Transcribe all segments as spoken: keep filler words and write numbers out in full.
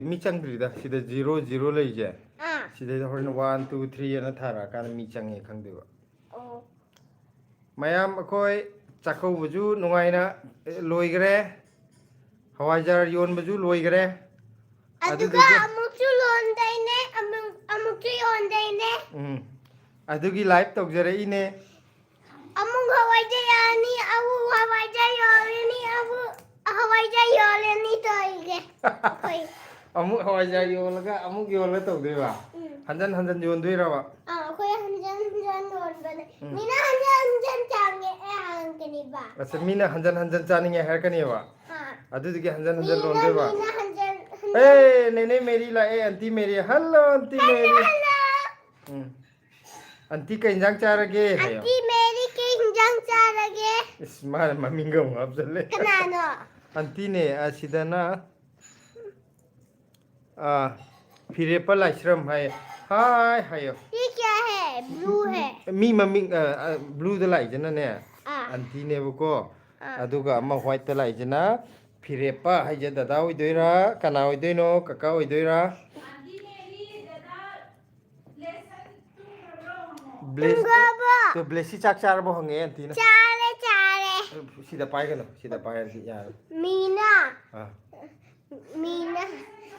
ꯃꯤ ꯆꯪꯗ꯭ꯔꯤꯗ, ꯁꯤꯗ zero zero ꯂꯩꯁꯦ꯫ ꯑꯥ ꯁꯤꯗꯩꯗ ꯍꯣꯔꯦꯟ ꯋꯥꯟ ꯇꯨ ꯊ꯭ꯔꯤ ꯑꯅ ꯊꯥꯔꯛꯑꯀꯥꯟꯗ ꯃꯤ ꯆꯪꯉꯦ ꯈꯪꯗꯣꯏꯕ꯫ ꯑꯣ ꯃꯌꯥꯝ ꯑꯩꯈꯣꯏ ꯆꯥꯛꯀꯧꯕꯁꯨ ꯅꯨꯡꯉꯥꯏꯅ ꯂꯣꯏꯈ꯭ꯔꯦ꯫ ꯍꯋꯥꯏꯖꯥꯔ ꯌꯣꯟꯕꯁꯨ ꯂꯣꯏꯈ꯭ꯔꯦ꯫ ꯑꯗꯨꯒ ꯑꯗꯨꯗꯨꯒ ꯑꯃꯨꯛꯁꯨ ꯂꯣꯟꯗꯣꯏꯅꯦ, ꯑꯃꯨꯛ ꯑꯃꯨꯛꯁꯨ ꯌꯣꯟꯗꯣꯏꯅꯦ꯫ ꯎꯝ꯫ ꯑꯗꯨꯒꯤ ꯂꯥꯏꯚ ꯇꯧꯖꯔꯛꯏꯅꯦ꯫ ꯑꯃꯨꯛ ꯍꯋꯥꯏꯖꯥꯔ ꯌꯥꯅꯤ, ꯑꯃꯨꯛ ꯍꯋꯥꯏꯖꯥꯔ ꯌꯣꯜꯂꯅꯤ, ꯑꯃꯨꯛ ꯍꯋꯥꯏꯖꯥꯔ ꯌꯣꯜꯂꯅꯤ ꯇꯧꯔꯤꯁꯦ ꯑꯩꯈꯣꯏ꯫ ꯑꯃꯨꯛ ꯍꯋꯥꯏꯖꯥꯔ ꯌꯣꯜꯂꯒ ꯑꯃꯨꯛ ꯌꯣꯜꯂ ꯇꯧꯗꯣꯏꯕ? ꯎꯝ꯫ ꯍꯟꯖꯟ ꯍꯟꯖꯟ ꯌꯣꯟꯗꯣꯏꯔꯕ? ꯑꯥ, ꯑꯩꯈꯣꯏ ꯍꯟꯖꯟ ꯍꯟꯖꯟ ꯌꯣꯟꯕꯅꯦ꯫ ꯎꯝ꯫ ꯃꯤꯅ ꯍꯟꯖꯟ ꯍꯟꯖꯟ ꯆꯥꯡꯉꯦ ꯑꯩ ꯍꯪꯒꯅꯤꯕ꯫ ꯑꯁ, ꯃꯤꯅ ꯍꯟꯖꯟ ꯍꯟꯖꯟ ꯆꯥꯅꯤꯡꯉꯦ ꯍꯥꯏꯔꯛꯀꯅꯦꯕ? ꯑꯥ꯫ ꯑꯗꯨꯗꯨꯒꯤ ꯍꯟꯖꯟ ꯍꯟꯖꯟ ꯃꯤꯅ ꯂꯣꯟꯗꯣꯏꯕ? ꯃꯤꯅ ꯍꯟꯖꯟ ꯍꯟꯖꯟ ꯑꯦ, ꯅꯦꯅꯦ ꯃꯦꯔꯤ ꯂꯥꯛꯑꯦ, aunty Mary. Hello, aunty Mary. Hello. Um. Aunty ꯀꯩ ꯏꯟꯖꯥꯡ ꯆꯥꯔꯒꯦ ꯍꯥꯏꯌꯣ꯫ ꯑꯟꯇꯤ ꯃꯦꯔꯤ ꯀꯩ ꯍꯤꯟꯖꯥꯡ ꯆꯥꯔꯒꯦ? ꯏꯁ, ꯃꯥꯅ ꯃꯃꯤꯡꯒ ꯑꯃꯨꯛ ꯍꯥꯞꯆꯜꯂꯦ꯫ ꯀꯅꯥꯅꯣ? ꯑꯟꯇꯤꯅꯦ, ꯑꯁꯤꯗꯅ, ꯑꯥ, ꯐꯤꯔꯦꯞꯄ ꯂꯥꯏꯁ꯭ꯔꯝ ꯍꯥꯏ꯫ ꯍꯥꯏ ꯍꯥꯏꯌꯣ꯫ ये क्या है? ब्लू है। ꯃꯤ ꯃꯃꯤꯡ, ꯑ, ꯑ, ꯕ꯭ꯂꯨꯗ ꯂꯥꯛꯏꯁꯤꯅꯅꯦ, ꯑꯥ꯫ ꯑꯟꯇꯤꯅꯦꯕꯀꯣ꯫ ꯑꯥ꯫ ꯑꯗꯨꯒ ꯑꯃ ꯋꯥꯏꯠꯇ ꯂꯥꯛꯏꯁꯤꯅ ꯐꯤꯔꯦꯞꯄ ꯍꯥꯏꯁꯦ ꯗꯗꯥ ꯑꯣꯏꯗꯣꯏꯔꯥ, ꯀꯅꯥ ꯑꯣꯏꯗꯣꯏꯅꯣ, ꯀꯀꯥ ꯑꯣꯏꯗꯣꯏꯔꯥ? ꯕ꯭ꯂꯦꯁ-, ꯇꯨꯝꯈ꯭ꯔꯕꯣ? ꯇꯨ, ꯕ꯭ꯂꯦꯁꯁꯤ ꯆꯥꯛ ꯆꯥꯔꯕꯣ ꯍꯪꯉꯦ ꯑꯟꯇꯤꯅ꯫ ꯆꯥꯔꯦ, ꯆꯥꯔꯦ꯫ ꯁꯤꯗ ꯄꯥꯏꯒꯅꯨ, ꯁꯤꯗ ꯄꯥꯏꯔꯗꯤ ꯌꯥꯔꯣꯏ꯫ ꯃꯤꯅ, ꯑꯥ꯫ ꯃꯤꯅ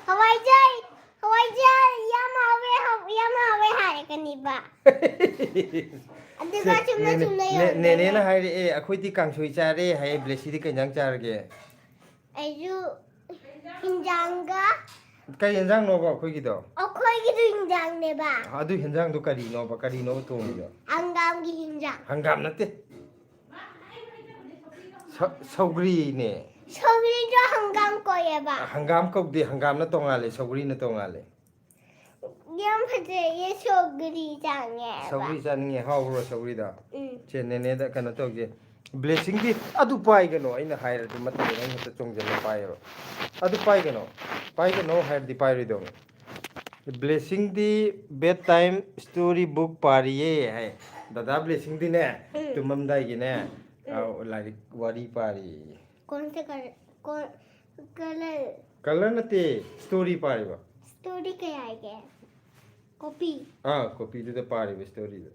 ꯍꯋꯥꯏꯖꯥꯔ, ꯍꯋꯥꯏꯖꯥꯔ ꯌꯥꯝ ꯍꯥꯎꯋꯦ, ꯍꯥꯎ-, ꯌꯥꯝ ꯍꯥꯎꯋꯦ ꯍꯥꯏꯔꯛꯀꯅꯤꯕ꯫ ꯑꯗꯨꯒ ꯆꯨꯝꯅ ꯅꯦꯅꯦ-, ꯆꯨꯝꯅ ꯅꯦ-, ꯌꯣꯟꯗꯣꯏꯅꯦ꯫ ꯅꯦꯅꯦꯅ ꯍꯥꯏꯔꯛꯑꯦ, "ꯑꯩꯈꯣꯏꯗꯤ ꯀꯥꯡꯁꯣꯏ ꯆꯥꯔꯦ" ꯍꯥꯏꯌꯦ꯫ ꯕ꯭ꯂꯦꯁꯤꯗꯤ ꯀꯩ ꯏꯟꯖꯥꯡ ꯆꯥꯔꯒꯦ? ꯑꯩꯁꯨ ꯍꯤꯟꯖꯥꯡꯒ ꯀꯩ ꯏꯟꯖꯥꯡꯅꯣꯕ ꯑꯩꯈꯣꯏꯒꯤꯗꯣ? ꯑꯩꯈꯣꯏꯒꯤꯗꯣ ꯍꯤꯟꯖꯥꯡꯅꯦꯕ꯫ ꯑꯗꯨ ꯍꯤꯟꯖꯥꯡꯗꯣ ꯀꯔꯤꯅꯣꯕ? ꯀꯔꯤꯅꯣꯕ ꯊꯣꯡꯉꯤꯗꯣ? ꯍꯪꯒꯥꯝꯒꯤ ꯍꯤꯟꯖꯥꯡ꯫ ꯍꯪꯒꯥꯝ ꯅꯠꯇꯦ꯫ ꯁ-, ꯁꯧꯒ꯭ꯔꯤꯅꯦ꯫ ꯁꯧꯒ꯭ꯔꯤꯗꯣ ꯍꯪꯒꯥꯝ ꯀꯧꯌꯦꯕ꯫ ꯍꯪꯒꯥꯝ ꯀꯧꯗꯦ, ꯍꯪꯒꯥꯝꯅ ꯇꯣꯡꯉꯥꯜꯂꯦ, ꯁꯧꯒ꯭ꯔꯤꯅ ꯇꯣꯡꯉꯥꯜꯂꯦ꯫ ꯌꯥꯝ ꯐꯖꯩꯌꯦ ꯁꯧꯒ꯭ꯔꯤ ꯆꯥꯅꯤꯡꯉꯦꯕ꯫ ꯁꯧꯒ꯭ꯔꯤ ꯆꯥꯅꯤꯡꯉꯦ, ꯍꯥꯎꯕ꯭ꯔꯣ ꯁꯧꯒ꯭ꯔꯤꯗꯣ? ꯎꯝ꯫ ꯁꯦ, ꯅꯦꯅꯦꯗ ꯀꯩꯅꯣ ꯇꯧꯁꯦ꯫ ꯕ꯭ꯂꯦꯁꯤꯡꯗꯤ ꯑꯗꯨ ꯄꯥꯏꯒꯅꯣ, ꯑꯩꯅ ꯍꯥꯏꯔꯗꯤ ꯃꯇꯝꯗ ꯅꯪ ꯍꯦꯛꯇ ꯆꯣꯡꯁꯤꯜꯂ ꯄꯥꯏꯌꯦꯕ꯫ ꯑꯗꯨ ꯄꯥꯏꯒꯅꯣ, ꯄꯥꯏꯒꯅꯣ ꯍꯥꯏꯔꯗꯤ ꯄꯥꯏꯔꯣꯏꯗꯧꯅꯤ꯫ ꯕ꯭ꯂꯦꯁꯤꯡꯗꯤ ꯕꯦꯠ ꯇꯥꯏꯝ ꯁ꯭ꯇꯣꯔꯤ ꯕꯨꯛ ꯄꯥꯔꯤꯌꯦ ꯍꯥꯏ꯫ ꯗꯗꯥ ꯕ꯭ꯂꯦꯁꯤꯡꯗꯤꯅꯦ, ꯎꯝ꯫ ꯇꯨꯝꯃꯝꯗꯥꯏꯒꯤꯅꯦ, ꯎꯝ꯫ ꯑ, ꯂꯥꯏꯔꯤꯛ ꯋꯥꯔꯤ ꯄꯥꯔꯤꯌꯦ꯫ कौन से कलर, कौन कलर ꯀꯂꯔ ꯅꯠꯇꯦ, ꯁ꯭ꯇꯣꯔꯤ ꯄꯥꯔꯤꯕ꯫ ꯁ꯭ꯇꯣꯔꯤ ꯀꯩ ꯍꯥꯏꯒꯦ? ꯀꯣꯄꯤ꯫ ꯑꯥ, ꯀꯣꯄꯤꯗꯨꯗ ꯄꯥꯔꯤꯕ ꯁ꯭ꯇꯣꯔꯤꯗꯣ꯫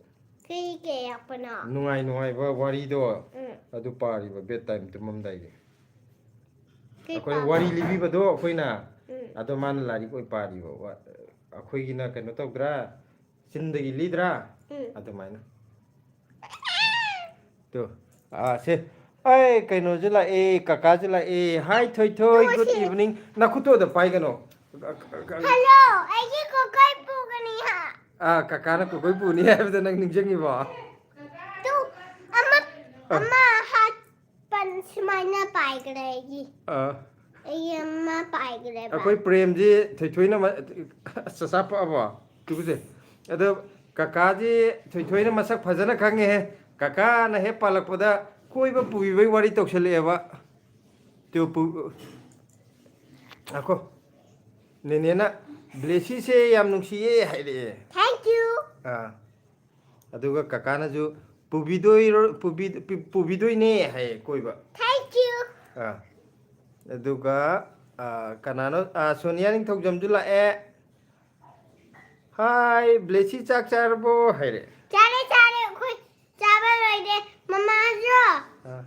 ꯀꯩ ꯀꯩ ꯌꯥꯛꯄꯅꯣ? ꯅꯨꯡꯉꯥꯏ ꯅꯨꯡꯉꯥꯏꯕ ꯋꯥꯔꯤꯗꯣ ꯎꯝ꯫ ꯑꯗꯨ ꯄꯥꯔꯤꯕ, ꯕꯦꯠ ꯇꯥꯏꯝ ꯇꯨꯝꯃꯝꯗꯥꯏꯒꯤ꯫ ꯀꯩ ꯑꯩꯈꯣꯏꯅ ꯄꯥꯕ? ꯋꯥꯔꯤ ꯂꯤꯕꯤꯕꯗꯣ ꯑꯩꯈꯣꯏꯅ, ꯎꯝ꯫ ꯑꯗꯣ ꯃꯥꯅ ꯂꯥꯏꯔꯤꯛ ꯑꯣꯏ ꯄꯥꯔꯤꯕ꯫ ꯋꯥ-, ꯑꯩꯈꯣꯏꯒꯤꯅ ꯀꯩꯅꯣ ꯇꯧꯗ꯭ꯔꯥ? ꯆꯤꯟꯗꯒꯤ ꯂꯤꯗ꯭ꯔꯥ? ꯎꯝ꯫ ꯑꯗꯨꯃꯥꯏꯅ꯫ ꯇꯨ, ꯑꯥ, ꯁꯦ꯫ ꯑꯩ ꯀꯩꯅꯣꯁꯨ ꯂꯥꯛꯑꯦ, ꯀꯀꯥꯁꯨ ꯂꯥꯛꯑꯦ꯫ Hi, ꯊꯣꯏꯊꯣꯏ, ꯇꯨ, good ꯁꯤ꯫ Evening꯫ ꯅꯈꯨꯠꯇꯣ ꯑꯗ ꯄꯥꯏꯒꯅꯣ꯫ ꯍꯜꯂꯣ, ꯑꯩꯒꯤ ꯀꯣꯀꯣꯏ ꯄꯨꯒꯅꯤ ꯍꯥ꯫ ꯑꯥ, ꯀꯀꯥꯅ ꯀꯣꯀꯣꯏ ꯄꯨꯅꯤ ꯍꯥꯏꯕꯗꯣ ꯅꯪ ꯅꯤꯡꯁꯤꯡꯉꯤꯕꯣ? ꯇꯨ, ꯑꯃ, ꯑ꯫ ꯑꯃ ꯍꯥꯠ ꯄꯟ ꯁꯨꯃꯥꯏꯅ ꯄꯥꯏꯈ꯭ꯔꯦ ꯑꯩꯒꯤ꯫ ꯑꯥ꯫ ꯑꯩ ꯑꯃ ꯄꯥꯏꯈ꯭ꯔꯦꯕ꯫ ꯑꯩꯈꯣꯏ ꯄ꯭ꯔꯦꯝꯁꯤ ꯊꯣꯏꯊꯣꯏꯅ ꯃ-, ꯑꯁ, ꯆꯆꯥ ꯄꯛꯑꯕꯣ? ꯇꯨꯒꯨꯁꯦ꯫ ꯑꯗꯣ ꯀꯀꯥꯁꯤ ꯊꯣꯏꯊꯣꯏꯅ ꯃꯁꯛ ꯐꯖꯅ ꯈꯪꯉꯦꯍꯦ꯫ ꯀꯀꯥꯅ ꯍꯦꯛ ꯄꯥꯜꯂꯛꯄꯗ ꯀꯣꯏꯕ ꯄꯨꯕꯤꯕꯩ ꯋꯥꯔꯤ ꯇꯧꯁꯜꯂꯛꯑꯦꯕ꯫ ꯇꯨ ꯄꯨ-, ꯉꯥꯏꯈꯣ꯫ ꯅꯦꯅꯦꯅ "ꯕ꯭ꯂꯦꯁꯤꯁꯦ ꯌꯥꯝ ꯅꯨꯡꯁꯤꯌꯦ" ꯍꯥꯏꯔꯛꯑꯦ꯫ Thank you꯫ ꯑꯥ꯫ ꯑꯗꯨꯒ ꯀꯀꯥꯅꯁꯨ "ꯄꯨꯕꯤꯗꯣꯏꯔꯣ, ꯄꯨꯕꯤ-, ꯄꯤ-, ꯄꯨꯕꯤꯗꯣꯏꯅꯦ" ꯍꯥꯏꯌꯦ ꯀꯣꯏꯕ꯫ Thank you꯫ ꯑꯥ꯫ ꯑꯗꯨꯒ, ꯑꯥ, ꯀꯅꯥꯅꯣ? ꯑꯥ, ꯁꯣꯅꯤꯌꯥ ꯅꯤꯡꯊꯧꯖꯝꯁꯨ ꯂꯥꯛꯑꯦ꯫ "Hi, ꯕ꯭ꯂꯦꯁꯤ ꯆꯥꯛ ꯆꯥꯔꯕꯣ?" ꯍꯥꯏꯔꯦ꯫ ꯆꯥꯔꯦ, ꯆꯥꯔꯦ, ꯑꯩꯈꯣꯏ ꯆꯥꯕ ꯂꯣꯏꯔꯦ꯫ ꯃꯃꯥꯁꯨ, ꯑꯥ꯫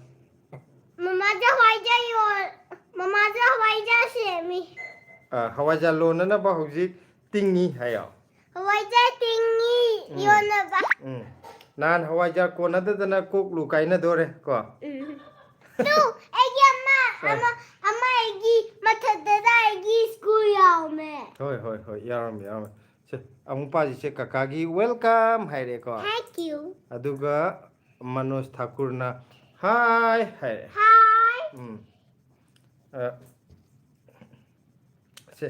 ꯃꯃꯥꯁꯨ ꯍꯋꯥꯏꯖꯥꯔ ꯌꯣꯜ-, ꯃꯃꯥꯁꯨ ꯍꯋꯥꯏꯖꯥꯔ ꯁꯦꯝꯃꯤ꯫ ꯑꯥ, ꯍꯋꯥꯏꯖꯥꯔ ꯂꯣꯟꯅꯅꯕ ꯍꯧꯖꯤꯛ ꯇꯤꯡꯉꯤ ꯍꯥꯏꯌꯣ꯫ ꯍꯋꯥꯏꯖꯥꯔ ꯇꯤꯡꯉꯤ ꯎꯝ꯫ ꯌꯣꯟꯅꯕ꯫ ꯎꯝ꯫ ꯅꯍꯥꯟ ꯍꯋꯥꯏꯖꯥꯔ ꯀꯣꯟꯅꯗꯗꯅ ꯀꯣꯛꯂꯨ ꯀꯥꯏꯅꯗꯣꯔꯦ ꯀꯣ꯫ ꯎꯝ꯫ ꯇꯨ, ꯑꯩꯒꯤ ꯑꯃ, ꯑꯥ꯫ ꯑꯃ, ꯑꯃ ꯑꯩꯒꯤ ꯃꯊꯛꯇ ꯑꯩꯒꯤ ꯁ꯭ꯀꯨꯜ ꯌꯥꯎꯔꯝꯃꯦ꯫ ꯍꯣꯏ, ꯍꯣꯏ, ꯍꯣꯏ, ꯌꯥꯎꯔꯝꯃꯦ, ꯌꯥꯎꯔꯝꯃꯦ꯫ ꯁꯦ, ꯑꯃꯨꯛ ꯄꯥꯁꯤꯁꯦ, ꯀꯀꯥꯒꯤ "Welcome" ꯍꯥꯏꯔꯦꯀꯣ꯫ Thank you꯫ ꯑꯗꯨꯒ ꯃꯅꯣꯖ ꯊꯥꯀꯨꯔꯅ "Hi" ꯍꯥꯏꯔꯦ꯫ Hi꯫ ꯎꯝ꯫ ꯑ, ꯁꯦ,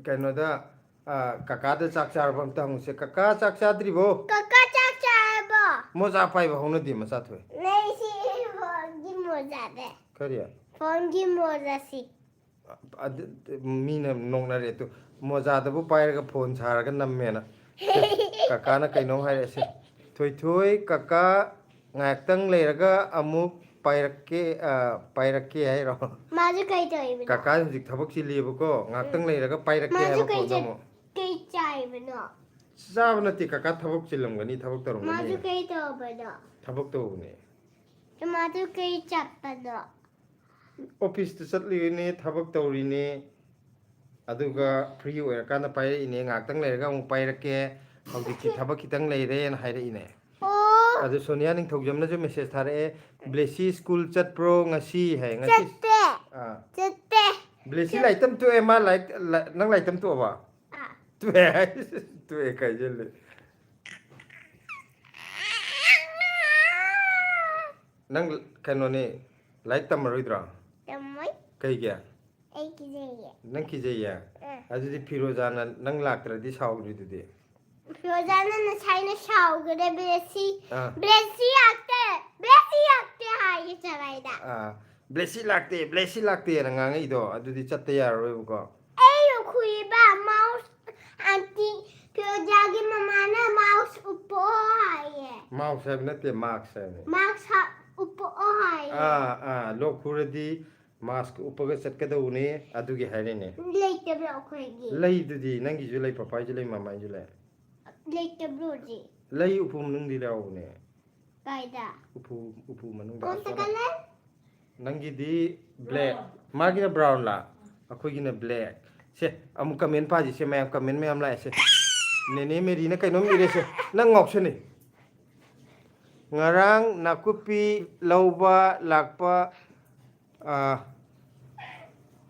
ꯀꯩꯅꯣꯗ, ꯑ, ꯀꯀꯥꯗ ꯆꯥꯛ ꯆꯥꯔꯕ ꯑꯝꯇ ꯍꯪꯉꯨꯁꯦ꯫ "ꯀꯀꯥ, ꯆꯥꯛ ꯆꯥꯗ꯭ꯔꯤꯕꯣ?" ꯀꯀꯥ, ꯆꯥꯛ ꯆꯥꯔꯕꯣ? ꯃꯣꯖꯥ ꯄꯥꯏꯕ ꯍꯧꯅꯗꯦ, ꯃꯆꯥ ꯊꯣꯏ꯫ ꯂꯩꯁꯤ ꯐꯣꯟꯒꯤ ꯃꯣꯖꯥꯗ꯫ ꯀꯔꯤ? ꯐꯣꯟꯒꯤ ꯃꯣꯖꯥꯁꯤ꯫ ꯑꯗ-, ꯃꯤꯅ ꯅꯣꯛꯅꯔꯦ ꯇꯨ, ꯃꯣꯖꯥꯗꯕꯨ ꯄꯥꯏꯔꯒ ꯐꯣꯟ ꯁꯥꯔꯒ ꯅꯝꯃꯦꯅ꯫ ꯀꯀꯥꯅ ꯀꯩꯅꯣꯝ ꯍꯥꯏꯔꯛꯑꯦ ꯁꯦ꯫ "ꯊꯣꯏꯊꯣꯏ, ꯀꯀꯥ ꯉꯥꯏꯍꯥꯛꯇꯪ ꯂꯩꯔꯒ ꯑꯃꯨꯛ ꯄꯥꯏꯔꯛꯀꯦ, ꯑ, ꯄꯥꯏꯔꯛꯀꯦ ꯍꯥꯏꯔꯣ? ꯃꯥꯁꯨ ꯀꯩ ꯇꯧꯔꯤꯕꯅꯣ? ꯀꯀꯥ ꯍꯧꯖꯤꯛ ꯊꯕꯛ ꯆꯤꯜꯂꯤꯕꯀꯣ, ꯉꯥꯛꯇꯪ ꯎꯝ꯫ ꯂꯩꯔꯒ ꯄꯥꯏꯔꯛꯀꯦ ꯃꯥꯁꯨ ꯍꯥꯏꯕ ꯀꯩ ꯐꯣꯟꯗꯣ ꯆꯠ-, ꯑꯃꯨꯛ꯫ ꯀꯩ ꯆꯥꯏꯕꯅꯣ? ꯆꯥꯕ ꯅꯠꯇꯦ, ꯀꯀꯥ ꯊꯕꯛ ꯆꯤꯜꯂꯝꯒꯅꯤ, ꯊꯕꯛ ꯇꯧꯔꯝꯒꯅꯤ꯫ ꯃꯥꯁꯨ ꯀꯩ ꯇꯧꯕꯅꯣ? ꯊꯕꯛ ꯇꯧꯕꯅꯦ꯫ ꯃꯥꯁꯨ ꯀꯩ ꯆꯠꯄꯅꯣ? ꯑꯣꯐꯤꯁꯇ ꯆꯠꯂꯤꯅꯦ, ꯊꯕꯛ ꯇꯧꯔꯤꯅꯦ, ꯑꯗꯨꯒ ꯐ꯭ꯔꯤ ꯑꯣꯏꯔꯀꯥꯟꯗ ꯄꯥꯏꯔꯛꯏꯅꯦ, ꯉꯥꯛꯇꯪ ꯂꯩꯔꯒ ꯑꯃꯨꯛ ꯄꯥꯏꯔꯛꯀꯦ, ꯍꯧꯖꯤꯛꯇꯤ ꯊꯕꯛ ꯈꯤꯇꯪ ꯂꯩꯔꯦꯅ ꯍꯥꯏꯔꯛꯏꯅꯦ꯫ ꯑꯣ꯫ ꯑꯗꯨ ꯁꯣꯅꯤꯌꯥ ꯅꯤꯡꯊꯧꯖꯝꯅꯁꯨ ꯃꯦꯁꯦꯖ ꯊꯥꯔꯛꯑꯦ, "ꯕ꯭ꯂꯦꯁꯤ ꯁ꯭ꯀꯨꯜ ꯆꯠꯄ꯭ꯔꯣ ꯉꯁꯤ?" ꯍꯥꯏ, ꯉꯁꯤ꯫ ꯆꯠꯇꯦ꯫ ꯑꯥ꯫ ꯆꯠꯇꯦ꯫ ꯕ꯭ꯂꯦꯁꯤ ꯆꯠ- ꯂꯥꯏꯔꯤꯛ ꯇꯝ ꯇꯣꯛꯑꯦ, ꯃꯥ ꯂꯥꯏꯔꯤꯛ, ꯂꯥ-, ꯅꯪ ꯂꯥꯏꯔꯤꯛ ꯇꯝ ꯇꯣꯛꯑꯕ? ꯑꯥ꯫ ꯇꯣꯛꯑꯦ ꯍꯥꯏ, ꯇꯣꯛꯑꯦ ꯀꯥꯏꯁꯤꯜꯂꯦ꯫ ꯅꯪ ꯀꯩꯅꯣꯅꯦ, ꯂꯥꯏꯔꯤꯛ ꯇꯝꯃꯔꯣꯏꯗ꯭ꯔꯣ? ꯇꯝꯃꯣꯏ꯫ ꯀꯩꯒꯤ? ꯑꯩ ꯀꯤꯖꯩꯌꯦ꯫ ꯅꯪ ꯀꯤꯖꯩꯌꯦ? ꯑꯥ꯫ ꯑꯗꯨꯗꯤ ꯐꯤꯔꯣꯖꯥꯅ ꯅꯪ ꯂꯥꯛꯇ꯭ꯔꯗꯤ ꯁꯥꯎꯔꯤꯗꯨꯗꯤ? ꯐꯤꯔꯣꯖꯥꯅ ꯉꯁꯥꯏꯅ ꯁꯥꯎꯈ꯭ꯔꯦ, ꯕ꯭ꯂꯦꯁꯤ, ꯑꯥ꯫ "ꯕ꯭ꯂꯦꯁꯤ ꯂꯥꯛꯇꯦ, ꯕ꯭ꯂꯦꯁꯤ ꯂꯥꯛꯇꯦ" ꯍꯥꯏꯌꯦ ꯆꯔꯥꯏꯗ꯫ ꯑꯥ, "ꯕ꯭ꯂꯦꯁꯤ ꯂꯥꯛꯇꯦ, ꯕ꯭ꯂꯦꯁꯤ ꯂꯥꯛꯇꯦꯅ" ꯉꯥꯡꯉꯛꯏꯗꯣ, ꯑꯗꯨꯗꯤ ꯆꯠꯇ ꯌꯥꯔꯔꯣꯏꯕꯀꯣ꯫ ꯑꯩ ꯈꯨꯏꯕ ꯃꯥꯎꯁ, ꯑꯟꯇꯤ ꯐꯤꯔꯣꯖꯥꯒꯤ ꯃꯃꯥꯅ ꯃꯥꯎꯁ ꯎꯞꯄꯣ ꯍꯥꯏꯌꯦ꯫ ꯃꯥꯎꯁ ꯍꯥꯏꯕ ꯅꯠꯇꯦ, ꯃꯥꯛꯁ ꯍꯥꯏꯕꯅꯦ꯫ ꯃꯥꯛꯁ ꯍꯥꯞ-, ꯎꯞꯄꯣ ꯍꯥꯏꯌꯦ꯫ ꯑꯥ, ꯑꯥ, ꯂꯣꯛ ꯈꯨꯔꯗꯤ ꯃꯥꯁꯛ ꯎꯞꯄꯒ ꯆꯠꯀꯗꯧꯕꯅꯤ, ꯑꯗꯨꯒꯤ ꯍꯥꯏꯔꯤꯅꯦ꯫ ꯂꯩꯇꯕ꯭ꯔꯣ ꯑꯩꯈꯣꯏꯒꯤ? ꯂꯩꯗꯨꯗꯤ, ꯅꯪꯒꯤꯁꯨ ꯂꯩ, ꯄꯄꯥꯏꯁꯨ ꯂꯩ, ꯃꯃꯥꯏꯁꯨ ꯂꯩ꯫ ꯂꯩꯇꯕ꯭ꯔꯣ ꯍꯧꯖꯤꯛ? ꯂꯩ, ꯎꯄꯨ ꯃꯅꯨꯡꯗ ꯌꯥꯎꯕꯅꯦ꯫ ꯀꯥꯏꯗ? ꯎꯄꯨ, ꯎꯄꯨ ꯃꯅꯨꯡꯗ꯫ ꯀꯣꯟ ꯁꯦ ꯑꯁꯣꯝꯗ꯫ Colour? ꯅꯪꯒꯤꯗꯤ black, ꯃꯥꯒꯤꯅ brown ꯂꯥ? ꯑꯩꯈꯣꯏꯒꯤꯅ black꯫ ꯁꯦ, ꯑꯃꯨꯛ comment ꯄꯥꯁꯤ ꯁꯦ, ꯃꯌꯥꯝ comment ꯃꯌꯥꯝ ꯂꯥꯛꯑꯦ ꯁꯦ꯫ ꯅꯦꯅꯦ ꯃꯦꯔꯤꯅ ꯀꯩꯅꯣꯝ ꯏꯔꯦ ꯁꯦ, ꯅꯪ ꯉꯥꯎꯁꯟꯅꯩ꯫ ꯉꯔꯥꯡ ꯅꯥꯀꯨꯞꯄꯤ ꯂꯧꯕ ꯂꯥꯛꯄ ꯑꯥ,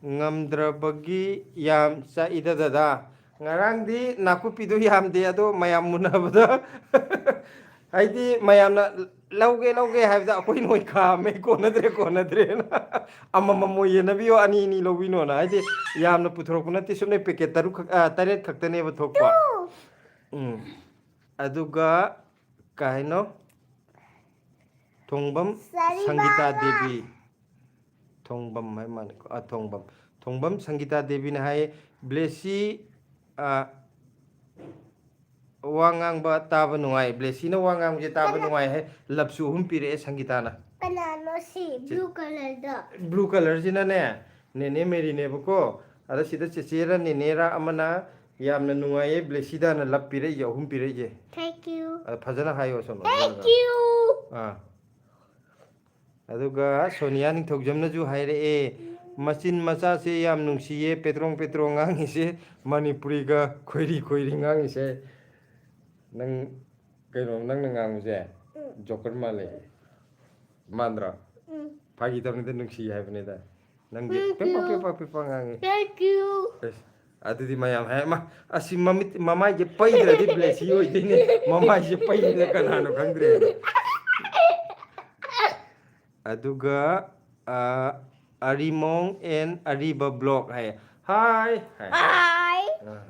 ꯉꯝꯗ꯭ꯔꯕꯒꯤ ꯌꯥꯝ ꯆꯥꯛꯏꯗ ꯗꯗꯥ꯫ ꯉꯔꯥꯡꯗꯤ ꯅꯥꯀꯨꯞꯄꯤꯗꯣ ꯌꯥꯝꯗꯦ, ꯑꯗꯣ ꯃꯌꯥꯝ ꯃꯨꯟꯅꯕꯗ ꯍꯥꯏꯗꯤ ꯃꯌꯥꯝꯅ ꯂꯧꯒꯦ, ꯂꯧꯒꯦ ꯍꯥꯏꯕꯗ ꯑꯩꯈꯣꯏ ꯅꯣꯏ ꯈꯥꯝꯃꯦ, ꯀꯣꯟꯅꯗ꯭ꯔꯦ, ꯀꯣꯟꯅꯗ꯭ꯔꯦꯅ꯫ ꯑꯃꯃꯝ ꯑꯣꯏ ꯌꯦꯟꯅꯕꯤꯌꯣ, ꯑꯅꯤ, ꯑꯅꯤ ꯂꯧꯕꯤꯅꯣꯅ꯫ ꯍꯥꯏꯗꯤ ꯌꯥꯝꯅ ꯄꯨꯊꯣꯔꯛꯄ ꯅꯠꯇꯦ, ꯁꯨꯞꯅꯩ packet ꯇꯔꯨꯛ ꯈꯛ-, ꯑꯥ, ꯇꯔꯦꯠ ꯈꯛꯇꯅꯦꯕ ꯊꯣꯛꯄ꯫ ꯎꯝ꯫ ꯑꯗꯨꯒ ꯀꯩ ꯍꯥꯏꯅꯣ? ꯊꯣꯡꯕꯝ ꯁꯔꯤꯕꯥꯂꯥ꯫ ꯁꯪꯒꯤꯇꯥ ꯗꯦꯕꯤ꯫ ꯊꯣꯡꯕꯝ ꯍꯥꯏ ꯃꯥꯜꯂꯦꯀꯣ꯫ ꯑ, ꯊꯣꯡꯕꯝ꯫ ꯊꯣꯡꯕꯝ ꯁꯪꯒꯤꯇꯥ ꯗꯦꯕꯤꯅ ꯍꯥꯏ, "ꯕ꯭ꯂꯦꯁꯤ, ꯑ, ꯋꯥ ꯉꯥꯡꯕ ꯇꯥꯕ ꯅꯨꯡꯉꯥꯏ꯫ ꯕ꯭ꯂꯦꯁꯤꯅ ꯋꯥ ꯉꯥꯡꯕꯁꯦ ꯇꯥꯕ ꯀꯅꯥ-, ꯅꯨꯡꯉꯥꯏ" ꯍꯥꯏ꯫ ꯂꯞꯁꯨ ꯑꯍꯨꯝ ꯄꯤꯔꯛꯑꯦ ꯁꯪꯒꯤꯇꯥꯅ꯫ ꯀꯅꯥꯅꯣ ꯁꯤ ꯕ꯭ꯂꯨ ꯀꯂꯔꯗꯣ꯫ ꯕ꯭ꯂꯨ ꯀꯂꯔꯁꯤꯅꯅꯦ, ꯅꯦꯅꯦ ꯃꯦꯔꯤꯅꯦꯕꯀꯣ꯫ ꯑꯗ ꯁꯤꯗ ꯆꯦꯆꯦꯔ ꯅꯦꯅꯦꯔ ꯑꯃꯅ ꯌꯥꯝꯅ ꯅꯨꯡꯉꯥꯏꯌꯦ ꯕ꯭ꯂꯦꯁꯤꯗꯥꯅ ꯂꯞ ꯄꯤꯔꯛꯏꯁꯦ, ꯑꯍꯨꯝ ꯄꯤꯔꯛꯏꯁꯦ꯫ Thank you. ꯑ, ꯐꯖꯅ ꯍꯥꯏꯌꯣ, ꯁꯣꯝꯗ꯫ Thank you. ꯑꯥ꯫ ꯑꯗꯨꯒ ꯁꯣꯅꯤꯌꯥ ꯅꯤꯡꯊꯧꯖꯝꯅꯁꯨ ꯍꯥꯏꯔꯛꯑꯦ, "ꯃꯆꯤꯟ ꯃꯆꯥꯁꯦ ꯌꯥꯝ ꯅꯨꯡꯁꯤꯌꯦ, ꯄꯦꯇ꯭ꯔꯣꯡ ꯄꯦꯇ꯭ꯔꯣꯡ ꯉꯥꯡꯉꯤꯁꯦ, ꯃꯅꯤꯄꯨꯔꯤꯒ ꯈꯣꯏꯔꯤ ꯈꯣꯏꯔꯤ ꯉꯥꯡꯉꯤꯁꯦ꯫ ꯅꯪ ꯀꯩꯅꯣ, ꯅꯪꯅ ꯉꯥꯡꯕꯁꯦ ꯎꯝ꯫ ꯖꯣꯀꯔ ꯃꯥꯜꯂꯦ꯫ ꯃꯥꯟꯗ꯭ꯔꯣ?" ꯎꯝ꯫ ꯐꯥꯒꯤ ꯇꯧꯅꯤꯗ, ꯅꯨꯡꯁꯤ ꯍꯥꯏꯕꯅꯤꯗ꯫ ꯅꯪꯗꯤ Thank ꯄꯦꯄꯥ you. ꯄꯦꯄꯥ ꯄꯦꯄꯥ ꯉꯥꯡꯉꯤ꯫ Thank you. ꯑꯁ, ꯑꯗꯨꯗꯤ ꯃꯌꯥꯝ ꯍꯥꯏ, "ꯃꯥ, ꯑꯁꯤ ꯃꯃꯤꯠ, ꯃꯃꯥꯏꯁꯦ ꯄꯩꯗ꯭ꯔꯗꯤ ꯕ꯭ꯂꯦꯁꯤ ꯑꯣꯏꯗꯣꯏꯅꯦ꯫ ꯃꯃꯥꯏꯁꯦ ꯄꯩꯗ꯭ꯔꯗꯤ ꯀꯅꯥꯅꯣ ꯈꯪꯗ꯭ꯔꯦ"꯫ ꯑꯗꯨꯒ, ꯑ, ꯑꯔꯤꯃꯣꯡ and ꯑꯔꯤꯕ blog ꯍꯥꯏ꯫ Hi ꯍꯥꯏ꯫ Hi. ꯑ꯫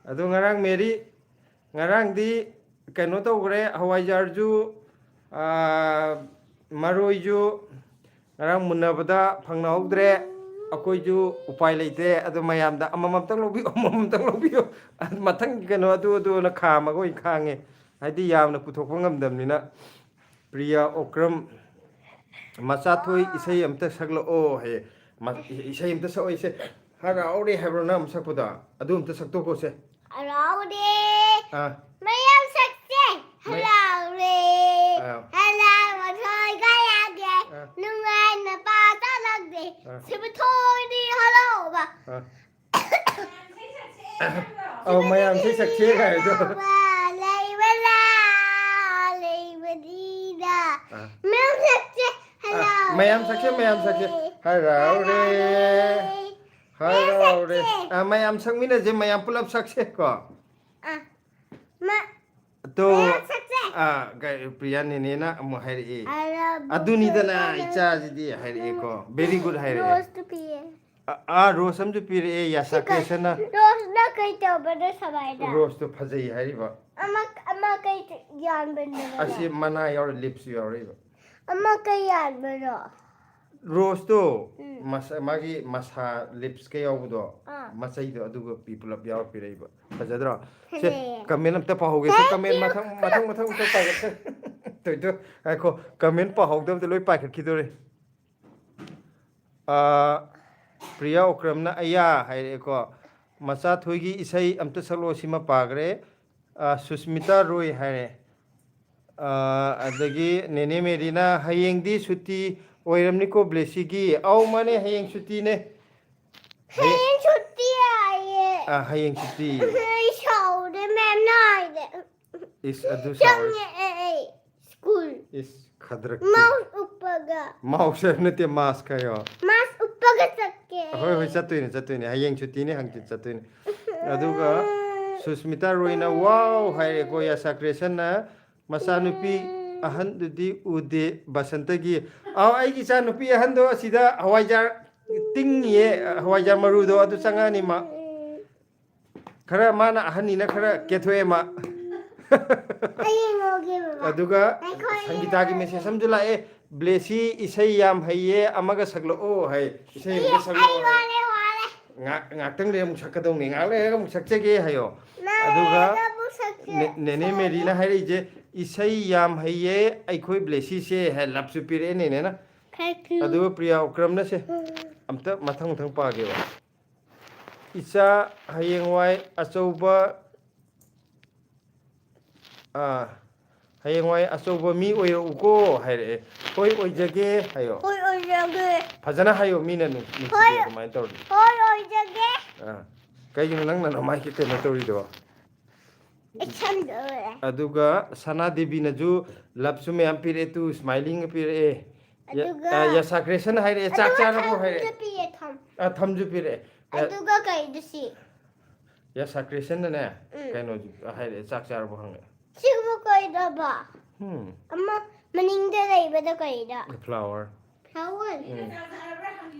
ꯑꯗꯨ ꯉꯔꯥꯡ ꯃꯦꯔꯤ, ꯉꯔꯥꯡꯗꯤ ꯀꯩꯅꯣ ꯇꯧꯈ꯭ꯔꯦ, ꯍꯋꯥꯏꯖꯥꯔꯁꯨ, ꯑꯥ, ꯃꯔꯣꯏꯁꯨ ꯉꯔꯥꯡ ꯃꯨꯟꯅꯕꯗ ꯐꯪꯅꯍꯧꯗ꯭ꯔꯦ꯫ ꯑꯩꯈꯣꯏꯁꯨ ꯎꯄꯥꯏ ꯂꯩꯇꯦ꯫ ꯑꯗꯣ ꯃꯌꯥꯝꯗ ꯑꯃꯃꯝꯇꯪ ꯂꯧꯕꯤꯌꯨ, ꯑꯃꯃꯝꯇꯪ ꯂꯧꯕꯤꯌꯨ꯫ ꯃꯊꯪꯒꯤ ꯀꯩꯅꯣ ꯑꯗꯨ ꯑꯗꯨꯅ ꯈꯥꯝꯃꯒ ꯑꯣꯏꯅ ꯈꯥꯡꯉꯦ꯫ ꯍꯥꯏꯗꯤ ꯌꯥꯝꯅ ꯄꯨꯊꯣꯛꯄ ꯉꯝꯗꯕꯅꯤꯅ꯫ ꯄ꯭ꯔꯤꯌꯥ ꯑꯣꯀ꯭ꯔꯝ, "ꯃꯆꯥꯊꯣꯏ ꯏꯁꯩ ꯑꯝꯇ ꯁꯛꯂꯛꯑꯣ" ꯍꯥꯏꯌꯦ꯫ ꯃ-, ꯏꯁꯩ ꯑꯝꯇ ꯁꯛꯑꯣ, ꯏꯁꯩ꯫ "ꯍꯔꯥꯎꯔꯦ" ꯍꯥꯏꯕ꯭ꯔꯣ ꯅꯪ ꯑꯃ ꯁꯛꯄꯗꯣ? ꯑꯗꯨ ꯑꯝꯇ ꯁꯛꯇꯣꯛꯈꯣꯁꯦ꯫ ꯍꯔꯥꯎꯔꯦ꯫ ꯑꯥ꯫ ꯃꯌꯥꯝ ꯁꯛꯁꯦ꯫ ꯃꯩ- ꯍꯔꯥꯎꯔꯦ꯫ ꯑꯥ꯫ ꯍꯔꯥꯎꯕ ꯊꯣꯏ ꯀꯌꯥꯒꯦ꯫ ꯑꯥ꯫ ꯅꯨꯡꯉꯥꯏꯅ ꯄꯥꯊꯣꯛꯂꯛꯇꯦ꯫ ꯑꯥ꯫ ꯁꯤꯕ ꯊꯣꯏꯗꯤ ꯍꯔꯥꯎꯕ꯫ ꯑꯥ꯫ ꯑꯧ, ꯃꯌꯥꯝ ꯏꯁꯩ ꯁꯛꯁꯦ ꯀꯥꯏꯗꯣ꯫ ꯂꯩꯕ꯭ꯔꯥ? ꯂꯩꯕꯅꯤꯗ꯫ ꯑꯥ꯫ ꯃꯌꯥꯝ ꯁꯛꯁꯦ꯫ ꯑꯥ, ꯍꯔꯥꯎꯔꯦ꯫ ꯃꯌꯥꯝ ꯁꯛꯁꯦ, ꯃꯌꯥꯝ ꯁꯛꯁꯦ꯫ ꯍꯔꯥꯎꯔꯦ꯫ ꯍꯔꯥꯎꯔꯦ꯫ ꯃꯌꯥꯝ ꯁꯛꯁꯦ꯫ ꯑꯥ, ꯃꯌꯥꯝ ꯁꯛꯃꯤꯟꯅꯁꯦ, ꯃꯌꯥꯝ ꯄꯨꯂꯞ ꯁꯛꯁꯦ ꯀꯣ꯫ ꯑꯥ꯫ ꯃ-, ꯑꯗꯣ, ꯃꯌꯥꯝ ꯁꯛꯁꯦ꯫ ꯑꯥ, ꯀꯩ, ꯄ꯭ꯔꯤꯌꯥ ꯅꯦꯅꯦꯅ ꯑꯃꯨꯛ ꯍꯥꯏꯔꯛꯑꯦ꯫ I love you, ꯑꯗꯨꯅꯤꯗꯅ, ꯄ꯭ꯔꯤꯌꯥ ꯅꯦꯅꯦ꯫ ꯏꯆꯥꯁꯤꯗꯤ ꯍꯥꯏꯔꯛꯑꯦꯀꯣ꯫ Very good ꯍꯥꯏꯔꯛꯑꯦ꯫ ꯔꯣꯁꯇꯨ ꯄꯤꯌꯦ꯫ ꯑ-, ꯑꯥ, ꯔꯣꯁ ꯑꯃꯁꯨ ꯄꯤꯔꯛꯑꯦ, ꯌꯥꯁꯥ ꯁꯤ ꯀꯩ-, ꯀ꯭ꯔꯤꯁꯅ꯫ ꯔꯣꯁꯅ ꯀꯩ ꯇꯧꯕꯅꯣ ꯁꯨꯃꯥꯏꯅ? ꯔꯣꯁꯇꯣ ꯐꯖꯩ ꯍꯥꯏꯔꯤꯕ꯫ ꯑꯃ, ꯑꯃ ꯀꯩ ꯌꯥꯟꯕꯅꯣ? ꯑꯁꯤ ꯃꯅꯥ ꯌꯥꯎꯔ, ꯂꯤꯞꯁꯨ ꯌꯥꯎꯔꯛꯏꯕ꯫ ꯑꯃ ꯀꯩ ꯌꯥꯟꯕꯅꯣ? ꯔꯣꯁꯇꯣ ꯎꯝ꯫ ꯃꯁ- ꯃꯥꯒꯤ ꯃꯁꯥ ꯂꯤꯞꯁꯀ ꯌꯥꯎꯕꯗꯣ, ꯑꯥ꯫ ꯃꯆꯩꯗꯣ, ꯑꯗꯨꯒ ꯄꯤ ꯄꯨꯂꯞ ꯌꯥꯎꯔ ꯄꯤꯔꯛꯏꯕ꯫ ꯐꯖꯗ꯭ꯔꯣ? ꯁꯦ, ꯐꯖꯩꯌꯦ꯫ ꯀꯃꯦꯟ ꯑꯝꯇ ꯄꯥꯍꯧꯒꯦ ꯁꯦ. ꯀꯃꯦꯟ ꯃꯊꯪ ꯃꯊꯪ ꯃꯊꯪ ꯃꯊꯪ ꯄꯥꯏꯈꯠꯁꯦ. ꯇꯣꯏꯗꯣ, ꯉꯥꯏꯈꯣ, ꯀꯃꯦꯟ ꯄꯥꯍꯧꯗꯕꯗ ꯂꯣꯏ ꯄꯥꯏꯈꯠꯈꯤꯗꯣꯔꯦ꯫ ꯑꯥ, ꯄ꯭ꯔꯤꯌꯥ ꯑꯣꯀ꯭ꯔꯝꯅ "ꯑꯌꯥ" ꯍꯥꯏꯔꯛꯑꯦꯀꯣ꯫ "ꯃꯆꯥ ꯊꯣꯏꯒꯤ ꯏꯁꯩ ꯑꯝꯇ ꯁꯛꯂꯛꯑꯣ, ꯁꯤꯃ ꯄꯥꯈ꯭ꯔꯦ"꯫ ꯑꯥ, ꯁꯨꯁꯃꯤꯇꯥ ꯔꯣꯏ ꯍꯥꯏꯔꯦ꯫ ꯑꯥ, ꯑꯗꯒꯤ ꯅꯦꯅꯦ ꯃꯦꯔꯤꯅ "ꯍꯌꯦꯡꯗꯤ ꯁꯨꯇꯤ ꯑꯣꯏꯔꯝꯅꯤꯀꯣ ꯕ꯭ꯂꯦꯁꯤꯒꯤ"꯫ ꯑꯧ, ꯃꯥꯅꯦ, ꯍꯌꯦꯡ ꯁꯨꯇꯤꯅꯦ꯫ ꯍꯌꯦꯡ ꯍꯌꯦꯡ ꯁꯨꯇꯤ ꯍꯥꯏꯌꯦ꯫ ꯑꯥ, ꯍꯌꯦꯡ ꯁꯨꯇꯤ꯫ ꯑꯩ ꯁꯥꯎꯔꯦ, ꯃꯦꯝꯅ ꯍꯥꯏꯔꯦ꯫ ꯏꯁ, ꯑꯗꯨ ꯁꯥꯎꯔꯦ꯫ ꯆꯪꯉꯛꯑꯦ ꯑꯩ ꯁ꯭ꯀꯨꯜ꯫ ꯏꯁ, ꯈꯗ꯭ꯔꯛꯇꯤ꯫ ꯃꯥꯎꯁ ꯎꯞꯄꯒ꯫ ꯃꯥꯎꯁ ꯍꯥꯏꯕ ꯅꯠꯇꯦ, ꯃꯥꯁ ꯍꯥꯏꯌꯣ꯫ ꯃꯥꯁ ꯎꯞꯄꯒ ꯆꯠꯀꯦ꯫ ꯍꯣꯏ, ꯍꯣꯏ, ꯆꯠꯇꯣꯏꯅꯦ, ꯆꯠꯇꯣꯏꯅꯦ꯫ ꯍꯌꯦꯡ ꯁꯨꯇꯤꯅꯦ, ꯍꯪꯆꯤꯠ ꯆꯠꯇꯣꯏꯅꯦ꯫ ꯑꯗꯨꯒ ꯁꯨꯁꯃꯤꯇꯥ ꯔꯣꯏꯅ "ꯋꯥꯎ" ꯍꯥꯏꯔꯦꯀꯣ, ꯌꯥꯁꯥ ꯀ꯭ꯔꯤꯌꯦꯁꯟꯅ꯫ "ꯃꯆꯥꯅꯨꯄꯤ ꯑꯍꯟꯗꯨꯗꯤ ꯎꯗꯦ ꯕꯁꯟꯇꯒꯤ"꯫ ꯑꯥꯎ, ꯑꯩꯒꯤ ꯏꯆꯥꯅꯨꯄꯤ ꯑꯍꯟꯗꯣ ꯑꯁꯤꯗ ꯍꯋꯥꯏꯖꯥꯔ ꯇꯤꯡꯉꯤꯌꯦ, ꯍꯋꯥꯏꯖꯥꯔ ꯃꯔꯨꯗꯣ ꯑꯗꯨ ꯆꯪꯉꯛꯑꯅꯤ ꯃꯥ꯫ ꯈꯔ ꯃꯥꯅ ꯑꯍꯟꯅꯤꯅ ꯈꯔ ꯀꯦꯊꯣꯛꯑꯦ ꯃꯥ꯫ ꯑꯩ ꯉꯧꯒꯦ, ꯕꯕꯥ꯫ ꯑꯗꯨꯒ ꯑꯩꯈꯣꯏ ꯁꯪꯒꯤꯇꯥꯒꯤ ꯃꯦꯁꯦꯖ ꯑꯃꯁꯨ ꯂꯥꯛꯑꯦ, "ꯕ꯭ꯂꯦꯁꯤ ꯏꯁꯩ ꯌꯥꯝ ꯍꯩꯌꯦ, ꯑꯃꯒ ꯁꯛꯂꯛꯑꯣ" ꯍꯥꯏ꯫ "ꯏꯁꯩ ꯑꯃꯒ ꯑꯩ ꯁꯛꯂꯛꯑꯣ" ꯍꯥꯏ꯫ ꯋꯥꯔꯦ, ꯋꯥꯔꯦ꯫ ꯉꯥꯛ-, ꯉꯥꯛꯇꯪ ꯂꯩꯔ ꯑꯃꯨꯛ ꯁꯛꯀꯗꯧꯅꯤ, ꯉꯥꯛ ꯂꯩꯔꯒ ꯑꯃꯨꯛ ꯁꯛꯆꯒꯦ ꯍꯥꯏꯌꯣ꯫ ꯑꯗꯨꯒ ꯅꯥꯔꯒ ꯑꯃꯨꯛ ꯁꯛꯀꯦ꯫ ꯅꯦ-, ꯅꯦꯅꯦ ꯃꯦꯔꯤꯅ ꯍꯥꯏꯔꯛꯏꯁꯦ, "ꯏꯁꯩ ꯌꯥꯝ ꯍꯩꯌꯦ ꯑꯩꯈꯣꯏ ꯕ꯭ꯂꯦꯁꯤꯁꯦ" ꯍꯥꯏ, ꯂꯞꯁꯨ ꯄꯤꯔꯛꯑꯦ ꯅꯦꯅꯦꯅ꯫ Thank you꯫ ꯑꯗꯨꯒ ꯄ꯭ꯔꯤꯌꯥ ꯎꯀ꯭ꯔꯝꯅꯁꯦ, ꯑꯝꯇ ꯃꯊꯪ ꯃꯊꯪ ꯄꯥꯒꯦꯕ꯫ "ꯏꯆꯥ ꯍꯌꯦꯡꯋꯥꯏ ꯑꯆꯧꯕ, ꯑꯥ, ꯍꯌꯦꯡꯋꯥꯏ ꯑꯆꯧꯕ ꯃꯤ ꯑꯣꯏꯔꯛꯎꯀꯣ" ꯍꯥꯏꯔꯛꯑꯦ꯫ "ꯍꯣꯏ, ꯑꯣꯏꯖꯒꯦ" ꯍꯥꯏꯌꯣ꯫ ꯍꯣꯏ, ꯑꯣꯏꯖꯒꯦ꯫ ꯐꯖꯅ ꯍꯥꯏꯌꯣ, ꯃꯤꯅ ꯅꯨꯡ-, ꯅꯨꯡꯁꯤꯗꯦ ꯍꯣꯏ꯫ ꯑꯗꯨꯃꯥꯏꯅ ꯇꯧꯔꯗꯤ꯫ ꯍꯣꯏ, ꯑꯣꯏꯖꯒꯦ꯫ ꯑꯥ, ꯀꯩꯒꯤꯅꯣ ꯅꯪꯅ ꯅꯃꯥꯏ ꯀꯩꯅꯣ ꯇꯧꯔꯤꯗꯣ? ꯑꯩ ꯁꯝꯗꯧꯔꯦ꯫ ꯑꯗꯨꯒ ꯁꯅꯥ ꯗꯦꯕꯤꯅꯁꯨ ꯂꯞꯁꯨ ꯃꯌꯥꯝ ꯄꯤꯔꯛꯑꯦ, ꯇꯨ ꯁ꯭ꯃꯥꯏꯂꯤꯡꯒ ꯄꯤꯔꯛꯑꯦ꯫ ꯌ-, ꯑꯗꯨꯒ ꯑ, ꯌꯥꯁꯥ ꯀ꯭ꯔꯤꯌꯦꯁꯟ ꯍꯥꯏꯔꯛꯑꯦ, "ꯆꯥꯛ ꯑꯗꯨꯒ ꯆꯥꯔꯕꯣ?" ꯊꯝꯁꯨ ꯍꯥꯏꯔꯛꯑꯦ꯫ ꯄꯤꯔꯦ, ꯊꯝ꯫ ꯑ, ꯊꯝꯁꯨ ꯄꯤꯔꯛꯑꯦ꯫ ꯑ, ꯑꯗꯨꯒ ꯀꯩꯗꯨ ꯁꯤ? ꯌꯥꯁꯥ ꯀ꯭ꯔꯤꯌꯦꯁꯟꯅꯅꯦ, ꯎꯝ꯫ ꯀꯩꯅꯣꯁꯨ ꯍꯥꯏꯔꯛꯑꯦ, "ꯆꯥꯛ ꯆꯥꯔꯕꯣ?" ꯍꯪꯉꯛꯑꯦ꯫ ꯁꯤꯕꯨ ꯀꯩꯗꯧꯕ? ꯍꯝ, ꯑꯃ ꯃꯅꯤꯡꯗ ꯂꯩꯕꯗꯣ ꯀꯩꯗ? flower꯫ Flower? ꯎꯝ꯫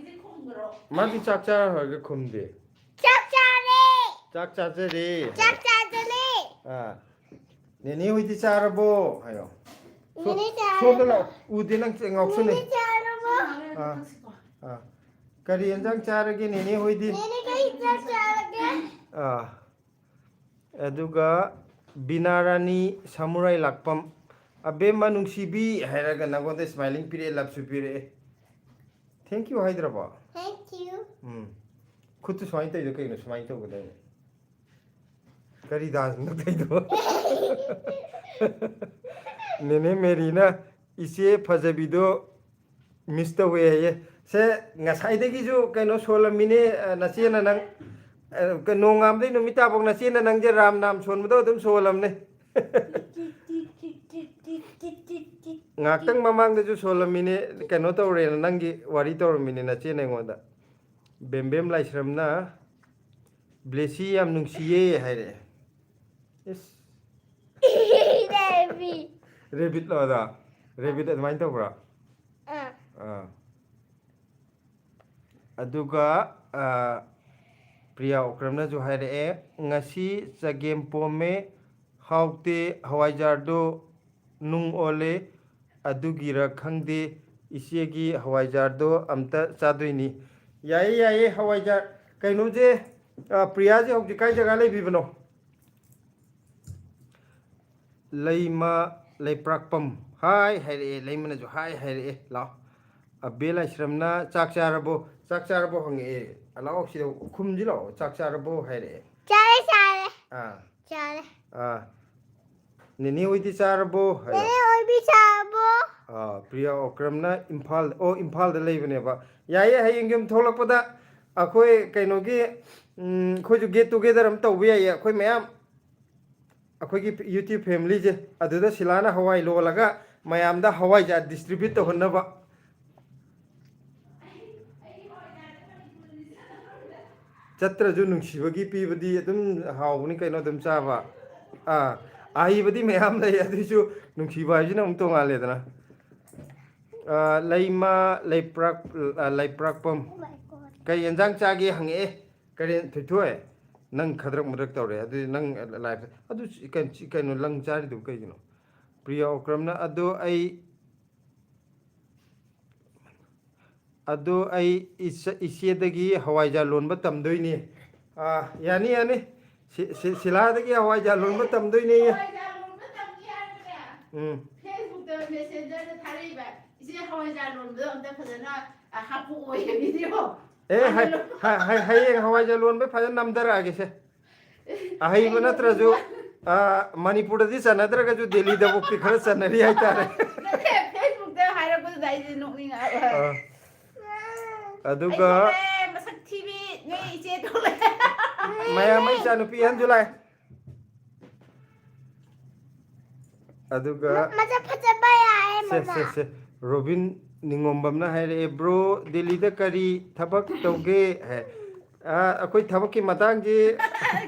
ꯃꯥꯗꯤ ꯆꯥꯛ ꯆꯥꯔ ꯍꯥꯏꯔꯒ ꯈꯨꯝꯗꯦ꯫ ꯆꯥꯛ ꯆꯥꯔꯦ! "ꯆꯥꯛ ꯆꯥꯖꯔꯦ" ꯆꯥꯛ ꯍꯥꯏꯌꯣ꯫ ꯆꯥꯖꯔꯦ! ꯑꯥ, "ꯅꯦꯅꯦ ꯍꯣꯏꯗꯤ ꯆꯥꯔꯕꯣ?" ꯍꯥꯏꯌꯣ꯫ ꯁꯣ-, ꯅꯦꯅꯦ ꯆꯥꯔꯕꯣ? ꯁꯣꯝꯗ ꯂꯥꯛꯑꯣ꯫ ꯎꯗꯦ ꯅꯪ, ꯉꯥꯎꯁꯟꯅꯩ꯫ ꯅꯦꯅꯦ ꯆꯥꯔꯕꯣ? ꯑꯥ, ꯑꯥ꯫ ꯀꯔꯤ ꯌꯦꯟꯖꯥꯡ ꯆꯥꯔꯒꯦ, ꯅꯦꯅꯦ ꯍꯣꯏꯗꯤ? ꯅꯦꯅꯦ, ꯀꯩ ꯌꯦꯟꯖꯥꯡ ꯆꯥꯔꯒꯦ? ꯑꯥ, ꯑꯗꯨꯒ ꯕꯤꯅꯥ ꯔꯥꯅꯤ ꯁꯃꯨꯔꯥꯏ ꯂꯥꯛꯄꯝ, "ꯑꯕꯦꯝꯃ ꯅꯨꯡꯁꯤꯕꯤ" ꯍꯥꯏꯔꯒ ꯅꯪꯉꯣꯟꯗ ꯁ꯭ꯃꯥꯏꯂꯤꯡ ꯄꯤꯔꯛꯑꯦ, ꯂꯞꯁꯨ ꯄꯤꯔꯛꯑꯦ꯫ Thank you ꯍꯥꯏꯗ꯭ꯔꯕꯣ? Thank you. ꯎꯝ꯫ ꯈꯨꯠꯇꯨ ꯁꯨꯃꯥꯏꯅ ꯇꯧꯔꯤꯗꯣ ꯀꯩꯅꯣ? ꯁꯨꯃꯥꯏꯅ ꯇꯧꯒꯗꯕꯅꯤ꯫ ꯀꯔꯤ ꯗꯥꯟꯁꯅꯣ ꯇꯧꯔꯤꯗꯣ? ꯅꯦꯅꯦ ꯃꯦꯔꯤꯅ, "ꯏꯆꯦ ꯐꯖꯕꯤꯗꯣ ꯃꯤꯁ ꯇꯧꯋꯦ" ꯍꯥꯏꯌꯦ꯫ ꯁꯦ, ꯉꯁꯥꯏꯗꯒꯤꯁꯨ ꯀꯩꯅꯣ ꯁꯣꯜꯂꯝꯃꯤꯅꯦ, ꯑ, ꯅꯆꯦꯅ ꯅꯪ, ꯑ, ꯀ-, ꯅꯣꯡꯉꯥꯟꯕꯗꯩ ꯅꯨꯃꯤꯠ ꯇꯥꯐꯥꯎ ꯅꯆꯦꯅ ꯅꯪꯁꯦ ꯔꯥꯝ ꯅꯥꯝ ꯁꯣꯟꯕꯗꯣ ꯑꯗꯨꯝ ꯁꯣꯜꯂꯝꯅꯦ꯫ ꯉꯥꯏꯍꯥꯛꯇꯪ ꯃꯃꯥꯡꯗꯁꯨ ꯁꯣꯜꯂꯝꯃꯤꯅꯦ, ꯀꯩꯅꯣ ꯇꯧꯔꯦꯅ ꯅꯪꯒꯤ ꯋꯥꯔꯤ ꯇꯧꯔꯝꯃꯤꯅꯦ ꯅꯆꯦꯅ ꯑꯩꯉꯣꯟꯗ꯫ ꯕꯦꯝꯕꯦꯝ ꯂꯥꯏꯁ꯭ꯔꯝꯅ, "ꯕ꯭ꯂꯦꯁꯤ ꯌꯥꯝ ꯅꯨꯡꯁꯤꯌꯦ" ꯍꯥꯏꯔꯛꯑꯦ꯫ ꯏꯁ꯫ Baby. ꯔꯦꯕꯤꯠꯂꯣ ꯑꯗꯣ? ꯔꯦꯕꯤꯠ ꯑꯗꯨꯃꯥꯏꯅ ꯇꯧꯕ꯭ꯔꯥ? ꯑꯥ꯫ ꯑꯥ꯫ ꯑꯗꯨꯒ, ꯑꯥ, ꯄ꯭ꯔꯤꯌꯥ ꯑꯣꯀ꯭ꯔꯝꯅꯁꯨ ꯍꯥꯏꯔꯛꯑꯦ, "ꯉꯁꯤ ꯆꯒꯦꯝ ꯄꯣꯝꯃꯦ, ꯍꯥꯎꯇꯦ, ꯍꯋꯥꯏꯖꯥꯔꯗꯣ ꯅꯨꯡ ꯑꯣꯜꯂꯦ, ꯑꯗꯨꯒꯤꯔ ꯈꯪꯗꯦ, ꯏꯆꯦꯒꯤ ꯍꯋꯥꯏꯖꯥꯔꯗꯣ ꯑꯝꯇ ꯆꯥꯗꯣꯏꯅꯤ"꯫ ꯌꯥꯏꯌꯦ, ꯌꯥꯏꯌꯦ, ꯍꯋꯥꯏꯖꯥꯔ꯫ ꯀꯩꯅꯣꯁꯦ, ꯑ, ꯄ꯭ꯔꯤꯌꯥꯁꯦ ꯍꯧꯖꯤꯛ ꯀꯥꯏ ꯖꯒꯥ ꯂꯩꯕꯤꯕꯅꯣ? ꯂꯩꯃ ꯂꯩꯄ꯭ꯔꯥꯛꯄꯝ ꯍꯥꯏ ꯍꯥꯏꯔꯛꯑꯦ, ꯂꯩꯃꯅꯁꯨ ꯍꯥꯏ ꯍꯥꯏꯔꯛꯑꯦ꯫ ꯂꯥꯛꯑꯣ꯫ ꯑꯕꯦ ꯂꯥꯏꯁ꯭ꯔꯝꯅ, "ꯆꯥꯛ ꯆꯥꯔꯕꯣ? ꯆꯥꯛ ꯆꯥꯔꯕꯣ?" ꯍꯪꯉꯛꯑꯦ꯫ ꯂꯥꯛꯑꯣ ꯁꯤꯗ, ꯈꯨꯝꯁꯤ ꯂꯥꯛꯑꯣ, "ꯆꯥꯛ ꯆꯥꯔꯕꯣ?" ꯍꯥꯏꯔꯛꯑꯦ꯫ ꯆꯥꯔꯦ, ꯆꯥꯔꯦ, ꯑꯥ, ꯆꯥꯔꯦ꯫ ꯑꯥ꯫ "ꯅꯦꯅꯦ ꯍꯣꯏꯗꯤ ꯆꯥꯔꯕꯣ?" ꯍꯥꯏꯔꯣ꯫ ꯅꯦꯅꯦ ꯍꯣꯏꯗꯤ ꯆꯥꯔꯕꯣ? ꯑꯥ, ꯄ꯭ꯔꯤꯌꯥ ꯑꯣꯀ꯭ꯔꯝꯅ ꯏꯝꯐꯥꯜ, ꯑꯣ, ꯏꯝꯐꯥꯜꯗ ꯂꯩꯕꯅꯦꯕ꯫ ꯌꯥꯏꯌꯦ, ꯍꯌꯦꯡ ꯌꯨꯝ ꯊꯣꯛꯂꯛꯄꯗ ꯑꯩꯈꯣꯏ ꯀꯩꯅꯣꯒꯤ, ꯎꯝ, ꯑꯩꯈꯣꯏꯁꯨ get together ꯑꯃ ꯇꯧꯕ ꯌꯥꯏꯌꯦ, ꯑꯩꯈꯣꯏ ꯃꯌꯥꯝ꯫ ꯑꯩꯈꯣꯏꯒꯤ YouTube familyꯁꯦ, ꯑꯗꯨꯗ ꯁꯤꯂꯥꯅ ꯍꯋꯥꯏ ꯂꯣꯜꯂꯒ ꯃꯌꯥꯝꯗ ꯍꯋꯥꯏꯖꯥꯔ distribute ꯇꯧꯍꯟꯅꯕ꯫ ꯆꯠꯇ꯭ꯔꯁꯨ ꯅꯨꯡꯁꯤꯕꯒꯤ ꯄꯤꯕꯗꯤ ꯑꯗꯨꯝ ꯍꯥꯎꯕꯅꯤ ꯀꯩꯅꯣ, ꯑꯗꯨꯝ ꯆꯥꯕ꯫ ꯑꯥ, ꯑꯍꯩꯕꯗꯤ ꯃꯌꯥꯝ ꯂꯩ, ꯑꯗꯨꯏꯁꯨ ꯅꯨꯡꯁꯤꯕ ꯍꯥꯏꯁꯤꯅ ꯑꯃꯨꯛ ꯇꯣꯡꯉꯥꯜꯂꯦꯗꯅ꯫ ꯑꯥ, ꯂꯩꯃ ꯂꯩꯄ꯭ꯔꯥꯛ-, ꯑꯥ, ꯂꯩꯄ꯭ꯔꯥꯛꯄꯝ꯫ "ꯀꯩ ꯌꯦꯟꯖꯥꯡ ꯆꯥꯒꯦ?" ꯍꯪꯉꯛꯑꯦ꯫ ꯀꯔꯦꯟ ꯊꯣꯏꯊꯣꯏ, ꯅꯪ ꯈꯗ꯭ꯔꯛ ꯃꯗ꯭ꯔꯛ ꯇꯧꯔꯦ꯫ ꯑꯗꯨꯗꯤ ꯅꯪ live ꯑꯗꯨ ꯆꯤ-, ꯀꯩꯅꯣ, ꯆꯤ-, ꯀꯩꯅꯣ ꯂꯪ ꯆꯥꯔꯤꯗꯨꯕꯨ ꯀꯩꯒꯤꯅꯣ? ꯄ꯭ꯔꯤꯌꯥ ꯑꯣꯀ꯭ꯔꯝꯅ, "ꯑꯗꯣ ꯑꯩ ꯑꯗꯨ ꯑꯩ ꯏꯆ-, ꯏꯆꯦꯗꯒꯤ ꯍꯋꯥꯏꯖꯥꯔ ꯂꯣꯟꯕ ꯇꯝꯗꯣꯏꯅꯤ꯫ ꯑꯥ, ꯌꯥꯅꯤ, ꯌꯥꯅꯤ꯫ ꯁꯤ-, ꯁꯤ-, ꯁꯤꯂꯥꯗꯒꯤ ꯍꯋꯥꯏꯖꯥꯔ ꯂꯣꯟꯕ ꯇꯝꯗꯣꯏꯅꯦ꯫ ꯍꯋꯥꯏꯖꯥꯔ ꯂꯣꯟꯕ ꯇꯝꯒꯦ ꯍꯥꯏꯔꯒꯅꯦ, ꯎꯝ꯫ Facebookꯇ Messengerꯗ ꯊꯥꯔꯛꯏꯕ, "ꯏꯆꯦ, ꯍꯋꯥꯏꯖꯥꯔ ꯂꯣꯟꯕꯗꯣ ꯑꯝꯇ ꯐꯖꯅ, ꯑ, ꯍꯥꯞꯄꯛꯑꯣꯌꯦ video꯫ ꯑꯦ, ꯍꯥꯏ-, ꯍꯥꯏ-, ꯍꯥꯏ-, ꯍꯌꯦꯡ ꯍꯋꯥꯏꯖꯥꯔ ꯂꯣꯟꯕ ꯐꯖꯅ ꯅꯝꯊꯔꯛꯑꯒꯦꯁꯦ꯫ ꯑꯍꯩꯕ ꯅꯠꯇ꯭ꯔꯁꯨ, ꯑ, ꯃꯅꯤꯄꯨꯔꯗꯗꯤ ꯆꯟꯅꯗ꯭ꯔꯒꯁꯨ ꯗꯦꯜꯂꯤꯗꯐꯥꯎꯗꯤ ꯈꯔ ꯆꯟꯅꯔꯤ ꯍꯥꯏꯇꯥꯔꯦ꯫ ꯅꯠꯇꯦ, Facebookꯇ ꯍꯥꯏꯔꯛꯄꯗꯨꯗ ꯑꯩꯁꯦ ꯅꯣꯛꯅꯤꯡꯉꯛꯑꯕ꯫ ꯑ꯫ ꯑꯗꯨꯒ ꯑꯩ ꯊꯣꯛꯂꯛꯑꯦ, ꯃꯁꯛ ꯊꯤꯕꯤ, ꯅꯣꯏ ꯏꯆꯦ ꯊꯣꯛꯂꯛꯑꯦ꯫ ꯃꯌꯥꯝ, ꯑꯩ ꯏꯆꯥ ꯅꯨꯄꯤ ꯑꯍꯟꯁꯨ ꯂꯥꯛꯑꯦ꯫ ꯑꯗꯨꯒ ꯃ-, ꯃꯁꯛ ꯐꯖꯕ ꯌꯥꯏꯌꯦ, ꯁꯦ, ꯃꯃꯥ꯫ ꯁꯦ, ꯁꯦ꯫ ꯔꯣꯕꯤꯟ ꯅꯤꯉꯣꯝꯕꯝꯅ ꯍꯥꯏꯔꯛꯑꯦ, "Bro, ꯗꯦꯜꯂꯤꯗ ꯀꯔꯤ ꯊꯕꯛ ꯇꯧꯒꯦ?" ꯍꯥꯏ꯫ ꯑ, ꯑꯩꯈꯣꯏ ꯊꯕꯛꯀꯤ ꯃꯇꯥꯡꯁꯤ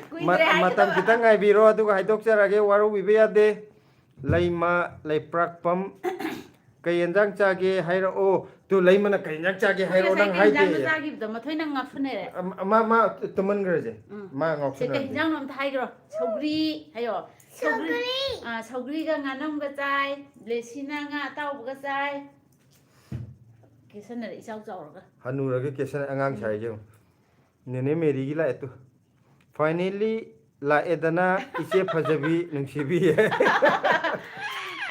ꯀꯨꯏꯗ꯭ꯔꯦ ꯃ-, ꯍꯥꯏꯒꯗꯕ꯫ ꯃꯇꯝ ꯈꯤꯇꯪ ꯉꯥꯏꯕꯤꯔꯣ, ꯑꯗꯨꯒ ꯍꯥꯏꯗꯣꯛꯆꯔꯛꯑꯒꯦ, ꯋꯥꯔꯧꯕꯤꯕ ꯌꯥꯗꯦ꯫ ꯂꯩꯃ ꯂꯩꯄ꯭ꯔꯥꯛꯄꯝ, "ꯀꯩ ꯌꯦꯟꯖꯥꯡ ꯆꯥꯒꯦ ꯍꯥꯏꯔꯛꯑꯣ"꯫ ꯇꯨ, ꯂꯩꯃꯅ "ꯀꯩ ꯌꯦꯟꯖꯥꯡ ꯆꯥꯒꯦ ꯍꯥꯏꯔꯛꯑꯣ", ꯉꯁꯥꯏ ꯅꯪ ꯀꯩ ꯍꯥꯏꯗꯦ꯫ ꯌꯦꯟꯖꯥꯡꯅꯣ ꯆꯥꯈꯤꯕꯗꯣ ꯃꯊꯣꯏ ꯅꯪ ꯉꯥꯎꯁꯟꯅꯔꯦ꯫ ꯑ, ꯃ-, ꯃꯥ, ꯃꯥ ꯇꯨꯝꯃꯟꯈ꯭ꯔꯁꯦ꯫ ꯎꯝ꯫ ꯃꯥ ꯁꯦ, ꯀꯩ ꯉꯥꯎꯁꯟꯅꯔꯗꯤ꯫ ꯌꯦꯟꯖꯥꯡꯅꯣ ꯑꯝꯇ ꯍꯥꯏꯈ꯭ꯔꯣ꯫ ꯁꯧꯒ꯭ꯔꯤ ꯍꯥꯏꯌꯣ꯫ ꯁꯧꯒ꯭ꯔꯤ꯫ ꯁꯧꯒ꯭ꯔꯤ꯫ ꯑ, ꯁꯧꯒ꯭ꯔꯤꯒ ꯉꯥꯅꯝꯒ ꯆꯥꯏ, ꯕ꯭ꯂꯦꯁꯤꯅ ꯉꯥ ꯑꯇꯥꯎꯕꯒ ꯆꯥꯏ꯫ ꯀꯦꯁꯟꯅꯔꯦ ꯏꯆꯥꯎ ꯆꯥꯎꯔꯒ꯫ ꯍꯅꯨꯔꯒ ꯀꯦꯁꯟ ꯑꯉꯥꯡ ꯎꯝ꯫ ꯁꯥꯏꯁꯦ ꯌꯦꯡꯉꯨ꯫ ꯅꯦꯅꯦ ꯃꯦꯔꯤꯒꯤ ꯂꯥꯛꯑꯦ ꯇꯨ꯫ Finally ꯂꯥꯛꯑꯦꯗꯅ ꯏꯆꯦ ꯐꯖꯕꯤ ꯅꯨꯡꯁꯤꯕꯤ꯫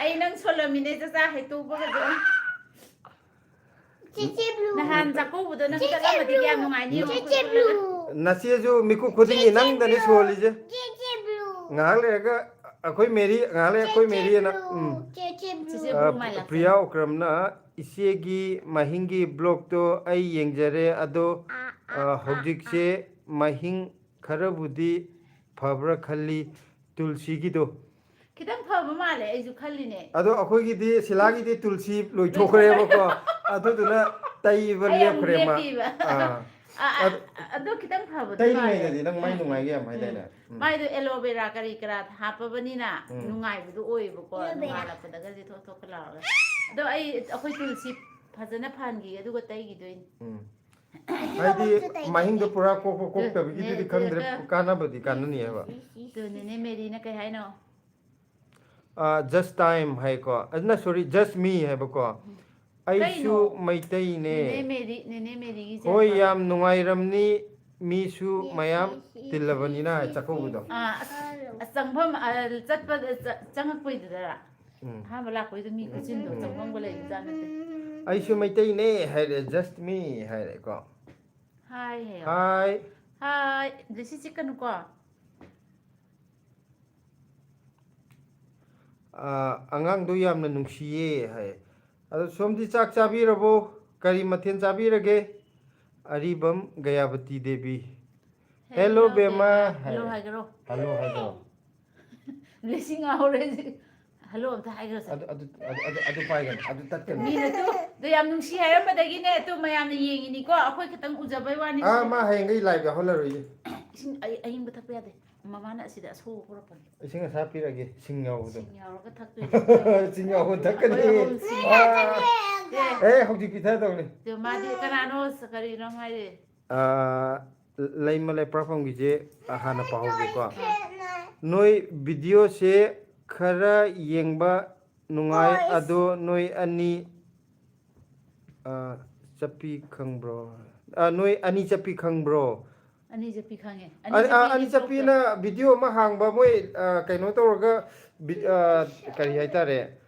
ꯑꯩ ꯅꯪ ꯁꯣꯜꯂꯝꯃꯤꯅꯦ ꯆꯥꯆꯥ ꯍꯦꯛ ꯇꯣꯛꯄꯒꯁꯨ꯫ ꯆꯦꯆꯦ Blue꯫ ꯅꯍꯥꯟ ꯆꯥꯛꯀꯧꯕꯗꯣ ꯅꯪ ꯆꯦꯆꯦ ꯆꯠꯂꯝꯃꯗꯤ ꯀꯌꯥꯝ Blue꯫ ꯅꯨꯡꯉꯥꯏꯅꯤ ꯌꯦꯡꯉꯣ, ꯆꯦꯆꯦ ꯑꯩꯈꯣꯏ ꯄꯨꯜꯂꯒ꯫ Blue꯫ ꯅꯆꯦꯁꯨ ꯃꯤꯀꯨꯞ ꯈꯨꯗꯤꯡꯒꯤ ꯆꯦꯆꯦ ꯅꯪꯗꯅꯤ Blue꯫ ꯁꯣꯜꯂꯤꯁꯦ꯫ ꯆꯦꯆꯦ Blue꯫ ꯉꯥꯏꯍꯥꯛ ꯂꯩꯔꯒ ꯑꯩꯈꯣꯏ ꯃꯦꯔꯤ, ꯉꯥꯏꯍꯥꯛ ꯂꯩꯔꯒ ꯑꯩꯈꯣꯏ ꯆꯦꯆꯦ ꯃꯦꯔꯤ ꯑꯅ, Blue꯫ ꯎꯝ꯫ ꯆꯦꯆꯦ Blue꯫ ꯆꯦꯆꯦ ꯑ, Blue ꯃꯥꯏ ꯂꯥꯛꯆꯩ꯫ ꯄ꯭ꯔꯤꯌꯥ ꯑꯣꯀ꯭ꯔꯝꯅ ꯏꯆꯦꯒꯤ ꯃꯍꯤꯡꯒꯤ vlogꯇꯣ ꯑꯩ ꯌꯦꯡꯖꯔꯦ, ꯑꯗꯣ, ꯑ, ꯑ, ꯑ, ꯍꯧꯖꯤꯛꯁꯦ ꯑ꯫ ꯃꯍꯤꯡ ꯈꯔꯕꯨꯗꯤ ꯐꯕ꯭ꯔꯥ ꯈꯜꯂꯤ, ꯇꯨꯜꯁꯤꯒꯤꯗꯣ꯫ ꯈꯤꯇꯪ ꯐꯕ ꯃꯥꯜꯂꯦ, ꯑꯩꯁꯨ ꯈꯜꯂꯤꯅꯦ꯫ ꯑꯗꯣ ꯑꯩꯈꯣꯏꯒꯤꯗꯤ, ꯁꯤꯂꯥꯒꯤꯗꯤ ꯇꯨꯜꯁꯤ ꯂꯣꯏꯊꯣꯛꯈ꯭ꯔꯦꯕꯀꯣ, ꯑꯗꯨꯗꯨꯅ ꯇꯩꯕ ꯑꯩ ꯑꯃꯨꯛ ꯂꯦꯞꯈ꯭ꯔꯦ ꯃꯥ꯫ ꯂꯦꯞꯄꯤꯕ꯫ ꯑꯥ꯫ ꯑ, ꯑ, ꯑꯗ-, ꯑꯗꯣ ꯈꯤꯇꯪ ꯐꯕꯗꯤ ꯃꯥꯜꯂꯦ꯫ ꯇꯩꯔꯤꯉꯩꯗꯗꯤ ꯅꯪ ꯃꯥꯏ ꯎꯝ꯫ ꯅꯨꯡꯉꯥꯏꯒ ꯌꯥꯝ ꯍꯥꯏꯗꯥꯏꯅꯦ? ꯎꯝ꯫ ꯎꯝ꯫ ꯃꯥꯏꯗꯣ aloe vera ꯀꯔꯤ ꯀꯔꯥ ꯍꯥꯞꯄꯕꯅꯤꯅ ꯎꯝ꯫ ꯅꯨꯡꯉꯥꯏꯕꯗꯣ ꯑꯣꯏꯌꯦꯕꯀꯣ, aloe vera꯫ ꯅꯣꯡꯉꯥꯜꯂꯛꯄꯗꯒꯗꯤ ꯊꯣꯠ ꯊꯣꯠꯀ ꯂꯥꯎꯔꯒ꯫ ꯑꯗꯣ ꯑꯩ, ꯑꯩꯈꯣꯏ ꯇꯨꯜꯁꯤ ꯐꯖꯅ ꯐꯍꯟꯈꯤꯒꯦ, ꯑꯗꯨꯒ ꯇꯩꯈꯤꯗꯣꯏꯅꯤ꯫ ꯎꯝ꯫ ꯍꯥꯏꯗꯤ ꯃꯍꯤꯡꯗꯣ ꯄꯨꯔꯥ ꯀꯣꯛꯄ ꯀꯣꯛꯇꯕꯒꯤꯗꯨꯗꯤ ꯈꯪꯗ꯭ꯔꯦ, ꯀꯥꯟꯅꯕꯗꯤ ꯀꯥꯟꯅꯅꯤ ꯍꯥꯏꯕ꯫ ꯑꯗꯨꯅꯤꯅꯦ, ꯃꯦꯔꯤꯅ ꯀꯩ ꯍꯥꯏꯅꯣ? ꯑ, just time ꯍꯥꯏꯀꯣ, ꯑꯗꯨꯅ, sorry, just me ꯍꯥꯏꯕꯀꯣ꯫ ꯑꯩꯁꯨ ꯀꯩꯅꯣ? ꯃꯩꯇꯩꯅꯦ꯫ ꯅꯦꯅꯦ ꯃꯦꯔꯤ, ꯅꯦꯅꯦ ꯃꯦꯔꯤꯒꯤꯁꯦ ꯍꯣꯏ, ꯐꯔꯦ꯫ ꯌꯥꯝ ꯅꯨꯡꯉꯥꯏꯔꯝꯅꯤ꯫ ꯃꯤꯁꯨ ꯃꯌꯥꯝ ꯇꯤꯜꯂꯕꯅꯤꯅ ꯆꯥꯛꯀꯧꯕꯗꯣ꯫ ꯑꯥ, ꯑꯁ, ꯑꯁ, ꯆꯪꯐꯝ, ꯑ, ꯆꯠꯄꯗ, ꯆ-, ꯆꯪꯉꯛꯄꯩꯗꯨꯗꯔꯥ? ꯎꯝ꯫ ꯑꯍꯥꯟꯕ ꯂꯥꯛꯄꯩꯗ ꯃꯤ ꯈꯨꯆꯤꯟꯗꯣ ꯎꯝ꯫ ꯆꯪꯐꯝꯒ ꯂꯩꯕꯖꯥꯠ ꯅꯠꯇꯦ꯫ ꯑꯩꯁꯨ ꯃꯩꯇꯩꯅꯦ ꯍꯥꯏꯔꯦ, just me ꯍꯥꯏꯔꯦꯀꯣ꯫ ꯍꯥꯏ ꯍꯥꯏꯌꯣ꯫ ꯍꯥꯏ꯫ ꯍꯥꯏ꯫ ꯂꯤꯁꯤ ꯆꯤꯛꯀꯅꯨꯀꯣ꯫ ꯑꯥ, ꯑꯉꯥꯡꯗꯣ ꯌꯥꯝꯅ ꯅꯨꯡꯁꯤꯌꯦ ꯍꯥꯏ꯫ ꯑꯗꯣ ꯁꯣꯝꯗꯤ ꯆꯥꯛ ꯆꯥꯕꯤꯔꯕꯣ? ꯀꯔꯤ ꯃꯊꯦꯜ ꯆꯥꯕꯤꯔꯒꯦ? ꯑꯔꯤꯕꯝ ꯒꯌꯥꯕꯇꯤ ꯗꯦꯕꯤ꯫ Hello, hello, ꯕꯦꯝꯃ꯫ ꯕꯦꯝꯃ꯫ Hello ꯍꯥꯏ-, ꯍꯥꯏꯒ꯭ꯔꯣ꯫ Hello ꯍꯥꯏꯒ꯭ꯔꯣ꯫ ꯂꯤꯁꯤꯡ ꯉꯥꯎꯔꯦ ꯍꯧꯖꯤꯛ꯫ Hello ꯑꯝꯇ ꯍꯥꯏꯒ꯭ꯔꯣꯁꯦ꯫ ꯑꯗꯨ, ꯑꯗꯨ, ꯑꯗꯨ, ꯑꯗꯨ, ꯑꯗꯨ ꯄꯥꯏꯒꯅꯨ, ꯑꯗꯨ ꯇꯠꯀꯅꯨ꯫ ꯃꯤꯅ ꯇꯨ, ꯑꯗꯨ ꯌꯥꯝ ꯅꯨꯡꯁꯤ ꯍꯥꯏꯔꯝꯕꯗꯒꯤꯅꯦ, ꯇꯨ ꯃꯌꯥꯝꯅ ꯌꯦꯡꯉꯤꯅꯤꯀꯣ, ꯑꯩꯈꯣꯏ ꯈꯤꯇꯪ ꯎꯖꯕꯩ ꯋꯥꯅꯤ꯫ ꯑꯥ, ꯃꯥ ꯍꯌꯦꯡꯗꯩ live ꯌꯥꯎꯍꯜꯂꯔꯣꯏꯒꯦ꯫ ꯏꯁꯤꯡ ꯑꯏ-, ꯑꯏꯪꯕ ꯊꯛꯄ ꯌꯥꯗꯦ꯫ ꯃꯃꯥꯅ ꯑꯁꯤꯗ ꯑꯁꯣꯛꯄ ꯄꯨꯔꯛꯄꯅꯤ꯫ ꯏꯁꯤꯡ ꯑꯁꯥ ꯄꯤꯔꯒꯦ, ꯁꯤꯡ ꯌꯥꯎꯕꯗꯣ꯫ ꯁꯤꯡ ꯌꯥꯎꯔꯒ ꯊꯛꯇꯣꯏꯅꯦ꯫ ꯁꯤꯡ ꯌꯥꯎꯕ ꯊꯛꯀꯅꯤ꯫ ꯑꯩꯈꯣꯏ ꯑꯍꯨꯝ ꯁꯤꯡ ꯑꯥ꯫ ꯑꯦ꯫ ꯑꯦ, ꯍꯧꯖꯤꯛ ꯄꯤꯊꯗꯧꯅꯤ꯫ ꯑꯗꯨ ꯃꯥꯗꯤ ꯀꯅꯥꯅꯣ, ꯀꯔꯤꯅꯣ ꯍꯥꯏꯔꯦ? ꯑꯥ, ꯂꯩꯃ ꯂꯩꯄ꯭ꯔꯥꯛꯄꯝꯒꯤꯁꯦ ꯍꯥꯟꯅ ꯄꯥꯍꯧꯒꯦꯀꯣ꯫ ꯅꯣꯏ videoꯁꯦ ꯈꯔ ꯌꯦꯡꯕ ꯅꯨꯡꯉꯥꯏ, ꯑꯗꯣ ꯅꯣꯏ ꯑꯅꯤ ꯑ, ꯆꯠꯄꯤ ꯈꯪꯕ꯭ꯔꯣ? ꯑ, ꯅꯣꯏ ꯑꯅꯤ ꯆꯠꯄꯤ ꯈꯪꯕ꯭ꯔꯣ? ꯑꯅꯤ ꯆꯠꯄꯤ ꯈꯪꯉꯦ꯫ ꯑ, ꯑꯅꯤ ꯑ, ꯆꯠꯄꯤ ꯑꯅꯤ ꯍꯥꯏꯗꯤ ꯆꯠꯄꯤꯅ ꯚꯤꯗꯤꯑꯣ ꯑꯃ ꯍꯥꯡꯕ, ꯃꯣꯏ, ꯑ, ꯀꯩꯅꯣ ꯇꯧꯔꯒ, ꯚꯤ-, ꯑ, ꯀꯔꯤ ꯍꯥꯏꯇꯥꯔꯦ?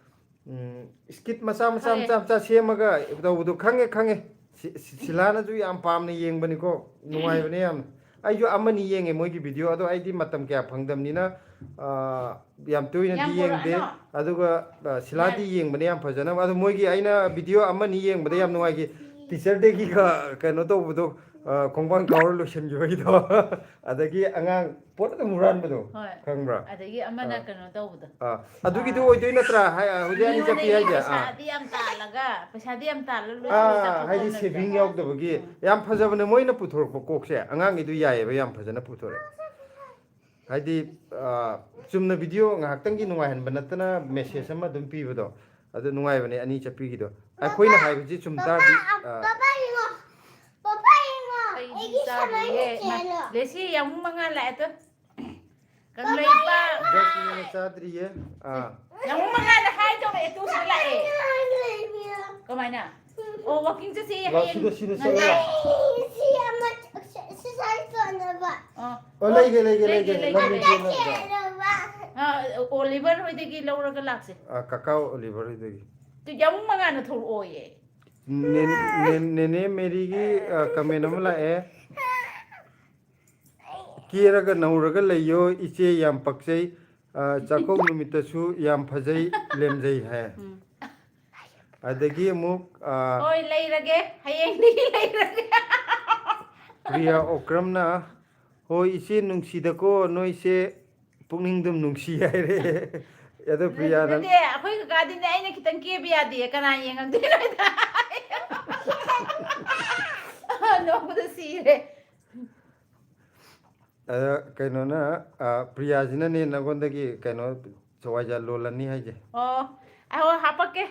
ꯎꯝ, skit ꯃꯆꯥ, ꯃꯆꯥ, ꯈꯪꯉꯦ꯫ ꯃꯆꯥ, ꯃꯆꯥ ꯁꯦꯝꯃꯒ ꯇꯧꯕꯗꯣ ꯈꯪꯉꯦ, ꯈꯪꯉꯦ꯫ ꯁꯤ-, ꯁꯤ-, ꯁꯤꯂꯥꯅꯁꯨ ꯌꯥꯝ ꯄꯥꯝꯅ ꯌꯦꯡꯕꯅꯤꯀꯣ, ꯅꯨꯡꯉꯥꯏꯕꯅꯦ ꯌꯥꯝꯅ꯫ ꯑꯩꯁꯨ ꯑꯃꯅꯤ ꯌꯦꯡꯉꯦ ꯃꯣꯏꯒꯤ ꯚꯤꯗꯤꯑꯣ, ꯑꯗꯣ ꯑꯩꯗꯤ ꯃꯇꯝ ꯀꯌꯥ ꯐꯪꯗꯕꯅꯤꯅ, ꯑ, ꯌꯥꯝ ꯇꯣꯏꯅꯗꯤ ꯌꯥꯝ ꯌꯦꯡꯗꯦ꯫ ꯄꯣꯔꯛꯑꯅꯣ꯫ ꯑꯗꯨꯒ, ꯑ, ꯁꯤꯂꯥꯗꯤ ꯌꯥꯔꯦ꯫ ꯌꯦꯡꯕꯅꯦ ꯌꯥꯝ ꯐꯖꯅ꯫ ꯑꯗꯣ ꯃꯣꯏꯒꯤ ꯑꯩꯅ ꯚꯤꯗꯤꯑꯣ ꯑꯃꯅꯤ ꯌꯦꯡꯕꯗ ꯌꯥꯝ ꯅꯨꯡꯉꯥꯏꯈꯤ꯫ Teacher Dayꯒꯤꯒ ꯀꯩꯅꯣ ꯇꯧꯕꯗꯣ, ꯑ, ꯈꯣꯡꯕꯥꯟ ꯀꯥꯎꯔ ꯂꯣꯏꯁꯤꯟꯈꯤꯕꯒꯤꯗꯣ꯫ ꯑꯗꯒꯤ ꯑꯉꯥꯡ ꯄꯣꯠ ꯑꯗꯨꯝ ꯍꯨꯔꯥꯟꯕꯗꯣ꯫ ꯍꯣꯏ꯫ ꯈꯪꯕ꯭ꯔꯥ? ꯑꯗꯒꯤ ꯑꯃꯅ ꯑ꯫ ꯀꯩꯅꯣ ꯇꯧꯕꯗꯣ꯫ ꯑ, ꯑꯗꯨꯒꯤꯗꯣ ꯑ꯫ ꯑꯣꯏꯗꯣꯏ ꯅꯠꯇ꯭ꯔꯥ? ꯍꯥꯏ-, ꯑ, ꯍꯧꯖꯤꯛ ꯑꯅꯤ ꯆꯠꯄꯤ ꯃꯤꯉꯣꯟꯗꯒꯤ ꯍꯥꯏꯁꯦ? ꯑ꯫ ꯄꯩꯁꯥꯗꯤ ꯌꯥꯝ ꯇꯥꯜꯂꯒ, ꯄꯩꯁꯥꯗꯤ ꯌꯥꯝ ꯇꯥꯜꯂ ꯂꯣꯏ ꯑ, ꯆꯠꯊꯣꯛꯄ ꯍꯥꯏꯗꯤ ꯅꯠꯇ꯭ꯔꯥ? Saving ꯌꯥꯎꯗꯕꯒꯤ꯫ ꯎꯝ꯫ ꯌꯥꯝ ꯐꯖꯕꯅꯦ ꯃꯣꯏꯅ ꯄꯨꯊꯣꯔꯛꯄ ꯀꯣꯛꯁꯦ꯫ ꯑꯉꯥꯡꯒꯤꯗꯨ ꯌꯥꯏꯌꯦꯕ, ꯌꯥꯝ ꯐꯖꯅ ꯄꯨꯊꯣꯔꯛꯑꯦ꯫ ꯍꯥꯏꯗꯤ, ꯑ, ꯆꯨꯝꯅ ꯚꯤꯗꯤꯑꯣ ꯉꯥꯏꯍꯥꯛꯇꯪꯒꯤ ꯅꯨꯡꯉꯥꯏꯍꯟꯕ ꯅꯠꯇꯅ message ꯑꯃ ꯑꯗꯨꯝ ꯄꯤꯕꯗꯣ, ꯑꯗꯨ ꯅꯨꯡꯉꯥꯏꯕꯅꯦ ꯑꯅꯤ ꯆꯠꯄꯤꯒꯤꯗꯣ꯫ ꯑꯩꯈꯣꯏꯅ ꯍꯥꯏꯕꯁꯤ ꯆꯨꯝ ꯇꯥꯔꯗꯤ, ꯑ, ꯄꯥꯄꯥ ꯌꯦꯡꯉꯣ꯫ ꯄꯥꯄꯥ ꯌꯦꯡꯉꯣ꯫ ꯑꯩꯗꯤ ꯑꯩꯒꯤ ꯁꯥꯟꯅꯔꯤ ꯆꯥꯗ꯭ꯔꯤꯌꯦ꯫ ꯆꯦꯜꯂꯣ꯫ ꯂꯦꯁꯤ, ꯌꯥꯝꯕꯨꯡ ꯃꯉꯥ ꯂꯥꯛꯑꯦ ꯇꯨ꯫ ꯀꯪꯂꯩꯄꯥꯛ꯫ Just ꯃꯤꯅ ꯆꯥꯗ꯭ꯔꯤꯌꯦ꯫ ꯑꯥ꯫ ꯌꯥꯝꯕꯨꯡ ꯃꯉꯥꯗ ꯍꯥꯏ ꯇꯧꯔꯛꯑꯦ ꯇꯨ ꯁꯤ ꯂꯥꯛꯑꯦ꯫ ꯀꯃꯥꯏꯅ? ꯑꯣ, ꯋꯥꯀꯤꯡ ꯆꯠꯁꯦ ꯂꯥꯛ, ꯍꯌꯦꯡ ꯁꯤꯗ, ꯁꯤꯗ ꯉꯟꯅ꯫ ꯆꯠꯂꯒ꯫ ꯁꯤ ꯑꯃ ꯑꯦꯛꯁꯔꯁꯥꯏꯁ ꯇꯧꯅꯕ꯫ ꯑꯣ, ꯑꯣ, ꯂꯩꯒꯦ, ꯂꯩꯒꯦ, ꯂꯩꯒꯦ꯫ ꯂꯩꯒꯦ, ꯂꯩꯒꯦ, ꯂꯝꯕꯤ ꯂꯩꯒꯦ꯫ ꯆꯦꯜꯂꯒ꯫ ꯆꯦꯜꯂꯕ꯫ ꯑ, ꯑꯣꯂꯤꯚꯔ ꯍꯣꯏꯗꯒꯤ ꯂꯧꯔꯒ ꯂꯥꯛꯁꯦ꯫ ꯑ, ꯀꯀꯥ ꯑꯣꯂꯤꯚꯔ ꯍꯣꯏꯗꯒꯤ꯫ ꯇꯨ ꯌꯥꯝ ꯃꯉꯥꯅ ꯊꯣꯛꯂꯛꯑꯣꯌꯦ꯫ ꯅꯦ-, ꯅꯦ-, ꯅꯦꯅꯦ ꯃꯦꯔꯤꯒꯤ, ꯑ, ꯀꯃꯦꯟ ꯑꯃ ꯂꯥꯛꯑꯦ꯫ "ꯀꯦꯔꯒ ꯅꯧꯔꯒ ꯂꯩꯌꯣ ꯏꯆꯦ, ꯌꯥꯝ ꯄꯛꯆꯩ꯫ ꯑ, ꯆꯥꯛꯀꯧ ꯅꯨꯃꯤꯠꯇꯁꯨ ꯌꯥꯝ ꯐꯖꯩ, ꯂꯦꯝꯖꯩ" ꯍꯥꯏ꯫ ꯎꯝ꯫ ꯑꯗꯒꯤ ꯑꯃꯨꯛ, ꯑ, ꯍꯣꯏ, ꯂꯩꯔꯒꯦ꯫ ꯍꯌꯦꯡꯗꯒꯤ ꯂꯩꯔꯒꯦ꯫ ꯄ꯭ꯔꯤꯌꯥ ꯑꯣꯀ꯭ꯔꯝꯅ, "ꯍꯣꯏ ꯏꯆꯦ, ꯅꯨꯡꯁꯤꯗꯀꯣ ꯅꯣꯏꯁꯦ, ꯄꯨꯛꯅꯤꯡꯗꯨꯝ ꯅꯨꯡꯁꯤ" ꯍꯥꯏꯔꯦ꯫ ꯑꯗꯣ ꯄ꯭ꯔꯤꯌꯥꯅ ꯅꯠꯇꯦ, ꯑꯩꯈꯣꯏ ꯀꯀꯥꯗꯤꯅꯦ, ꯑꯩꯅ ꯈꯤꯇꯪ ꯀꯦꯕ ꯌꯥꯗꯦ, ꯀꯅꯥ ꯌꯦꯡꯉꯝꯗꯣꯏꯅꯣ? ꯅꯣꯛꯄꯗ ꯁꯤꯔꯦ꯫ ꯑꯗ ꯀꯩꯅꯣꯅ, ꯑ, ꯄ꯭ꯔꯤꯌꯥꯁꯤꯅꯅꯦ ꯅꯉꯣꯟꯗꯒꯤ ꯀꯩꯅꯣ ꯍꯋꯥꯏꯖꯥꯔ ꯂꯣꯜꯂꯅꯤ ꯍꯥꯏꯁꯦ꯫ ꯑꯣ, ꯑꯩ ꯍꯣꯏ ꯍꯥꯄꯛꯀꯦ꯫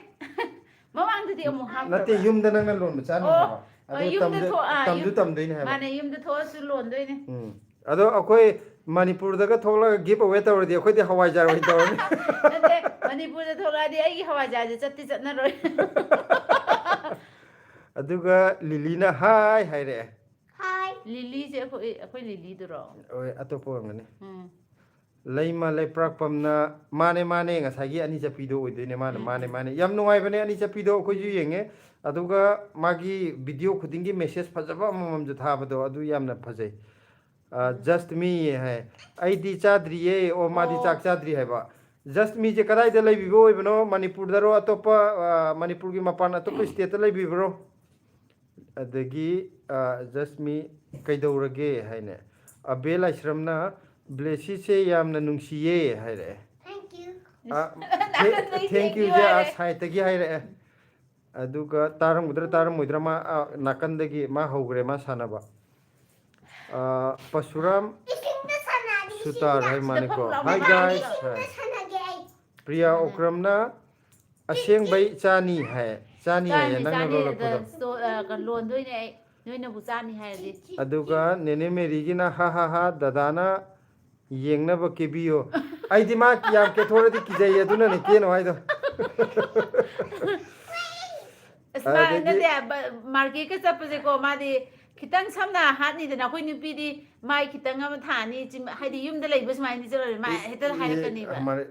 ꯃꯃꯥꯡꯗꯗꯤ ꯑꯃꯨꯛ ꯍꯥꯞꯈ꯭ꯔꯕ? ꯅꯠꯇꯦ, ꯌꯨꯝꯗ ꯅꯪꯅ ꯂꯣꯟꯕ ꯆꯥꯅꯤ ꯑꯣ, ꯍꯥꯏꯕ꯫ ꯑꯣ, ꯑꯗꯨ ꯌꯨꯝꯗ ꯇꯝꯗ-, ꯊꯣꯛ-, ꯑꯥ, ꯇꯝꯁꯨ ꯌꯨꯝ-, ꯇꯝꯗꯣꯏꯅꯦ ꯍꯥꯏꯕ꯫ ꯃꯥꯅꯦ, ꯌꯨꯝꯗ ꯊꯣꯛꯑꯁꯨ ꯂꯣꯟꯗꯣꯏꯅꯦ꯫ ꯎꯝ꯫ ꯑꯗꯣ ꯑꯩꯈꯣꯏ ꯃꯅꯤꯄꯨꯔꯗꯒ ꯊꯣꯛꯂꯒ ꯒꯤꯐ ꯑꯋꯦ ꯇꯧꯔꯗꯤ ꯑꯩꯈꯣꯏꯗꯤ ꯍꯋꯥꯏꯖꯥꯔ ꯑꯣꯏꯅ ꯇꯧꯔꯅꯤ꯫ ꯅꯠꯇꯦ, ꯃꯅꯤꯄꯨꯔꯗ ꯊꯣꯛꯂꯛꯑꯗꯤ ꯑꯩꯒꯤ ꯍꯋꯥꯏꯖꯥꯔꯁꯦ ꯆꯠꯇꯤ ꯆꯠꯅꯔꯣꯏ꯫ ꯑꯗꯨꯒ ꯂꯤꯂꯤꯅ ꯍꯥꯏ ꯍꯥꯏꯔꯛꯑꯦ꯫ ꯍꯥꯏ꯫ ꯂꯤꯂꯤꯁꯦ ꯑꯩꯈꯣꯏ, ꯑꯩꯈꯣꯏ ꯂꯤꯂꯤꯗꯨꯔꯣ? ꯍꯣꯏ, ꯑꯇꯣꯞꯄ ꯑꯣꯏꯔꯝꯒꯅꯤ꯫ ꯎꯝ꯫ ꯂꯩꯃ ꯂꯩꯄ꯭ꯔꯥꯛꯄꯝꯅ, "ꯃꯥꯅꯦ, ꯃꯥꯅꯦ, ꯉꯁꯥꯏꯒꯤ ꯑꯅꯤ ꯆꯠꯄꯤꯗꯣ ꯑꯣꯏꯗꯣꯏꯅꯦ ꯃꯥꯅ, ꯎꯝ, ꯃꯥꯅꯦ, ꯎꯝ꯫ ꯃꯥꯅꯦ꯫ ꯌꯥꯝ ꯅꯨꯡꯉꯥꯏꯕꯅꯦ ꯑꯅꯤ ꯆꯠꯄꯤꯗꯣ, ꯑꯩꯈꯣꯏꯁꯨ ꯌꯦꯡꯉꯦ꯫ ꯑꯗꯨꯒ ꯃꯥꯒꯤ ꯚꯤꯗꯤꯑꯣ ꯈꯨꯗꯤꯡꯒꯤ ꯃꯦꯁꯦꯖ ꯐꯖꯕ ꯑꯃꯃꯝꯁꯨ ꯊꯥꯕꯗꯣ, ꯑꯗꯨ ꯌꯥꯝꯅ ꯐꯖꯩ꯫ ꯑ, "Just me" ꯍꯥꯏ꯫ "ꯑꯩꯗꯤ ꯆꯥꯗ꯭ꯔꯤꯌꯦ"꯫ ꯑꯣ, ꯃꯥꯗꯤ ꯑꯣ꯫ ꯆꯥꯛ ꯆꯥꯗ꯭ꯔꯤ ꯍꯥꯏꯕ꯫ "Just meꯁꯦ" ꯀꯗꯥꯏꯗ ꯂꯩꯕꯤꯕ ꯑꯣꯏꯕꯅꯣ? ꯃꯅꯤꯄꯨꯔꯗꯔꯣ, ꯑꯇꯣꯞꯄ, ꯑ, ꯃꯅꯤꯄꯨꯔꯒꯤ ꯃꯄꯥꯟ, ꯑꯇꯣꯞꯄ stateꯇ ꯂꯩꯕꯤꯕ꯭ꯔꯣ? ꯑꯗꯒꯤ, ꯑ, "Just me" ꯀꯩꯗꯧꯔꯒꯦ ꯍꯥꯏꯅꯦ꯫ ꯑꯕꯦ ꯂꯥꯏꯁ꯭ꯔꯝꯅ "ꯕ꯭ꯂꯦꯁꯤꯁꯦ ꯌꯥꯝꯅ ꯅꯨꯡꯁꯤꯌꯦ" ꯍꯥꯏꯔꯛꯑꯦ꯫ Thank you꯫ ꯑ, ꯅꯪ ꯊꯦ-, ꯅꯣꯏ thank you thank you ꯁꯦ ꯑ ꯍꯥꯏꯔꯦ꯫ ꯁꯥꯏꯠꯇꯒꯤ ꯍꯥꯏꯔꯛꯑꯦ꯫ ꯑꯗꯨꯒ ꯇꯥꯔꯝꯒꯗ꯭ꯔꯥ ꯇꯥꯔꯝꯃꯣꯏꯗ꯭ꯔꯥ, ꯃꯥ, ꯑ, ꯅꯥꯀꯟꯗꯒꯤ ꯃꯥ ꯍꯧꯈ꯭ꯔꯦ, ꯃꯥ ꯁꯥꯟꯅꯕ꯫ ꯑ, ꯄꯁꯨꯔꯥꯝ ꯏꯁꯤꯡꯗ ꯁꯥꯟꯅꯔꯗꯤ ꯁꯨꯇꯥꯔ ꯍꯥꯏ ꯁꯤꯗ ꯃꯥꯅꯤꯀꯣ꯫ ꯐꯝꯂꯥꯎ "Hi ꯃꯃꯥꯡꯗ꯫ guys" ꯍꯥꯏ꯫ ꯏꯁꯤꯡꯗ ꯁꯥꯟꯅꯒꯦ ꯑꯩ꯫ ꯄ꯭ꯔꯤꯌꯥ ꯑꯣꯀ꯭ꯔꯝꯅ "ꯑꯁꯦꯡꯕꯩ ꯆꯥꯅꯤ" ꯍꯥꯏ꯫ ꯆꯥꯅꯤ ꯍꯥꯏꯌꯦ, ꯆꯥꯅꯤ, ꯅꯪꯅ ꯆꯥꯅꯤ, ꯂꯣꯜꯂꯛꯄꯗꯣ꯫ ꯑꯗ ꯁꯣ-, ꯑ, ꯀ-, ꯂꯣꯟꯗꯣꯏꯅꯦ ꯑꯩ, ꯅꯣꯏꯅꯕꯨ ꯆꯥꯅꯤ ꯍꯥꯏꯔꯗꯤ꯫ ꯑꯗꯨꯒ ꯅꯦꯅꯦ ꯃꯦꯔꯤꯒꯤꯅ, "ꯍꯥ ꯍꯥ ꯍꯥ, ꯗꯗꯥꯅ ꯌꯦꯡꯅꯕ ꯀꯦꯕꯤꯌꯣ"꯫ ꯑꯩꯗꯤ ꯃꯥ ꯌꯥꯝ ꯀꯦꯊꯣꯔꯗꯤ ꯀꯤꯖꯩꯌꯦ, ꯑꯗꯨꯅꯅꯦ ꯀꯦꯅꯣ ꯍꯥꯏꯗꯣ꯫ ꯑꯁ, ꯃꯥ, ꯑꯗꯒꯤ ꯅꯠꯇꯦ, ꯕ-, ꯃꯥꯔꯀꯦꯠꯀ ꯆꯠꯄꯁꯦꯀꯣ, ꯃꯥꯗꯤ ꯈꯤꯇꯪ ꯁꯝꯅ ꯍꯥꯠꯅꯤꯗꯅ, ꯑꯩꯈꯣꯏ ꯅꯨꯄꯤꯗꯤ ꯃꯥꯏ ꯈꯤꯇꯪ ꯑꯃ ꯊꯥꯅꯤ, ꯆꯤꯝ-, ꯍꯥꯏꯗꯤ ꯌꯨꯝꯗ ꯂꯩꯕ ꯁꯨꯃꯥꯏꯅꯗꯤ ꯆꯠꯂꯣꯏ, ꯃꯥ ꯍꯦꯛꯇ ꯍꯥꯏꯔꯛꯀꯅꯤꯕ꯫ ꯍꯃꯥꯔꯦ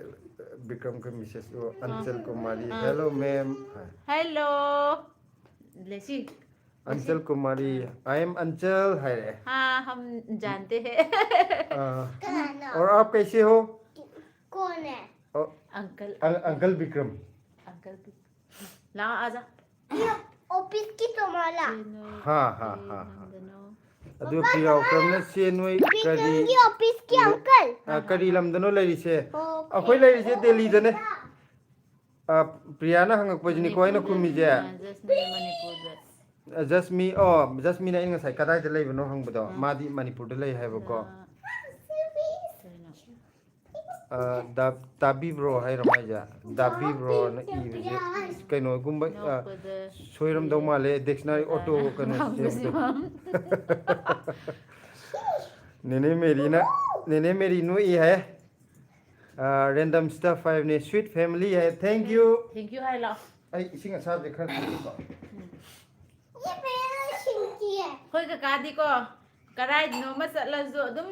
ꯕꯤꯀ꯭ꯔꯝ ꯀ ꯃꯤꯁꯦꯁ ꯑꯣ, ꯑꯪꯆꯜ Kumari, "Hello ma'am." High. Hello. ꯂꯦꯁꯤ꯫ "ꯑꯪꯆꯜ Kumari, I am ꯑꯪꯆꯜ" ꯍꯥꯏꯔꯛꯑꯦ꯫ हाँ, हम जानते हैं। ꯑ, "और आप कैसे हो?" कौन है? "ꯑꯣ, अंकल, ꯑꯪ-, ꯑꯪꯀꯜ ꯕꯤꯀ꯭ꯔꯝ." अंकल भी। लाओ, आजा। ये ऑफिस की तुम्हारा। हाँ, हाँ, हाँ, हाँ। ꯅꯝꯗꯅꯣ꯫ ꯑꯗꯨ ꯄ꯭ꯔꯤꯌꯥ ꯎꯀ꯭ꯔꯝꯅ "ꯁꯦ ꯅꯣꯏ ꯀꯔꯤ, ꯕꯤꯀ꯭ꯔꯝꯒꯤ ꯑꯣꯐꯤꯁꯀꯤ ꯑꯪꯀꯜ꯫ ꯑ, ꯀꯔꯤ ꯂꯝꯗꯅꯣ ꯂꯩꯔꯤꯁꯦ?" ꯑꯣꯀꯦ꯫ "ꯑꯩꯈꯣꯏ ꯂꯩꯔꯤꯁꯦ ꯗꯦꯜꯂꯤꯗꯅꯦ꯫" ꯑ, ꯄ꯭ꯔꯤꯌꯥꯅ ꯍꯪꯉꯛꯄꯁꯤꯅꯤꯀꯣ ꯑꯩꯅ ꯈꯨꯝꯃꯤꯁꯦ꯫ ꯖꯁꯃꯤ ꯃꯅꯤꯄꯨꯔꯗ꯫ ꯑ, ꯖꯁꯃꯤ, ꯑꯣ, ꯖꯁꯃꯤꯅ ꯑꯩꯅ ꯉꯁꯥꯏ ꯀꯗꯥꯏꯗ ꯂꯩꯕꯅꯣ ꯍꯪꯕꯗꯣ, ꯃꯥꯗꯤ ꯃꯅꯤꯄꯨꯔꯗ ꯂꯩ ꯍꯥꯏꯕꯀꯣ꯫ ꯀꯩꯅꯣ? ꯑ, ꯗꯥ-, ꯇꯥꯕꯤꯕ꯭ꯔꯣ ꯍꯥꯏꯔꯣ ꯃꯥꯏꯁꯦ? ꯗꯥꯕꯤꯕ꯭ꯔꯣꯅ ꯏꯕꯁꯦ ꯀꯩꯅꯣꯒꯨꯝꯕ, ꯑ, ꯅꯣꯛꯄꯗ ꯁꯣꯏꯔꯝꯗꯧ ꯃꯥꯜꯂꯦ, ꯗꯤꯛꯁꯅꯔꯤ ꯑꯣꯇꯣ ꯀꯩꯅꯣ ꯉꯥꯡꯕꯁꯤ ꯁꯦꯝꯕꯗꯣ꯫ ꯃꯥꯟ-, ꯅꯦꯅꯦ ꯃꯦꯔꯤꯅ, ꯅꯦꯅꯦ ꯃꯦꯔꯤ ꯅꯣꯛꯏ ꯍꯥꯏ꯫ ꯑ, random stuff ꯍꯥꯏꯕꯅꯦ, sweet family high. Thank you꯫ Thank you ꯍꯥꯏ ꯂꯥꯎ꯫ ꯑꯩ ꯏꯁꯤꯡ ꯑꯁꯥꯕꯁꯦ ꯈꯔ ꯊꯛꯀꯦꯀꯣ꯫ ये मेरा सिंकी है। ꯑꯩꯈꯣꯏ ꯀꯀꯥꯗꯤꯀꯣ, ꯀꯗꯥꯏꯗꯅꯣꯃ ꯆꯠꯂꯁꯨ ꯑꯗꯨꯝ,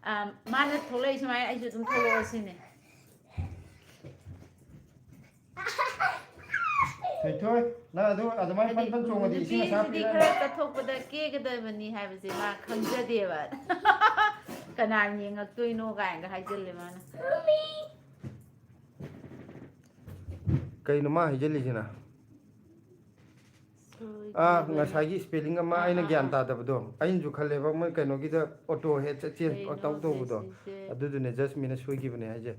ꯑ, ꯃꯥꯅ ꯊꯣꯛꯂꯛꯏ ꯁꯨꯃꯥꯏꯅ ꯑꯩꯁꯨ ꯑꯗꯨꯝ ꯊꯣꯛꯂꯛꯑꯣ ꯁꯤꯅꯦ꯫ ꯊꯣꯏꯊꯣꯏ, ꯅꯪ ꯑꯗꯨ ꯑꯗꯨꯃꯥꯏꯅ ꯄꯟ ꯄꯟ ꯆꯣꯡꯉꯗꯤ ꯏꯁꯤꯡ ꯑꯁꯥꯕ ꯅꯨꯄꯤꯁꯤꯗꯤ ꯄꯤꯔꯛꯑꯅꯤ꯫ ꯈꯔ ꯆꯠꯊꯣꯛꯄꯗ ꯀꯦꯒꯗꯕꯅꯤ ꯍꯥꯏꯕꯁꯦ ꯃꯥ ꯈꯪꯖꯗꯦꯕ꯫ ꯀꯅꯥꯅ ꯌꯦꯡꯉꯛꯇꯣꯏꯅꯣ ꯀꯥꯏꯅꯒ ꯍꯥꯏꯖꯜꯂꯦ ꯃꯥꯅ꯫ ꯀꯩꯅꯣ ꯃꯥ ꯍꯥꯏꯖꯜꯂꯤꯁꯤꯅ? ꯑꯥ, ꯉꯁꯥꯏꯒꯤ spelling ꯑꯃ ꯑꯩꯅ ꯒ꯭ꯌꯥꯟ ꯇꯥꯗꯕꯗꯣ, ꯑꯩꯅꯁꯨ ꯈꯜꯂꯦꯕ ꯃꯣꯏ ꯀꯩꯅꯣꯒꯤꯗ ꯑꯣꯇꯣ ꯍꯦꯛ ꯆꯦꯟꯖ ꯀꯩꯅꯣ ꯇꯧ ꯇꯧꯕꯗꯣ꯫ ꯕ꯭ꯂꯦꯁꯤꯁꯦ? ꯑꯗꯨꯗꯨꯅꯦ ꯖꯁꯃꯤꯅ ꯁꯣꯏꯈꯤꯕꯅꯦ ꯍꯥꯏꯁꯦ꯫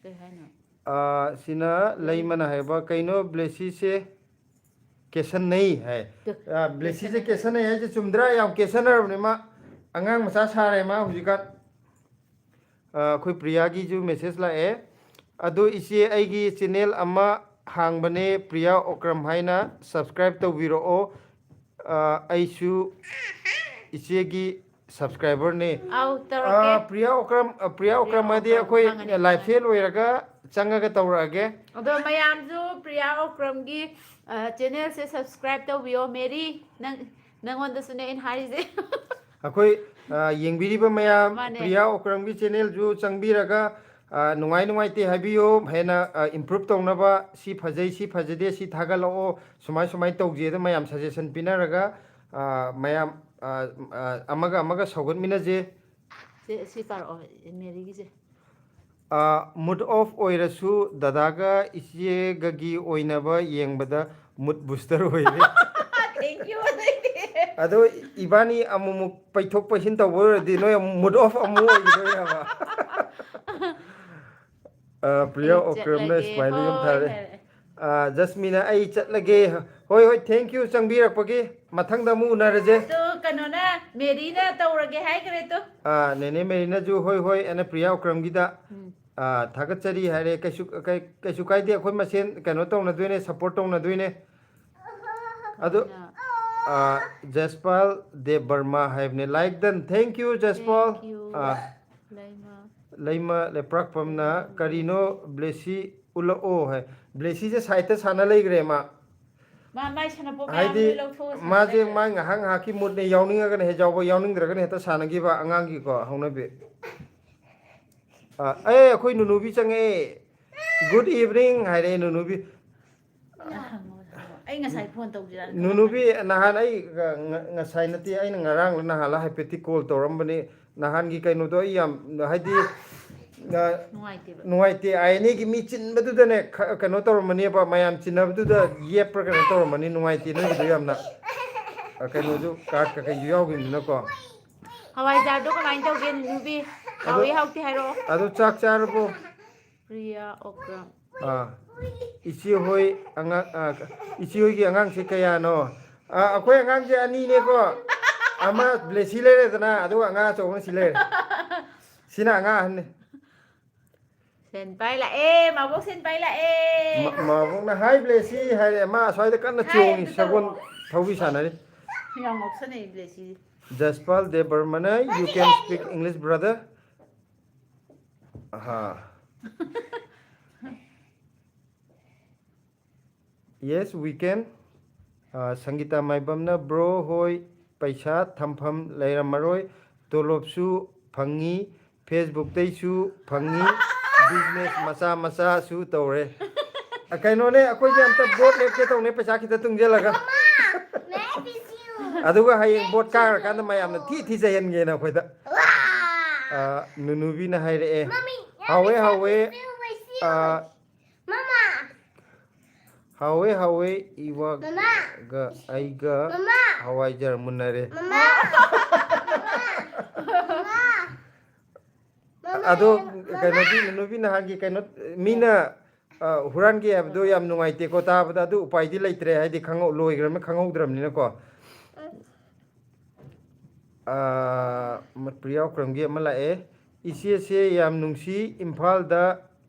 ꯀꯩ ꯍꯥꯏꯅꯣ? ꯑꯥ, ꯁꯤꯅ ꯂꯩꯃꯅ ꯍꯥꯏꯕ, "ꯀꯩꯅꯣ ꯕ꯭ꯂꯦꯁꯤꯁꯦ ꯀꯦꯁꯟꯅꯩ?" ꯍꯥꯏ꯫ ꯑꯥ, ꯕ꯭ꯂꯦꯁꯤꯁꯦ ꯀꯦꯁꯟꯅꯩ ꯍꯥꯏꯁꯦ ꯆꯨꯝꯗ꯭ꯔꯥ? ꯌꯥꯝ ꯀꯦꯁꯟꯅꯔꯕꯅꯦ ꯃꯥ꯫ ꯑꯉꯥꯡ ꯃꯆꯥ ꯁꯥꯔꯦ ꯃꯥ ꯍꯧꯖꯤꯛꯀꯥꯟ꯫ ꯑꯥ, ꯑꯩꯈꯣꯏ ꯄ꯭ꯔꯤꯌꯥꯒꯤꯁꯨ ꯃꯦꯁꯦꯖ ꯂꯥꯛꯑꯦ꯫ "ꯑꯗꯣ ꯏꯆꯦ, ꯑꯩꯒꯤ ꯆꯦꯅꯦꯜ ꯑꯃ ꯍꯥꯡꯕꯅꯦ, ꯄ꯭ꯔꯤꯌꯥ ꯑꯣꯀ꯭ꯔꯝ ꯍꯥꯏꯅ, subscribe ꯇꯧꯕꯤꯔꯛꯑꯣ꯫ ꯑꯥ, ꯑꯩꯁꯨ ꯏꯆꯦꯒꯤ ꯁꯕꯁꯀ꯭ꯔꯥꯏꯕꯔꯅꯤ꯫ ꯑꯧ, ꯑ, ꯇꯧꯔꯛꯀꯦ꯫ ꯄ꯭ꯔꯤꯌꯥ ꯑꯣꯀ꯭ꯔꯝ, ꯑ, ꯄ꯭ꯔꯤꯌꯥ ꯑꯣꯀ꯭ꯔꯝ ꯍꯥꯏꯗꯤ ꯑꯣꯀ꯭ꯔꯝ ꯑꯩꯈꯣꯏ ꯈꯪꯉꯅꯤ, ꯂꯥꯏꯐ ꯈꯪꯉꯅꯤ꯫ ꯐꯦꯜ ꯑꯣꯏꯔꯒ ꯆꯪꯉꯒ ꯇꯧꯔꯛꯑꯒꯦ꯫ ꯑꯗꯣ ꯃꯌꯥꯝꯁꯨ ꯄ꯭ꯔꯤꯌꯥ ꯑꯣꯀ꯭ꯔꯝꯒꯤ ꯆꯦꯅꯦꯜꯁꯦ ꯁꯕꯁꯀ꯭ꯔꯥꯏꯕ ꯇꯧꯕꯤꯌꯣ꯫ ꯃꯦꯔꯤ, ꯅꯪ, ꯅꯪꯉꯣꯟꯗꯁꯨꯅꯦ ꯑꯩꯅ ꯍꯥꯏꯔꯤꯁꯦ꯫ ꯑꯩꯈꯣꯏ ꯑ, ꯌꯦꯡꯕꯤꯔꯤꯕ ꯃꯌꯥꯝ, ꯃꯥꯅꯦ꯫ ꯄ꯭ꯔꯤꯌꯥ ꯑꯣꯀ꯭ꯔꯝꯒꯤ ꯆꯦꯅꯦꯜꯁꯨ ꯆꯪꯕꯤꯔꯒ, ꯑ, ꯅꯨꯡꯉꯥꯏ ꯅꯨꯡꯉꯥꯏꯇꯦ ꯍꯥꯏꯕꯤꯌꯨ, ꯍꯦꯟꯅ ꯏꯝꯄ꯭ꯔꯨꯞ ꯇꯧꯅꯕ, ꯁꯤ ꯐꯖꯩ, ꯁꯤ ꯐꯖꯗꯦ, ꯁꯤ ꯊꯥꯒꯠꯂꯛꯑꯣ, ꯁꯨꯃꯥꯏ ꯁꯨꯃꯥꯏꯅ ꯇꯧꯁꯦ ꯑꯗꯨ ꯃꯌꯥꯝ ꯁꯖꯦꯁꯟ ꯄꯤꯅꯔꯒ, ꯑ, ꯃꯌꯥꯝ, ꯑ, ꯑ, ꯑꯃꯒ ꯑꯃꯒ ꯁꯧꯒꯠꯃꯤꯟꯅꯁꯦ꯫ ꯁꯤ, ꯁꯤ ꯄꯥꯔꯛꯑꯣ, ꯃꯦꯔꯤꯒꯤꯁꯦ꯫ ꯃꯨꯠ ꯑꯣꯐ ꯑꯣꯏꯔꯁꯨ ꯗꯗꯥꯒ ꯏꯆꯦꯒꯒꯤ ꯑꯣꯏꯅꯕ ꯌꯦꯡꯕꯗ ꯃꯨꯠ ꯕꯨꯁꯇꯔ ꯑꯣꯏꯔꯦ꯫ Thank you, ꯑꯗꯩꯗꯤ꯫ ꯑꯗꯣ ꯏꯕꯥꯅꯤ ꯑꯃꯨꯛꯃꯨꯛ ꯄꯩꯊꯣꯛ ꯄꯩꯁꯤꯟ ꯇꯧꯕ ꯑꯣꯏꯔꯗꯤ ꯅꯣꯏ ꯑꯃꯨꯛ ꯃꯨꯠ ꯑꯣꯐ ꯑꯃꯨꯛ ꯑꯣꯏꯈꯤꯗꯣꯏꯅꯦꯕ꯫ ꯑ, ꯄ꯭ꯔꯤꯌꯥ ꯑꯩ ꯑꯣꯀ꯭ꯔꯝꯅ ꯆꯠꯂꯒꯦ, ꯁ꯭ꯃꯥꯏꯂꯤ ꯑꯃ ꯍꯣꯏ ꯊꯥꯔꯦ꯫ ꯍꯥꯏꯔꯦ꯫ ꯑ, ꯖꯁꯃꯤꯅ "ꯑꯩ ꯆꯠꯂꯒꯦ"꯫ ꯍꯣꯏ ꯍꯣꯏ, ꯊꯦꯡ ꯌꯨ, ꯆꯪꯕꯤꯔꯛꯄꯒꯤ꯫ ꯃꯊꯪꯗ ꯑꯃꯨꯛ ꯎꯅꯔꯁꯦ꯫ ꯑꯗꯣ ꯀꯩꯅꯣꯅ, ꯃꯦꯔꯤꯅ ꯇꯧꯔꯒꯦ ꯍꯥꯏꯈ꯭ꯔꯦ ꯇꯣ꯫ ꯑ, ꯅꯦꯅꯦ ꯃꯦꯔꯤꯅꯁꯨ "ꯍꯣꯏ ꯍꯣꯏ" ꯑꯅ ꯄ꯭ꯔꯤꯌꯥ ꯑꯣꯀ꯭ꯔꯝꯒꯤꯗ, ꯎꯝ꯫ ꯑ, ꯊꯥꯒꯠꯆꯔꯤ ꯍꯥꯏꯔꯦ꯫ ꯀꯩꯁꯨ, ꯀꯩ-, ꯀꯩꯁꯨ ꯀꯥꯏꯗꯦ, ꯑꯩꯈꯣꯏ ꯃꯁꯦꯟ ꯀꯩꯅꯣ ꯇꯧꯅꯗꯣꯏꯅꯦ, ꯁꯞꯄꯣꯔꯠ ꯇꯧꯅꯗꯣꯏꯅꯦ꯫ ꯑꯗꯨ, ꯑꯗꯨꯅ ꯑ, ꯖꯁꯄꯥꯜ ꯗꯦꯕ ꯕꯔꯃꯥ ꯍꯥꯏꯕꯅꯦ꯫ Like done. Thank you, ꯖꯁꯄꯥꯜ꯫ Thank you꯫ ꯑ, ꯂꯩꯃ꯫ ꯂꯩꯃ ꯂꯩꯄ꯭ꯔꯥꯛꯄꯝꯅ "ꯀꯔꯤꯅꯣ ꯕ꯭ꯂꯦꯁꯤ ꯎꯠꯂꯛꯑꯣ" ꯍꯥꯏ꯫ ꯕ꯭ꯂꯦꯁꯤꯁꯦ ꯁꯥꯏꯠꯇ ꯁꯥꯟꯅ ꯂꯩꯈ꯭ꯔꯦ ꯃꯥ꯫ ꯃꯥ ꯃꯥꯏ ꯁꯥꯟꯅꯄꯣꯠ ꯃꯌꯥꯝ ꯍꯥꯏꯗꯤ ꯂꯣꯏ ꯂꯧꯊꯣꯛꯑ ꯁꯥꯟꯅ ꯃꯥꯁꯦ ꯂꯩꯈ꯭ꯔꯦ꯫ ꯃꯥꯏ ꯉꯥꯏꯍꯥꯛ ꯉꯥꯏꯍꯥꯛꯀꯤ ꯃꯨꯠꯅꯦ, ꯌꯥꯎꯅꯤꯡꯉꯒꯅ ꯍꯦꯛ ꯌꯥꯎꯕ, ꯌꯥꯎꯅꯤꯡꯗ꯭ꯔꯒꯅ ꯍꯦꯛꯇ ꯁꯥꯟꯅꯈꯤꯕ ꯑꯉꯥꯡꯒꯤꯀꯣ ꯍꯧꯅꯕꯤ꯫ ꯑ, ꯑꯦ, ꯑꯩꯈꯣꯏ ꯅꯨꯅꯨꯕꯤ ꯆꯪꯉꯛꯑꯦ꯫ "Good evening" ꯍꯥꯏꯔꯦ ꯅꯨꯅꯨꯕꯤ꯫ ꯍꯪꯉꯣ, ꯍꯪꯉꯣ꯫ ꯑꯩ ꯉꯁꯥꯏ ꯐꯣꯟ ꯇꯧꯁꯤꯔꯥꯅ ꯅꯨꯅꯨꯕꯤ ꯅꯍꯥꯟ ꯑꯩ, ꯑ, ꯉ-, ꯉꯁꯥꯏ ꯅꯠꯇꯦ, ꯑꯩꯅ ꯉꯔꯥꯡꯂ ꯅꯍꯥꯟꯂ ꯍꯥꯏꯐꯦꯠꯇꯤ ꯀꯣꯜ ꯇꯧꯔꯝꯕꯅꯤ꯫ ꯅꯍꯥꯟꯒꯤ ꯀꯩꯅꯣꯗꯣ ꯑꯩ ꯌꯥꯝ, ꯍꯥꯏꯗꯤ, ꯑ, ꯅꯨꯡꯉꯥꯏꯇꯦꯕ꯫ ꯅꯨꯡꯉꯥꯏꯇꯦ꯫ ꯑꯥꯏ ꯑꯦꯟ ꯑꯦꯒꯤ ꯃꯤ ꯆꯤꯟꯕꯗꯨꯗꯅꯦ, ꯈ-, ꯀꯩꯅꯣ ꯇꯧꯔꯝꯃꯅꯦꯕ, ꯃꯌꯥꯝ ꯆꯤꯟꯅꯕꯗꯨꯗ ꯌꯦꯞꯄ꯭ꯔꯥ ꯀꯩꯅꯣ ꯇꯧꯔꯝꯃꯅꯤ꯫ ꯅꯨꯡꯉꯥꯏꯇꯦ ꯅꯣꯏꯒꯤꯗꯣ ꯌꯥꯝꯅ꯫ ꯑ, ꯀꯩꯅꯣꯁꯨ, ꯀꯥꯔꯠ ꯀꯩꯀꯩꯁꯨ ꯌꯥꯎꯈꯤꯕꯅꯤꯅꯀꯣ꯫ ꯍꯋꯥꯏꯖꯥꯔꯗꯣ ꯀꯃꯥꯏꯅ ꯇꯧꯒꯦ, ꯅꯨꯅꯨꯕꯤ? ꯍꯥꯎꯏ ꯍꯥꯎꯇꯦ ꯍꯥꯏꯔꯛꯑꯣ꯫ ꯑꯗꯣ ꯆꯥꯛ ꯆꯥꯔꯕꯣ? ꯄ꯭ꯔꯤꯌꯥ ꯑꯣꯀ꯭ꯔꯝ꯫ ꯑꯥ, ꯏꯆꯦ ꯍꯣꯏ ꯑꯉꯥꯡ, ꯑꯥ, ꯏꯆꯦ ꯍꯣꯏꯒꯤ ꯑꯉꯥꯡꯁꯦ ꯀꯌꯥꯅꯣ? ꯑꯥ, ꯑꯩꯈꯣꯏ ꯑꯉꯥꯡꯁꯦ ꯑꯅꯤꯅꯦꯀꯣ꯫ ꯑꯃ ꯕ꯭ꯂꯦꯁꯤ ꯂꯩꯔꯦꯗꯅ, ꯑꯗꯨꯒ ꯑꯉꯥꯡ ꯑꯆꯧꯕꯅ ꯁꯤ ꯂꯩꯔꯦ꯫ ꯁꯤꯅ ꯑꯉꯥꯡ ꯑꯍꯟꯅꯤ꯫ ꯁꯦꯟ ꯄꯥꯏ ꯂꯥꯛꯑꯦ, ꯃꯥꯕꯣꯛ ꯁꯦꯟ ꯄꯥꯏ ꯂꯥꯛꯑꯦ꯫ ꯃ-, ꯃꯥꯕꯣꯛꯅ "ꯍꯥꯏ ꯕ꯭ꯂꯦꯁꯤ" ꯍꯥꯏꯔꯦ, ꯑꯃ ꯑꯁ꯭ꯋꯥꯏꯗ ꯀꯟꯅ ꯍꯥꯏ ꯆꯣꯡꯉꯤ, ꯑꯝꯇ ꯁꯒꯣꯜ ꯇꯧꯔꯛꯑꯣ꯫ ꯊꯧꯕꯤ ꯁꯥꯟꯅꯔꯤ꯫ ꯌꯥꯝ ꯉꯥꯎꯁꯟꯅꯩ ꯕ꯭ꯂꯦꯁꯤ꯫ Jaspal Debbarmana, you can speak English, brother? Aha. Yes, we can. ꯑ, ꯁꯪꯒꯤꯇꯥ ꯃꯥꯏꯕꯝꯅ, "Bro ꯍꯣꯏ, ꯄꯩꯁꯥ ꯊꯝꯐꯝ ꯂꯩꯔꯝꯃꯔꯣꯏ, ꯇꯣꯂꯣꯞꯁꯨ ꯐꯪꯉꯤ, Facebook-ꯇꯩꯁꯨ ꯐꯪꯉꯤ, business ꯃꯆꯥ ꯃꯆꯥꯁꯨ ꯇꯧꯔꯦ"꯫ ꯑ, ꯀꯩꯅꯣꯅꯦ, ꯑꯩꯈꯣꯏꯁꯦ ꯑꯝꯇ ꯕꯣꯠ ꯂꯦꯞꯀꯦ ꯇꯧꯅꯦ, ꯄꯩꯁꯥ ꯈꯤꯇ ꯇꯨꯡꯁꯤꯜꯂꯒ꯫ ꯑꯗꯨꯒ ꯍꯌꯦꯡ ꯕꯣꯠ ꯀꯥꯈ꯭ꯔꯀꯥꯟꯗ ꯃꯌꯥꯝꯅ ꯊꯤ ꯊꯤ ꯆꯩꯍꯟꯒꯦꯅ ꯑꯩꯈꯣꯏꯗ꯫ ꯑ, ꯅꯨꯅꯨꯕꯤꯅ ꯍꯥꯏꯔꯛꯑꯦ, "ꯍꯥꯎꯋꯦ, ꯍꯥꯎꯋꯦ, ꯑ, ꯍꯥꯎꯋꯦ, ꯍꯥꯎꯋꯦ, ꯏꯋꯥꯒ ꯑꯩꯒ ꯍꯋꯥꯏꯖꯥꯔ ꯃꯨꯟꯅꯔꯦ"꯫ ꯑꯗꯣ ꯀꯩꯅꯣꯗꯤ, ꯅꯨꯄꯤ ꯅꯍꯥꯟꯒꯤ ꯀꯩꯅꯣ, ꯃꯤꯅ, ꯑ, ꯍꯨꯔꯥꯟꯒꯦ ꯍꯥꯏꯕꯗꯣ ꯌꯥꯝ ꯅꯨꯡꯉꯥꯏꯇꯦꯀꯣ ꯇꯥꯕꯗ, ꯑꯗꯨ ꯎꯄꯥꯏꯗꯤ ꯂꯩꯇ꯭ꯔꯦ, ꯍꯥꯏꯗꯤ ꯈꯪꯍꯧ-, ꯂꯣꯏꯈ꯭ꯔꯕꯅꯤꯅ ꯈꯪꯍꯧꯗ꯭ꯔꯕꯅꯤꯅꯀꯣ꯫ ꯑ, ꯄ꯭ꯔꯤꯌꯥ ꯎꯀ꯭ꯔꯝꯒꯤ ꯑꯃ ꯂꯥꯛꯑꯦ꯫ "ꯏꯆꯦꯁꯦ ꯌꯥꯝ ꯅꯨꯡꯁꯤ, ꯏꯝꯐꯥꯜꯗ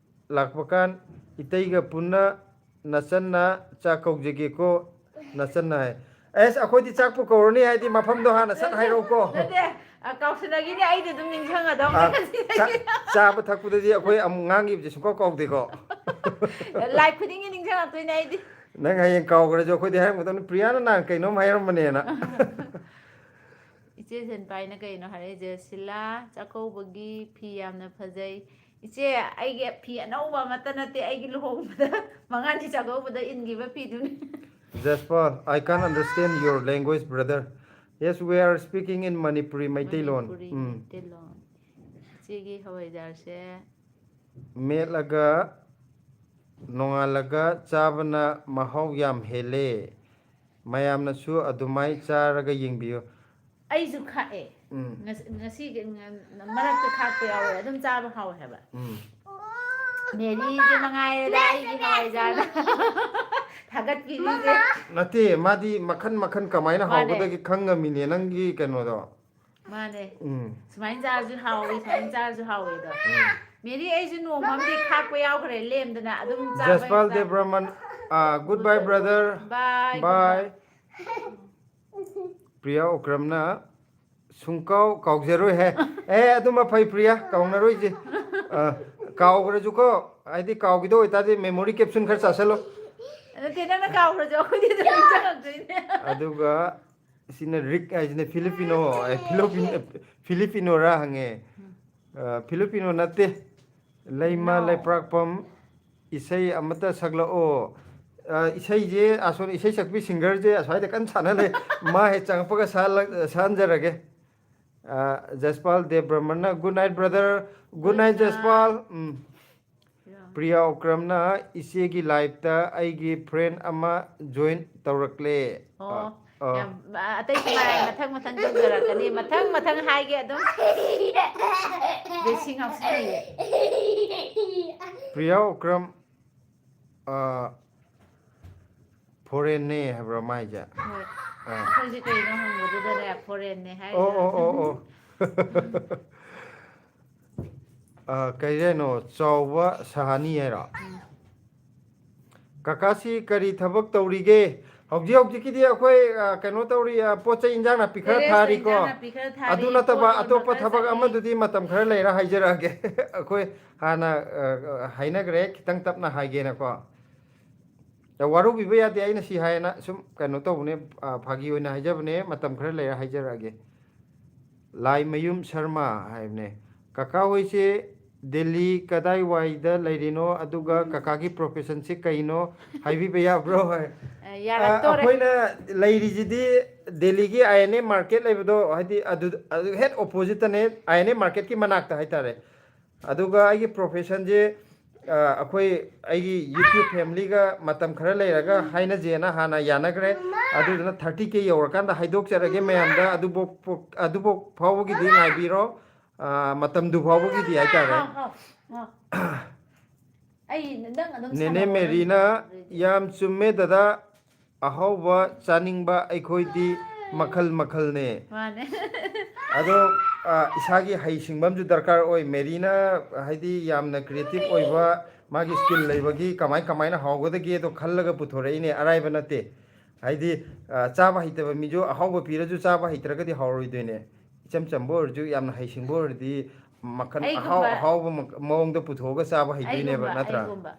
ꯂꯥꯛꯄ ꯀꯥꯟ ꯏꯇꯩꯒ ꯄꯨꯟꯅ ꯅꯆꯟꯅ ꯆꯥꯛ ꯀꯧꯖꯒꯦꯀꯣ, ꯅꯆꯟꯅ" ꯍꯥꯏ꯫ ꯑꯦꯁ, ꯑꯩꯈꯣꯏꯗꯤ ꯆꯥꯛꯄꯨ ꯀꯧꯔꯅꯤ ꯍꯥꯏꯗꯤ ꯃꯐꯝꯗꯣ ꯍꯥꯟꯅ ꯁꯠ ꯍꯥꯏꯔꯛꯎꯀꯣ꯫ ꯅꯠꯇꯦ, ꯑ, ꯀꯥꯎꯁꯤꯟꯅꯈꯤꯅꯤ, ꯑꯩꯗꯤ ꯑꯗꯨꯝ ꯅꯤꯡꯁꯤꯡꯉꯗꯧꯅꯦ ꯑ, ꯉꯁꯤꯗꯒꯤ꯫ ꯆꯥ-, ꯆꯥꯕ ꯊꯛꯄꯗꯗꯤ ꯑꯩꯈꯣꯏ ꯑꯃꯨꯛ ꯉꯥꯡꯈꯤꯕꯁꯦ ꯁꯨꯡꯀꯥꯎ ꯀꯥꯎꯗꯦꯀꯣ꯫ Live ꯈꯨꯗꯤꯡꯒꯤ ꯅꯤꯡꯁꯤꯡꯉꯛꯇꯣꯏꯅꯦ ꯑꯩꯗꯤ꯫ ꯅꯪ ꯍꯌꯦꯡ ꯀꯥꯎꯈ꯭ꯔꯁꯨ ꯑꯩꯈꯣꯏꯗꯤ ꯍꯥꯏꯔꯝꯒꯗꯕꯅꯤ, "ꯄ꯭ꯔꯤꯌꯥꯅ ꯅꯍꯥꯟ ꯀꯩꯅꯣꯝ ꯍꯥꯏꯔꯝꯕꯅꯦꯅ"꯫ ꯏꯆꯦ ꯁꯦꯟꯄꯥꯏꯅ ꯀꯩꯅꯣ ꯍꯥꯏꯔꯛꯏꯁꯦ, "ꯁꯤꯂꯥ, ꯆꯥꯛꯀꯧꯕꯒꯤ ꯐꯤ ꯌꯥꯝꯅ ꯐꯖꯩ"꯫ ꯏꯆꯦ, ꯑꯩꯒꯤ ꯐꯤ ꯑꯅꯧꯕ ꯑꯃꯠꯇ ꯅꯠꯇꯦ, ꯑꯩꯒꯤ ꯂꯨꯍꯣꯡꯕꯗ ꯃꯉꯥꯅꯤ ꯆꯥꯛꯀꯧꯕꯗ ꯏꯟꯈꯤꯕ ꯐꯤꯗꯨꯅꯤ꯫ Jaspal, I can't understand your language, brother. Yes, we are speaking in Manipuri, Meiteilon. Manipuri ꯎꯝ꯫ ꯃꯩꯇꯩꯂꯣꯟ꯫ ꯏꯆꯦꯒꯤ ꯍꯋꯥꯏꯖꯥꯔꯁꯦ ꯃꯦꯠꯂꯒ ꯅꯣꯡꯉꯥꯜꯂꯒ ꯆꯥꯕꯅ ꯃꯍꯥꯎ ꯌꯥꯝ ꯍꯦꯜꯂꯦ꯫ ꯃꯌꯥꯝꯅꯁꯨ ꯑꯗꯨꯃꯥꯏ ꯆꯥꯔꯒ ꯌꯦꯡꯕꯤꯌꯨ꯫ ꯑꯩꯁꯨ ꯈꯥꯛꯑꯦ꯫ ꯎꯝ꯫ ꯉꯁ-, ꯉꯁꯤꯒꯤ ꯉ-, ꯃꯔꯛꯇ ꯈꯥꯛꯄ ꯌꯥꯎꯋꯦ꯫ ꯑꯗꯨꯝ ꯆꯥꯕ ꯍꯥꯎꯋꯦ ꯍꯥꯏꯕ꯫ ꯎꯝ꯫ ꯃꯦꯔꯤꯁꯦ ꯃꯉꯥꯏꯔꯦꯗ ꯑꯩꯒꯤ ꯍꯋꯥꯏꯖꯥꯔꯗ ꯊꯥꯒꯠꯄꯤꯔꯤꯁꯦ꯫ ꯅꯠꯇꯦ, ꯃꯥꯗꯤ ꯃꯈꯟ ꯃꯈꯟ ꯀꯃꯥꯏꯅ ꯃꯥꯅꯦ꯫ ꯍꯥꯎꯒꯗꯒꯦ ꯈꯪꯉꯝꯃꯤꯅꯦ ꯅꯪꯒꯤ ꯀꯩꯅꯣꯗꯣ꯫ ꯃꯥꯅꯦ꯫ ꯎꯝ꯫ ꯁꯨꯃꯥꯏꯅ ꯆꯥꯔꯁꯨ ꯍꯥꯎꯋꯤ, ꯁꯨꯃꯥꯏꯅ ꯆꯥꯔꯁꯨ ꯍꯥꯎꯋꯤꯗꯣ꯫ ꯎꯝ꯫ ꯃꯦꯔꯤ, ꯑꯩꯁꯨ ꯅꯣꯡꯃ ꯑꯃꯗꯤ ꯈꯥꯛꯄ ꯌꯥꯎꯈ꯭ꯔꯦ, ꯂꯦꯝꯗꯅ ꯑꯗꯨꯝ ꯆꯥꯕ ꯖꯁꯄꯥꯜ ꯍꯦꯛꯇ꯫ ꯗꯦꯕ꯭ꯔꯃꯟ, ꯑꯥ, goodbye, brother꯫ Bye, bye꯫ Goodbye꯫ Priya ꯑꯣꯀ꯭ꯔꯝꯅ, ꯁꯨꯡꯀꯥꯎ ꯀꯥꯎꯖꯔꯣꯏ ꯍꯦ꯫ ꯑꯦ, ꯑꯗꯨꯃ ꯐꯩ, ꯄ꯭ꯔꯤꯌꯥ, ꯀꯥꯎꯅꯔꯣꯏꯁꯦ꯫ ꯑ, ꯀꯥꯎꯈ꯭ꯔꯁꯨꯀꯣ, ꯍꯥꯏꯗꯤ ꯀꯥꯎꯈꯤꯗꯧ ꯑꯣꯏꯇꯥꯔꯗꯤ memory capsule ꯈꯔ ꯆꯥꯁꯤꯜꯂꯣ꯫ ꯅꯠꯇꯦ, ꯅꯪꯅ ꯀꯥꯎꯈ꯭ꯔꯁꯨ ꯑꯩꯈꯣꯏꯗꯤ ꯑꯗꯨꯝ ꯅꯤꯡꯁꯤꯡꯉꯛꯇꯣꯏꯅꯦ꯫ ꯑꯗꯨꯒ ꯁꯤꯅ ꯔꯤꯛ ꯍꯥꯏꯁꯤꯅ ꯐꯤꯂꯤꯄꯤꯅꯣ, ꯑꯦ, ꯐꯤꯂꯣꯄꯤꯟ-, ꯐꯤꯂꯤꯄꯤꯅꯣꯔꯥ ꯍꯪꯉꯦ꯫ ꯑ, ꯐꯤꯂꯤꯄꯤꯅꯣ ꯅꯠꯇꯦ꯫ ꯂꯩꯃ ꯀꯩꯅꯣ? ꯂꯩꯄ꯭ꯔꯥꯛꯄꯝ, ꯏꯁꯩ ꯑꯃꯇ ꯁꯛꯂꯛꯑꯣ꯫ ꯑ, ꯏꯁꯩꯁꯦ, ꯑꯁꯣꯝ ꯏꯁꯩ ꯁꯛꯄꯤ singerꯁꯦ ꯑꯁ꯭ꯋꯥꯏꯗ ꯀꯟꯅ ꯁꯥꯟꯅ ꯂꯩ꯫ ꯃꯥ ꯍꯦꯛ ꯆꯪꯉꯛꯄꯒ ꯁꯛꯍꯜꯂꯛ-, ꯁꯛꯍꯟꯖꯔꯒꯦ꯫ ꯑ, ꯖꯁꯄꯥꯜ ꯗꯦꯕ꯭ꯔꯃꯟꯅ, "Good night, brother." Good night, ꯖꯁꯄꯥꯜ꯫ ꯎꯝ꯫ ꯄ꯭ꯔꯤꯌꯥ ꯑꯣꯀ꯭ꯔꯝꯅ, "ꯏꯆꯦꯒꯤ liveꯇ ꯑꯩꯒꯤ friend ꯑꯃ join ꯇꯧꯔꯛꯂꯦ꯫ ꯑꯣ, ꯑ, ꯑ꯫ ꯌꯥꯝ, ꯑ, ꯑꯇꯩꯁꯨ ꯃꯔꯥꯏ ꯃꯊꯪ ꯃꯊꯪ ꯇꯧꯖꯔꯛꯀꯅꯤ꯫ ꯃꯊꯪ ꯃꯊꯪ ꯍꯥꯏꯒꯦ ꯑꯗꯨꯝ꯫ ꯖꯦꯁꯤ ꯉꯥꯎꯁꯤꯟꯅꯩꯌꯦ꯫ ꯄ꯭ꯔꯤꯌꯥ ꯑꯣꯀ꯭ꯔꯝ, ꯑ, foreignꯅꯦ ꯍꯥꯏꯕ꯭ꯔꯥ ꯃꯥꯏꯁꯦ? ꯍꯣꯏ꯫ ꯑ꯫ ꯑꯩꯈꯣꯏꯁꯦ ꯀꯩꯅꯣ ꯍꯪꯕꯗꯨꯗꯅꯦ, foreignꯅꯦ ꯍꯥꯏꯔꯤꯗꯣ꯫ ꯑꯣ, ꯑꯣ, ꯑꯣ, ꯑꯣ꯫ ꯑ, ꯀꯩ ꯍꯥꯏꯅꯣ? ꯆꯥꯎꯕ ꯁꯍꯥꯅꯤ ꯍꯥꯏꯔꯣ? ꯎꯝ꯫ ꯀꯀꯥꯁꯤ ꯀꯔꯤ ꯊꯕꯛ ꯇꯧꯔꯤꯒꯦ? ꯍꯧꯖꯤꯛ ꯍꯧꯖꯤꯛꯀꯤꯗꯤ ꯑꯩꯈꯣꯏ, ꯑ, ꯀꯩꯅꯣ ꯇꯧꯔꯤ, ꯑ, ꯄꯣꯠ ꯆꯩ ꯏꯟꯖꯥꯡ ꯅꯥꯄꯤ ꯈꯔ terraceꯇ ꯊꯥꯔꯤꯀꯣ꯫ ꯏꯟꯖꯥꯡ ꯅꯥꯄꯤ ꯈꯔ ꯊꯥꯔꯤ, ꯑꯗꯨ ꯅꯠꯇꯕ ꯄꯣꯠ ꯌꯣꯟꯕ ꯑꯇꯣꯞꯄ ꯈꯔ ꯊꯕꯛ ꯆꯠꯂꯤ꯫ ꯑꯃꯗꯨꯗꯤ ꯃꯇꯝ ꯈꯔ ꯂꯩꯔ ꯍꯥꯏꯖꯔꯛꯑꯒꯦ꯫ ꯑꯩꯈꯣꯏ ꯍꯥꯟꯅ, ꯑ, ꯑ, ꯍꯥꯏꯅꯈ꯭ꯔꯦ, ꯈꯤꯇꯪ ꯇꯞꯅ ꯍꯥꯏꯒꯦꯅꯀꯣ꯫ ꯑ, ꯋꯥꯔꯧꯕꯤꯕ ꯌꯥꯗꯦ, ꯑꯩꯅ ꯁꯤ ꯍꯥꯏꯌꯦꯅ ꯁꯨꯝ ꯀꯩꯅꯣ ꯇꯧꯕꯅꯦ, ꯑ, ꯐꯥꯒꯤ ꯑꯣꯏꯅ ꯍꯥꯏꯖꯕꯅꯦ, ꯃꯇꯝ ꯈꯔ ꯂꯩꯔ ꯍꯥꯏꯖꯔꯛꯑꯒꯦ꯫ ꯂꯥꯏꯃꯌꯨꯝ ꯁꯔꯃ ꯍꯥꯏꯕꯅꯦ꯫ "ꯀꯀꯥ ꯍꯣꯏꯁꯦ ꯗꯦꯜꯂꯤ ꯀꯗꯥꯏꯋꯥꯏꯗ ꯂꯩꯔꯤꯅꯣ? ꯑꯗꯨꯒ ꯀꯀꯥꯒꯤ professionꯁꯦ ꯀꯩꯅꯣ? ꯍꯥꯏꯕꯤꯕ ꯌꯥꯕ꯭ꯔꯣ?" ꯍꯥꯏ꯫ ꯑ, ꯌꯥꯔꯛꯇꯣꯔꯦ꯫ ꯑ, ꯑꯩꯈꯣꯏꯅ ꯂꯩꯔꯤꯁꯤꯗꯤ ꯗꯦꯜꯂꯤꯒꯤ I N A market ꯂꯩꯕꯗꯣ, ꯍꯥꯏꯗꯤ ꯑꯗꯨ, ꯑꯗꯨ ꯍꯦꯛ oppositeꯇꯅꯦ, I N A marketꯀꯤ ꯃꯅꯥꯛꯇ ꯍꯥꯏꯇꯥꯔꯦ꯫ ꯑꯗꯨꯒ ꯑꯩꯒꯤ professionꯁꯦ, ꯑ, ꯑꯩꯈꯣꯏ, ꯑꯩꯒꯤ YouTube familyꯒ ꯃꯇꯝ ꯈꯔ ꯂꯩꯔꯒ ꯍꯥꯏꯅꯖꯦꯅ ꯍꯥꯟꯅ ꯌꯥꯅꯈ꯭ꯔꯦ꯫ ꯑꯗꯨꯗꯨꯅ thirty K ꯌꯧꯔꯀꯥꯟꯗ ꯍꯥꯏꯗꯣꯛꯆꯔꯒꯦ ꯃꯌꯥꯝꯗ, ꯑꯗꯨꯕꯨ, ꯑꯗꯨꯕꯨ ꯐꯥꯎꯕꯒꯤꯗꯤ ꯉꯥꯏꯕꯤꯔꯣ꯫ ꯑ, ꯃꯇꯝꯗꯨ ꯐꯥꯎꯕꯒꯤꯗꯤ ꯍꯥꯏꯇꯥꯔꯦ꯫ ꯍꯥꯎ, ꯍꯥꯎ, ꯍꯥꯎ꯫ ꯑꯩ ꯅꯪ ꯑꯗꯨꯝ ꯅꯦꯅꯦ ꯁꯥꯟꯅꯧ, ꯃꯦꯔꯤꯅ, ꯅꯪ꯫ "ꯌꯥꯝ ꯆꯨꯝꯃꯦ ꯗꯗꯥ, ꯑꯍꯥꯎꯕ ꯆꯥꯅꯤꯡꯕ ꯑꯩꯈꯣꯏꯗꯤ ꯃꯈꯜ ꯃꯈꯜꯅꯦ꯫" ꯃꯥꯅꯦ꯫ ꯑꯗꯣ, ꯑ, ꯏꯁꯥꯒꯤ ꯍꯩꯁꯤꯡꯕ ꯑꯃꯁꯨ ꯗꯔꯀꯥꯔ ꯑꯣꯏ꯫ ꯃꯦꯔꯤꯅ ꯍꯥꯏꯗꯤ ꯌꯥꯝꯅ creative ꯑꯣꯏꯕ, ꯃꯥꯒꯤ skill ꯂꯩꯕꯒꯤ ꯀꯃꯥꯏ ꯀꯃꯥꯏꯅ ꯍꯥꯎꯒꯗꯒꯦꯗꯣ ꯈꯜꯂꯒ ꯄꯨꯊꯣꯔꯛꯏꯅꯦ, ꯑꯔꯥꯏꯕ ꯅꯠꯇꯦ꯫ ꯍꯥꯏꯗꯤ, ꯑ, ꯆꯥꯕ ꯍꯩꯇꯕ ꯃꯤꯁꯨ ꯑꯍꯥꯎꯕ ꯄꯤꯔꯁꯨ ꯆꯥꯕ ꯍꯩꯇ꯭ꯔꯒꯗꯤ ꯍꯥꯎꯔꯣꯏꯗꯣꯏꯅꯦ꯫ ꯏꯆꯝ ꯆꯝꯕ ꯑꯣꯏꯔꯁꯨ, ꯌꯥꯝꯅ ꯍꯩꯁꯤꯡꯕ ꯑꯣꯏꯔꯗꯤ ꯃꯈꯜ ꯑꯍꯥꯎ ꯑꯩꯒꯨꯝꯕ- ꯑꯍꯥꯎꯕ ꯃ- ꯃꯑꯣꯡꯗ ꯄꯨꯊꯣꯛꯑꯒ ꯆꯥꯕ ꯍꯩꯗꯣꯏꯅꯦꯕ, ꯑꯩꯒꯨꯝꯕ ꯅꯠꯇ꯭ꯔꯥ? ꯑꯩꯒꯨꯝꯕ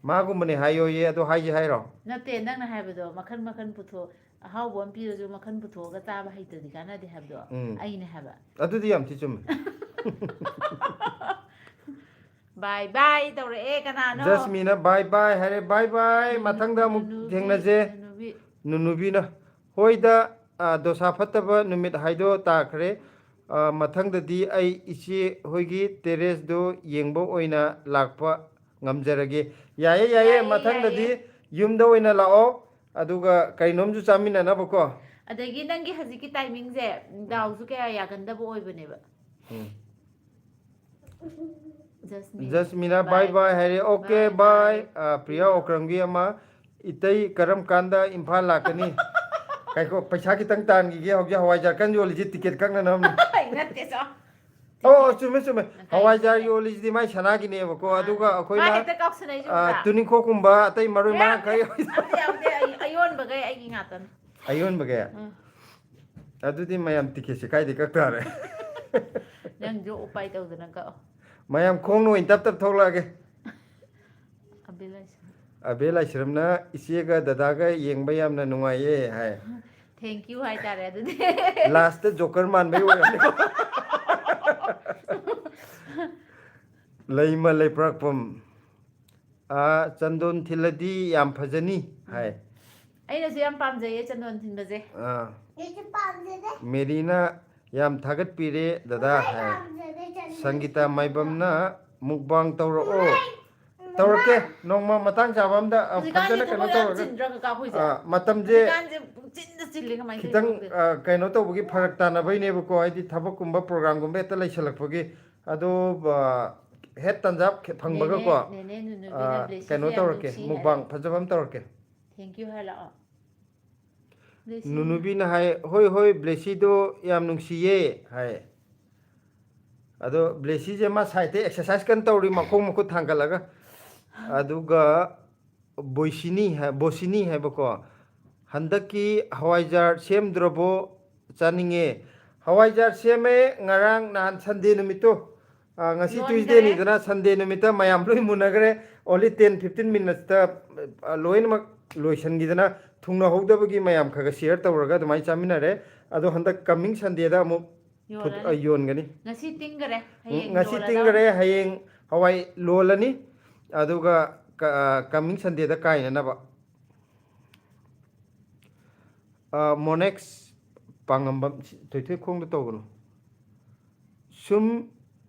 ꯃꯥꯒꯨꯝꯕꯅꯦ ꯍꯥꯏꯌꯣꯌꯦ, ꯑꯗꯣ ꯍꯥꯏꯁꯦ ꯍꯥꯏꯔꯣ? ꯅꯠꯇꯦ, ꯅꯪꯅ ꯍꯥꯏꯕꯗꯣ ꯃꯈꯜ ꯃꯈꯜ ꯄꯨꯊꯣꯛ ꯑꯍꯥꯎꯕ ꯑꯃ ꯄꯤꯔꯁꯨ ꯃꯈꯜ ꯄꯨꯊꯣꯛꯑꯒ ꯆꯥꯕ ꯍꯩꯇ꯭ꯔꯗꯤ ꯀꯥꯟꯅꯗꯦ ꯍꯥꯏꯕꯗꯣ ꯎꯝ꯫ ꯑꯩꯅꯦ ꯍꯥꯏꯕ꯫ ꯑꯗꯨꯗꯤ ꯌꯥꯝ ꯊꯤ ꯆꯨꯝꯃꯦ꯫ ꯕꯥꯏ ꯕꯥꯏ ꯇꯧꯔꯛꯑꯦ ꯀꯅꯥꯅꯣ? ꯖꯁꯃꯤꯅ ꯕꯥꯏ ꯕꯥꯏ ꯍꯥꯏꯔꯦ, ꯕꯥꯏ ꯕꯥꯏ, ꯃꯊꯪꯗ ꯑꯃꯨꯛ ꯅꯨꯅꯨꯕꯤ- ꯊꯦꯡꯅꯁꯦ꯫ ꯅꯨꯅꯨꯕꯤ꯫ ꯅꯨꯅꯨꯕꯤꯅ, ꯍꯣꯏꯗ, ꯑ, ꯗꯣꯁꯥ ꯐꯠꯇꯕ ꯅꯨꯃꯤꯠ ꯍꯥꯏꯗꯣ ꯇꯥꯈ꯭ꯔꯦ꯫ ꯑ, ꯃꯊꯪꯗꯗꯤ ꯑꯩ ꯏꯆꯦ ꯍꯣꯏꯒꯤ terraceꯗꯣ ꯌꯦꯡꯕ ꯑꯣꯏꯅ ꯂꯥꯛꯄ ꯉꯝꯖꯔꯒꯦ꯫ ꯌꯥꯏꯌꯦ, ꯌꯥꯏꯌꯦ, ꯌꯥꯏꯌꯦ, ꯃꯊꯪꯗꯗꯤ ꯌꯥꯏꯌꯦ꯫ ꯌꯨꯝꯗ ꯑꯣꯏꯅ ꯂꯥꯛꯑꯣ, ꯑꯗꯨꯒ ꯀꯩꯅꯣꯝꯁꯨ ꯆꯥꯃꯤꯟꯅꯅꯕꯀꯣ꯫ ꯑꯗꯒꯤ ꯅꯪꯒꯤ ꯍꯧꯖꯤꯛꯀꯤ timingꯁꯦ ꯗꯥꯎꯁꯨ ꯀꯌꯥ ꯌꯥꯒꯟꯗꯕ ꯑꯣꯏꯕꯅꯦꯕ꯫ ꯎꯝ꯫ ꯖꯁꯃꯤꯟ꯫ ꯖꯁꯃꯤꯅ ꯕꯥꯏ ꯕꯥꯏ ꯍꯥꯏꯔꯦ, ꯑꯣꯀꯦ, ꯕꯥꯏ ꯕꯥꯏ꯫ ꯑ, ꯄ꯭ꯔꯤꯌꯥ ꯑꯣꯀ꯭ꯔꯝꯒꯤ ꯑꯃ, ꯏꯇꯩ ꯀꯔꯝ ꯀꯥꯟꯗ ꯏꯝꯐꯥꯜ ꯂꯥꯛꯀꯅꯤ? ꯉꯥꯏꯈꯣ, ꯄꯩꯁꯥ ꯈꯤꯇꯪ ꯇꯥꯟꯈꯤꯒꯦ꯫ ꯍꯧꯖꯤꯛ ꯍꯋꯥꯏꯖꯥꯔ ꯀꯟꯅ ꯌꯣꯜꯂꯤꯁꯦ, ticket ꯀꯛꯅꯅꯕꯅꯤ꯫ ꯑꯩ ꯅꯠꯇꯦ ꯆꯣ꯫ ꯑꯣ, ꯆꯨꯝꯃꯦ, ꯆꯨꯝꯃꯦ꯫ ꯀꯩ- ꯍꯋꯥꯏꯖꯥꯔ ꯌꯣꯜꯂꯤꯁꯤꯗꯤ ꯃꯥꯏ ꯁꯅꯥꯒꯤꯅꯦꯕꯀꯣ, ꯑꯗꯨꯒ ꯃꯥ ꯑꯩꯈꯣꯏꯅ, ꯍꯦꯛꯇ ꯀꯥꯎꯁꯟꯅꯩꯁꯦ ꯑ, ꯎꯕ꯭ꯔꯥ? ꯇꯨꯅꯤꯡꯈꯣꯛꯀꯨꯝꯕ ꯑꯇꯩ ꯃꯔꯣꯏ ꯃꯔꯥꯡ ꯈꯔ ꯑꯝꯇ ꯌꯥꯎꯗꯦ, ꯑꯩ- ꯑꯌꯣꯟꯕꯈꯩ ꯑꯩꯒꯤ ꯉꯥꯛꯇꯅꯦ꯫ ꯑꯌꯣꯟꯕꯒꯤ? ꯎꯝ꯫ ꯑꯗꯨꯗꯤ ꯃꯌꯥꯝ ticketꯁꯦ ꯀꯥꯏꯗꯩ ꯀꯛ ꯇꯥꯔꯦ? ꯅꯪꯁꯨ ꯎꯄꯥꯏ ꯇꯧꯗꯅ ꯀꯛꯑꯣ꯫ ꯃꯌꯥꯝ ꯈꯣꯡꯅ ꯑꯣꯏꯅ ꯇꯞ ꯇꯞ ꯊꯣꯛꯂꯛꯑꯒꯦ꯫ ꯑꯕꯦ ꯂꯥꯏꯁ꯭ꯔꯝ꯫ ꯑꯕꯦ ꯂꯥꯏꯁ꯭ꯔꯝꯅ ꯏꯆꯦꯒ ꯗꯗꯥꯒ ꯌꯦꯡꯕ ꯌꯥꯝꯅ ꯅꯨꯡꯉꯥꯏꯌꯦ ꯍꯥꯏ꯫ Thank you ꯍꯥꯏꯇꯥꯔꯦ ꯑꯗꯨꯗꯤ꯫ Lastꯇ Joker ꯃꯥꯟꯕꯩ ꯑꯣꯏꯔꯝꯅꯤꯀꯣ꯫ ꯂꯩꯃ ꯂꯩꯄ꯭ꯔꯥꯛꯄꯝ, ꯑꯥ, ꯆꯟꯗꯣꯟ ꯊꯤꯜꯂꯗꯤ ꯌꯥꯝ ꯐꯖꯅꯤ ꯍꯥꯏ꯫ ꯑꯩꯅꯁꯨ ꯌꯥꯝ ꯄꯥꯝꯖꯩꯌꯦ ꯆꯟꯗꯣꯟ ꯊꯤꯟꯕꯁꯦ꯫ ꯑꯥ, ꯑꯩꯁꯨ ꯄꯥꯝꯖꯗꯦ꯫ ꯃꯦꯔꯤꯅ ꯌꯥꯝ ꯊꯥꯒꯠꯄꯤꯔꯦ ꯗꯗꯥ ꯍꯥꯏ꯫ ꯄꯥꯝꯖꯗꯦ ꯆꯟꯗꯣꯟ ꯁꯪꯒꯤꯇꯥ ꯃꯥꯏꯕꯝꯅ ꯃꯨꯛꯕꯥꯡ ꯇꯧꯔꯛꯑꯣ꯫ ꯇꯧꯔꯛꯀꯦ, ꯅꯣꯡꯃ ꯃꯇꯥꯡ ꯆꯥꯕ ꯑꯝꯗ, ꯑ, ꯍꯧꯖꯤꯛꯀꯥꯟꯁꯦ ꯐꯖꯅ ꯀꯩꯅꯣ ꯊꯕꯛ ꯌꯥꯝ ꯇꯧꯔꯒ꯫ ꯆꯤꯟꯗ꯭ꯔꯣ ꯀꯀꯥ ꯑꯩꯈꯣꯏꯁꯦ? ꯑ, ꯃꯇꯝꯁꯦ ꯍꯧꯖꯤꯛꯀꯥꯟꯁꯦ ꯄꯨꯡꯆꯤꯟꯗ ꯆꯤꯜꯂꯤ, ꯀꯃꯥꯏꯅ ꯈꯤꯇꯪ, ꯇꯧꯔꯤꯅꯣ ꯈꯪꯗꯦ꯫ ꯑ, ꯀꯩꯅꯣ ꯇꯧꯕꯒꯤ ꯐꯔꯛ ꯇꯥꯅꯕꯩꯅꯦꯕꯀꯣ, ꯍꯥꯏꯗꯤ ꯊꯕꯛꯀꯨꯝꯕ programꯒꯨꯝꯕ ꯍꯦꯛꯇ ꯂꯩꯁꯜꯂꯛꯄꯒꯤ꯫ ꯑꯗꯣ, ꯑ, ꯍꯦꯛ ꯇꯟꯖꯥ ꯈꯦ- ꯐꯪꯕꯒꯀꯣ, ꯅꯦꯅꯦ, ꯅꯦꯅꯦ ꯅꯨꯅꯨꯕꯤꯅ ꯑ, Blessy ꯀꯩꯅꯣ ꯁꯦ ꯌꯥꯝ ꯇꯧꯔꯛꯀꯦ, ꯅꯨꯡꯁꯤ ꯍꯥꯏ꯫ ꯃꯨꯛꯕꯥꯡ ꯐꯖꯕ ꯑꯃ ꯇꯧꯔꯛꯀꯦ꯫ Thank you ꯍꯥꯏꯔꯛꯑꯣ꯫ Blessy꯫ ꯅꯨꯅꯨꯕꯤꯅ ꯍꯥꯏ, "ꯍꯣꯏ, ꯍꯣꯏ, ꯕ꯭ꯂꯦꯁꯤꯗꯣ ꯌꯥꯝ ꯅꯨꯡꯁꯤꯌꯦ" ꯍꯥꯏ꯫ ꯑꯗꯣ ꯕ꯭ꯂꯦꯁꯤꯁꯦ ꯃꯥ sideꯇ exercise ꯀꯟꯅ ꯇꯧꯔꯤ, ꯃꯈꯣꯡ ꯃꯈꯨꯠ ꯊꯥꯡꯒꯠꯂꯒ꯫ ꯑꯗꯨꯒ ꯕꯣꯏꯁꯤꯅꯤ ꯍꯥꯏ, ꯕꯣꯁꯤꯅꯤ ꯍꯥꯏꯕꯀꯣ, "ꯍꯟꯗꯛꯀꯤ ꯍꯋꯥꯏꯖꯥꯔ ꯁꯦꯝꯗ꯭ꯔꯕꯣ? ꯆꯥꯅꯤꯡꯉꯦ"꯫ ꯍꯋꯥꯏꯖꯥꯔ ꯁꯦꯝꯃꯦ ꯉꯔꯥꯡ ꯅꯍꯥꯟ Sunday ꯅꯨꯃꯤꯠꯇꯣ꯫ ꯑ, ꯉꯁꯤ ꯂꯣꯟꯈꯔꯦ꯫ Tuesday ꯅꯤꯗꯅ Sunday ꯅꯨꯃꯤꯠꯇ ꯃꯌꯥꯝ ꯂꯣꯏ ꯃꯨꯟꯅꯈ꯭ꯔꯦ꯫ Only ten fifteen minutes ꯇ, ꯑ, ꯂꯣꯏꯅꯃꯛ ꯂꯣꯏꯁꯤꯟꯈꯤꯗꯅ ꯊꯨꯡꯅꯍꯧꯗꯕꯒꯤ ꯃꯌꯥꯝ ꯈꯔ ꯈꯔ share ꯇꯧꯔꯒ ꯑꯗꯨꯃꯥꯏꯅ ꯆꯥꯃꯤꯟꯅꯔꯦ꯫ ꯑꯗꯣ ꯍꯟꯗꯛ coming Sunday ꯗ ꯑꯃꯨꯛ ꯐꯨꯠ-, ꯌꯣꯜꯂꯅꯤ꯫ ꯑ, ꯌꯣꯟꯒꯅꯤ꯫ ꯉꯁꯤ ꯇꯤꯡꯈꯔꯦ, ꯎꯝ, ꯍꯌꯦꯡ ꯉꯁꯤ ꯌꯣꯜꯂꯗꯧꯅꯤ꯫ ꯇꯤꯡꯈꯔꯦ, ꯍꯌꯦꯡ ꯍꯋꯥꯏ ꯂꯣꯜꯂꯅꯤ꯫ ꯑꯗꯨꯒ ꯀ-, ꯑ, coming Sunday ꯗ ꯀꯥꯏꯅꯅꯕ꯫ ꯑ, Monex ꯄꯥꯡꯉꯝꯕꯝ, ꯁꯤ-, ꯊꯣꯏꯊꯣꯏ ꯈꯣꯡꯗ ꯇꯧꯒꯅꯨ꯫ ꯁꯨꯝ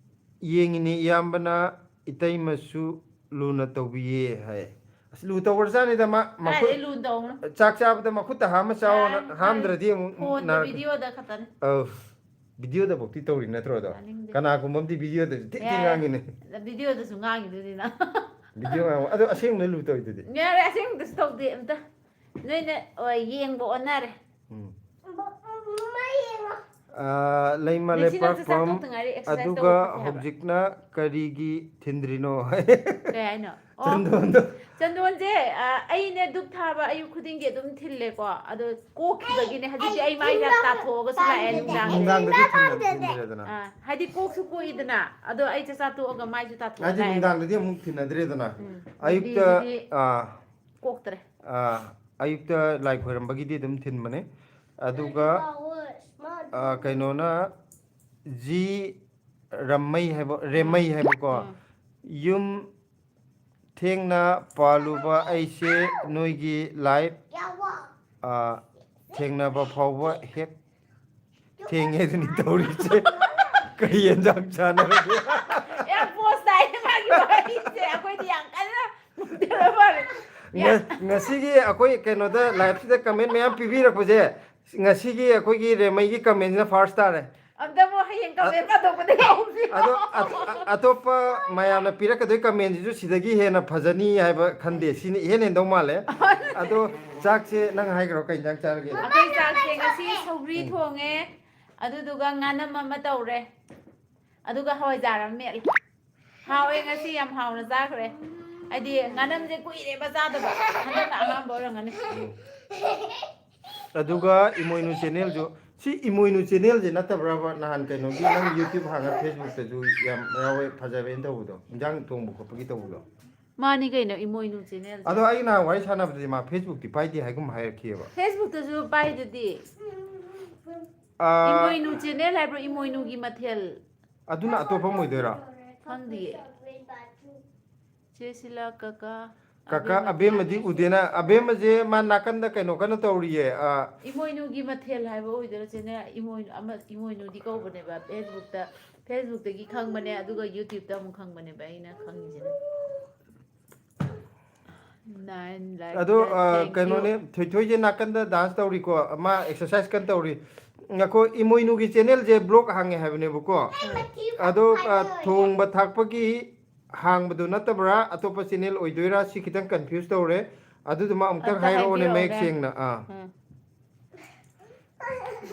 ꯌꯦꯡꯉꯤꯅꯦ, ꯏꯌꯥꯝꯕꯅ ꯏꯇꯩꯃꯁꯨ ꯂꯨꯅ ꯇꯧꯕꯤꯌꯦ ꯍꯥꯏ꯫ ꯑꯁ, ꯂꯨ ꯇꯧꯈ꯭ꯔꯖꯥꯠꯅꯤꯗ ꯃꯥ, ꯃꯈꯨꯠ-, ꯀꯥꯏꯗꯩ ꯂꯨ ꯇꯧꯕꯅꯣ? ꯆꯥꯛ ꯆꯥꯕꯗ ꯃꯈꯨꯠꯇ ꯍꯥꯝꯃ ꯆꯥꯎꯅ ꯍꯥꯝ-, ꯍꯥꯝꯗ꯭ꯔꯗꯤ ꯑꯃꯨꯛ ꯐꯣꯟꯗ ꯅꯥꯔꯛꯀꯅꯤ꯫ Video ꯗ ꯈꯛꯇꯅꯤ꯫ ꯑꯧ, video ꯗꯐꯧꯗꯤ ꯇꯧꯔꯤ ꯅꯠꯇ꯭ꯔꯣ ꯑꯗꯣ? ꯇꯥꯅꯤꯡꯗꯦ꯫ ꯀꯅꯥꯒꯨꯝꯕ ꯑꯃꯗꯤ video ꯗꯁꯨ ꯊꯤ ꯊꯤ ꯌꯥꯔꯦ꯫ ꯉꯥꯡꯉꯤꯅꯦ꯫ Video ꯗꯁꯨ ꯉꯥꯡꯉꯤꯗꯨꯗꯤ ꯅꯪ꯫ Video ꯉꯥꯡꯕ-, ꯑꯗꯣ ꯑꯁꯦꯡꯕꯗ ꯂꯨ ꯇꯧꯔꯤꯗꯨꯗꯤ? ꯌꯥꯔꯦ, ꯑꯁꯦꯡꯕꯗꯁꯨ ꯇꯧꯗꯦ ꯑꯝꯇ꯫ ꯅꯣꯏꯅ, ꯑ, ꯌꯦꯡꯕ ꯑꯣꯟꯅꯔꯦ꯫ ꯎꯝ꯫ ꯑꯥ, ꯂꯩꯃ ꯉꯁꯤ ꯅꯪ ꯆꯥꯛ ꯂꯩꯄꯥꯛꯄꯝ, ꯇꯣꯛꯇ ꯉꯥꯏꯔꯤ, exercise ꯑꯗꯨꯒ ꯇꯧꯕ ꯐꯠꯇꯦ ꯍꯥꯏꯕ꯫ ꯍꯧꯖꯤꯛꯅ ꯀꯔꯤꯒꯤ ꯊꯤꯟꯗ꯭ꯔꯤꯅꯣ? ꯀꯩ ꯍꯥꯏꯅꯣ? ꯑꯣ, ꯆꯟꯗꯣꯟꯗꯣ꯫ ꯆꯟꯗꯣꯟꯁꯦ, ꯑ, ꯑꯩꯅꯦ ꯙꯨꯞ ꯊꯥꯕ ꯑꯌꯨꯛ ꯈꯨꯗꯤꯡꯒꯤ ꯑꯗꯨꯝ ꯊꯤꯜꯂꯦꯀꯣ꯫ ꯑꯗꯣ ꯀꯣꯛꯈꯤꯕꯒꯤꯅꯦ, ꯍꯧꯖꯤꯛꯇꯤ ꯑꯩ ꯃꯥꯏ ꯌꯥꯝ ꯇꯥꯊꯣꯛꯑꯒꯁꯨ ꯂꯥꯛꯑꯦ ꯅꯨꯡꯗꯥꯡꯗ꯫ ꯅꯨꯡꯗꯥꯡꯗꯗꯤ ꯊꯤꯟ-, ꯊꯤꯟꯗ꯭ꯔꯦꯗꯅ꯫ ꯑ, ꯍꯥꯏꯗꯤ ꯀꯣꯛꯁꯨ ꯀꯣꯛꯏꯗꯅ, ꯑꯗꯣ ꯑꯩ ꯆꯥꯛ ꯆꯥ ꯇꯣꯛꯑꯒ ꯃꯥꯏꯁꯨ ꯇꯥꯊꯣꯛꯑ ꯍꯥꯏꯗꯤ ꯂꯥꯛꯑꯦꯕ꯫ ꯅꯨꯡꯗꯥꯡꯗꯗꯤ ꯑꯃꯨꯛ ꯊꯤꯟꯅꯗ꯭ꯔꯦꯗꯅ꯫ ꯎꯝ, ꯑꯌꯨꯛꯇ, ꯅꯨꯡꯗꯤꯟꯗꯗꯤ ꯑꯥ, ꯀꯣꯛꯇ꯭ꯔꯦ꯫ ꯑꯥ, ꯑꯌꯨꯛꯇ ꯂꯥꯏ ꯈꯣꯏꯔꯝꯕꯒꯤꯗꯤ ꯑꯗꯨꯝ ꯊꯤꯟꯕꯅꯦ꯫ ꯑꯗꯨꯒ, ꯑꯥ, ꯀꯩꯅꯣꯅ ꯖꯤ ꯔꯝꯃꯩ ꯍꯥꯏꯕ, ꯔꯦꯃꯩ ꯍꯥꯏꯕꯀꯣ꯫ ꯎꯝ꯫ ꯌꯨꯝ ꯊꯦꯡꯅ ꯄꯥꯜꯂꯨꯕ ꯑꯩꯁꯦ ꯅꯣꯏꯒꯤ live, ꯑꯥ, ꯊꯦꯡꯅꯕ ꯐꯥꯎꯕ ꯍꯦꯛ ꯊꯦꯡꯉꯦ ꯑꯗꯨꯅꯤ ꯇꯧꯔꯤꯁꯦ꯫ ꯀꯔꯤ ꯌꯦꯟꯖꯥꯡ ꯆꯥꯅꯔꯒꯦ? ꯌꯥꯝ ꯄꯣꯁ ꯇꯥꯏꯌꯦ ꯃꯥꯒꯤ ꯋꯥꯔꯤꯁꯦ꯫ ꯑꯩꯈꯣꯏꯗꯤ ꯌꯥꯝ ꯀꯟꯅ ꯅꯣꯛꯇꯅ ꯃꯥꯜꯂꯦ꯫ ꯉ-, ꯉꯁꯤꯒꯤ ꯑꯩꯈꯣꯏ ꯀꯩꯅꯣꯗ live ꯁꯤꯗ comment ꯃꯌꯥꯝ ꯄꯤꯕꯤꯔꯛꯄꯁꯦ, ꯉꯁꯤꯒꯤ ꯑꯩꯈꯣꯏꯒꯤ ꯔꯦꯃꯩꯒꯤ comment ꯁꯤꯅ first ꯇꯥꯔꯦ꯫ ꯑꯝꯇꯕꯨ ꯍꯌꯦꯡ comment ꯄꯥꯊꯣꯛꯄꯗ ꯌꯥꯎꯍꯧꯁꯤ꯫ ꯑꯗꯣ ꯑꯇꯣ-, ꯑ-, ꯑꯇꯣꯞꯄ ꯃꯌꯥꯝꯅ ꯄꯤꯔꯛꯀꯗꯣꯏ comment ꯁꯤꯁꯨ ꯁꯤꯗꯒꯤ ꯍꯦꯟꯅ ꯐꯖꯅꯤ ꯍꯥꯏꯕ ꯈꯟꯗꯦ꯫ ꯁꯤꯅ ꯏꯍꯦꯟ ꯍꯦꯟꯗꯧ ꯃꯥꯜꯂꯦ꯫ ꯑꯗꯣ ꯆꯥꯛꯁꯦ ꯅꯪ ꯍꯥꯏꯈ꯭ꯔꯣ, ꯀꯩ ꯏꯟꯖꯥꯡ ꯆꯥꯔꯒꯦ? ꯑꯩꯈꯣꯏ ꯆꯥꯛꯁꯦ ꯉꯁꯤ ꯁꯧꯒ꯭ꯔꯤ ꯎꯝ꯫ ꯊꯣꯡꯉꯦ, ꯑꯗꯨꯗꯨꯒ ꯉꯥꯅꯝ ꯑꯃ ꯇꯧꯔꯦ, ꯑꯗꯨꯒ ꯍꯋꯥꯏꯖꯥꯔ ꯑꯃ ꯃꯦꯠꯂꯦ꯫ ꯍꯥꯎꯋꯦ, ꯉꯁꯤ ꯌꯥꯝ ꯍꯥꯎꯅ ꯆꯥꯈ꯭ꯔꯦ꯫ ꯍꯥꯏꯗꯤ ꯉꯥꯅꯝꯁꯦ ꯀꯨꯏꯔꯦꯕ ꯆꯥꯗꯕ, ꯍꯟꯗꯛꯅ ꯑꯍꯥꯟꯕ ꯑꯣꯏꯔꯝꯒꯅꯤ꯫ ꯎꯝ꯫ ꯑꯗꯨꯒ ꯏꯃꯣꯏꯅꯨ channel ꯁꯨ ꯁꯤ ꯏꯃꯣꯏꯅꯨ ꯆꯦꯅꯦꯜꯁꯦ ꯅꯠꯇꯕ꯭ꯔꯕ? ꯅꯍꯥꯟ ꯀꯩꯅꯣꯒꯤ ꯅꯪ YouTube ꯍꯥꯡꯉ Facebookꯇꯁꯨ ꯌꯥꯝ ꯌꯥꯎꯋꯦ, ꯐꯖꯕꯦꯅ ꯇꯧꯕꯗꯣ, ꯏꯟꯖꯥꯡ ꯊꯣꯡꯕ ꯈꯣꯠꯄꯒꯤ ꯇꯧꯕꯗꯣ꯫ ꯃꯥꯅꯤ ꯀꯩꯅꯣ, ꯏꯃꯣꯏꯅꯨ ꯆꯦꯅꯦꯜ꯫ ꯑꯗꯣ ꯑꯩ ꯅꯍꯥꯟ ꯋꯥꯔꯤ ꯁꯥꯟꯅꯕꯗꯗꯤ ꯃꯥ Facebookꯇꯤ ꯄꯥꯏꯗꯦ ꯍꯥꯏꯒꯨꯝ ꯍꯥꯏꯔꯛꯈꯤꯑꯕ꯫ Facebookꯇꯁꯨ ꯄꯥꯏꯗꯨꯗꯤ꯫ ꯑꯥ, ꯏꯃꯣꯏꯅꯨ ꯆꯦꯅꯦꯜ ꯍꯥꯏꯕ꯭ꯔꯣ, ꯏꯃꯣꯏꯅꯨꯒꯤ ꯃꯊꯦꯜ? ꯑꯗꯨꯅ ꯑꯇꯣꯞꯄ ꯑꯃ ꯑꯣꯏꯗꯣꯏꯔꯥ? ꯈꯪꯗꯤꯌꯦ꯫ ꯆꯦ ꯁꯤꯂꯥ, ꯀꯀꯥ꯫ ꯀꯀꯥ ꯑꯕꯦꯝꯃ꯫ ꯑꯕꯦꯝꯃꯗꯤ ꯎꯗꯦꯅ, ꯑꯕꯦꯝꯃꯁꯦ ꯃꯥ ꯅꯥꯀꯟꯗ ꯀꯩꯅꯣ ꯀꯟꯅ ꯇꯧꯔꯤꯌꯦ꯫ ꯑꯥ, ꯏꯃꯣꯏꯅꯨꯒꯤ ꯃꯊꯦꯜ ꯍꯥꯏꯕ ꯑꯣꯏꯗꯣꯏꯔꯥ ꯆꯦꯅꯦꯜ? ꯏꯃꯣꯏꯅꯨ ꯑꯃ, ꯏꯃꯣꯏꯅꯨꯗꯤ ꯀꯧꯕꯅꯦꯕ Facebookꯇ꯫ Facebookꯇꯒꯤ ꯈꯪꯕꯅꯦ, ꯑꯗꯨꯒ YouTubeꯇ ꯑꯃꯨꯛ ꯈꯪꯕꯅꯦꯕ ꯑꯩꯅ ꯈꯪꯉꯤꯁꯤꯅ꯫ Nine like ꯑꯗꯣ that. Ah, Thank you. ꯀꯩꯅꯣꯅꯦ, ꯊꯣꯏꯊꯣꯏꯁꯦ ꯅꯥꯀꯟꯗ dance ꯇꯧꯔꯤꯀꯣ, ꯃꯥ exercise ꯀꯟꯅ ꯇꯧꯔꯤ꯫ ꯉꯥꯏꯈꯣ, ꯏꯃꯣꯏꯅꯨꯒꯤ ꯆꯦꯅꯦꯜꯁꯦ vlog ꯍꯥꯡꯉꯦ ꯍꯥꯏꯕꯅꯦꯕꯀꯣ꯫ ꯑꯗꯣ ꯑꯥ, ꯊꯣꯡꯕ ꯊꯥꯛꯄꯒꯤ ꯍꯥꯡꯕꯗꯨ ꯅꯠꯇꯕ꯭ꯔꯥ, ꯑꯇꯣꯞꯄ ꯆꯦꯅꯦꯜ ꯑꯣꯏꯗꯣꯏꯔꯥ, ꯁꯤ ꯈꯤꯇꯪ confuse ꯇꯧꯔꯦ꯫ ꯑꯗꯨꯗꯨꯃ ꯑꯃꯨꯛꯇꯪ ꯑꯝꯇ ꯍꯥꯏꯔꯛꯑꯣꯅꯦ ꯃꯌꯦꯛ ꯍꯥꯏꯕꯤꯔꯛꯑꯣꯅꯦ꯫ ꯁꯦꯡꯅ꯫ ꯑꯥ, ꯎꯝ꯫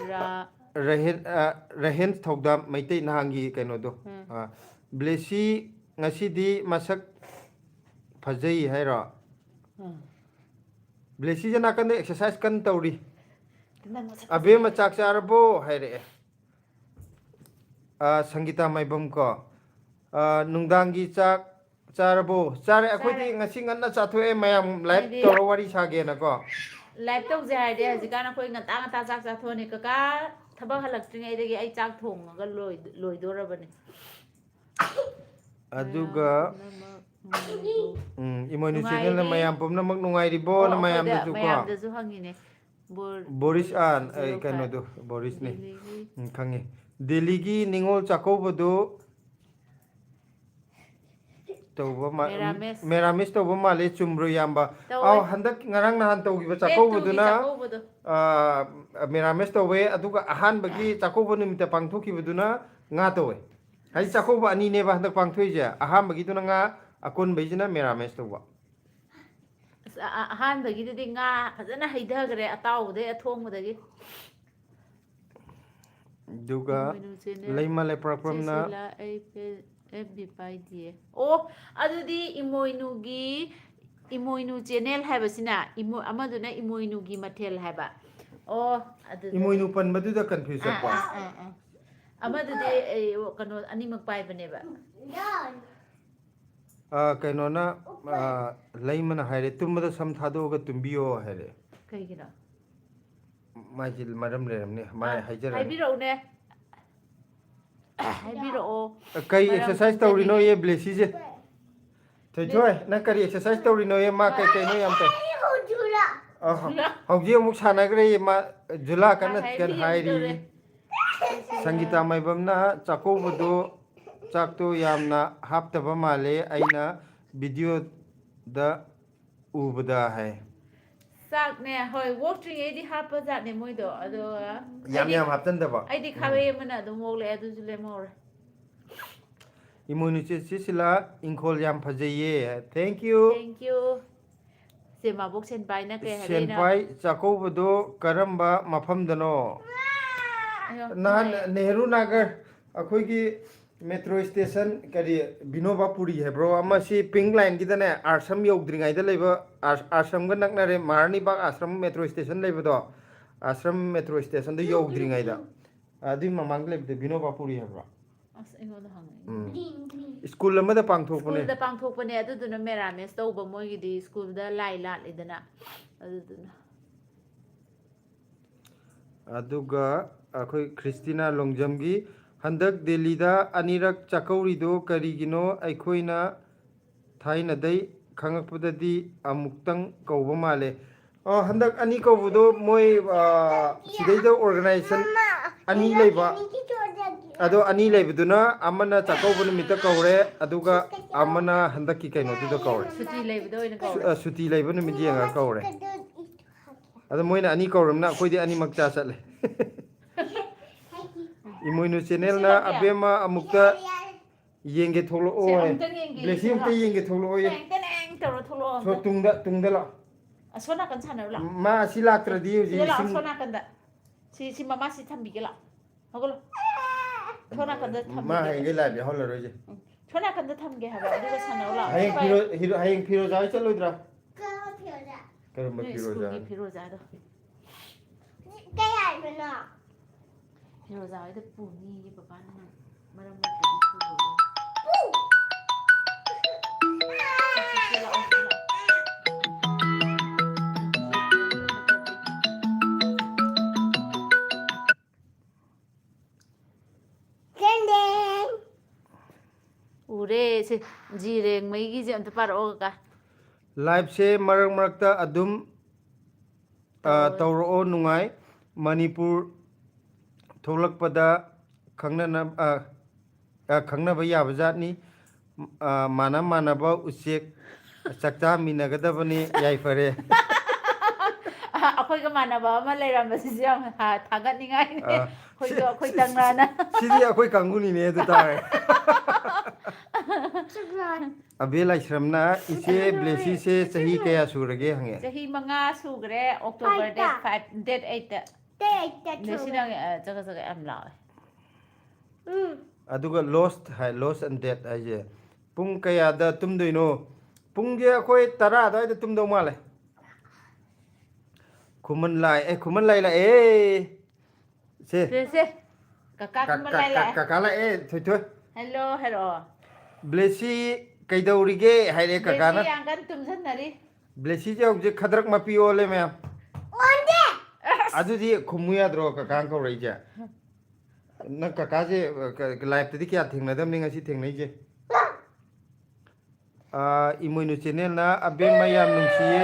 ꯔꯥ- ꯔꯍꯦꯟ, ꯑꯥ, ꯔꯍꯦꯟ ꯊꯧꯗꯥꯝ, ꯃꯩꯇꯩ ꯅꯍꯥꯟꯒꯤ ꯀꯩꯅꯣꯗꯣ꯫ ꯎꯝ꯫ ꯑꯥ, ꯕ꯭ꯂꯦꯁꯤ ꯉꯁꯤꯗꯤ ꯃꯁꯛ ꯐꯖꯩ ꯍꯥꯏꯔꯣ? ꯎꯝ꯫ ꯕ꯭ꯂꯦꯁꯤꯁꯦ ꯅꯥꯀꯟꯗ exercise ꯀꯟꯅ ꯇꯧꯔꯤ꯫ ꯅꯪ ꯃꯁꯛ "ꯑꯕꯦꯝꯃ ꯐꯖꯩ꯫ ꯆꯥꯛ ꯆꯥꯔꯕꯣ?" ꯍꯥꯏꯔꯛꯑꯦ꯫ ꯑꯥ, ꯁꯪꯒꯤꯇꯥ ꯃꯥꯏꯕꯝ ꯀꯣ꯫ ꯑꯥ, "ꯅꯨꯡꯗꯥꯡꯒꯤ ꯆꯥꯛ ꯆꯥꯔꯕꯣ?" "ꯆꯥꯔꯦ, ꯑꯩꯈꯣꯏꯗꯤ ꯆꯥꯔꯦ꯫ ꯉꯁꯤ ꯉꯟꯅ ꯆꯥꯊꯣꯛꯑꯦ, ꯃꯌꯥꯝ live ꯍꯥꯏꯗꯤ ꯇꯧꯔ ꯋꯥꯔꯤ ꯁꯥꯒꯦꯅꯀꯣ꯫ Live ꯇꯧꯁꯦ ꯍꯥꯏꯔꯗꯤ ꯍꯧꯖꯤꯛꯀꯥꯟ ꯑꯩꯈꯣꯏ ꯉꯟꯇꯥ ꯉꯟꯇꯥ ꯆꯥꯛ ꯆꯥꯊꯣꯛꯑꯅꯤ꯫ ꯀꯀꯥ ꯊꯕꯛ ꯍꯜꯂꯛꯇ꯭ꯔꯤꯉꯩꯗꯒꯤ ꯑꯩ ꯆꯥꯛ ꯊꯣꯡꯉꯒ ꯂꯣꯏ-, ꯂꯣꯏꯗꯣꯔꯕꯅꯦ꯫ ꯑꯗꯨꯒ, ꯃꯌꯥꯝ ꯄꯨꯝꯅꯃꯛ ꯅꯨꯡꯉꯥꯏꯔꯤꯕꯣ? ꯎꯝ, ꯏꯃꯣꯏꯅꯨ ꯅꯨꯡꯉꯥꯏꯔꯤ꯫ ꯆꯦꯅꯦꯜꯅ ꯃꯌꯥꯝ ꯄꯨꯝꯅꯃꯛ ꯅꯨꯡꯉꯥꯏꯔꯤꯕꯣꯅ ꯑꯣ, ꯑꯩꯈꯣꯏꯗ ꯃꯌꯥꯝꯗꯁꯨ ꯀꯣ꯫ ꯃꯌꯥꯝꯗꯁꯨ ꯍꯪꯉꯤꯅꯦ꯫ ꯕꯣꯔ-, ꯕꯣꯔꯤꯁ, ꯑꯥ, ꯑꯩ zero five꯫ ꯀꯩꯅꯣꯗꯣ, ꯕꯣꯔꯤꯁꯅꯦ꯫ ꯗꯤꯜꯂꯤꯒꯤ꯫ ꯎꯝ, ꯈꯪꯉꯦ꯫ ꯗꯦꯜꯂꯤꯒꯤ ꯅꯤꯉꯣꯜ ꯆꯥꯛꯀꯧꯕꯗꯨ ꯇꯧꯕ ꯃꯥ-, ꯃꯦꯔꯥꯃꯦꯁ꯫ ꯃꯦꯔꯥꯃꯦꯁ ꯇꯧꯕ ꯃꯥꯜꯂꯦ, ꯆꯨꯝꯕ꯭ꯔꯣ ꯏꯌꯥꯝꯕ? ꯇꯧꯋꯦ꯫ ꯑꯥꯎ, ꯍꯟꯗꯛ ꯉꯔꯥꯡ ꯅꯍꯥꯟ ꯇꯧꯈꯤꯕ Date two ꯒꯤ ꯆꯥꯛꯀꯧꯕꯗꯨꯅ, ꯆꯥꯛꯀꯧꯕꯗꯣ꯫ ꯑꯥ, ꯃꯦꯔꯥꯃꯦꯁ ꯇꯧꯋꯦ, ꯑꯗꯨꯒ ꯑꯍꯥꯟꯕꯒꯤ ꯆꯥꯛꯀꯧꯕ ꯅꯨꯃꯤꯠꯇ ꯄꯥꯡꯊꯣꯛꯈꯤꯕꯗꯨꯅ ꯉꯥ ꯇꯧꯋꯦ꯫ ꯍꯥꯏꯗꯤ ꯆꯥꯛꯀꯧꯕ ꯑꯅꯤꯅꯦꯕ ꯍꯟꯗꯛ ꯄꯥꯡꯊꯣꯛꯏꯁꯦ, ꯑꯍꯥꯟꯕꯒꯤꯗꯨꯅ ꯉꯥ, ꯑꯀꯣꯟꯕꯩꯁꯤꯅ ꯃꯦꯔꯥꯃꯦꯁ ꯇꯧꯕ꯫ ꯑꯁ, ꯑ-, ꯑ-, ꯑꯍꯥꯟꯕꯒꯤꯗꯨꯗꯤ ꯉꯥ ꯐꯖꯅ ꯍꯩꯊꯈ꯭ꯔꯦ, ꯑꯇꯥꯎꯕꯗꯩ, ꯑꯊꯣꯡꯕꯗꯒꯤ꯫ ꯑꯗꯨꯒ ꯏꯃꯣꯏꯅꯨ ꯆꯦꯅꯦꯜ꯫ ꯂꯩꯃ ꯂꯩꯄ꯭ꯔꯥꯛꯄꯝꯅ ꯆꯦ ꯁꯤꯂꯥ, ꯑꯩ ꯐꯦ-, F B ꯄꯥꯏꯗꯤꯌꯦ꯫ ꯑꯣ, ꯑꯗꯨꯗꯤ ꯏꯃꯣꯏꯅꯨꯒꯤ, ꯏꯃꯣꯏꯅꯨ ꯆꯦꯅꯦꯜ ꯍꯥꯏꯕꯁꯤꯅ, ꯏꯃꯣ-, ꯑꯃꯗꯨꯅ ꯏꯃꯣꯏꯅꯨꯒꯤ ꯃꯊꯦꯜ ꯍꯥꯏꯕ, ꯑꯣ, ꯑꯗꯨꯗ ꯏꯃꯣꯏꯅꯨ ꯄꯟꯕꯗꯨꯗ ꯀꯟꯐ꯭ꯌꯨꯁ ꯑꯥ, ꯆꯠꯄ꯫ ꯑꯥ, ꯑꯥ, ꯑꯥ꯫ ꯑꯃꯗꯨꯗꯤ ꯑꯩ ꯀꯩꯅꯣ ꯑꯅꯤꯃꯛ ꯄꯥꯏꯕꯅꯦꯕ꯫ ꯑ, ꯀꯩꯅꯣꯅ, ꯑ, ꯂꯩꯃꯅ ꯍꯥꯏꯔꯦ, "ꯇꯨꯝꯕꯗ ꯁꯝ ꯊꯥꯗꯣꯛꯑꯒ ꯇꯨꯝꯕꯤꯌꯣ" ꯍꯥꯏꯔꯦ꯫ ꯀꯩꯒꯤꯅꯣ? ꯃꯥꯏꯁꯦ ꯃꯔꯝ ꯂꯩꯔꯝꯅꯤ, ꯃꯥ ꯑꯥ, ꯍꯥꯏꯖꯔꯅꯤ꯫ ꯍꯥꯏꯕꯤꯔꯛꯎꯅꯦ꯫ ꯍꯥꯏꯕꯤꯔꯛꯑꯣ꯫ ꯀꯩ ꯃꯔꯝ ꯑꯦꯛꯁꯔꯁꯥꯏꯁ ꯈꯪꯖꯅꯤꯡꯉꯤ꯫ ꯇꯧꯔꯤꯅꯣꯌꯦ ꯕ꯭ꯂꯦꯁꯤꯁꯦ? ꯊꯣꯏꯊꯣꯏ, ꯅꯪ ꯀꯔꯤ ꯑꯦꯛꯁꯔꯁꯥꯏꯁ ꯇꯧꯔꯤꯅꯣꯌꯦ? ꯃꯥ ꯀꯩ ꯀꯩꯅꯣ ꯌꯥꯝ ꯇꯧ꯫ ꯑ, ꯍꯧꯖꯤꯛ ꯑꯃꯨꯛ ꯁꯥꯟꯅꯈ꯭ꯔꯦ ꯃꯥ, ꯖꯨꯂꯥ ꯀꯟꯅ ꯍꯥꯏꯕꯤꯒꯦ ꯀꯟꯅ ꯍꯥꯏꯔꯤ꯫ ꯇꯧꯔꯦ꯫ ꯁꯪꯒꯤꯇꯥ ꯃꯥꯏꯕꯝꯅ ꯆꯥꯛꯀꯧꯕꯗꯣ ꯆꯥꯛꯇꯣ ꯌꯥꯝꯅ ꯍꯥꯞꯇꯕ ꯃꯥꯜꯂꯦ, ꯑꯩꯅ ꯚꯤꯗꯤꯑꯣꯗ ꯎꯕꯗ ꯍꯥꯏ꯫ ꯆꯥꯛꯅꯦ, ꯍꯣꯏ, ꯑꯣꯛꯇ꯭ꯔꯤꯉꯩꯗꯤ ꯍꯥꯞꯄ ꯖꯥꯠꯅꯦ ꯃꯣꯏꯗꯣ, ꯑꯗꯣ ꯌꯥꯝ ꯌꯥꯝ ꯍꯥꯞꯆꯟꯗꯕ꯫ ꯑꯩꯗꯤ ꯈꯥꯕꯩ ꯑꯃꯅ ꯑꯗꯨꯝ ꯑꯣꯛꯂꯛꯑꯦ, ꯑꯗꯨꯁꯨ ꯂꯦꯝꯍꯧꯔꯦ꯫ ꯏꯃꯣꯏꯅꯨ ꯆꯦ ꯆꯦꯁꯤꯂꯥ, ꯏꯪꯈꯣꯜ ꯌꯥꯝ ꯐꯖꯩꯌꯦ꯫ Thank you꯫ Thank you꯫ ꯆꯦ ꯃꯥꯕꯣꯛ ꯁꯦꯟꯄꯥꯏꯅ ꯀꯩ ꯍꯥꯏꯔꯛꯏꯅꯣ? ꯁꯦꯟꯄꯥꯏ, ꯆꯥꯛꯀꯧꯕꯗꯣ ꯀꯔꯝꯕ ꯃꯐꯝꯗꯅꯣ? ꯑꯌꯣ, ꯅꯍꯥꯟ ꯅꯨꯡꯉꯥꯏꯌꯦ꯫ ꯅꯦꯍꯔꯨ ꯅꯥꯒꯔ, ꯑꯩꯈꯣꯏꯒꯤ ꯃꯦꯇ꯭ꯔꯣ ꯁ꯭ꯇꯦꯁꯟ, ꯀꯔꯤ, ꯕꯤꯅꯣꯕꯥꯄꯨꯔꯤ ꯍꯥꯏꯕ꯭ꯔꯣ, ꯑꯃ ꯁꯤ ꯄꯤꯡ ꯂꯥꯏꯟꯒꯤꯗꯅꯦ, ꯑꯥꯁ꯭ꯔꯝ ꯌꯧꯗ꯭ꯔꯤꯉꯩꯗ ꯂꯩꯕ, ꯑꯥꯁ-, ꯑꯥꯁ꯭ꯔꯝꯒ ꯅꯛꯅꯔꯦ, ꯃꯍꯥꯔꯥꯅꯤꯕꯥꯒ ꯑꯥꯁ꯭ꯔꯝ ꯃꯦꯇ꯭ꯔꯣ ꯁ꯭ꯇꯦꯁꯟ ꯂꯩꯕꯗꯣ, ꯑꯥꯁ꯭ꯔꯝ ꯃꯦꯇ꯭ꯔꯣ ꯁ꯭ꯇꯦꯁꯟꯗꯣ ꯌꯧꯗ꯭ꯔꯤꯉꯩꯗ, ꯑꯗꯨꯏ ꯃꯃꯥꯡꯗ ꯂꯩꯕꯗꯣ ꯕꯤꯅꯣꯕꯥꯄꯨꯔꯤ ꯍꯥꯏꯕ꯭ꯔꯣ? ꯑꯁ, ꯑꯩꯉꯣꯟꯗ ꯍꯪꯉꯛꯏ꯫ ꯎꯝ꯫ ꯁ꯭ꯀꯨꯜ ꯑꯃꯗ ꯄꯥꯡꯊꯣꯛꯄꯅꯦ꯫ ꯁ꯭ꯀꯨꯜꯗ ꯄꯥꯡꯊꯣꯛꯄꯅꯦ, ꯑꯗꯨꯗꯨꯅ ꯃꯦꯔꯥꯃꯦꯁ ꯇꯧꯕ, ꯃꯣꯏꯒꯤꯗꯤ ꯁ꯭ꯀꯨꯜꯗ ꯂꯥꯏ ꯂꯥꯠꯂꯤꯗꯅ, ꯑꯗꯨꯗꯨꯅ꯫ ꯑꯗꯨꯒ ꯑꯩꯈꯣꯏ ꯈ꯭ꯔꯤꯁꯇꯤꯅꯥ ꯂꯣꯡꯖꯝꯒꯤ, "ꯍꯟꯗꯛ ꯗꯦꯜꯂꯤꯗ ꯑꯅꯤꯔꯛ ꯆꯥꯛꯀꯧꯔꯤꯗꯣ ꯀꯔꯤꯒꯤꯅꯣ? ꯑꯩꯈꯣꯏꯅ ꯊꯥꯏꯅꯗꯩ ꯈꯪꯉꯛꯄꯗꯗꯤ ꯑꯃꯨꯛꯇꯪ ꯀꯧꯕ ꯃꯥꯜꯂꯦ"꯫ ꯑꯣ, ꯍꯟꯗꯛ ꯑꯅꯤ ꯀꯧꯕꯗꯣ ꯃꯣꯏ, ꯑ, ꯁꯤꯗꯩꯗ ꯑꯣꯔꯒꯅꯥꯏꯖꯦꯁꯟ ꯑꯅꯤ ꯂꯩꯕ꯫ ꯑꯗꯣ ꯑꯅꯤ ꯂꯩꯕꯗꯨꯅ ꯑꯃꯅ ꯆꯥꯛꯀꯧꯕ ꯅꯨꯃꯤꯠꯇ ꯀꯧꯔꯦ, ꯑꯗꯨꯒ ꯑꯃꯅ ꯍꯟꯗꯛꯀꯤ ꯀꯩꯅꯣꯗꯨꯗ ꯀꯧꯔꯦ꯫ ꯁꯨꯇꯤ ꯂꯩꯕꯗꯣ ꯑꯣꯏꯅ ꯁꯨ-, ꯀꯧꯔꯦ꯫ ꯑ, ꯁꯨꯇꯤ ꯂꯩꯕ ꯅꯨꯃꯤꯠ ꯌꯦꯡꯉꯒ ꯀꯧꯔꯦ꯫ ꯑꯗꯣ ꯃꯣꯏꯅ ꯑꯅꯤ ꯀꯧꯔꯝꯅ ꯑꯩꯈꯣꯏꯗꯤ ꯑꯅꯤꯃꯛ ꯆꯥ ꯆꯠꯂꯦ꯫ ꯏꯃꯣꯏꯅꯨ ꯆꯦꯅꯦꯜꯅ, "ꯑꯕꯦꯝꯃ ꯑꯃꯨꯛꯇ ꯌꯦꯡꯒꯦ ꯊꯣꯛꯂꯛꯑꯣ" ꯁꯦ, ꯍꯥꯏ꯫ ꯑꯝꯇꯪ ꯌꯦꯡꯒꯦ, ꯕ꯭ꯂꯦꯁꯤ ꯌꯦꯡꯒꯦ ꯑꯃꯨꯛꯇ ꯊꯣꯛꯂꯛꯑꯣ꯫ ꯌꯦꯡꯒꯦ ꯊꯣꯛꯂꯛꯑꯣ ꯌꯦ꯫ ꯇꯦꯡ ꯇꯦꯡ ꯇꯧꯔ ꯊꯣꯛꯂꯛꯑꯣ ꯁꯣ ꯑꯝꯇ꯫ ꯇꯨꯡꯗ, ꯇꯨꯡꯗ ꯂꯥꯛꯑꯣ꯫ ꯑꯁꯣꯝ ꯅꯥꯀꯟ ꯁꯥꯟꯅꯔꯨ ꯂꯥꯛꯑꯣ꯫ ꯃꯥ ꯑꯁꯤ ꯂꯥꯛꯇ꯭ꯔꯗꯤ ꯍꯧꯖꯤꯛ ꯁꯤꯗ ꯂꯥꯛꯑꯣ, ꯏꯁꯤꯡ ꯁꯣꯝ ꯅꯥꯀꯟꯗ꯫ ꯁꯤ, ꯁꯤ ꯃꯃꯥ ꯁꯤ ꯊꯝꯕꯤꯒꯦ ꯂꯥꯛꯑꯣ꯫ ꯍꯧꯒꯠꯂꯣ꯫ ꯁꯣꯝ ꯅꯥꯀꯟꯗ ꯃꯥ ꯊꯝꯕꯤꯒꯦ꯫ ꯍꯌꯦꯡꯗꯩ ꯂꯥꯏꯕ ꯌꯥꯎꯍꯜꯂꯔꯣꯏꯁꯦ꯫ ꯎꯝ꯫ ꯁꯣꯝ ꯅꯥꯀꯟꯗ ꯊꯝꯒꯦ ꯍꯥꯏꯕ, ꯑꯗꯨꯒ ꯁꯥꯟꯅꯔꯨ ꯂꯥꯛꯑꯣ꯫ ꯍꯌꯦꯡ ꯁꯤ ꯐꯤꯔꯣ-, ꯍꯤꯔꯣ-, ꯍꯌꯦꯡ ꯐꯤꯔꯣꯖꯥ ꯍꯣꯏ ꯆꯠꯂꯣꯏꯗ꯭ꯔꯥ? ꯀꯔꯝꯕ ꯐꯤꯔꯣꯖꯥ? ꯀꯔꯝꯕ ꯅꯣꯏ ꯐꯤꯔꯣꯖꯥ? ꯁ꯭ꯀꯨꯜꯒꯤ ꯐꯤꯔꯣꯖꯥꯗꯣ꯫ ꯀꯩ ꯍꯥꯏꯕꯅꯣ? ꯐꯤꯔꯣꯖꯥ ꯍꯣꯏꯗ ꯄꯨꯅꯤꯌꯦ ꯕꯕꯥꯅ ꯅꯪ꯫ ꯃꯔꯛ ꯃꯔꯛꯇꯗꯤ ꯄꯨꯔꯣꯏꯌꯦ꯫ ꯄꯨ! ꯁꯤ, ꯁꯤ, ꯁꯤ, ꯂꯥꯛꯑꯣ, ꯁꯤ ꯂꯥꯛꯑꯣ꯫ ꯇꯦꯡ ꯇꯦꯡ꯫ ꯎꯔꯦ꯫ ꯁꯦ, ꯖꯤ ꯔꯦꯡꯃꯩꯒꯤꯁꯦ ꯑꯝꯇ ꯄꯥꯔꯛꯑꯣ, ꯀꯀꯥ꯫ Liveꯁꯦ ꯃꯔꯛ ꯃꯔꯛꯇ ꯑꯗꯨꯝ, ꯑ, ꯇꯧꯔꯣ꯫ ꯇꯧꯔꯛꯑꯣ, ꯅꯨꯡꯉꯥꯏ꯫ ꯃꯅꯤꯄꯨꯔ ꯊꯣꯛꯂꯛꯄꯗ ꯈꯪꯅꯅ-, ꯑ, ꯑ, ꯈꯪꯅꯕ ꯌꯥꯕ ꯖꯥꯠꯅꯤ꯫ ꯑ, ꯃꯥꯟꯅ ꯃꯥꯟꯅꯕ ꯎꯆꯦꯛ ꯆꯥꯛ ꯆꯥꯃꯤꯟꯅꯒꯗꯕꯅꯤ꯫ ꯌꯥꯏꯐꯔꯦ꯫ ꯑꯩꯈꯣꯏꯒ ꯃꯥꯟꯅꯕ ꯑꯃ ꯂꯩꯔꯝꯕꯁꯤꯁꯨ ꯌꯥꯝ ꯊꯥꯒꯠꯅꯤꯡꯉꯥꯏꯅꯦ꯫ ꯑ, ꯑꯩꯈꯣꯏꯁꯨ ꯁꯤ-, ꯑꯩꯈꯣꯏ ꯁꯤ-, ꯇꯪꯅꯅ꯫ ꯁꯤꯗꯤ ꯑꯩꯈꯣꯏ ꯀꯥꯡꯕꯨꯅꯤꯅꯦ ꯑꯗꯨ ꯇꯥꯔꯦ꯫ ꯆꯨꯝꯅ꯫ ꯑꯕꯦ ꯂꯥꯏꯁ꯭ꯔꯝꯅ, "ꯏꯆꯦ ꯕ꯭ꯂꯦꯁꯤꯁꯦ ꯆꯍꯤ ꯀꯌꯥ ꯁꯨꯔꯒꯦ?" ꯍꯪꯉꯦ꯫ ꯆꯍꯤ ꯃꯉꯥ ꯁꯨꯈ꯭ꯔꯦ, October date five, date eightꯇ꯫ Date eightꯇ ꯕ꯭ꯂꯦꯁꯤ ꯁꯨꯔꯦ꯫ ꯅꯪ, ꯑ, ꯆꯒꯠ ꯆꯒꯠ ꯌꯥꯝ ꯂꯥꯎꯋꯦ꯫ ꯎꯝ꯫ ꯑꯗꯨꯒ lost high, lost and dead ꯍꯥꯏꯁꯦ ꯄꯨꯡ ꯀꯌꯥꯗ ꯇꯨꯝꯗꯣꯏꯅꯣ? ꯄꯨꯡꯁꯦ ꯑꯩꯈꯣꯏ ꯇꯔꯥ ꯑꯗꯨꯋꯥꯏꯗ ꯇꯨꯝꯗꯧ ꯃꯥꯜꯂꯦ꯫ ꯈꯨꯃꯟ ꯂꯥꯏ, ꯑꯦ, ꯈꯨꯃꯟ ꯂꯥꯏ ꯂꯥꯛꯑꯦ꯫ ꯁꯦ꯫ ꯁꯦ, ꯁꯦ꯫ ꯀꯀꯥ ꯀ-, ꯈꯨꯃꯟ ꯀ-, ꯂꯥꯏ ꯀ-, ꯂꯥꯛꯑꯦ꯫ ꯀꯀꯥ ꯂꯥꯛꯑꯦ, ꯊꯣꯏꯊꯣꯏ꯫ Hello ꯍꯥꯏꯔꯛꯑꯣ꯫ "ꯕ꯭ꯂꯦꯁꯤ ꯀꯩꯗꯧꯔꯤꯒꯦ?" ꯍꯥꯏꯔꯦ ꯕ꯭ꯂꯦꯁꯤ ꯀꯀꯥꯅ꯫ ꯌꯥꯝ ꯀꯟꯅ ꯇꯨꯝꯁꯟꯅꯔꯤ꯫ ꯕ꯭ꯂꯦꯁꯤꯁꯦ ꯍꯧꯖꯤꯛ ꯈꯗ꯭ꯔꯛ ꯃꯄꯤ ꯑꯣꯜꯂꯦ, ꯃꯌꯥꯝ꯫ ꯑꯣꯟꯗꯦ! ꯑꯁ! ꯑꯗꯨꯗꯤ ꯈꯨꯝꯃꯨ ꯌꯥꯗ꯭ꯔꯣ, ꯀꯀꯥꯅ ꯀꯧꯔꯛꯏꯁꯦ? ꯅꯪ ꯀꯀꯥꯁꯦ, ꯑ, ꯀ-, liveꯇꯗꯤ ꯀꯌꯥ ꯊꯦꯡꯅꯗꯕꯅꯤ, ꯉꯁꯤ ꯊꯦꯡꯅꯩꯁꯦ꯫ ꯑ, ꯏꯃꯣꯏꯅꯨ channelꯅ "ꯑꯕꯦꯝꯃ ꯌꯥꯝ ꯅꯨꯡꯁꯤꯌꯦ,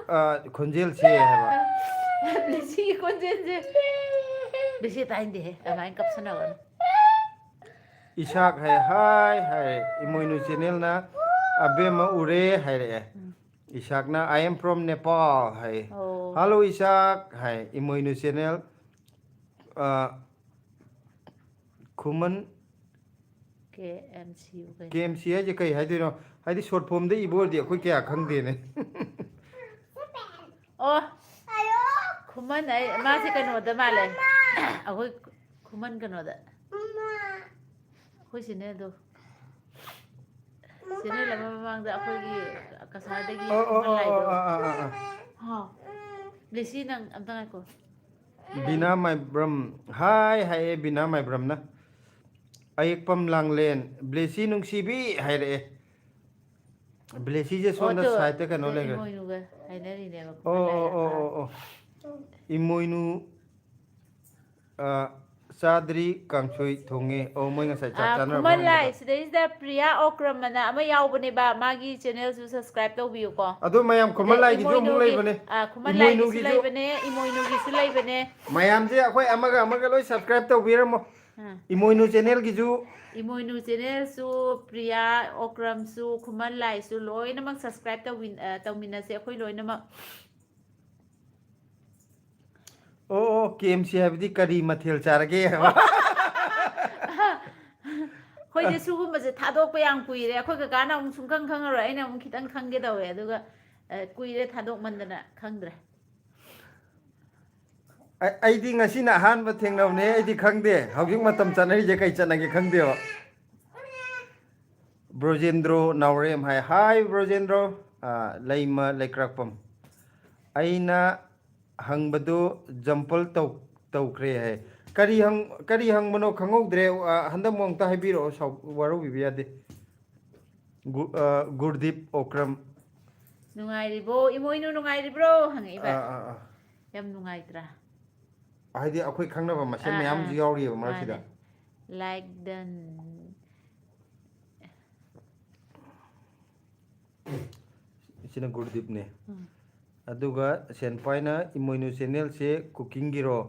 ꯑ, ꯈꯣꯟꯖꯦꯜꯁꯦ" ꯍꯥꯏꯕ꯫ ꯂꯤꯁꯤꯒꯤ ꯈꯣꯟꯖꯦꯜꯁꯦ꯫ ꯂꯤꯁꯤ ꯇꯥꯏꯟꯗꯦꯍꯦ, ꯑꯗꯨꯃꯥꯏꯅ ꯀꯞꯁꯟꯅꯒꯅꯨ꯫ ꯏꯁꯥꯛ ꯍꯥꯏ, "Hi" ꯍꯥꯏ, ꯏꯃꯣꯏꯅꯨ channelꯅ "ꯑꯕꯦꯝꯃ ꯎꯔꯦ" ꯍꯥꯏꯔꯛꯑꯦ꯫ ꯎꯝ꯫ ꯏꯁꯥꯛꯅ "I am from Nepal" ꯍꯥꯏ꯫ ꯑꯣ꯫ "Hello ꯏꯁꯥꯛ" ꯍꯥꯏ, ꯏꯃꯣꯏꯅꯨ channel꯫ ꯑ, ꯈꯨꯃꯟ ꯀꯦ ꯑꯦꯝ ꯁꯤ ꯌꯨ ꯀꯩꯅꯣ? ꯀꯦ ꯑꯦꯝ ꯁꯤ ꯍꯥꯏꯁꯦ ꯀꯩ ꯍꯥꯏꯗꯣꯏꯅꯣ? ꯍꯥꯏꯗꯤ short formꯗ ꯏꯕ ꯑꯣꯏꯔꯗꯤ ꯑꯩꯈꯣꯏ ꯀꯌꯥ ꯈꯪꯗꯦꯅꯦ꯫ ꯑꯣ, ꯈꯨꯃꯟ ꯑꯩ, ꯃꯥꯁꯦ ꯀꯩꯅꯣꯗ ꯃꯥꯜꯂꯦ꯫ ꯑꯩꯈꯣꯏ ꯈꯨꯃꯟ ꯀꯩꯅꯣꯗ꯫ ꯑꯩꯈꯣꯏ channelꯗꯣ꯫ Channel ꯑꯃ ꯃꯃꯥꯡꯗ ꯑꯩꯈꯣꯏꯒꯤ ꯀꯁꯥꯔꯗꯒꯤ ꯑꯣ, ꯑꯣ, ꯈꯨꯃꯟ ꯑꯣ, ꯂꯥꯏꯗꯣ꯫ ꯑꯣ, ꯑꯥ, ꯑꯥ, ꯑꯥ, ꯑꯥ꯫ ꯍꯥꯎ꯫ ꯂꯤꯁꯤ ꯅꯪ ꯑꯝꯇ ꯉꯥꯏꯈꯣ꯫ ꯕꯤꯅꯥ ꯃꯥꯏꯕ꯭ꯔꯝ꯫ ꯍꯥꯏ ꯍꯥꯏꯌꯦ ꯕꯤꯅꯥ ꯃꯥꯏꯕ꯭ꯔꯝꯅ꯫ ꯑꯌꯦꯛꯄꯝ ꯂꯥꯡꯂꯦꯟ꯫ ꯕ꯭ꯂꯦꯁꯤ ꯅꯨꯡꯁꯤꯕꯤ ꯍꯥꯏꯔꯛꯑꯦ꯫ ꯕ꯭ꯂꯦꯁꯤꯁꯦ ꯁꯣꯝꯗ ꯑꯗꯣ ꯁꯥꯏꯠꯇ ꯀꯩꯅꯣ ꯂꯩꯈ꯭ꯔꯦ꯫ ꯏꯃꯣꯏꯅꯨꯒ ꯍꯥꯏꯅꯔꯤꯅꯦꯕ꯫ ꯑꯣ, ꯑꯣ, ꯑꯣ, ꯑꯣ, ꯑꯣ꯫ ꯏꯃꯣꯏꯅꯨ, ꯑ, ꯆꯥꯗ꯭ꯔꯤ, ꯀꯥꯡꯁꯣꯏ ꯊꯣꯡꯉꯦ꯫ ꯑꯣ, ꯃꯣꯏ ꯉꯁꯥꯏ ꯆꯥꯛ ꯑ, ꯆꯥꯅꯔꯛꯄ ꯈꯨꯃꯟ ꯂꯥꯏ, ꯍꯪꯕꯗ꯫ ꯁꯤꯗꯩꯁꯤꯗ ꯄ꯭ꯔꯤꯌꯥ ꯑꯣꯀ꯭ꯔꯝ ꯑꯅ ꯑꯃ ꯌꯥꯎꯕꯅꯦꯕ, ꯃꯥꯒꯤ channelꯁꯨ subscribe ꯇꯧꯕꯤꯌꯨꯀꯣ꯫ ꯑꯗꯣ ꯃꯌꯥꯝ ꯈꯨꯃꯟ ꯑꯗꯩ ꯂꯥꯏꯒꯤꯁꯨ ꯑꯃꯨꯛ ꯏꯃꯣꯏꯅꯨꯒꯤ, ꯂꯩꯕꯅꯦ꯫ ꯑ, ꯈꯨꯃꯟ ꯂꯥꯏꯒꯤꯁꯨ ꯏꯃꯣꯏꯅꯨꯒꯤꯁꯨ꯫ ꯂꯩꯕꯅꯦ, ꯏꯃꯣꯏꯅꯨꯒꯤꯁꯨ ꯂꯩꯕꯅꯦ꯫ ꯃꯌꯥꯝꯁꯦ ꯑꯩꯈꯣꯏ ꯑꯃꯒ ꯑꯃꯒ ꯂꯣꯏ subscribe ꯇꯧꯕꯤꯔꯝꯃꯣ꯫ ꯑ꯫ ꯏꯃꯣꯏꯅꯨ channelꯒꯤꯁꯨ꯫ ꯏꯃꯣꯏꯅꯨ channelꯁꯨ, ꯄ꯭ꯔꯤꯌꯥ ꯑꯣꯀ꯭ꯔꯝꯁꯨ, ꯈꯨꯃꯟ ꯂꯥꯏꯁꯨ ꯂꯣꯏꯅꯃꯛ subscribe ꯇꯧꯃꯤꯟ-, ꯑ, ꯇꯧꯃꯤꯟꯅꯁꯦ ꯑꯩꯈꯣꯏ ꯂꯣꯏꯅꯃꯛ꯫ ꯑꯣ, ꯑꯣ, ꯀꯦ ꯑꯦꯝ ꯁꯤ ꯍꯥꯏꯕꯗꯤ ꯀꯔꯤ ꯃꯊꯦꯜ ꯆꯥꯔꯒꯦ ꯍꯥꯏꯕ? ꯑꯩꯈꯣꯏꯁꯦ ꯁꯤꯒꯨꯝꯕꯁꯦ ꯊꯥꯗꯣꯛꯄ ꯌꯥꯝ ꯀꯨꯏꯔꯦ꯫ ꯑꯩꯈꯣꯏ ꯀꯀꯥꯅ ꯑꯃꯨꯛ ꯁꯨꯡꯈꯪ ꯈꯪꯉꯔꯣꯏ, ꯑꯩꯅ ꯑꯃꯨꯛ ꯈꯤꯇꯪ ꯈꯪꯒꯦ ꯇꯧꯋꯦ꯫ ꯑꯗꯨꯒ, ꯑ, ꯀꯨꯏꯔꯦ ꯊꯥꯗꯣꯛꯃꯟꯗꯅ ꯈꯪꯗ꯭ꯔꯦ꯫ ꯑ-, ꯑꯩꯗꯤ ꯉꯁꯤꯅ ꯑꯍꯥꯟꯕ ꯊꯦꯡꯅꯕꯅꯦ, ꯑꯩꯗꯤ ꯈꯪꯗꯦ꯫ ꯍꯧꯖꯤꯛ ꯃꯇꯝ ꯆꯠꯅꯔꯤꯁꯦ ꯀꯩ ꯆꯠꯅꯒꯦ ꯈꯪꯗꯦꯕ꯫ ꯕ꯭ꯔꯣꯖꯦꯟꯗ꯭ꯔꯣ ꯅꯥꯎꯔꯦꯝ ꯍꯥꯏ꯫ ꯍꯥꯏ ꯕ꯭ꯔꯣꯖꯦꯟꯗ꯭ꯔꯣ꯫ ꯑ, ꯂꯩꯃ ꯂꯩꯀ꯭ꯔꯛꯄꯝ꯫ ꯑꯩꯅ ꯍꯪꯕꯗꯨ jumble ꯇꯧ-, ꯇꯧꯈ꯭ꯔꯦ ꯍꯥꯏ꯫ ꯀꯔꯤ ꯍꯪ-, ꯀꯔꯤ ꯍꯪꯕꯅꯣ ꯈꯪꯍꯧꯗ꯭ꯔꯦ꯫ ꯑ, ꯍꯟꯗꯛ ꯑꯃꯨꯛ ꯑꯝꯇ ꯍꯥꯏꯕꯤꯔꯛꯑꯣ, ꯁꯥꯎ-, ꯋꯥꯔꯧꯕꯤꯕ ꯌꯥꯗꯦ꯫ ꯒꯨ-, ꯑ, ꯒꯨꯔꯗꯤꯞ ꯑꯣꯀ꯭ꯔꯝ꯫ "ꯅꯨꯡꯉꯥꯏꯔꯤꯕꯣ? ꯏꯃꯣꯏꯅꯨ ꯅꯨꯡꯉꯥꯏꯔꯤꯕ꯭ꯔꯣ?" ꯍꯪꯉꯛꯏꯕ꯫ ꯑꯥ, ꯑꯥ, ꯑꯥ꯫ ꯌꯥꯝ ꯅꯨꯡꯉꯥꯏꯇ꯭ꯔꯥ? ꯍꯥꯏꯗꯤ ꯑꯩꯈꯣꯏ ꯈꯪꯅꯕ ꯃꯁꯦꯟ ꯑꯥ, ꯃꯌꯥꯝꯁꯨ ꯑꯥ꯫ ꯌꯥꯎꯔꯤꯑꯕ ꯃꯔꯛꯁꯤꯗ꯫ ꯃꯥꯅꯦ꯫ Like done꯫ ꯁꯤꯅ ꯒꯨꯔꯗꯤꯞꯅꯦ꯫ ꯎꯝ꯫ ꯑꯗꯨꯒ ꯁꯦꯟꯄꯥꯏꯅ "ꯏꯃꯣꯏꯅꯨ channelꯁꯦ cookingꯒꯤꯔꯣ?"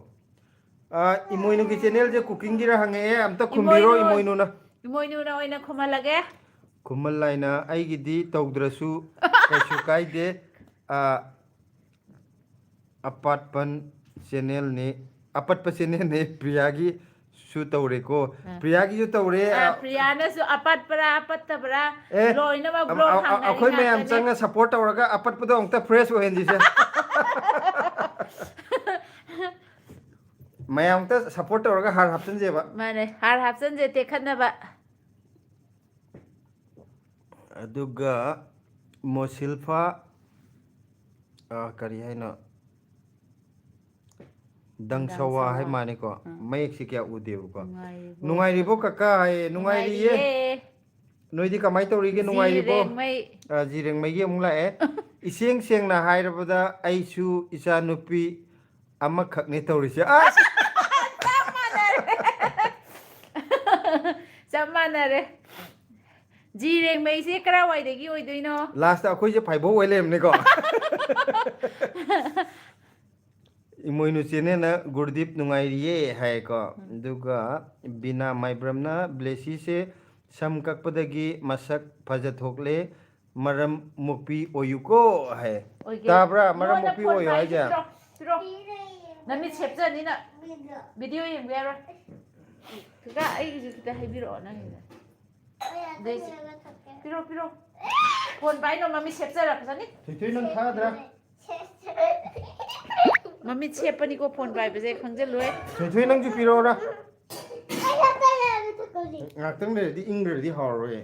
ꯑꯥ, ꯏꯃꯣꯏꯅꯨꯒꯤ channelꯁꯦ cookingꯒꯤꯔ ꯍꯪꯉꯛꯑꯦ, ꯑꯝꯇ ꯈꯨꯝꯕꯤꯔꯣ ꯏꯃꯣꯏꯅꯨ, ꯏꯃꯣꯏꯅꯨꯅ꯫ ꯏꯃꯣꯏꯅꯨꯅ ꯑꯣꯏꯅ ꯈꯨꯝꯍꯜꯂꯒꯦ꯫ ꯈꯨꯃꯟ ꯂꯥꯏꯅ "ꯑꯩꯒꯤꯗꯤ ꯇꯧꯗ꯭ꯔꯁꯨ ꯀꯩꯁꯨ ꯀꯥꯏꯗꯦ, ꯑꯥ, ꯑꯄꯥꯠꯄꯟ channelꯅꯤ, ꯑꯄꯠꯄ channelꯅꯤ, ꯄ꯭ꯔꯤꯌꯥꯒꯤꯁꯨ ꯇꯧꯔꯦꯀꯣ"꯫ ꯑꯥ꯫ ꯄ꯭ꯔꯤꯌꯥꯒꯤꯁꯨ ꯇꯧꯔꯦ, ꯑꯥ, ꯑꯥ, ꯄ꯭ꯔꯤꯌꯥꯅꯁꯨ ꯑꯄꯠꯄ꯭ꯔꯥ ꯑꯄꯠꯇꯕ꯭ꯔꯥ ꯑꯦ, ꯂꯣꯏꯅꯃꯛ ꯑꯝ-, vlog ꯑ-, ꯑ-, ꯍꯥꯡꯅꯔꯤ ꯑꯩꯈꯣꯏ ꯃꯌꯥꯝ ꯉꯥꯛꯇꯅꯦ꯫ ꯆꯪꯉ support ꯇꯧꯔꯒ ꯑꯄꯠꯄꯗꯣ ꯑꯃꯨꯛꯇ fresh ꯑꯣꯏꯍꯟꯁꯤꯁꯦ꯫ ꯃꯌꯥꯝ ꯑꯝꯇ support ꯇꯧꯔꯒ ꯍꯥꯔ ꯍꯥꯞꯆꯤꯟꯁꯦꯕ꯫ ꯃꯥꯅꯦ, ꯍꯥꯔ ꯍꯥꯞꯆꯤꯟꯁꯦ ꯇꯦꯛꯈꯠꯅꯕ꯫ ꯑꯗꯨꯒ ꯃꯣꯁꯤꯜꯐꯥ, ꯑ, ꯀꯔꯤ ꯍꯥꯏꯅꯣ? ꯗꯪꯁꯋꯥ ꯍꯥꯏ ꯃꯥꯅꯤꯀꯣ꯫ ꯃꯌꯦꯛꯁꯦ ꯀꯌꯥ ꯎꯗꯦꯕꯀꯣ꯫ ꯅꯨꯡꯉꯥꯏꯔꯤꯕꯣ? ꯅꯨꯡꯉꯥꯏꯔꯤꯕꯣ ꯀꯀꯥ ꯍꯥꯏꯌꯦ꯫ ꯅꯨꯡꯉꯥꯏꯔꯤꯌꯦ꯫ ꯅꯨꯡꯉꯥꯏꯔꯤꯌꯦ꯫ ꯅꯣꯏꯗꯤ ꯀꯃꯥꯏꯅ ꯇꯧꯔꯤꯒꯦ? ꯅꯨꯡꯉꯥꯏꯔꯤꯕꯣ? ꯖꯤꯔꯦꯡꯃꯩ꯫ ꯑ, ꯖꯤꯔꯦꯡꯃꯩꯒꯤ ꯑꯃꯨꯛ ꯂꯥꯛꯑꯦ꯫ ꯏꯁꯦꯡ ꯁꯦꯡꯅ ꯍꯥꯏꯔꯕꯗ ꯑꯩꯁꯨ ꯏꯆꯥꯅꯨꯄꯤ ꯑꯃꯈꯛꯅꯦ ꯇꯧꯔꯤꯁꯦ꯫ ꯑꯁ! ꯆꯞ ꯃꯥꯟꯅꯔꯦ꯫ ꯖꯤꯔꯦꯡꯃꯩꯁꯦ ꯀꯔꯥꯏꯋꯥꯏꯗꯒꯤ ꯑꯣꯏꯗꯣꯏꯅꯣ? ꯂꯥꯁꯇ ꯑꯩꯈꯣꯏꯁꯦ ꯐꯥꯏꯕꯣꯛ ꯑꯣꯏ ꯂꯩꯔꯝꯅꯤꯀꯣ꯫ ꯏꯃꯣꯏꯅꯨ ꯆꯦꯅꯦꯜꯅ ꯒꯨꯔꯗꯤꯞ ꯅꯨꯡꯉꯥꯏꯔꯤꯌꯦ ꯍꯥꯏꯀꯣ꯫ ꯎꯝ꯫ ꯑꯗꯨꯒ ꯕꯤꯅꯥ ꯃꯥꯏꯕ꯭ꯔꯝꯅ ꯕ꯭ꯂꯦꯁꯤꯁꯦ ꯁꯝ ꯀꯛꯄꯗꯒꯤ ꯃꯁꯛ ꯐꯖꯊꯣꯛꯂꯦ, ꯃꯔꯝ ꯃꯣꯛꯄꯤ ꯑꯣꯏꯌꯨꯀꯣ ꯍꯥꯏ꯫ ꯑꯣꯏꯒꯦ꯫ ꯇꯥꯕ꯭ꯔꯥ? ꯃꯔꯝ ꯅꯉꯣꯟꯗ ꯃꯣꯛꯄꯤ ꯐꯣꯟ ꯑꯣꯏꯌꯨ ꯄꯥꯏꯔꯤꯁꯦ ꯍꯥꯏꯁꯦ꯫ ꯄꯤꯔꯣ, ꯄꯤꯔꯣ꯫ ꯅꯃꯤꯠ ꯁꯦꯞꯆꯅꯤ ꯅꯪ꯫ ꯚꯤꯗꯤꯑꯣ ꯌꯦꯡꯕ ꯌꯥꯔꯣꯏ꯫ ꯀꯀꯥ, ꯑꯩꯒꯤꯁꯨ ꯈꯤꯇ ꯍꯩꯕꯤꯔꯛꯑꯣ ꯅꯪꯒꯤꯗ꯫ ꯑꯗꯩ ꯁꯤ-, ꯄꯤꯔꯣ, ꯄꯤꯔꯣ꯫ ꯐꯣꯟ ꯄꯥꯏꯅꯣ, ꯃꯃꯤꯠ ꯁꯦꯞꯆꯔꯛꯁꯅꯤ꯫ ꯊꯣꯏꯊꯣꯏ, ꯅꯪ ꯊꯥꯗ꯭ꯔꯥ? ꯃꯃꯤꯠ ꯁꯦꯞꯄꯅꯤꯀꯣ ꯐꯣꯟ ꯄꯥꯏꯕꯁꯦ, ꯈꯪꯖꯜꯂꯨꯍꯦ꯫ ꯊꯣꯏꯊꯣꯏ, ꯅꯪꯁꯨ ꯄꯤꯔꯛꯑꯣꯔꯥ? ꯉꯥꯛꯇꯪ ꯂꯩꯔꯗꯤ ꯏꯪꯈ꯭ꯔꯗꯤ ꯍꯥꯎꯔꯔꯣꯏꯌꯦ꯫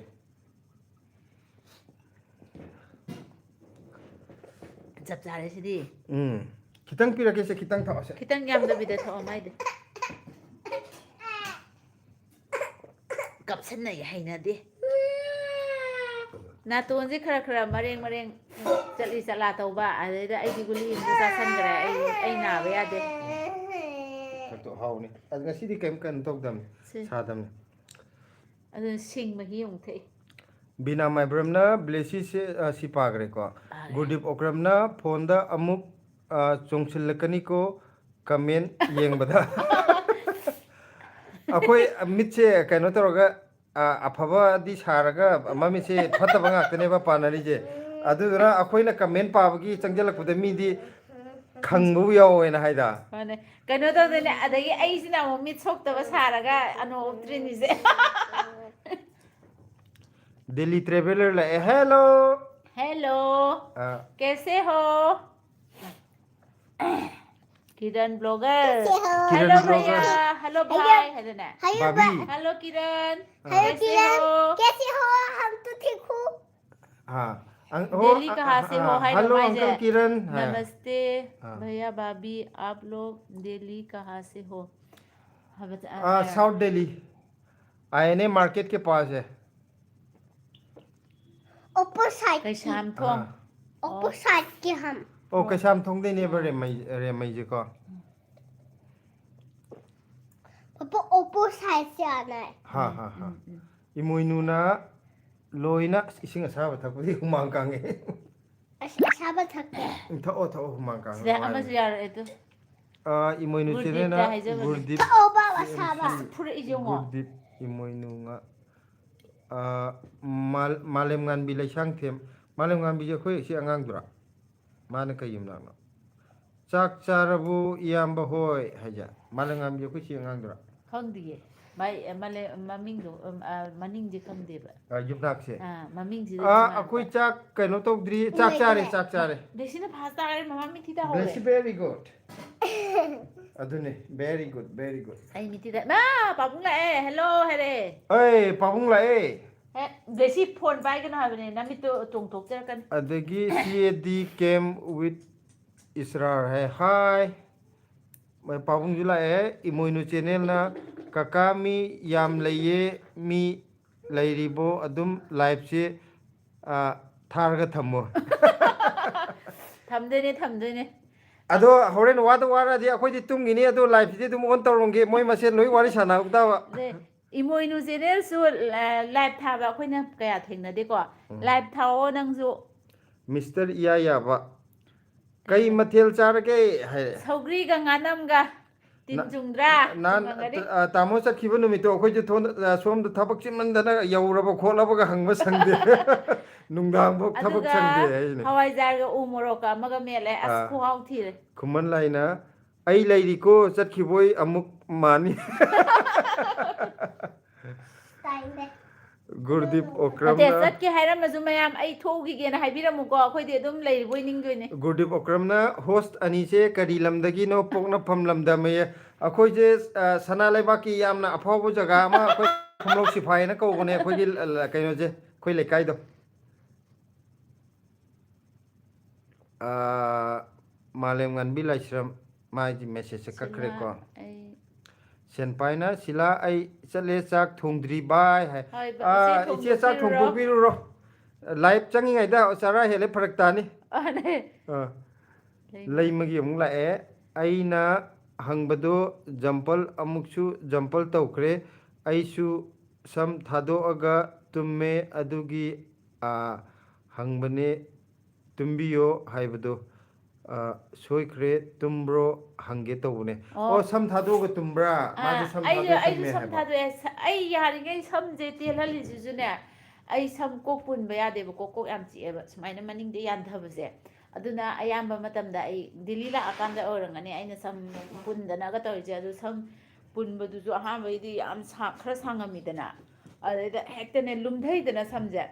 ꯆꯞ ꯆꯥꯔꯦ ꯁꯤꯗꯤ꯫ ꯎꯝ꯫ ꯈꯤꯇꯪ ꯄꯤꯔꯛꯀꯦꯁꯦ, ꯈꯤꯇꯪ ꯊꯛꯑꯣꯁꯦ꯫ ꯈꯤꯇꯪ ꯌꯥꯝꯗꯕꯤꯗ ꯊꯛꯑꯣ ꯃꯥꯏꯗꯤ꯫ ꯀꯞꯁꯟꯅꯩ, ꯍꯩꯅꯗꯦ꯫ ꯅꯥꯇꯣꯟꯁꯦ ꯈꯔ ꯈꯔ ꯃꯔꯦꯡ ꯃꯔꯦꯡ ꯆꯠꯂꯤ ꯆꯠꯂꯥ ꯇꯧꯕ, ꯑꯗꯩꯗ ꯑꯩꯗꯤ ꯒꯨꯂꯤ ꯑꯃꯁꯨ ꯆꯥꯁꯟꯈ꯭ꯔꯦ꯫ ꯑꯩ, ꯑꯩ ꯅꯥꯕ ꯌꯥꯗꯦ꯫ ꯊꯛꯇꯣ ꯍꯥꯎꯅꯤ꯫ ꯑꯗꯨ ꯉꯁꯤꯗꯤ ꯀꯩꯝ ꯀꯩꯅꯣ ꯇꯧꯗꯕꯅꯤ, ꯁꯤ꯫ ꯁꯥꯗꯕꯅꯤ꯫ ꯑꯗꯨꯅ ꯁꯤꯡ ꯃꯍꯤ ꯑꯃꯨꯛ ꯊꯛꯏ꯫ ꯕꯤꯅꯥ ꯃꯥꯏꯕ꯭ꯔꯝꯅ ꯕ꯭ꯂꯦꯁꯤꯁꯦ, ꯑ, ꯁꯤ ꯄꯥꯈ꯭ꯔꯦꯀꯣ꯫ ꯄꯥꯈ꯭ꯔꯦ꯫ ꯒꯨꯔꯗꯤꯞ ꯑꯣꯀ꯭ꯔꯝꯅ ꯐꯣꯟꯗ ꯑꯃꯨꯛ, ꯑ, ꯆꯣꯡꯁꯤꯜꯂꯛꯀꯅꯤꯀꯣ ꯀꯃꯦꯟ ꯌꯦꯡꯕꯗ꯫ ꯑꯩꯈꯣꯏ ꯃꯤꯠꯁꯦ ꯀꯩꯅꯣ ꯇꯧꯔꯒ, ꯑ, ꯑꯐꯕꯗꯤ ꯁꯥꯔꯒ ꯃꯃꯤꯠꯁꯦ ꯐꯠꯇꯕ ꯉꯥꯛꯇꯅꯦꯕ ꯄꯥꯟꯅꯔꯤꯁꯦ꯫ ꯑꯗꯨꯗꯨꯅ ꯑꯩꯈꯣꯏꯅ ꯀꯃꯦꯟ ꯄꯥꯕꯒꯤ ꯆꯪꯁꯤꯜꯂꯛꯄꯗ ꯃꯤꯗꯤ ꯈꯪꯕꯕꯨ ꯌꯥꯎꯋꯦꯅ ꯍꯥꯏꯗ꯫ ꯃꯥꯅꯦ꯫ ꯀꯩꯅꯣ ꯇꯧꯗꯣꯏꯅꯦ, ꯑꯗꯒꯤ ꯑꯩꯁꯤꯅ ꯑꯃꯨꯛ ꯃꯤꯠ ꯁꯣꯛꯇꯕ ꯁꯥꯔꯒ ꯑꯅꯣꯞ ꯎꯞꯇ꯭ꯔꯤꯅꯤꯁꯦ꯫ Daily Traveler ꯂꯥꯛꯑꯦ꯫ Hello꯫ Hello꯫ ꯑ꯫ कैसे हो? किरण ब्लॉगर। कैसे हो? किरण हेलो ब्लॉगर। भैया, हेलो भाई, है ना? हेलो भाभी। हेलो किरण। हाँ। हेलो कैसे किरण, हो? कैसे हो? हम तो ठीक हूँ। हाँ। ꯑꯪ-, ꯑꯣ, दिल्ली आ, कहाँ से हो? आ, ꯍꯥꯏꯔꯣ हेलो, माइजे। अंकल किरण। हाँ। नमस्ते, हाँ। भैया भाभी, आप लोग दिल्ली कहाँ से हो? हाँ, बता, आ, आ, साउथ दिल्ली। आईएनए मार्केट के पास है। अपोजिट साइड की। कैशाम थोंग। हाँ। अपोजिट साइड के हम। ओ, कैशाम थोंग देने पर रेमई, रेमई जी को। पापा, अपोजिट साइड से आना है। हाँ, हाँ, हाँ। ꯎꯝ, ꯎꯝ꯫ ꯏꯃꯣꯏꯅꯨꯅ ꯂꯣꯏꯅ, ꯑꯁ, ꯏꯁꯤꯡ ꯑꯁꯥꯕ ꯊꯛꯄꯗꯤ ꯍꯨꯃꯥꯡ ꯀꯥꯡꯉꯦ꯫ ꯑꯁ, ꯑꯁꯥꯕ ꯊꯛꯀꯦ꯫ ꯎꯝ, ꯊꯛꯑꯣ, ꯊꯛꯑꯣ, ꯍꯨꯃꯥꯡ ꯀꯥꯡꯉꯦ, ꯁꯤꯗ ꯋꯥꯔꯦ꯫ ꯑꯃꯁꯨ ꯌꯥꯔꯛꯑꯦ ꯇꯨ꯫ ꯑ, ꯏꯃꯣꯏꯅꯨ ꯒꯨꯔꯗꯤꯞꯇ ꯆꯦꯅꯦꯜꯅ ꯍꯥꯏꯖꯕꯅꯦ꯫ ꯒꯨꯔꯗꯤꯞ ꯊꯛꯑꯣꯕ, ꯑꯁꯥꯕ꯫ ꯁꯤ ꯐꯨꯔꯛꯏꯁꯦ ꯌꯦꯡꯉꯣ꯫ ꯒꯨꯔꯗꯤꯞ ꯏꯃꯣꯏꯅꯨ ꯉꯥ-, ꯑ, ꯃꯥ-, ꯃꯥꯂꯦꯝꯉꯥꯟꯕꯤ ꯂꯩꯁꯥꯡꯊꯦꯝ꯫ ꯃꯥꯂꯦꯝꯉꯥꯟꯕꯤꯁꯦ ꯑꯩꯈꯣꯏ ꯁꯤ ꯑꯉꯥꯡꯗꯨꯔꯥ? ꯃꯥꯅ ꯀꯩ ꯌꯨꯝꯅꯥꯛꯅꯣ? ꯆꯥꯛ ꯆꯥꯔꯕꯣ ꯏꯌꯥꯝꯕ ꯍꯣꯏ ꯍꯥꯏꯁꯦ? ꯃꯥꯂꯦꯝꯉꯥꯟꯕꯤ ꯑꯩꯈꯣꯏ ꯁꯤ ꯑꯉꯥꯡꯗꯨꯔꯥ? ꯈꯪꯗꯤꯌꯦ꯫ ꯃꯥꯏ, ꯑ, ꯃꯥꯂꯦ-, ꯃꯃꯤꯡꯗꯣ, ꯑꯝ, ꯑ, ꯃꯅꯤꯡꯁꯦ ꯈꯪꯗꯦꯕ꯫ ꯑ, ꯌꯨꯝꯅꯥꯛꯁꯦ? ꯑꯥ, ꯃꯃꯤꯡꯁꯤꯗ ꯑ, ꯇꯣꯉꯥꯟꯕ꯫ ꯑꯩꯈꯣꯏ ꯆꯥꯛ ꯀꯩꯅꯣ ꯇꯧꯗ꯭ꯔꯤ, ꯆꯥꯛ ꯆꯥꯔꯦ, ꯆꯥꯛ ꯆꯥꯔꯦ꯫ ꯕ꯭ꯂꯦꯁꯤꯅ ꯐꯥꯁ ꯇꯥꯔꯦ, ꯃꯃꯥ ꯃꯤꯊꯤ ꯇꯥꯍꯧꯔꯦ꯫ Blessy, very good. ꯑꯗꯨꯅꯦ, very good, very good. ꯑꯩ ꯃꯤꯊꯤꯗ, ꯃꯥ, ꯄꯥꯕꯨꯡ ꯂꯥꯛꯑꯦ, hello ꯍꯥꯏꯔꯛꯑꯦ꯫ ꯑꯩ ꯄꯥꯕꯨꯡ ꯂꯥꯛꯑꯦ꯫ ꯍꯦ, ꯕ꯭ꯂꯦꯁꯤ ꯐꯣꯟ ꯄꯥꯏꯒꯅꯨ ꯍꯥꯏꯕꯅꯦ, ꯅꯃꯤꯠꯇꯣ ꯆꯣꯡꯊꯣꯛꯆꯔꯛꯀꯅꯤ꯫ ꯑꯗꯒꯤ C A D came with Israr high, hi꯫ ꯃꯣꯏ ꯄꯥꯕꯨꯡꯁꯨ ꯂꯥꯛꯑꯦ, ꯏꯃꯣꯏꯅꯨ ꯆꯦꯅꯦꯜꯅ, "ꯀꯀꯥ ꯃꯤ ꯌꯥꯝ ꯂꯩꯌꯦ, ꯃꯤ ꯂꯩꯔꯤꯕꯣ? ꯑꯗꯨꯝ ꯂꯥꯏꯞꯁꯦ, ꯑ, ꯊꯥꯔꯒ ꯊꯝꯃꯣ꯫" ꯊꯝꯗꯣꯏꯅꯦ, ꯊꯝꯗꯣꯏꯅꯦ꯫ ꯑꯗꯣ ꯍꯣꯔꯦꯟ ꯋꯥꯗ ꯋꯥꯔꯗꯤ ꯑꯩꯈꯣꯏꯗꯤ ꯇꯨꯝꯈꯤꯅꯤ, ꯑꯗꯣ ꯂꯥꯏꯞꯁꯤꯗꯤ ꯑꯗꯨꯝ ꯑꯣꯟ ꯇꯧꯔꯝꯒꯦ, ꯃꯣꯏ ꯃꯁꯦꯟ ꯂꯣꯏ ꯋꯥꯔꯤ ꯁꯥꯟꯅꯕ ꯇꯥꯕ꯫ ꯑꯗꯩ ꯏꯃꯣꯏꯅꯨ ꯆꯦꯅꯦꯜꯁꯨ, ꯑ, ꯂꯥꯏꯞ ꯊꯥꯕ ꯑꯩꯈꯣꯏꯅ ꯀꯌꯥ ꯊꯦꯡꯅꯗꯦꯀꯣ꯫ ꯎꯝ꯫ ꯂꯥꯏꯞ ꯊꯥꯎꯑꯣ ꯅꯪꯁꯨ꯫ ꯃꯤꯁꯇꯔ ꯏꯌꯥ ꯌꯥꯕ꯫ "ꯀꯩ ꯃꯊꯦꯜ ꯆꯥꯔꯒꯦ?" ꯍꯥꯏꯔꯦ꯫ "ꯁꯧꯒ꯭ꯔꯤꯒ ꯉꯥꯅꯝꯒ ꯇꯤꯟ ꯅ-, ꯆꯨꯝꯗ꯭ꯔꯥ?" ꯅꯍꯥꯟ, ꯆꯨꯝꯃꯝꯒꯅꯤ꯫ ꯑ, ꯇꯥꯃꯣ ꯆꯠꯈꯤꯕ ꯅꯨꯃꯤꯠꯇꯣ ꯑꯩꯈꯣꯏꯁꯨ ꯊꯣꯟ-, ꯑ, ꯁꯣꯝꯗ ꯊꯕꯛ ꯆꯤꯟꯃꯟꯗꯅ ꯌꯧꯔꯕ ꯈꯣꯠꯂꯕꯒ ꯍꯪꯕ ꯁꯪꯗꯦ꯫ ꯅꯨꯡꯗꯥꯡꯐꯧ ꯊꯕꯛ ꯑꯗꯨꯒ ꯁꯪꯗꯦ ꯍꯥꯏꯅꯦ꯫ ꯍꯋꯥꯏꯖꯥꯔꯒ ꯎ ꯃꯣꯔꯣꯛꯀ ꯑꯃꯒ ꯃꯦꯠꯂꯦ꯫ ꯑꯁ, ꯑꯥ꯫ ꯈꯨꯍꯥꯎ ꯊꯤꯔꯦ꯫ ꯈꯨꯃꯟ ꯂꯥꯏꯅ, "ꯑꯩ ꯂꯩꯔꯤꯀꯣ, ꯆꯠꯈꯤꯕꯣꯏ ꯑꯃꯨꯛ ꯃꯥꯅꯤ꯫" ꯒꯨꯔꯗꯤꯞ ꯅꯠꯇꯦ, ꯑꯣꯀ꯭ꯔꯝꯅ ꯆꯠꯀꯦ ꯍꯥꯏꯔꯝꯃꯁꯨ ꯃꯌꯥꯝ ꯑꯩ ꯊꯣꯛꯎꯈꯤꯒꯦꯅ ꯍꯥꯏꯕꯤꯔꯝꯃꯨꯀꯣ, ꯑꯩꯈꯣꯏꯗꯤ ꯑꯗꯨꯝ ꯂꯩꯔꯤꯕꯣꯏ ꯅꯤꯡꯗꯣꯏꯅꯦ꯫ ꯒꯨꯔꯗꯤꯞ ꯑꯣꯀ꯭ꯔꯝꯅ, "ꯍꯣꯁ ꯑꯅꯤꯁꯦ ꯀꯔꯤ ꯂꯝꯗꯒꯤꯅꯣ?" "ꯄꯣꯛꯅꯐꯝ ꯂꯝꯗꯝ" ꯑꯌꯦ꯫ ꯑꯩꯈꯣꯏꯁꯦ, ꯑ, ꯁꯅꯥ ꯂꯩꯕꯥꯛꯀꯤ ꯌꯥꯝꯅ ꯑꯐꯥꯎꯕ ꯖꯒꯥ ꯑꯃ, ꯑꯩꯈꯣꯏ ꯈꯨꯝꯂꯧ ꯁꯤꯐꯥꯏꯅ ꯀꯧꯕꯅꯦ, ꯑꯩꯈꯣꯏꯒꯤ, ꯑ, ꯀꯩꯅꯣꯁꯦ, ꯑꯩꯈꯣꯏ ꯂꯩꯀꯥꯏꯗꯣ꯫ ꯑꯥ, ꯃꯥꯂꯦꯝ ꯉꯥꯟꯕꯤ ꯂꯥꯏꯁ꯭ꯔꯝ, ꯃꯥꯒꯤ message ꯁꯦ ꯁꯤꯂꯥ, ꯀꯛꯈ꯭ꯔꯦꯀꯣ꯫ ꯑꯩ ꯁꯦꯟꯄꯥꯏꯅ, "ꯁꯤꯂꯥ, ꯑꯩ ꯆꯠꯂꯦ, ꯆꯥꯛ ꯊꯣꯡꯗ꯭ꯔꯤ, bye" ꯍꯥꯏ꯫ ꯍꯣꯏ, ꯕ-, ꯑꯥ, ꯏꯆꯦ ꯏꯆꯦ, ꯆꯥꯛ ꯊꯣꯡꯗꯣꯛꯄꯤꯔꯨꯔꯣ꯫ ꯊꯣꯡꯗꯣꯛꯄꯤꯔꯨꯔꯣ꯫ Live ꯆꯪꯉꯤꯉꯩꯗ ꯆꯔꯥ ꯍꯦꯜꯂꯦ, ꯐꯔꯛ ꯇꯥꯅꯤ꯫ ꯑꯅꯦ꯫ ꯑꯥ꯫ ꯂꯩꯃ꯫ ꯂꯩꯃꯒꯤ ꯑꯃꯨꯛ ꯂꯥꯛꯑꯦ꯫ ꯑꯩꯅ ꯍꯪꯕꯗꯣ jumble ꯑꯃꯨꯛꯁꯨ jumble ꯇꯧꯈ꯭ꯔꯦ꯫ ꯑꯩꯁꯨ ꯁꯝ ꯊꯥꯗꯣꯛꯑꯒ ꯇꯨꯝꯃꯦ, ꯑꯗꯨꯒꯤ, ꯑꯥ, ꯍꯪꯕꯅꯦ, ꯇꯨꯝꯕꯤꯌꯣ ꯍꯥꯏꯕꯗꯣ, ꯑꯥ, ꯁꯣꯏꯈ꯭ꯔꯦ, ꯇꯨꯝꯕ꯭ꯔꯣ ꯍꯪꯒꯦ ꯇꯧꯕꯅꯦ꯫ ꯑꯣ꯫ ꯑꯣ, ꯁꯝ ꯊꯥꯗꯣꯛꯑꯒ ꯇꯨꯝꯕ꯭ꯔꯥ? ꯃꯥꯁꯦ ꯑꯥ, ꯁꯝ ꯑꯩꯁꯨ, ꯊꯥꯗꯣꯛꯑ ꯑꯩꯁꯨ ꯇꯨꯝꯃꯦ ꯁꯝ ꯍꯥꯏꯕ꯫ ꯊꯥꯗꯣꯛꯑꯦ꯫ ꯁ-, ꯑꯩ ꯌꯥꯔꯤꯉꯩ ꯁꯝꯁꯦ ꯇꯦꯜꯍꯜꯂꯤꯁꯤꯁꯨꯅꯦ, ꯑꯩ ꯁꯝ ꯀꯣꯛ ꯄꯨꯟꯕ ꯌꯥꯗꯦꯕꯀꯣ, ꯀꯣꯛ ꯌꯥꯝ ꯆꯤꯛꯑꯦꯕ, ꯁꯨꯃꯥꯏꯅ ꯃꯅꯤꯡꯗ ꯌꯥꯟꯊꯕꯁꯦ꯫ ꯑꯗꯨꯅ ꯑꯌꯥꯝꯕ ꯃꯇꯝꯗ ꯑꯩ ꯗꯤꯜꯂꯤ ꯂꯥꯛꯑꯀꯥꯟꯗ ꯑꯣꯏꯔꯝꯒꯅꯤ ꯑꯩꯅ ꯁꯝ ꯄꯨꯟꯗꯅꯒ ꯇꯧꯔꯤꯁꯦ꯫ ꯑꯗꯨ ꯁꯝ ꯄꯨꯟꯕꯗꯨꯁꯨ ꯑꯍꯥꯟꯕꯩꯗꯤ ꯌꯥꯝ ꯁꯥ-, ꯈꯔ ꯁꯥꯡꯉꯝꯃꯤꯗꯅ, ꯑꯗꯩꯗ ꯍꯦꯛꯇꯅꯦ ꯂꯨꯝꯊꯩꯗꯅ ꯁꯝꯁꯦ꯫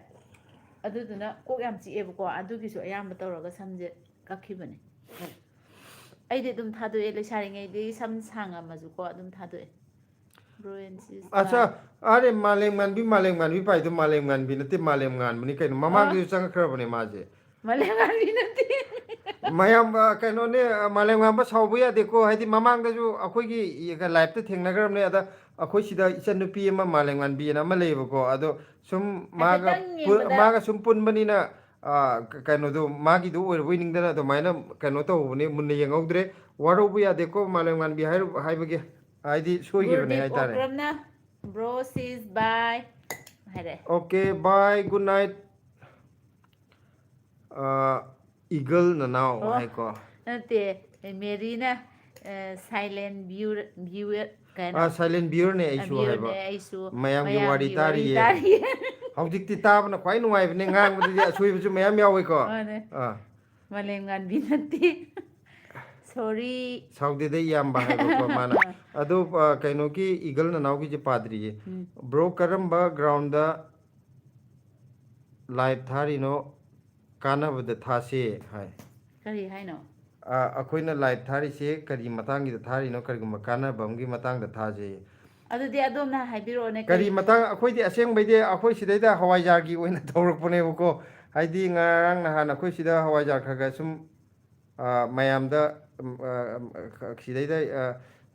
ꯑꯗꯨꯗꯨꯅ ꯀꯣꯛ ꯌꯥꯝ ꯆꯤꯛꯑꯦꯕꯀꯣ, ꯑꯗꯨꯒꯤꯁꯨ ꯑꯌꯥꯝꯕ ꯇꯧꯔꯒ ꯁꯝꯁꯦ ꯀꯛꯈꯤꯕꯅꯦ꯫ ꯑꯩꯗꯤ ꯑꯗꯨꯝ ꯊꯥꯗꯣꯛꯑꯦ, ꯂꯩꯁꯥꯔꯤꯉꯩꯗꯤ ꯁꯝ ꯁꯥꯡꯉꯝꯃꯁꯨꯀꯣ ꯑꯗꯨꯝ ꯊꯥꯗꯣꯛꯑꯦ꯫ Bro and sister. ꯑꯠꯆꯥ, ꯑꯔꯦ, ꯃꯥꯂꯦꯝ ꯉꯥꯟꯕꯤ, ꯃꯥꯂꯦꯝ ꯉꯥꯟꯕꯤ ꯄꯥꯏꯗꯣ ꯃꯥꯂꯦꯝ ꯉꯥꯟꯕꯤ ꯅꯠꯇꯦ, ꯃꯥꯂꯦꯝ ꯉꯥꯟꯕꯅꯤ ꯀꯩꯅꯣ꯫ ꯃꯃꯥꯡꯗꯁꯨ ꯆꯪꯉꯛꯈ꯭ꯔꯕꯅꯦ ꯃꯥꯁꯦ꯫ ꯃꯥꯂꯦꯝ ꯉꯥꯟꯕꯤ ꯅꯠꯇꯦ꯫ ꯃꯌꯥꯝ, ꯑ, ꯀꯩꯅꯣꯅꯦ, ꯑ, ꯃꯥꯂꯦꯝ ꯉꯥꯟꯕ ꯁꯥꯎꯕ ꯌꯥꯗꯦꯀꯣ꯫ ꯍꯥꯏꯗꯤ ꯃꯃꯥꯡꯗꯁꯨ ꯑꯩꯈꯣꯏꯒꯤ live ꯇ ꯊꯦꯡꯅꯈ꯭ꯔꯕꯅꯦ꯫ ꯑꯗ ꯑꯩꯈꯣꯏ ꯁꯤꯗ ꯏꯆꯟꯅꯨꯄꯤ ꯑꯃ, ꯃꯥꯂꯦꯝ ꯉꯥꯟꯕꯤ ꯑꯅ ꯑꯃ ꯂꯩꯌꯦꯕꯀꯣ꯫ ꯑꯗꯣ ꯁꯨꯝ ꯃꯥꯒ ꯍꯥꯏꯐꯦꯠꯇꯪ ꯄꯨ-, ꯌꯦꯡꯕꯗ꯫ ꯃꯥꯒ ꯁꯨꯝ ꯄꯨꯟꯕꯅꯤꯅ, ꯑ, ꯀ-, ꯀꯩꯅꯣꯗꯣ, ꯃꯥꯒꯤꯗꯣ ꯑꯣꯏꯔꯕꯣꯏ ꯅꯤꯡꯗꯅ ꯑꯗꯨꯃꯥꯏꯅ ꯀꯩꯅꯣ ꯇꯧꯕꯅꯦ, ꯃꯨꯟꯅ ꯌꯦꯡꯍꯧꯗ꯭ꯔꯦ꯫ ꯋꯥꯔꯧꯕ ꯌꯥꯗꯦꯀꯣ, ꯃꯥꯂꯦꯝ ꯉꯥꯟꯕꯤ ꯍꯥꯏꯔꯨ-, ꯍꯥꯏꯕꯒꯤ꯫ ꯍꯥꯏꯗꯤ ꯁꯣꯏꯈꯤꯕꯅꯦ ꯒꯨꯔꯗꯤꯞ ꯍꯥꯏꯇꯥꯔꯦ꯫ ꯑꯣꯀ꯭ꯔꯝꯅ, "Bro, sis, bye" ꯍꯥꯏꯔꯦ꯫ Okay, bye, good night꯫ ꯑ, eagle ꯅꯅꯥꯎ ꯑꯣ, ꯍꯥꯏꯀꯣ꯫ ꯅꯠꯇꯦ, ꯃꯦꯔꯤꯅ, ꯑ, "Silent viewer, viewer" ꯀꯥꯏꯅ꯫ ꯑ, silent viewer ꯅꯦ ꯑꯩꯁꯨ Viewer ꯍꯥꯏꯕ꯫ ꯅꯦ ꯑꯩꯁꯨ, ꯃꯌꯥꯝꯒꯤ ꯃꯌꯥꯝꯒꯤ ꯋꯥꯔꯤ ꯋꯥꯔꯤ ꯇꯥꯔꯤꯌꯦ꯫ ꯇꯥꯔꯤꯌꯦ꯫ ꯍꯧꯖꯤꯛꯇꯤ ꯇꯥꯕꯅ ꯈ꯭ꯋꯥꯏ ꯅꯨꯡꯉꯥꯏꯕꯅꯦ, ꯉꯥꯡꯕꯗꯗꯤ ꯑꯁꯣꯏꯕꯁꯨ ꯃꯌꯥꯝ ꯌꯥꯎꯋꯤꯀꯣ꯫ ꯃꯥꯅꯦ꯫ ꯑꯥ꯫ ꯃꯥꯂꯦꯝ ꯉꯥꯟꯕꯤ ꯅꯠꯇꯦ꯫ Sorry꯫ ꯁꯥꯎꯗꯦꯗ ꯏꯌꯥꯝꯕ ꯍꯥꯏꯕꯀꯣ ꯃꯥꯅ꯫ ꯑꯗꯣ, ꯑ, ꯀꯩꯅꯣꯒꯤ eagle ꯅꯅꯥꯎꯒꯤꯁꯦ ꯄꯥꯗ꯭ꯔꯤꯌꯦ꯫ ꯎꯝ꯫ Bro, ꯀꯔꯝꯕ ground ꯗ live ꯊꯥꯔꯤꯅꯣ? ꯀꯥꯟꯅꯕꯗ ꯊꯥꯁꯦ ꯍꯥꯏ꯫ ꯀꯔꯤ ꯍꯥꯏꯅꯣ? ꯑ, ꯑꯩꯈꯣꯏꯅ live ꯊꯥꯔꯤꯁꯦ ꯀꯔꯤ ꯃꯇꯥꯡꯒꯤꯗ ꯊꯥꯔꯤꯅꯣ? ꯀꯔꯤꯒꯨꯝꯕ ꯀꯥꯟꯅꯕ ꯑꯃꯒꯤ ꯃꯇꯥꯡꯗ ꯊꯥꯁꯦ꯫ ꯑꯗꯨꯗꯤ ꯑꯗꯣꯝꯅ ꯍꯥꯏꯕꯤꯔꯛꯑꯣꯅꯦ, ꯀꯔꯤ ꯀꯔꯤ? ꯃꯇꯥꯡ? ꯑꯩꯈꯣꯏꯗꯤ ꯑꯁꯦꯡꯕꯩꯗꯤ ꯑꯩꯈꯣꯏ ꯁꯤꯗꯩꯗ ꯍꯋꯥꯏꯖꯥꯔꯒꯤ ꯑꯣꯏꯅ ꯇꯧꯔꯛꯄꯅꯦꯕꯀꯣ꯫ ꯍꯥꯏꯗꯤ ꯉꯔꯥꯡ ꯅꯍꯥꯟ ꯑꯩꯈꯣꯏ ꯁꯤꯗ ꯍꯋꯥꯏꯖꯥꯔ ꯈꯔ ꯈꯔ ꯁꯨꯝ, ꯑ, ꯃꯌꯥꯝꯗ, ꯎꯝ, ꯑ, ꯎꯝ, ꯈ-, ꯁꯤꯗꯩꯗ, ꯑ,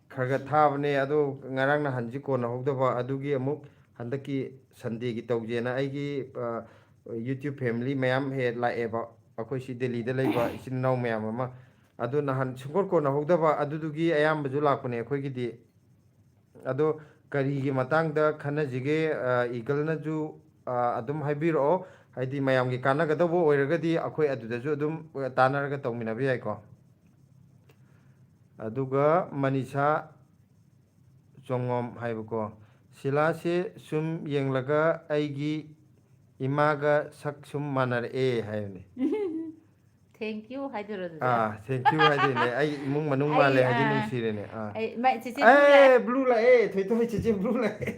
ꯈꯔ ꯈꯔ ꯊꯥꯕꯅꯦ, ꯑꯗꯣ ꯉꯔꯥꯡ ꯅꯍꯥꯟꯁꯤ ꯀꯣꯟꯅꯍꯧꯗꯕ, ꯑꯗꯨꯒꯤ ꯑꯃꯨꯛ ꯍꯟꯗꯛꯀꯤ Sundayꯒꯤ ꯇꯧꯖꯦꯅ ꯑꯩꯒꯤ, ꯑ, YouTube family ꯃꯌꯥꯝ ꯍꯦꯛ ꯂꯥꯛꯑꯦꯕ, ꯑꯩꯈꯣꯏ ꯁꯤ ꯗꯦꯜꯂꯤꯗ ꯂꯩꯕ ꯏꯆꯤꯟ ꯏꯅꯥꯎ ꯃꯌꯥꯝ ꯑꯃ꯫ ꯑꯗꯨ ꯅꯍꯥꯟ ꯁꯨꯡꯀꯣꯟ ꯀꯣꯟꯅꯍꯧꯗꯕ, ꯑꯗꯨꯗꯨꯒꯤ ꯑꯌꯥꯝꯕꯁꯨ ꯂꯥꯛꯄꯅꯦ ꯑꯩꯈꯣꯏꯒꯤꯗꯤ꯫ ꯑꯗꯣ ꯀꯔꯤꯒꯤ ꯃꯇꯥꯡꯗ ꯈꯟꯅꯁꯤꯒꯦ? ꯑ, ꯏꯒꯜꯅꯁꯨ, ꯑ, ꯑꯗꯨꯝ ꯍꯥꯏꯕꯤꯔꯛꯑꯣ, ꯍꯥꯏꯗꯤ ꯃꯌꯥꯝꯒꯤ ꯀꯥꯟꯅꯒꯗꯧꯕ ꯑꯣꯏꯔꯒꯗꯤ ꯑꯩꯈꯣꯏ ꯑꯗꯨꯗꯁꯨ ꯑꯗꯨꯝ, ꯑ, ꯇꯥꯟꯅꯔꯒ ꯇꯧꯃꯤꯟꯅꯕ ꯌꯥꯏꯀꯣ꯫ ꯑꯗꯨꯒ ꯃꯅꯤꯁꯥ ꯆꯣꯡꯉꯣꯝ ꯍꯥꯏꯕꯀꯣ, "ꯁꯤꯂꯥꯁꯦ ꯁꯨꯝ ꯌꯦꯡꯂꯒ ꯑꯩꯒꯤ ꯏꯃꯥꯒ ꯁꯛ ꯁꯨꯝ ꯃꯥꯟꯅꯔꯛꯑꯦ" ꯍꯥꯏꯕꯅꯦ꯫ Thank you ꯍꯥꯏꯗꯣꯏꯔꯣ ꯑꯗꯨꯗꯤ? ꯑꯥ, "Thank you" ꯍꯥꯏꯗꯣꯏꯅꯦ, "ꯑꯩ ꯏꯃꯨꯡ ꯃꯅꯨꯡ ꯑꯩ, ꯃꯥꯜꯂꯦ" ꯍꯥꯏꯗꯤ ꯑꯥ, ꯅꯨꯡꯁꯤꯔꯦꯅꯦ꯫ ꯑꯥ, ꯑꯩ, ꯃꯥ, ꯆꯤꯆꯦ blue ꯂꯥꯛꯑꯦ꯫ "ꯑꯦ, blue ꯂꯥꯛꯑꯦ, ꯊꯣꯏꯊꯣꯏ, ꯆꯤꯆꯦ blue ꯂꯥꯛꯑꯦ꯫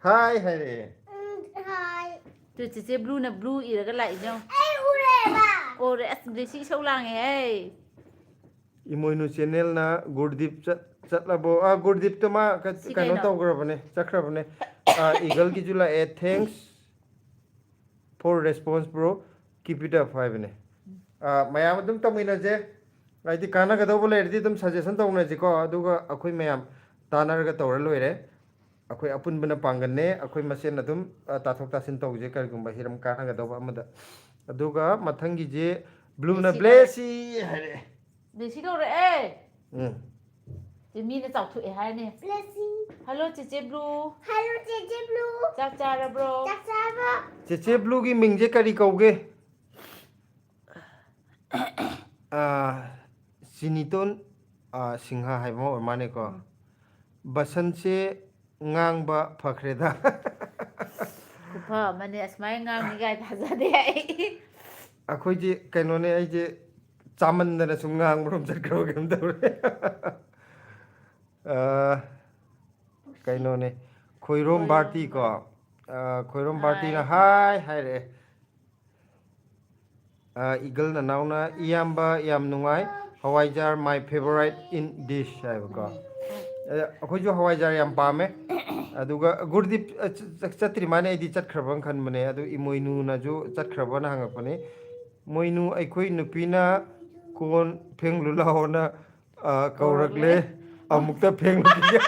Hi" ꯍꯥꯏꯔꯛꯑꯦ꯫ ꯎꯝ, hi꯫ ꯇꯨ ꯆꯤꯆꯦ blueꯅ blue ꯏꯔꯒ ꯂꯥꯛꯏꯁꯦ ꯌꯦꯡꯉꯣ꯫ ꯑꯩ ꯎꯔꯦꯕ꯫ ꯑꯣꯔꯦ, ꯑꯁ, ꯕ꯭ꯂꯦꯁꯤ ꯏꯁꯧ ꯂꯥꯡꯉꯦ ꯍꯦ꯫ ꯏꯃꯣꯏꯅꯨ channelꯅ ꯒꯨꯔꯗꯤꯞ ꯆꯠ-, ꯆꯠꯂꯕꯣ? ꯑꯥ, ꯒꯨꯔꯗꯤꯞꯇꯣ ꯃꯥ ꯀ-, ꯁꯤ ꯀꯩꯅꯣ ꯀꯩꯅꯣ? ꯇꯧꯈ꯭ꯔꯕꯅꯦ, ꯆꯠꯈ꯭ꯔꯕꯅꯦ꯫ ꯑꯥ, ꯏꯒꯜꯒꯤꯁꯨ ꯂꯥꯛꯑꯦ, "Thanks for response, bro. Keep it up" ꯍꯥꯏꯕꯅꯦ꯫ ꯑꯥ, ꯃꯌꯥꯝ ꯑꯗꯨꯝ ꯇꯧꯃꯤꯟꯅꯁꯦ, ꯍꯥꯏꯗꯤ ꯀꯥꯟꯅꯒꯗꯧꯕ ꯂꯩꯔꯗꯤ ꯑꯗꯨꯝ suggestion ꯇꯧꯅꯁꯤꯀꯣ, ꯑꯗꯨꯒ ꯑꯩꯈꯣꯏ ꯃꯌꯥꯝ ꯇꯥꯟꯅꯔꯒ ꯇꯧꯔ ꯂꯣꯏꯔꯦ꯫ ꯑꯩꯈꯣꯏ ꯑꯄꯨꯟꯕꯅ ꯄꯥꯡꯒꯜꯅꯦ, ꯑꯩꯈꯣꯏ ꯃꯁꯦꯟ ꯑꯗꯨꯝ, ꯑ, ꯇꯥꯊꯣꯛ ꯇꯥꯁꯤꯟ ꯇꯧꯁꯦ, ꯀꯔꯤꯒꯨꯝꯕ ꯍꯤꯔꯝ ꯀꯥꯟꯅꯒꯗꯧꯕ ꯑꯃꯗ꯫ ꯑꯗꯨꯒ ꯃꯊꯪꯒꯤꯁꯦ blueꯅ "Blessy" ꯍꯥꯏꯔꯛꯑꯦ꯫ ꯕ꯭ꯂꯦꯁꯤ ꯀꯧꯔꯛꯑꯦ꯫ ꯎꯝ꯫ ꯆꯦ ꯃꯤꯅ ꯆꯥꯎꯊꯣꯛꯑꯦ ꯍꯥꯏꯅꯦ꯫ Blessy꯫ Hello ꯆꯤꯆꯦ blue꯫ Hello, ꯆꯤꯆꯦ blue꯫ ꯆꯥꯛ ꯆꯥꯔꯕ꯭ꯔꯣ? ꯆꯥꯛ ꯆꯥꯔꯕꯣ? ꯆꯤꯆꯦ blueꯒꯤ ꯃꯤꯡꯁꯦ ꯀꯔꯤ ꯀꯧꯒꯦ? ꯑꯥ, ꯆꯤꯅꯤꯇꯣꯟ, ꯑꯥ, ꯁꯤꯡꯍ ꯍꯥꯏꯕ ꯑꯃ ꯑꯣꯏꯔ ꯃꯥꯅꯦꯀꯣ꯫ "ꯕꯁꯟꯁꯦ ꯉꯥꯡꯕ ꯐꯈ꯭ꯔꯦꯗ"꯫ ꯈꯨꯐ ꯑꯃꯅꯦ, ꯑꯁꯨꯃꯥꯏꯅ ꯉꯥꯡꯅꯤ ꯀꯥꯏ ꯊꯥꯖꯗꯦ ꯑꯩ꯫ ꯑꯩꯈꯣꯏꯁꯦ ꯀꯩꯅꯣꯅꯦ, ꯑꯩꯁꯦ ꯆꯥꯃꯟꯗꯅ ꯁꯨꯝ ꯉꯥꯡꯕ꯭ꯔꯣꯝ ꯆꯠꯈ꯭ꯔꯕ ꯀꯩꯅꯣꯝ ꯇꯧꯔꯦ꯫ ꯑꯥ, ꯀꯩꯅꯣꯅꯦ, ꯈꯣꯏꯔꯣꯝ ꯈꯣꯏꯔꯣꯝ ꯚꯥꯔꯇꯤ ꯀꯣ꯫ ꯑꯥ, ꯈꯣꯏꯔꯣꯝ ꯚꯥꯔꯇꯤꯅ ꯍꯥꯏ꯫ "Hi" ꯍꯥꯏꯔꯛꯑꯦ꯫ ꯑꯥ, ꯏꯒꯜ ꯅꯅꯥꯎꯅ, "ꯏꯌꯥꯝꯕ, ꯌꯥꯝ ꯅꯨꯡꯉꯥꯏ꯫ ꯍꯋꯥꯏꯖꯥꯔ, my favorite in dish" ꯍꯥꯏꯕꯀꯣ꯫ ꯑꯗ ꯑꯩꯈꯣꯏꯁꯨ ꯍꯋꯥꯏꯖꯥꯔ ꯌꯥꯝ ꯄꯥꯝꯃꯦ꯫ ꯑꯗꯨꯒ ꯒꯨꯔꯗꯤꯞ, ꯑ, ꯆ-, ꯆ-, ꯆꯠꯇ꯭ꯔꯤ ꯃꯥꯅꯦ, ꯑꯩꯗꯤ ꯆꯠꯈ꯭ꯔꯕꯅ ꯈꯟꯕꯅꯦ꯫ ꯑꯗꯨ ꯏꯃꯣꯏꯅꯨꯅꯁꯨ ꯆꯠꯈ꯭ꯔꯕꯅ ꯍꯪꯉꯛꯄꯅꯦ꯫ ꯃꯣꯏꯅꯨ, ꯑꯩꯈꯣꯏ ꯅꯨꯄꯤꯅ ꯀꯣꯟ ꯐꯦꯡꯂꯨ ꯂꯥꯎꯅ, ꯑ, ꯀꯧꯔꯛꯂꯦ꯫ ꯀꯧꯔꯛꯂꯦ꯫ ꯑꯃꯨꯛꯇ ꯐꯦꯡꯂꯨꯈꯤꯒꯦ꯫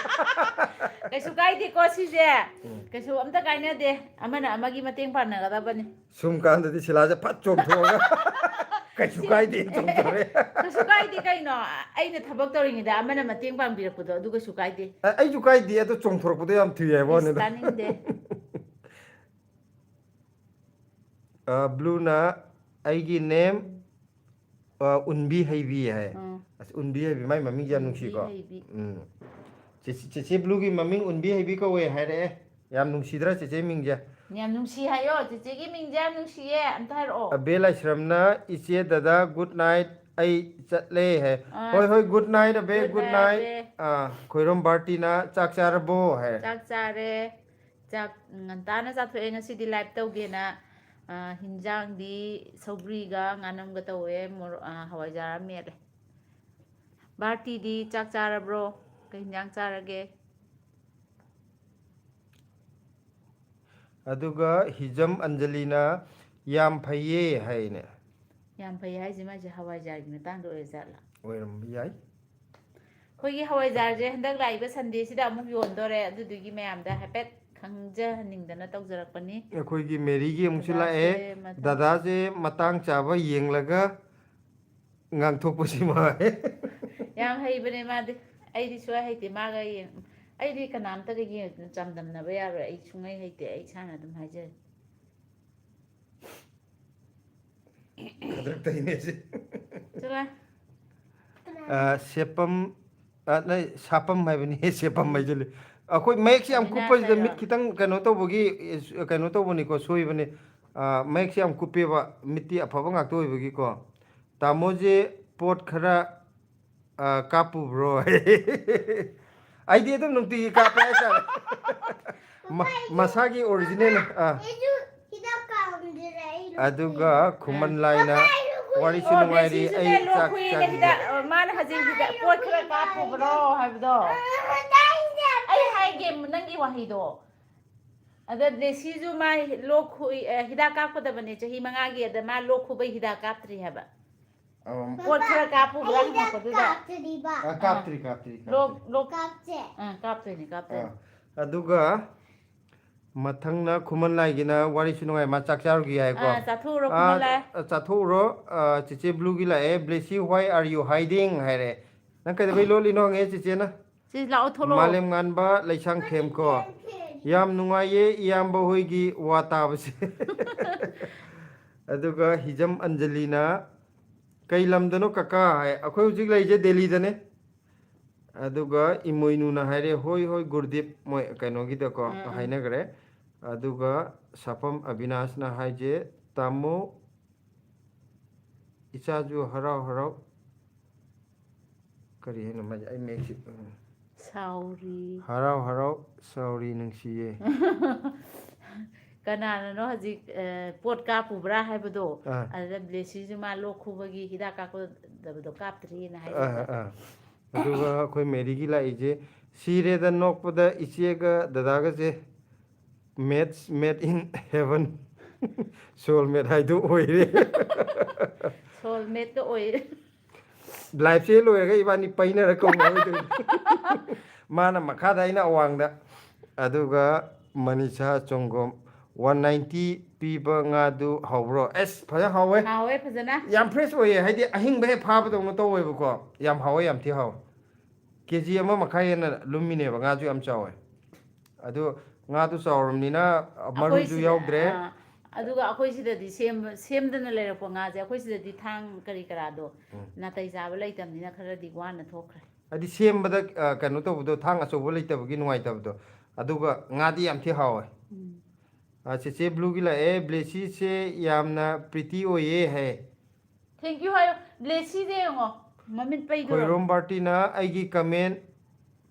ꯀꯩꯁꯨ ꯀꯥꯏꯗꯦꯀꯣ ꯁꯤꯁꯦ꯫ ꯎꯝ꯫ ꯀꯩꯁꯨ ꯑꯝꯇ ꯀꯥꯏꯅꯗꯦ꯫ ꯑꯃꯅ ꯑꯃꯒꯤ ꯃꯇꯦꯡ ꯄꯥꯡꯅꯒꯗꯕꯅꯤ꯫ ꯁꯨꯝ ꯀꯥꯟꯗꯗꯤ ꯁꯤꯂꯥꯁꯦ ꯐꯠ ꯆꯣꯡꯊꯣꯛꯑꯒ, "ꯀꯩꯁꯨ ꯁꯤ-, ꯀꯥꯏꯗꯦ" ꯆꯣꯡꯊꯣꯔꯛꯑꯦ꯫ ꯀꯩꯁꯨ ꯀꯥꯏꯗꯦ ꯀꯩꯅꯣ꯫ ꯑꯩꯅ ꯊꯕꯛ ꯇꯧꯔꯤꯉꯩꯗ ꯑꯃꯅ ꯃꯇꯦꯡ ꯄꯥꯡꯕꯤꯔꯛꯄꯗꯣ ꯑꯗꯨ ꯀꯩꯁꯨ ꯀꯥꯏꯗꯦ꯫ ꯑ-, ꯑꯩꯁꯨ ꯀꯥꯏꯗꯦ, ꯑꯗꯣ ꯆꯣꯡꯊꯣꯔꯛꯄꯗꯣ ꯌꯥꯝ ꯊꯨꯏ ꯍꯥꯏꯕ ꯏꯁ, ꯋꯥꯅꯤꯗ꯫ ꯇꯥꯅꯤꯡꯗꯦ꯫ ꯑ, ꯕ꯭ꯂꯨꯅ ꯑꯩꯒꯤ ꯅꯦꯝ, ꯑ, ꯎꯟꯕꯤ ꯍꯩꯕꯤ ꯍꯥꯏ꯫ ꯎꯝ꯫ ꯑꯁ, ꯎꯟꯕꯤ ꯍꯩꯕꯤ, ꯃꯥꯏ ꯃꯃꯤꯡꯁꯦ ꯌꯥꯝ ꯎꯟꯕꯤ ꯅꯨꯡꯁꯤꯀꯣ꯫ ꯍꯩꯕꯤ꯫ ꯎꯝ꯫ ꯆꯦꯆꯦ, ꯆꯦꯆꯦ ꯕ꯭ꯂꯨꯒꯤ ꯃꯃꯤꯡ ꯎꯟꯕꯤ ꯍꯩꯕꯤ ꯀꯧꯋꯦ ꯍꯥꯏꯔꯛꯑꯦ꯫ ꯌꯥꯝ ꯅꯨꯡꯁꯤꯗ꯭ꯔꯥ ꯆꯦꯆꯦ ꯃꯤꯡꯁꯦ? ꯌꯥꯝ ꯅꯨꯡꯁꯤ ꯍꯥꯏꯌꯣ, ꯆꯦꯆꯦꯒꯤ ꯃꯤꯡꯁꯦ ꯌꯥꯝ ꯅꯨꯡꯁꯤꯌꯦ, ꯑꯝꯇ ꯍꯥꯏꯔꯛꯑꯣ꯫ ꯑꯕꯦ ꯂꯥꯏꯁ꯭ꯔꯝꯅ, "ꯏꯆꯦ, ꯗꯗꯥ, good night, ꯑꯩ ꯆꯠꯂꯦ" ꯍꯥꯏ꯫ ꯑꯥ꯫ "ꯍꯣꯏ, ꯍꯣꯏ, good night, ꯑꯕꯦ, good good night, night꯫ ꯑꯕꯦ꯫ ꯑꯥ, ꯈꯣꯏꯔꯣꯝ ꯕꯥꯔꯇꯤꯅ, "ꯆꯥꯛ ꯆꯥꯔꯕꯣ?" ꯍꯥꯏ꯫ ꯆꯥꯛ ꯆꯥꯔꯦ꯫ ꯆꯥꯛ ꯉꯟꯇꯥꯅ ꯆꯥꯊꯣꯛꯑꯦ꯫ ꯉꯁꯤꯗꯤ live ꯇꯧꯒꯦꯅ, ꯑ, ꯍꯤꯟꯖꯥꯡꯗꯤ ꯁꯧꯒ꯭ꯔꯤꯒ ꯉꯥꯅꯝꯒ ꯇꯧꯋꯦ, ꯃꯣꯔꯣꯛ, ꯑ, ꯍꯋꯥꯏꯖꯥꯔ ꯑꯃ ꯃꯦꯠꯂꯦ꯫ ꯕꯥꯔꯇꯤꯗꯤ ꯆꯥꯛ ꯆꯥꯔꯕ꯭ꯔꯣ? ꯀꯩ ꯍꯤꯟꯖꯥꯡ ꯆꯥꯔꯒꯦ? ꯑꯗꯨꯒ ꯍꯤꯖꯝ ꯑꯟꯖꯂꯤꯅ, "ꯌꯥꯝ ꯐꯩꯌꯦ" ꯍꯥꯏꯅꯦ꯫ ꯌꯥꯝ ꯐꯩ ꯍꯥꯏꯁꯦ ꯃꯥꯏꯁꯦ ꯍꯋꯥꯏꯖꯥꯔꯒꯤ ꯃꯇꯥꯡꯗ ꯑꯣꯏꯔꯖꯥꯠꯂꯥ? ꯑꯣꯏꯔꯝꯕ ꯌꯥꯏ꯫ ꯑꯩꯈꯣꯏꯒꯤ ꯍꯋꯥꯏꯖꯥꯔꯁꯦ ꯍꯟꯗꯛ ꯂꯥꯛꯏꯕ Sundayꯁꯤꯗ ꯑꯃꯨꯛ ꯌꯣꯟꯗꯣꯔꯦ, ꯑꯗꯨꯗꯨꯒꯤ ꯃꯌꯥꯝꯗ ꯍꯥꯏꯐꯦꯠ ꯈꯪꯖꯍꯟꯅꯤꯡꯗꯅ ꯇꯧꯖꯔꯛꯄꯅꯤ꯫ ꯑꯩꯈꯣꯏꯒꯤ ꯃꯦꯔꯤꯒꯤ ꯑꯃꯨꯛꯁꯨ ꯂꯥꯛꯑꯦ꯫ ꯗꯗꯥꯁꯦ ꯃꯊꯪ ꯗꯗꯥꯁꯦ ꯃꯇꯥꯡ ꯆꯥꯕ ꯌꯦꯡꯂꯒ ꯉꯥꯡꯊꯣꯛꯄꯁꯤ ꯃꯥ꯫ ꯌꯥꯝ ꯍꯩꯕꯅꯦ ꯃꯥꯗꯤ꯫ ꯑꯩꯗꯤ ꯁꯨꯡꯍꯩ ꯍꯩꯇꯦ ꯃꯥꯒ ꯌꯦꯡ-, ꯑꯩꯗꯤ ꯀꯅꯥꯝꯇꯒ ꯌꯦꯡ-, ꯆꯥꯡꯗꯝꯅꯕ ꯌꯥꯔꯣꯏ꯫ ꯑꯩ ꯁꯨꯡꯍꯩ ꯍꯩꯇꯦ꯫ ꯑꯩ ꯏꯁꯥꯅ ꯑꯗꯨꯝ ꯍꯥꯏꯖꯔꯦ꯫ ꯈꯗ꯭ꯔꯛ ꯇꯩꯅꯦ ꯁꯤ꯫ ꯆꯠꯂꯣ꯫ ꯑ, ꯁꯦꯄꯝ, ꯑ, ꯅ-, ꯁꯥꯄꯝ ꯍꯥꯏꯕꯅꯤ, ꯁꯦꯄꯝ ꯍꯥꯏꯖꯜꯂꯦ꯫ ꯑꯩꯈꯣꯏ ꯃꯌꯦꯛꯁꯦ ꯌꯥꯝ ꯑꯕꯤꯅꯥꯁ ꯀꯨꯞꯄꯁꯤꯗ ꯍꯥꯏꯔꯣ? ꯃꯤꯠ ꯈꯤꯇꯪ ꯀꯩꯅꯣ ꯇꯧꯕꯒꯤ, ꯑ, ꯀꯩꯅꯣ ꯇꯧꯕꯅꯤꯀꯣ, ꯁꯣꯏꯕꯅꯤ꯫ ꯑ, ꯃꯌꯦꯛꯁꯦ ꯌꯥꯝ ꯀꯨꯞꯄꯦꯕ, ꯃꯤꯠꯇꯤ ꯑꯐꯕ ꯉꯥꯛꯇ ꯑꯣꯏꯕꯒꯤꯀꯣ꯫ ꯇꯥꯃꯣꯁꯦ ꯄꯣꯠ ꯈꯔ, ꯑ, ꯀꯥꯞꯄꯨꯕ꯭ꯔꯣ? ꯑꯩꯗꯤ ꯑꯗꯨꯝ ꯅꯨꯡꯇꯤꯒꯤ ꯀꯥꯞꯄꯦ ꯍꯥꯏꯇꯥꯔꯦ꯫ ꯃ-, ꯃꯁꯥꯒꯤ original, ꯑꯥ꯫ ꯑꯩꯁꯨ ꯍꯤꯗꯥꯛ ꯀꯥꯞꯂꯝꯗ꯭ꯔꯦ, ꯑꯩ ꯂꯣꯛ ꯑꯗꯨꯒ ꯈꯨꯏ꯫ ꯈꯨꯃꯟ ꯂꯥꯏꯅ, ꯄꯄꯥ, ꯑꯩꯁꯨ ꯋꯥꯔꯤꯁꯨ ꯑꯣ, ꯅꯨꯡꯉꯥꯏꯔꯤ, ꯕ꯭ꯔꯦꯁꯤꯁꯨꯅꯦ, ꯑꯩ ꯂꯣꯛ ꯆꯥꯛ ꯈꯨꯏꯌꯦꯅ ꯆꯥꯅꯤꯡꯉꯦ꯫ ꯍꯤꯗꯥꯛ, ꯑ, ꯃꯥꯅ ꯍꯧꯖꯤꯛ ꯍꯤꯗꯥꯛ ꯄꯣꯠ ꯈꯔ ꯀꯥꯞꯄꯨꯕ꯭ꯔꯣ ꯍꯥꯏꯕꯗꯣ꯫ ꯑ, ꯇꯥꯏꯅꯦ꯫ ꯑꯩ ꯍꯥꯏꯒꯦ, ꯅꯪꯒꯤ ꯋꯥꯍꯩꯗꯣ꯫ ꯑꯗ ꯕ꯭ꯂꯦꯁꯤꯁꯨ ꯃꯥ ꯂꯣꯛ ꯈꯨꯏ-, ꯑ, ꯍꯤꯗꯥꯛ ꯀꯥꯞꯀꯗꯕꯅꯦ ꯆꯍꯤ ꯃꯉꯥꯒꯤ, ꯑꯗ ꯃꯥ ꯂꯣꯛ ꯈꯨꯕꯩ ꯍꯤꯗꯥꯛ ꯀꯥꯞꯇ꯭ꯔꯤ ꯍꯥꯏꯕ꯫ ꯑꯝ, ꯄꯣꯠ ꯈꯔ ꯀꯥꯞꯄꯨꯕ꯭ꯔꯥ ꯍꯪꯉꯛꯄꯗꯨꯗ? ꯀꯥꯞꯇ꯭ꯔꯤꯕ꯫ ꯑ, ꯀꯥꯞꯇ꯭ꯔꯤ, ꯀꯥꯞꯇ꯭ꯔꯤ, ꯂꯣꯛ, ꯀꯥꯞꯇ꯭ꯔꯤ꯫ ꯂꯣꯛ ꯀꯥꯞꯁꯦ꯫ ꯑ, ꯀꯥꯞꯇꯣꯏꯅꯤ, ꯀꯥꯞꯇꯣꯏꯅꯤ꯫ ꯑ, ꯑꯗꯨꯒ ꯃꯊꯪꯅ ꯈꯨꯃꯟ ꯂꯥꯏꯒꯤꯅ ꯋꯥꯔꯤꯁꯨ ꯅꯨꯡꯉꯥꯏ, ꯃꯥ ꯆꯥꯛ ꯆꯥꯔꯨꯒꯦ ꯍꯥꯏꯀꯣ꯫ ꯑ, ꯆꯥꯊꯣꯛꯎꯔꯣ, ꯑ, ꯈꯨꯃꯟ ꯂꯥꯏ꯫ ꯑ, ꯆꯥꯊꯣꯛꯎꯔꯣ, ꯑ, ꯆꯤꯆꯦ ꯕ꯭ꯂꯨꯒꯤ ꯂꯥꯛꯑꯦ, "Blessy, why are you hiding?" ꯍꯥꯏꯔꯦ꯫ "ꯅꯪ ꯀꯩꯗꯧꯕꯩ ꯂꯣꯠꯂꯤꯅꯣ?" ꯍꯪꯉꯦ ꯆꯤꯆꯦꯅ꯫ ꯁꯤ ꯂꯥꯛꯑꯣ, ꯊꯣꯛꯂꯛꯑꯣ꯫ ꯃꯥꯂꯦꯝ ꯉꯥꯟꯕ ꯂꯩꯁꯥꯡꯊꯦꯝ ꯀꯣ꯫ "ꯌꯥꯝ ꯅꯨꯡꯉꯥꯏꯌꯦ ꯏꯌꯥꯝꯕ ꯍꯣꯏꯒꯤ ꯋꯥ ꯇꯥꯕꯁꯦ꯫" ꯑꯗꯨꯒ ꯍꯤꯖꯝ ꯑꯟꯖꯂꯤꯅ, "ꯀꯩ ꯂꯝꯗꯅꯣ ꯀꯀꯥ?" ꯍꯥꯏ꯫ "ꯑꯩꯈꯣꯏ ꯍꯧꯖꯤꯛ ꯂꯩꯔꯤꯁꯦ ꯗꯦꯜꯂꯤꯗꯅꯦ꯫ ꯑꯗꯨꯒ ꯏꯃꯣꯏꯅꯨꯅ ꯍꯥꯏꯔꯦ, "ꯍꯣꯏ, ꯍꯣꯏ, ꯒꯨꯔꯗꯤꯞ", ꯃꯣꯏ ꯀꯩꯅꯣꯒꯤꯗꯀꯣ, ꯎꯝ, ꯎꯝ꯫ ꯍꯥꯏꯅꯈ꯭ꯔꯦ꯫ ꯑꯗꯨꯒ ꯁꯥꯐꯝ ꯑꯕꯤꯅꯥꯁꯅ ꯍꯥꯏꯁꯦ, "ꯇꯥꯃꯣ, ꯏꯆꯥꯁꯨ ꯍꯔꯥꯎ ꯍꯔꯥꯎ", ꯀꯔꯤ ꯍꯥꯏꯅꯣ ꯃꯥꯁꯦ? ꯑꯩ ꯃꯌꯦꯛꯁꯤ, ꯎꯝ꯫ ꯁꯥꯎꯔꯤ꯫ "ꯍꯔꯥꯎ ꯍꯔꯥꯎ ꯁꯥꯎꯔꯤ ꯅꯨꯡꯁꯤꯌꯦ꯫" ꯀꯅꯥꯅꯅꯣ ꯍꯧꯖꯤꯛ, ꯑ, ꯄꯣꯠ ꯀꯥꯞꯄꯨꯕ꯭ꯔꯥ ꯍꯥꯏꯕꯗꯣ? ꯑꯥ꯫ ꯑꯗꯨꯗ ꯕ꯭ꯂꯦꯁꯤꯁꯨ ꯃꯥ ꯂꯣꯛ ꯈꯨꯕꯒꯤ ꯍꯤꯗꯥꯛ ꯀꯥꯞꯀꯗꯕꯗꯣ ꯀꯥꯞꯇ꯭ꯔꯤꯅ ꯑꯥ, ꯍꯥꯏꯔꯤꯕ꯫ ꯑꯥ꯫ ꯑꯗꯨꯒ ꯑꯩꯈꯣꯏ ꯃꯦꯔꯤꯒꯤ ꯂꯥꯛꯏꯁꯦ, "ꯁꯤꯔꯦꯗ ꯅꯣꯛꯄꯗ ꯏꯆꯦꯒ ꯗꯗꯥꯒꯁꯦ, match made in heaven, soulmate ꯍꯥꯏꯗꯣ ꯑꯣꯏꯔꯦ꯫" Soulmateꯀ ꯑꯣꯏꯔꯦ꯫ Liveꯁꯦ ꯂꯣꯏꯔꯒ ꯏꯕꯥꯅꯤ ꯄꯩꯅꯔ ꯀꯧꯅꯔꯣꯏꯗꯣꯏꯅꯤ꯫ ꯃꯥꯅ ꯃꯈꯥꯗ, ꯑꯩꯅ ꯑꯋꯥꯡꯗ꯫ ꯑꯗꯨꯒ ꯃꯅꯤꯁꯥ ꯆꯣꯡꯒꯣꯝ, "One ninety ꯄꯤꯕ ꯉꯥꯗꯨ ꯍꯥꯎꯕ꯭ꯔꯣ?" ꯑꯁ, ꯐꯖꯅ ꯍꯥꯎꯋꯦ꯫ ꯍꯥꯎꯋꯦ ꯐꯖꯅ꯫ ꯌꯥꯝ fresh ꯑꯣꯏꯌꯦ, ꯍꯥꯏꯗꯤ ꯑꯍꯤꯡꯕ ꯍꯦꯛ ꯐꯥꯕꯗꯧꯅ ꯇꯧꯋꯦꯕꯀꯣ꯫ ꯌꯥꯝ ꯍꯥꯎꯋꯦ, ꯌꯥꯝ ꯊꯤ ꯍꯥꯎꯋꯦ꯫ ꯀꯦ ꯖꯤ ꯑꯃ ꯃꯈꯥꯏ ꯍꯦꯟꯅ ꯂꯨꯝꯃꯤꯅꯦꯕ, ꯉꯥꯁꯨ ꯌꯥꯝ ꯆꯥꯎꯋꯦ꯫ ꯑꯗꯨ ꯉꯥꯗꯨ ꯆꯥꯎꯔꯕꯅꯤꯅ ꯑꯩꯈꯣꯏ ꯃꯔꯨꯁꯨ ꯁꯤꯗ, ꯌꯥꯎꯗ꯭ꯔꯦ꯫ ꯑꯥ, ꯑꯗꯨꯒ ꯑꯩꯈꯣꯏ ꯁꯤꯗꯗꯤ ꯁꯦꯝ-, ꯁꯦꯝꯗꯅ ꯂꯩꯔꯛꯄ ꯉꯥꯁꯦ, ꯑꯩꯈꯣꯏ ꯁꯤꯗꯗꯤ ꯊꯥꯡ ꯀꯔꯤ ꯀꯔꯥꯗꯣ ꯎꯝ꯫ ꯅꯥꯇꯩ ꯆꯥꯕ ꯂꯩꯇꯕꯅꯤꯅ ꯈꯔꯗꯤ ꯋꯥꯅ ꯊꯣꯛꯈ꯭ꯔꯦ꯫ ꯍꯥꯏꯗꯤ ꯁꯦꯝꯕꯗ, ꯑ, ꯀꯩꯅꯣ ꯇꯧꯕꯗꯣ, ꯊꯥꯡ ꯑꯆꯧꯕ ꯂꯩꯇꯕꯒꯤ ꯅꯨꯡꯉꯥꯏꯇꯕꯗꯣ꯫ ꯑꯗꯨꯒ ꯉꯥꯗꯤ ꯌꯥꯝ ꯊꯤ ꯍꯥꯎꯋꯦ꯫ ꯎꯝ꯫ ꯑ, ꯆꯦꯆꯦ ꯕ꯭ꯂꯨꯒꯤ ꯂꯥꯛꯑꯦ, "ꯕ꯭ꯂꯦꯁꯤꯁꯦ ꯌꯥꯝꯅ pretty ꯑꯣꯏꯌꯦ" ꯍꯥꯏ꯫ Thank you ꯍꯥꯏꯌꯣ꯫ ꯕ꯭ꯂꯦꯁꯤꯁꯦ ꯌꯦꯡꯉꯣ, ꯃꯃꯤꯠ ꯄꯩꯗꯨꯔꯣ? ꯈꯣꯏꯔꯣꯝ ꯕꯥꯔꯇꯤꯅ ꯑꯩꯒꯤ comment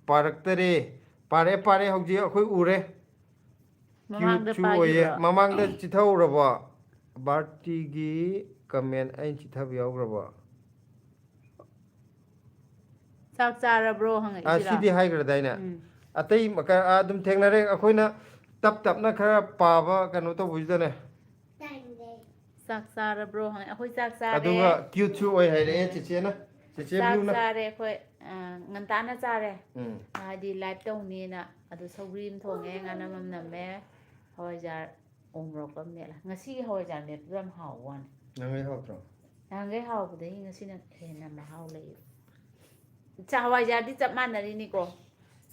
ꯄꯥꯔꯛꯇꯔꯦ꯫ ꯄꯥꯔꯦ, ꯄꯥꯔꯦ, ꯍꯧꯖꯤꯛ ꯑꯩꯈꯣꯏ ꯎꯔꯦ꯫ ꯃꯃꯥꯡꯗ cute ꯁꯨ ꯑꯣꯏꯌꯦ꯫ ꯄꯥꯏꯈꯤꯕ꯭ꯔꯣ? ꯃꯃꯥꯡꯗ ꯆꯤꯊꯍꯧꯔꯕꯣ? ꯕꯥꯔꯇꯤꯒꯤ comment ꯑꯩꯅ ꯆꯤꯊꯕ ꯌꯥꯎꯈ꯭ꯔꯕꯣ? "ꯆꯥꯛ ꯆꯥꯔꯕ꯭ꯔꯣ?" ꯑꯥ, ꯍꯪꯉꯛꯏꯁꯤꯔꯣ? ꯁꯤꯗꯤ ꯍꯥꯏꯈ꯭ꯔꯗꯥꯏꯅꯦ? ꯎꯝ꯫ ꯑꯇꯩ ꯃ-, ꯀ-, ꯑꯗꯨꯝ ꯊꯦꯡꯅꯔꯦ꯫ ꯑꯩꯈꯣꯏꯅ ꯇꯞ ꯇꯞꯅ ꯈꯔ ꯄꯥꯕ ꯀꯩꯅꯣ ꯇꯧꯕꯁꯤꯗꯅꯦ꯫ ꯆꯥꯛ ꯆꯥꯔꯕ꯭ꯔꯣ ꯍꯪꯉꯦ꯫ ꯑꯩꯈꯣꯏ ꯆꯥꯛ ꯆꯥꯔꯦ꯫ ꯑꯗꯨꯒ ꯀ꯭ꯌꯨꯠꯁꯨ ꯑꯣꯏ ꯍꯥꯏꯔꯛꯑꯦ ꯆꯦꯆꯦꯅ꯫ ꯆꯦꯆꯦ ꯆꯥꯛ ꯕ꯭ꯂꯨꯅ꯫ ꯆꯥꯔꯦ ꯑꯩꯈꯣꯏ꯫ ꯑ, ꯉꯟꯇꯥꯅ ꯆꯥꯔꯦ꯫ ꯎꯝ꯫ ꯍꯥꯏꯗꯤ ꯂꯥꯏꯚ ꯇꯧꯅꯤꯅ꯫ ꯑꯗꯨ ꯁꯧꯒ꯭ꯔꯤ ꯑꯃ ꯊꯣꯡꯉꯦ, ꯉꯥꯅꯝ ꯑꯃ ꯅꯝꯃꯦ, ꯍꯋꯥꯏꯖꯥꯔ, ꯎ ꯃꯣꯔꯣꯛ ꯑꯃ ꯃꯦꯠꯂꯦ꯫ ꯉꯁꯤꯒꯤ ꯍꯋꯥꯏꯖꯥꯔ ꯃꯦꯠꯄꯗꯣ ꯌꯥꯝ ꯍꯥꯎꯕ ꯋꯥꯅꯤ꯫ ꯅꯍꯥꯟꯈꯩ ꯍꯥꯎꯇ꯭ꯔꯣ? ꯅꯍꯥꯟꯈꯩ ꯍꯥꯎꯕꯗꯒꯤ ꯉꯁꯤꯅ ꯍꯦꯟꯅ ꯃꯍꯥꯎ ꯂꯩꯌꯦ꯫ ꯆꯥ-, ꯍꯋꯥꯏꯖꯥꯔꯗꯤ ꯆꯞ ꯃꯥꯟꯅꯔꯤꯅꯤꯀꯣ꯫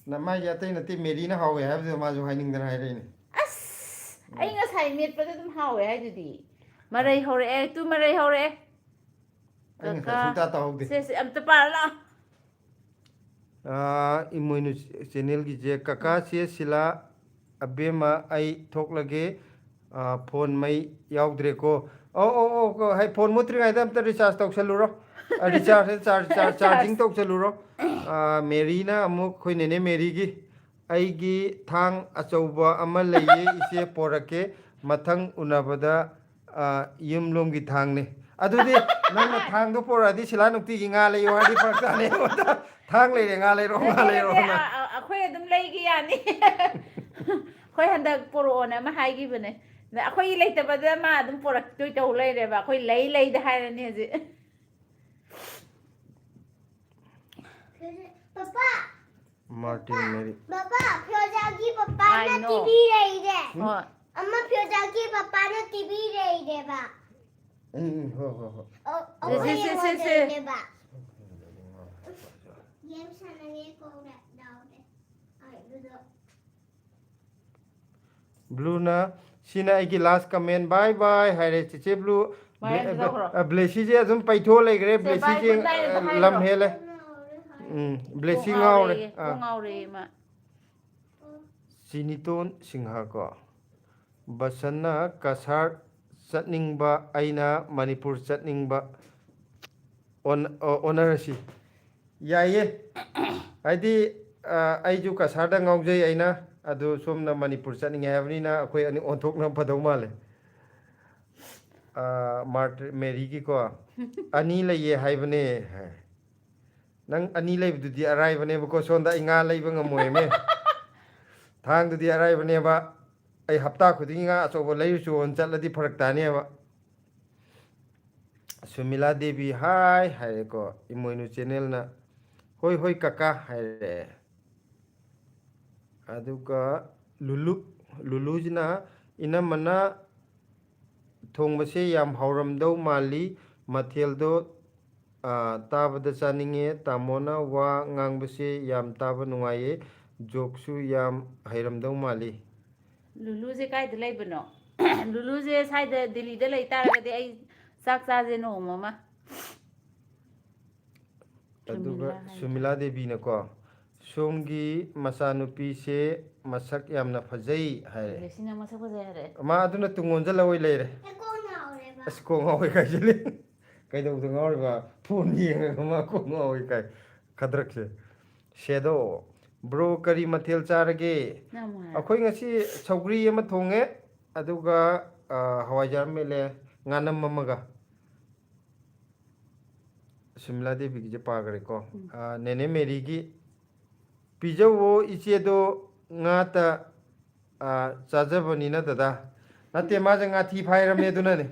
ꯅꯃꯥꯏꯁꯦ ꯑꯇꯩ ꯅꯠꯇꯦ, ꯃꯦꯔꯤꯅ ꯍꯥꯎꯋꯦ ꯍꯥꯏꯕꯗꯨꯗ ꯃꯥꯁꯨ ꯍꯥꯏꯅꯤꯡꯗꯅ ꯍꯥꯏꯔꯛꯏꯅꯦ꯫ ꯑꯁ! ꯑꯩ ꯉꯁꯥꯏ ꯃꯦꯠꯄꯗ ꯑꯗꯨꯝ ꯍꯥꯎꯋꯦ ꯍꯥꯏꯗꯨꯗꯤ꯫ ꯃꯔꯩ ꯍꯧꯔꯛꯑꯦ, ꯇꯨ ꯃꯔꯩ ꯍꯧꯔꯛꯑꯦ꯫ ꯑꯩ ꯉꯁꯥꯏ ꯀꯀꯥ, ꯁꯨꯡꯇꯥ ꯇꯥꯍꯧꯗꯦ꯫ ꯁꯦ, ꯁꯦ, ꯑꯝꯇ ꯄꯥꯔ ꯂꯥꯛꯑꯣ꯫ ꯑꯥ, ꯏꯃꯣꯏꯅꯨ ꯆꯦꯅꯦꯜꯒꯤꯁꯦ, "ꯀꯀꯥ, ꯆꯦ ꯁꯤꯂꯥ, ꯑꯕꯦꯝꯃ, ꯑꯩ ꯊꯣꯛꯂꯒꯦ, ꯑꯥ, ꯐꯣꯟ ꯃꯩ ꯌꯥꯎꯗ꯭ꯔꯦꯀꯣ"꯫ ꯑꯧ, ꯑꯧ, ꯑꯧ, ꯀꯣ, ꯍꯥꯏ, ꯐꯣꯟ ꯃꯨꯠꯇ꯭ꯔꯤꯉꯩꯗ ꯑꯝꯇ ꯔꯤꯆꯥꯔꯖ ꯇꯧꯁꯜꯂꯨꯔꯣ꯫ ꯑ, ꯔꯤꯆꯥꯔꯖ, ꯆꯥꯔꯖ, ꯆꯥꯔꯖ, ꯆꯥꯔꯖꯤꯡ ꯇꯧꯁꯜꯂꯨꯔꯣ꯫ ꯑꯥ, ꯃꯦꯔꯤꯅ ꯑꯃꯨꯛ ꯑꯩꯈꯣꯏ ꯅꯦꯅꯦ ꯃꯦꯔꯤꯒꯤ, "ꯑꯩꯒꯤ ꯊꯥꯡ ꯑꯆꯧꯕ ꯑꯃ ꯂꯩꯌꯦ, ꯏꯆꯦ, ꯄꯣꯔꯛꯀꯦ, ꯃꯊꯪ ꯎꯅꯕꯗ, ꯑꯥ, ꯌꯨꯝꯂꯣꯝꯒꯤ ꯊꯥꯡꯅꯦ"꯫ ꯑꯗꯨꯗꯤ ꯅꯪꯅ ꯊꯥꯡꯗꯣ ꯄꯣꯔꯛꯑꯗꯤ ꯁꯤꯂꯥ ꯅꯨꯡꯇꯤꯒꯤ ꯉꯥ ꯂꯩꯌꯣ ꯍꯥꯏꯗꯤ ꯐꯔꯛ ꯇꯥꯅꯤ꯫ ꯊꯥꯡ ꯂꯩꯔꯦ, ꯉꯥ ꯂꯩꯔꯣ, ꯉꯥ ꯂꯩꯔꯣꯅ꯫ ꯑ-, ꯑ-, ꯑꯩꯈꯣꯏ ꯑꯗꯨꯝ ꯂꯩꯒꯦ ꯌꯥꯅꯤ꯫ ꯑꯩꯈꯣꯏ ꯍꯟꯗꯛ ꯄꯣꯔꯛꯑꯣꯅ ꯑꯃ ꯍꯥꯏꯈꯤꯕꯅꯦ꯫ ꯑꯗ ꯑꯩꯈꯣꯏꯒꯤ ꯂꯩꯇꯕꯗ ꯃꯥ ꯑꯗꯨꯝ ꯄꯣꯔꯛꯇꯣꯏ ꯇꯧ ꯂꯩꯔꯦꯕ꯫ ꯑꯩꯈꯣꯏ ꯂꯩ ꯂꯩꯗ ꯍꯥꯏꯔꯅꯤ ꯍꯧꯖꯤꯛ꯫ ꯄꯄꯥ, ꯃꯥꯔꯇꯤꯟ ꯃꯦꯔꯤ꯫ ꯄꯄꯥ, ꯐꯤꯔꯣꯖꯥꯒꯤ ꯄꯄꯥꯅ I know. ꯇꯤꯚꯤ ꯂꯩꯔꯦ꯫ ꯍꯣꯏ꯫ ꯑꯃ ꯐꯤꯔꯣꯖꯥꯒꯤ ꯄꯄꯥꯅ ꯇꯤꯚꯤ ꯂꯩꯔꯦꯕ꯫ ꯎꯝ, ꯎꯝ, ꯍꯣꯏ, ꯍꯣꯏ, ꯍꯣꯏ꯫ ꯑ-, ꯁꯦ, ꯑꯩꯈꯣꯏ ꯁꯦ, ꯁꯦ, ꯁꯦ, ꯁꯦ꯫ ꯌꯦꯡꯉꯣꯟꯗꯣꯏꯅꯦꯕ꯫ ꯒꯦꯝ ꯁꯥꯟꯅꯒꯦ ꯀꯧꯔꯦ, ꯂꯥꯎꯔꯦ꯫ ꯑꯗꯨꯗꯣ ꯕ꯭ꯂꯨꯅ, "ꯁꯤꯅ ꯑꯩꯒꯤ last comment, bye bye" ꯍꯥꯏꯔꯦ ꯆꯦꯆꯦ ꯕ꯭ꯂꯨ꯫ Bye ꯑꯝꯇ ꯇꯧꯈ꯭ꯔꯣ꯫ ꯑ, ꯕ꯭ꯂꯦꯁꯤꯁꯦ ꯑꯗꯨꯝ ꯄꯩꯊꯣꯛꯑ ꯂꯩꯈ꯭ꯔꯦ꯫ ꯁꯦ, ꯕ꯭ꯂꯦꯁꯤꯁꯦ, bye, good night ꯑꯝꯇ ꯑ, ꯍꯥꯏꯈ꯭ꯔꯣ꯫ ꯂꯝ ꯍꯦꯜꯂꯦ꯫ ꯉꯥꯎꯔꯦ ꯍꯥꯏ꯫ ꯎꯝ, ꯀꯣꯛ ꯕ꯭ꯂꯦꯁꯤ ꯉꯥꯎꯔꯦ, ꯉꯥꯎꯔꯦ꯫ ꯀꯣꯛ ꯑꯥ꯫ ꯉꯥꯎꯔꯦ ꯃꯥ꯫ ꯆꯤꯅꯤꯇꯣꯟ ꯁꯤꯡꯍ ꯀꯣ꯫ ꯕꯁꯟꯅ ꯀꯁꯥꯔ ꯆꯠꯅꯤꯡꯕ, ꯑꯩꯅ ꯃꯅꯤꯄꯨꯔ ꯆꯠꯅꯤꯡꯕ꯫ ꯑꯣꯟ-, ꯑꯣ-, ꯑꯣꯟꯅꯔꯁꯤ꯫ ꯌꯥꯏꯌꯦ꯫ ꯍꯥꯏꯗꯤ, ꯑ, ꯑꯩꯁꯨ ꯀꯁꯥꯔꯗ ꯉꯥꯎꯖꯩ ꯑꯩꯅ, ꯑꯗꯨ ꯁꯣꯝꯅ ꯃꯅꯤꯄꯨꯔ ꯆꯠꯅꯤꯡꯉꯦ ꯍꯥꯏꯕꯅꯤꯅ ꯑꯩꯈꯣꯏ ꯑꯅꯤ ꯑꯣꯟꯊꯣꯛꯅ ꯐꯗꯧ ꯃꯥꯜꯂꯦ꯫ ꯑ, ꯃꯥꯔꯇ-, ꯃꯦꯔꯤꯒꯤꯀꯣ, "ꯑꯅꯤ ꯂꯩꯌꯦ ꯍꯥꯏꯕꯅꯦ" ꯍꯥꯏ꯫ ꯅꯪ ꯑꯅꯤ ꯂꯩꯕꯗꯨꯗꯤ ꯑꯔꯥꯏꯕꯅꯦꯕꯀꯣ, ꯁꯣꯝꯗ ꯑꯩ ꯉꯥ ꯂꯩꯕ ꯉꯝꯃꯣꯏꯃꯦ꯫ ꯊꯥꯡꯗꯨꯗꯤ ꯑꯔꯥꯏꯕꯅꯦꯕ꯫ ꯑꯩ ꯍꯞꯇꯥ ꯈꯨꯗꯤꯡꯒꯤ ꯉꯥ ꯑꯆꯧꯕ ꯂꯩꯔꯨꯆꯣꯅ ꯆꯠꯂꯗꯤ ꯐꯔꯛ ꯇꯥꯅꯦꯕ꯫ ꯁꯨꯃꯤꯂꯥ ꯗꯦꯕꯤ ꯍꯥꯏ ꯍꯥꯏꯔꯦꯀꯣ, ꯏꯃꯣꯏꯅꯨ ꯆꯦꯅꯦꯜꯅ꯫ "ꯍꯣꯏ ꯍꯣꯏ ꯀꯀꯥ" ꯍꯥꯏꯔꯛꯑꯦ꯫ ꯑꯗꯨꯒ ꯂꯨꯂꯨ, ꯂꯨꯂꯨꯁꯤꯅ, "ꯏꯅꯝꯃꯅ ꯊꯣꯡꯕꯁꯦ ꯌꯥꯝ ꯍꯥꯎꯔꯝꯗꯧ ꯃꯥꯜꯂꯤ, ꯃꯊꯦꯜꯗꯣ, ꯑꯥ, ꯇꯥꯕꯗ ꯆꯥꯅꯤꯡꯉꯦ, ꯇꯥꯃꯣꯅ ꯋꯥ ꯉꯥꯡꯕꯁꯦ ꯌꯥꯝ ꯇꯥꯕ ꯅꯨꯡꯉꯥꯏꯌꯦ, ꯖꯣꯛꯁꯨ ꯌꯥꯝ ꯍꯩꯔꯝꯗꯧ ꯃꯥꯜꯂꯤ"꯫ ꯂꯨꯂꯨꯁꯦ ꯀꯥꯏꯗ ꯂꯩꯕꯅꯣ? ꯂꯨꯂꯨꯁꯦ ꯁ꯭ꯋꯥꯏꯗ ꯗꯤꯜꯂꯤꯗ ꯂꯩ ꯇꯥꯔꯒꯗꯤ ꯑꯩ ꯆꯥꯛ ꯆꯥꯁꯦ ꯅꯣꯡꯃ ꯑꯃ꯫ ꯑꯗꯨꯒ ꯁꯨꯃꯤꯂꯥ ꯍꯥꯏꯕꯗꯣ꯫ ꯁꯨꯃꯤꯂꯥ ꯗꯦꯕꯤꯅꯀꯣ, "ꯁꯣꯝꯒꯤ ꯃꯆꯥꯅꯨꯄꯤꯁꯦ ꯃꯁꯛ ꯌꯥꯝꯅ ꯐꯖꯩ" ꯍꯥꯏꯔꯦ꯫ ꯂꯦꯁꯤꯅ ꯃꯁꯛ ꯐꯖꯩ ꯍꯥꯏꯔꯦ꯫ ꯃꯥ ꯑꯗꯨꯅ ꯇꯨꯡ ꯑꯣꯟꯁꯤꯜꯂ ꯑꯣꯏ ꯂꯩꯔꯦ꯫ ꯑꯁ, ꯀꯣꯛ ꯉꯥꯎꯋꯦ ꯀꯥꯏꯁꯤꯜꯂꯦ꯫ ꯀꯩꯗꯧꯕꯗ ꯉꯥꯎꯔꯤꯕ? ꯐꯣꯟ ꯌꯦꯡꯉꯒ ꯃꯥ ꯀꯣꯛ ꯉꯥꯎꯋꯦ ꯀꯥꯏ꯫ ꯈꯗ꯭ꯔꯛꯁꯦ꯫ ꯁꯦꯗꯣ, "ꯕ꯭ꯔꯣ, ꯀꯔꯤ ꯃꯊꯦꯜ ꯆꯥꯔꯒꯦ?" ꯅꯪ ꯑꯃꯨꯛ ꯍꯥꯏꯔꯣ꯫ ꯑꯩꯈꯣꯏ ꯉꯁꯤ ꯁꯧꯒ꯭ꯔꯤ ꯑꯃ ꯊꯣꯡꯉꯦ, ꯑꯗꯨꯒ, ꯑ, ꯍꯋꯥꯏꯖꯥꯔ ꯑꯃ ꯃꯦꯠꯂꯦ, ꯉꯥꯅꯝ ꯑꯃꯒ꯫ ꯁꯤꯝꯂꯥ ꯗꯦꯕꯤꯒꯤꯁꯦ ꯄꯥꯈ꯭ꯔꯦꯀꯣ꯫ ꯎꯝ꯫ ꯑ, ꯅꯦꯅꯦ ꯃꯦꯔꯤꯒꯤ, "ꯄꯤꯖꯧꯋꯣ ꯏꯆꯦꯗꯣ ꯉꯥꯇ, ꯑ, ꯆꯥꯖꯕꯅꯤꯅ ꯗꯗꯥ"꯫ ꯅꯠꯇꯦ, ꯃꯥꯁꯦ ꯉꯥꯊꯤ ꯐꯥꯏꯔꯝꯃꯦ ꯑꯗꯨꯅꯅꯦ꯫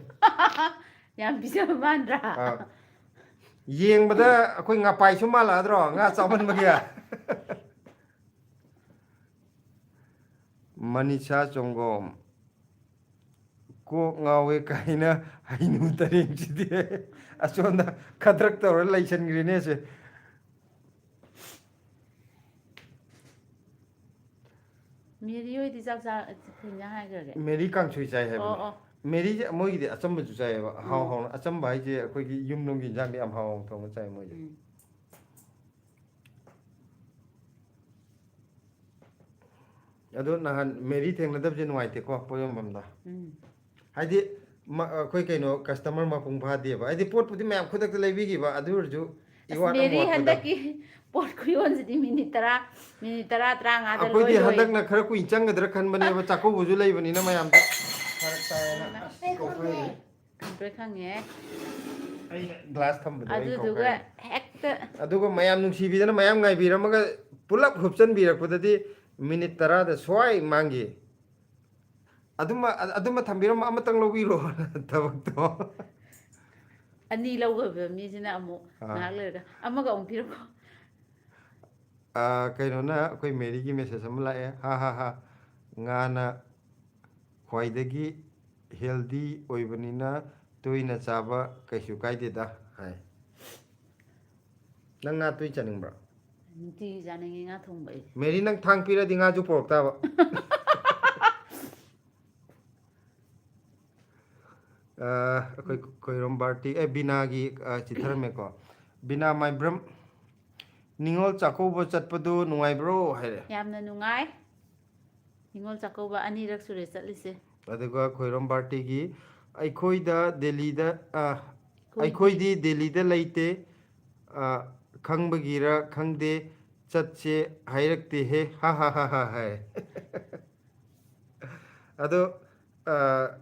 ꯌꯥꯝ ꯄꯤꯖꯕ ꯃꯥꯟꯗ꯭ꯔꯥ? ꯑ, ꯌꯦꯡꯕꯗ ꯑꯩꯈꯣꯏ ꯉꯥꯄꯥꯏꯁꯨ ꯃꯥꯜꯂꯛꯑꯗ꯭ꯔꯣ, ꯉꯥ ꯆꯥꯎꯃꯟꯕꯒꯤ? ꯃꯅꯤꯁꯥ ꯆꯣꯡꯒꯣꯝ, "ꯀꯣꯛ ꯉꯥꯎꯋꯦ" ꯀꯥꯏꯅ ꯍꯩꯅꯨ ꯇꯔꯦꯡꯁꯤꯗꯤ꯫ ꯑꯁꯣꯝꯗ ꯈꯗ꯭ꯔꯛ ꯇꯧꯔ ꯂꯩꯁꯟꯈ꯭ꯔꯦꯅꯦ ꯑꯁꯦ꯫ ꯃꯦꯔꯤ ꯍꯣꯏꯗꯤ ꯆꯥꯛ ꯆꯥ-, ꯀꯩ ꯏꯟꯖꯥꯡ ꯍꯥꯏꯈ꯭ꯔꯒꯦ? ꯃꯦꯔꯤ ꯀꯥꯡꯁꯣꯏ ꯆꯥꯏ ꯍꯥꯏꯕꯅꯦ꯫ ꯑꯣ, ꯑꯣ꯫ ꯃꯦꯔꯤꯁꯦ ꯃꯣꯏꯒꯤꯗꯤ ꯑꯆꯝꯕꯁꯨ ꯆꯥꯏꯌꯦꯕ꯫ ꯍꯥꯎ ꯎꯝ꯫ ꯍꯥꯎꯅ, ꯑꯆꯝꯕ ꯍꯥꯏꯁꯦ ꯑꯩꯈꯣꯏꯒꯤ ꯌꯨꯝꯂꯣꯝꯒꯤ ꯏꯟꯖꯥꯡꯗꯤ ꯌꯥꯝ ꯍꯥꯎ ꯍꯥꯎꯅ ꯊꯣꯡꯉ ꯆꯥꯏ ꯃꯣꯏꯗꯤ꯫ ꯎꯝ꯫ ꯑꯗꯣ ꯅꯍꯥꯟ ꯃꯦꯔꯤ ꯊꯦꯡꯅꯗꯕꯁꯦ ꯅꯨꯡꯉꯥꯏꯇꯦꯀꯣ, ꯄꯣꯠ ꯌꯣꯟꯐꯝꯗ꯫ ꯎꯝ꯫ ꯍꯥꯏꯗꯤ, ꯃ-, ꯑꯩꯈꯣꯏ ꯀꯩꯅꯣ, customer ꯃꯄꯨꯡ ꯐꯥꯗꯦꯕ꯫ ꯍꯥꯏꯗꯤ, ꯄꯣꯠꯄꯨꯗꯤ ꯃꯌꯥꯝ ꯈꯨꯗꯛꯇ ꯂꯩꯕꯤꯈꯤꯕ, ꯑꯗꯨ ꯑꯣꯏꯔꯁꯨ ꯑꯁ, ꯏꯋꯥꯠ ꯑꯃ ꯃꯦꯔꯤ ꯋꯥꯠꯄꯗꯣ꯫ ꯍꯟꯗꯛꯀꯤ ꯄꯣꯠ ꯈꯨꯌꯣꯟꯁꯤꯗꯤ ꯃꯤꯅꯤꯠ ꯇꯔꯥ, ꯃꯤꯅꯤꯠ ꯇꯔꯥ, ꯇꯔꯥꯃꯉꯥꯗ ꯂꯣꯏ ꯑꯩꯈꯣꯏꯗꯤ ꯂꯣꯏ꯫ ꯍꯟꯗꯛꯅ ꯈꯔ ꯀꯨꯏꯅ ꯆꯪꯒꯗ꯭ꯔꯥ ꯈꯟꯕꯅꯦꯕ, ꯆꯥꯛꯀꯧꯕꯁꯨ ꯂꯩꯕꯅꯤꯅ ꯃꯌꯥꯝꯗ ꯐꯔꯛ ꯇꯥꯏꯌꯦꯅ꯫ ꯑꯁ, ꯀꯣꯛꯐꯩ꯫ ꯂꯣꯏ ꯈꯪꯉꯦ꯫ ꯑꯩꯅ glass ꯊꯝꯕꯗꯣ ꯑꯩ ꯑꯗꯨꯗꯨꯒ ꯀꯥꯎꯈ꯭ꯔꯦ꯫ ꯍꯦꯛꯇ ꯑꯗꯨꯒ ꯃꯌꯥꯝ ꯅꯨꯡꯁꯤꯕꯤꯗꯅ ꯃꯌꯥꯝ ꯉꯥꯏꯕꯤꯔꯝꯃꯒ ꯄꯨꯂꯞ ꯍꯨꯞꯆꯟꯕꯤꯔꯛꯄꯗꯗꯤ ꯃꯤꯅꯤꯠ ꯇꯔꯥꯗ ꯁ꯭ꯋꯥꯏ ꯃꯥꯡꯈꯤ꯫ ꯑꯗꯨꯃ ꯑꯗꯨꯃ ꯊꯝꯕꯤꯔꯝꯃꯣ, ꯑꯃꯇꯪ ꯂꯧꯕꯤꯔꯣ꯫ ꯊꯕꯛꯇꯣ꯫ ꯑꯅꯤ ꯂꯧꯒꯗꯕ ꯃꯤꯁꯤꯅ ꯑꯃꯨꯛ ꯑꯥ꯫ ꯉꯥꯏꯍꯥꯛ ꯂꯩꯔꯒ ꯑꯃꯒ ꯑꯃꯨꯛ ꯄꯤꯔꯛꯈꯣ꯫ ꯑꯥ, ꯀꯩꯅꯣꯅ, ꯑꯩꯈꯣꯏ ꯃꯦꯔꯤꯒꯤ ꯃꯦꯁꯦꯖ ꯑꯃ ꯂꯥꯛꯑꯦ꯫ "ꯍꯥ ꯍꯥ ꯍꯥ, ꯉꯥꯅ ꯈ꯭ꯋꯥꯏꯗꯒꯤ ꯍꯦꯜꯗꯤ ꯑꯣꯏꯕꯅꯤꯅ ꯇꯣꯏꯅ ꯆꯥꯕ ꯀꯩꯁꯨ ꯀꯥꯏꯗꯦꯗ" ꯍꯥꯏ꯫ ꯅꯪ ꯉꯥ ꯇꯣꯏ ꯆꯥꯅꯤꯡꯕ꯭ꯔꯣ? ꯅꯨꯡꯇꯤꯒꯤ ꯆꯥꯅꯤꯡꯉꯤ ꯉꯥ ꯊꯣꯡꯕ ꯑꯩ꯫ ꯃꯦꯔꯤ, ꯅꯪ ꯊꯥꯡ ꯄꯤꯔꯗꯤ ꯉꯥꯁꯨ ꯄꯣꯔꯛ ꯇꯥꯕ꯫ ꯑꯥ, ꯑꯩꯈꯣꯏ ꯈꯣꯏꯔꯣꯝ ꯕꯥꯔꯇꯤ, ꯑꯦ, ꯕꯤꯅꯥꯒꯤ, ꯑꯥ, ꯆꯤꯊꯔꯝꯃꯦꯀꯣ꯫ ꯕꯤꯅꯥ ꯃꯥꯏꯕ꯭ꯔꯝ, "ꯅꯤꯉꯣꯜ ꯆꯥꯛꯀꯧꯕ ꯆꯠꯄꯗꯨ ꯅꯨꯡꯉꯥꯏꯕ꯭ꯔꯣ?" ꯍꯥꯏꯔꯦ꯫ ꯌꯥꯝꯅ ꯅꯨꯡꯉꯥꯏ꯫ ꯅꯤꯉꯣꯜ ꯆꯥꯛꯀꯧꯕ ꯑꯅꯤꯔꯛ ꯁꯨꯔꯦ ꯆꯠꯂꯤꯁꯦ꯫ ꯑꯗꯨꯒ ꯈꯣꯏꯔꯣꯝ ꯕꯥꯔꯇꯤꯒꯤ, "ꯑꯩꯈꯣꯏꯗ ꯗꯦꯜꯂꯤꯗ, ꯑꯥ, ꯑꯩꯈꯣꯏꯗꯤ ꯑꯩꯈꯣꯏꯗꯤ ꯗꯦꯜꯂꯤꯗ ꯂꯩꯇꯦ, ꯑꯥ, ꯈꯪꯕꯒꯤꯔ ꯈꯪꯗꯦ, ꯆꯠꯁꯦ ꯍꯥꯏꯔꯛꯇꯦꯍꯦ, ꯍꯥ ꯍꯥ ꯍꯥ ꯍꯥ" ꯍꯥꯏ꯫ ꯑꯗꯣ, ꯑꯥ,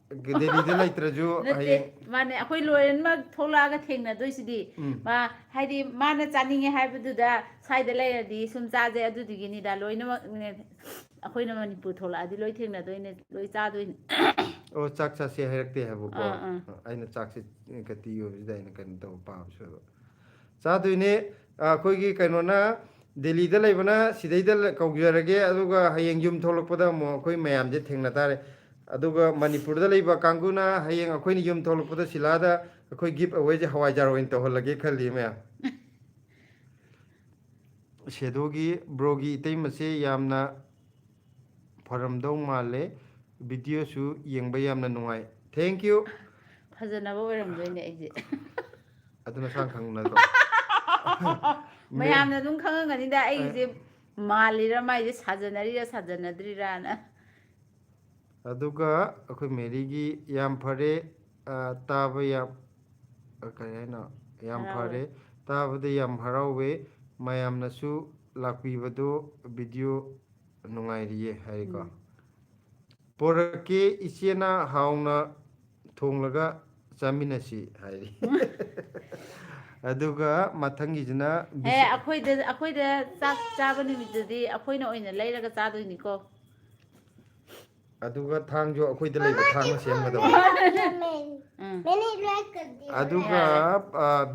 ꯗꯦꯜꯂꯤꯗ ꯂꯩꯇ꯭ꯔꯁꯨ ꯅꯠꯇꯦ, ꯍꯌꯦꯡ ꯃꯥꯅꯦ, ꯑꯩꯈꯣꯏ ꯂꯣꯏꯅꯃꯛ ꯊꯣꯛꯂꯛꯑꯒ ꯊꯦꯡꯅꯗꯣꯏꯁꯤꯗꯤ꯫ ꯎꯝ꯫ ꯃꯥ, ꯍꯥꯏꯗꯤ, ꯃꯥꯅ ꯆꯥꯅꯤꯡꯉꯦ ꯍꯥꯏꯕꯗꯨꯗ ꯁ꯭ꯋꯥꯏꯗ ꯂꯩꯔꯗꯤ ꯁꯨꯝ ꯆꯥꯁꯦ, ꯑꯗꯨꯗꯨꯒꯤꯅꯤꯗ꯫ ꯂꯣꯏꯅꯃꯛꯅꯦ, ꯑꯩꯈꯣꯏꯅ ꯃꯅꯤꯄꯨꯔ ꯊꯣꯛꯂꯛꯑꯗꯤ ꯂꯣꯏ ꯊꯦꯡꯅꯗꯣꯏꯅꯦ, ꯂꯣꯏ ꯆꯥꯗꯣꯏꯅꯦ꯫ ꯑꯣ, ꯆꯥꯛ ꯆꯥꯁꯦ ꯍꯥꯏꯔꯛꯇꯦ ꯍꯥꯏꯕꯀꯣ꯫ ꯑꯥ, ꯑꯥ꯫ ꯑꯩꯅ ꯆꯥꯛꯁꯦ ꯀꯇꯤ ꯑꯣꯏꯕꯁꯤꯗ ꯑꯩꯅ ꯀꯩꯅꯣ ꯇꯧꯕ, ꯄꯥꯕ ꯁꯣꯏꯕ꯫ ꯆꯥꯗꯣꯏꯅꯦ꯫ ꯑ, ꯑꯩꯈꯣꯏꯒꯤ ꯀꯩꯅꯣꯅ, ꯗꯦꯜꯂꯤꯗ ꯂꯩꯕꯅ ꯁꯤꯗꯩꯗ ꯂ-, ꯀꯧꯖꯔꯒꯦ, ꯑꯗꯨꯒ ꯍꯌꯦꯡ ꯌꯨꯝ ꯊꯣꯛꯂꯛꯄꯗ ꯑꯃꯨꯛ ꯑꯩꯈꯣꯏ ꯃꯌꯥꯝꯁꯦ ꯊꯦꯡꯅ ꯇꯥꯔꯦ꯫ ꯑꯗꯨꯒ ꯃꯅꯤꯄꯨꯔꯗ ꯂꯩꯕ ꯀꯥꯡꯕꯨꯅ ꯍꯌꯦꯡ ꯑꯩꯈꯣꯏꯅ ꯌꯨꯝ ꯊꯣꯛꯂꯛꯄꯗ ꯁꯤꯂꯥꯗ ꯑꯩꯈꯣꯏ ꯒꯤꯐ ꯑꯋꯦꯁꯦ ꯍꯋꯥꯏꯖꯥꯔ ꯑꯣꯏꯅ ꯇꯧꯍꯜꯂꯒꯦ ꯈꯜꯂꯤ ꯃꯌꯥꯝ꯫ ꯁꯦꯗꯣꯒꯤ, "ꯕ꯭ꯔꯣꯒꯤ ꯏꯇꯩꯃꯁꯦ ꯌꯥꯝꯅ ꯐꯔꯝꯗꯧ ꯃꯥꯜꯂꯦ, ꯚꯤꯗꯤꯑꯣꯁꯨ ꯌꯦꯡꯕ ꯌꯥꯝꯅ ꯅꯨꯡꯉꯥꯏ"꯫ Thank you꯫ ꯐꯖꯅꯕ ꯑꯣꯏꯔꯝꯗꯣꯏꯅꯦ ꯑꯩꯁꯦ꯫ ꯑꯗꯨ ꯅꯁꯥꯅ ꯈꯪꯕ ꯅꯠꯇ꯭ꯔꯣ? ꯃꯌꯥꯝꯅ ꯑꯗꯨꯝ ꯈꯪꯉꯝꯒꯅꯤꯗ, ꯑꯩꯁꯦ ꯃꯥꯜꯂꯤꯔ, ꯃꯥꯏꯁꯦ ꯁꯥꯖꯅꯔꯤꯔ ꯁꯥꯖꯅꯗ꯭ꯔꯤꯔꯥꯅ꯫ ꯑꯗꯨꯒ ꯑꯩꯈꯣꯏ ꯃꯦꯔꯤꯒꯤ, "ꯌꯥꯝ ꯐꯔꯦ, ꯑ, ꯇꯥꯕ ꯌꯥꯝ", ꯑ, ꯀꯔꯤ ꯍꯥꯏꯅꯣ? "ꯌꯥꯝ ꯍꯔꯥꯎꯋꯦ꯫ ꯐꯔꯦ, ꯇꯥꯕꯗ ꯌꯥꯝ ꯍꯔꯥꯎꯋꯦ, ꯃꯌꯥꯝꯅꯁꯨ ꯂꯥꯛꯄꯤꯕꯗꯣ ꯚꯤꯗꯤꯑꯣ ꯅꯨꯡꯉꯥꯏꯔꯤꯌꯦ" ꯍꯥꯏꯔꯤꯀꯣ꯫ ꯎꯝ꯫ "ꯄꯣꯔꯛꯀꯦ ꯏꯆꯦꯅ ꯍꯥꯎꯅ ꯊꯣꯡꯂꯒ ꯆꯥꯃꯤꯟꯅꯁꯤ" ꯍꯥꯏꯔꯤ꯫ ꯑꯗꯨꯒ ꯃꯊꯪꯒꯤꯁꯤꯅ ꯑꯦ, ꯑꯩꯈꯣꯏꯗ ꯑꯩꯈꯣꯏꯗ ꯆꯥꯛ ꯆꯥꯕ ꯅꯨꯃꯤꯠꯇꯨꯗꯤ ꯑꯩꯈꯣꯏꯅ ꯑꯣꯏꯅ ꯂꯩꯔꯒ ꯆꯥꯗꯣꯏꯅꯤꯀꯣ꯫ ꯑꯗꯨꯒ ꯊꯥꯡꯁꯨ ꯑꯩꯈꯣꯏꯗ ꯂꯩꯕ ꯊꯥꯡꯅ ꯁꯦꯝꯒꯗꯕ꯫ ꯎꯝ꯫ ꯑꯗꯨꯒ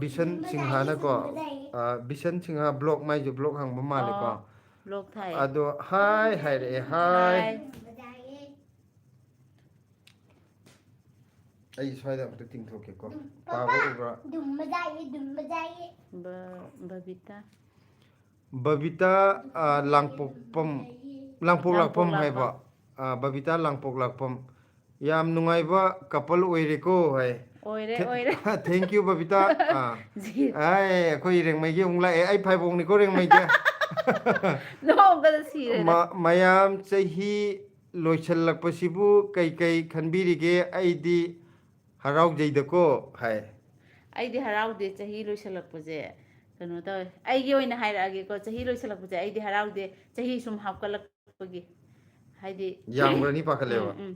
ꯕꯤꯁꯟ ꯁꯤꯡꯍꯥꯅꯀꯣ, ꯕꯤꯁꯟ ꯁꯤꯡꯍꯥ ꯕ꯭ꯂꯣꯛ, ꯃꯥꯏꯁꯨ ꯕ꯭ꯂꯣꯛ ꯍꯥꯡꯕ ꯃꯥꯜꯂꯦꯀꯣ꯫ ꯑꯣ, ꯕ꯭ꯂꯣꯛ ꯊꯥꯏ꯫ ꯑꯗꯣ ꯍꯥꯏ ꯍꯥꯏꯔꯛꯑꯦ, ꯍꯥꯏ꯫ ꯍꯥꯏ꯫ ꯑꯩ ꯁ꯭ꯋꯥꯏꯗ ꯑꯝꯇ ꯇꯤꯡꯊꯣꯛꯀꯦꯀꯣ꯫ ꯄꯥꯕ ꯎꯕ꯭ꯔꯥ? ꯕ- ꯕꯕꯤꯇꯥ꯫ ꯕꯕꯤꯇꯥ, ꯑ, ꯂꯥꯡꯄꯣꯛꯄꯝ, ꯂꯥꯡꯄꯣꯛ ꯂꯥꯡꯄꯣꯛ ꯂꯥꯛꯄꯝ ꯍꯥꯏꯕ꯫ ꯂꯥꯛꯄꯝ꯫ ꯑ, ꯕꯕꯤꯇꯥ ꯂꯥꯡꯄꯣꯛ ꯂꯥꯛꯄꯝ꯫ "ꯌꯥꯝ ꯅꯨꯡꯉꯥꯏꯕ ꯀꯄꯜ ꯑꯣꯏꯔꯦꯀꯣ" ꯍꯥꯏ꯫ ꯑꯣꯏꯔꯦ, ꯑꯣꯏꯔꯦ꯫ Thank you, Babita. ꯑꯥ꯫ ꯖꯤ꯫ ꯑꯥꯏ, ꯑꯩꯈꯣꯏ ꯔꯦꯡꯃꯩꯒꯤ ꯑꯃꯨꯛ ꯂꯥꯛꯑꯦ꯫ ꯑꯩ ꯐꯥꯏꯕꯣꯛꯅꯤꯀꯣ ꯔꯦꯡꯃꯩꯒꯤ꯫ ꯅꯣꯛꯄꯗ ꯁꯤꯔꯦꯗ꯫ ꯃ-, ꯃꯌꯥꯝ ꯆꯍꯤ ꯂꯣꯏꯁꯤꯜꯂꯛꯄꯁꯤꯕꯨ ꯀꯩꯀꯩ ꯈꯟꯕꯤꯔꯤꯒꯦ? ꯑꯩꯗꯤ ꯍꯔꯥꯎꯖꯩꯗꯀꯣ ꯍꯥꯏ꯫ "ꯑꯩꯗꯤ ꯍꯔꯥꯎꯗꯦ, ꯆꯍꯤ ꯂꯣꯏꯁꯤꯜꯂꯛꯄꯁꯦ ꯀꯩꯅꯣ ꯇꯧꯋꯦ"꯫ ꯑꯩꯒꯤ ꯑꯣꯏꯅ ꯍꯥꯏꯔꯛꯑꯒꯦꯀꯣ, ꯆꯍꯤ ꯂꯣꯏꯁꯤꯜꯂꯛꯄꯁꯦ ꯑꯩꯗꯤ ꯍꯔꯥꯎꯗꯦ, ꯆꯍꯤ ꯁꯨꯝ ꯍꯥꯞꯀꯠꯂꯛꯄꯒꯤ꯫ ꯍꯥꯏꯗꯤ, ꯌꯥꯝꯈ꯭ꯔꯅꯤ ꯄꯥꯈꯠꯂꯦꯕ꯫ ꯎꯝ, ꯎꯝ꯫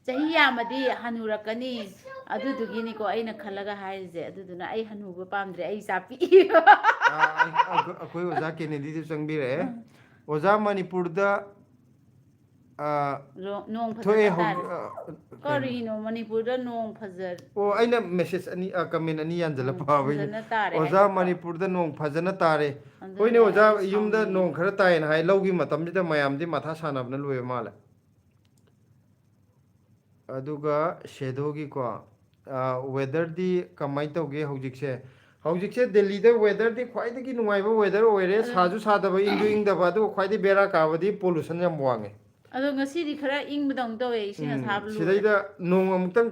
ꯆꯍꯤ ꯌꯥꯝꯃꯗꯤ ꯍꯅꯨꯔꯛꯀꯅꯤ, ꯑꯗꯨꯗꯨꯒꯤꯅꯤꯀꯣ ꯑꯩꯅ ꯈꯜꯂꯒ ꯍꯥꯏꯔꯤꯁꯦ꯫ ꯑꯗꯨꯗꯨꯅ ꯑꯩ ꯍꯅꯨꯕ ꯄꯥꯝꯗ꯭ꯔꯦ, ꯑꯩ ꯏꯆꯥ ꯄꯤꯛꯏ꯫ ꯑꯥ, ꯑꯩ-, ꯑꯩꯈꯣꯏ, ꯑꯩꯈꯣꯏ ꯑꯣꯖꯥ ꯀꯦꯅꯦꯗꯤꯁꯨ ꯆꯪꯕꯤꯔꯛꯑꯦ꯫ ꯎꯝ꯫ "ꯑꯣꯖꯥ, ꯃꯅꯤꯄꯨꯔꯗ, ꯑꯥ, ꯅꯣ-, ꯅꯣꯡ ꯐꯖꯅ ꯊꯣꯛꯑꯦ ꯇꯥꯔꯦ꯫ ꯍꯧꯖꯤꯛ", ꯑꯥ, ꯀꯩꯅꯣ꯫ ꯀꯔꯤꯅꯣ ꯃꯅꯤꯄꯨꯔꯗ ꯅꯣꯡ ꯐꯖ- ꯑꯣ, ꯑꯩꯅ message ꯑꯅꯤ, ꯑ, comment ꯑꯅꯤ ꯌꯥꯟꯁꯤꯜꯂ ꯎꯝ, ꯄꯥꯕꯩꯅꯦ꯫ ꯐꯖꯅ ꯇꯥꯔꯦ "ꯑꯣꯖꯥ, ꯍꯥꯏꯕꯀꯣ꯫ ꯃꯅꯤꯄꯨꯔꯗ ꯅꯣꯡ ꯐꯖꯅ ꯇꯥꯔꯦ"꯫ ꯑꯗꯨꯅꯦ ꯍꯣꯏꯅꯦ ꯑꯣꯖꯥ, ꯑꯩ ꯌꯨꯝꯗ ꯁꯥꯎꯅꯤꯡꯉꯤ꯫ ꯅꯣꯡ ꯈꯔ ꯇꯥꯏꯌꯦꯅ ꯍꯥꯏ꯫ ꯂꯧꯒꯤ ꯃꯇꯝꯁꯤꯗ ꯃꯌꯥꯝꯗꯤ ꯃꯊꯥ ꯁꯥꯟꯅꯕꯅ ꯂꯣꯏꯕ ꯃꯥꯜꯂꯦ꯫ ꯑꯗꯨꯒ ꯁꯦꯗꯣꯒꯤꯀꯣ, ꯑ, weatherꯗꯤ ꯀꯃꯥꯏꯅ ꯇꯧꯒꯦ ꯍꯧꯖꯤꯛꯁꯦ? ꯍꯧꯖꯤꯛꯁꯦ ꯗꯦꯜꯂꯤꯗ weatherꯗꯤ ꯈ꯭ꯋꯥꯏꯗꯒꯤ ꯅꯨꯡꯉꯥꯏꯕ weather ꯑꯣꯏꯔꯦ꯫ ꯑꯗꯨ ꯁꯥꯁꯨ ꯁꯥꯗꯕ, ꯏꯪꯁꯨ ꯏꯪꯗꯕ, ꯑꯗꯨꯒ ꯈ꯭ꯋꯥꯏꯗꯒꯤ ꯕꯦꯔꯥ ꯀꯥꯕꯗꯤ pollution ꯌꯥꯝ ꯋꯥꯡꯉꯦ꯫ ꯑꯗꯣ ꯉꯁꯤꯗꯤ ꯈꯔ ꯏꯪꯕꯗꯧꯅ ꯇꯧꯋꯦ, ꯏꯁꯤꯡ ꯎꯝ, ꯑꯁꯥꯕ ꯂꯨꯔꯦ꯫ ꯁꯤꯗꯩꯗ ꯅꯣꯡ ꯑꯃꯨꯛꯇꯪ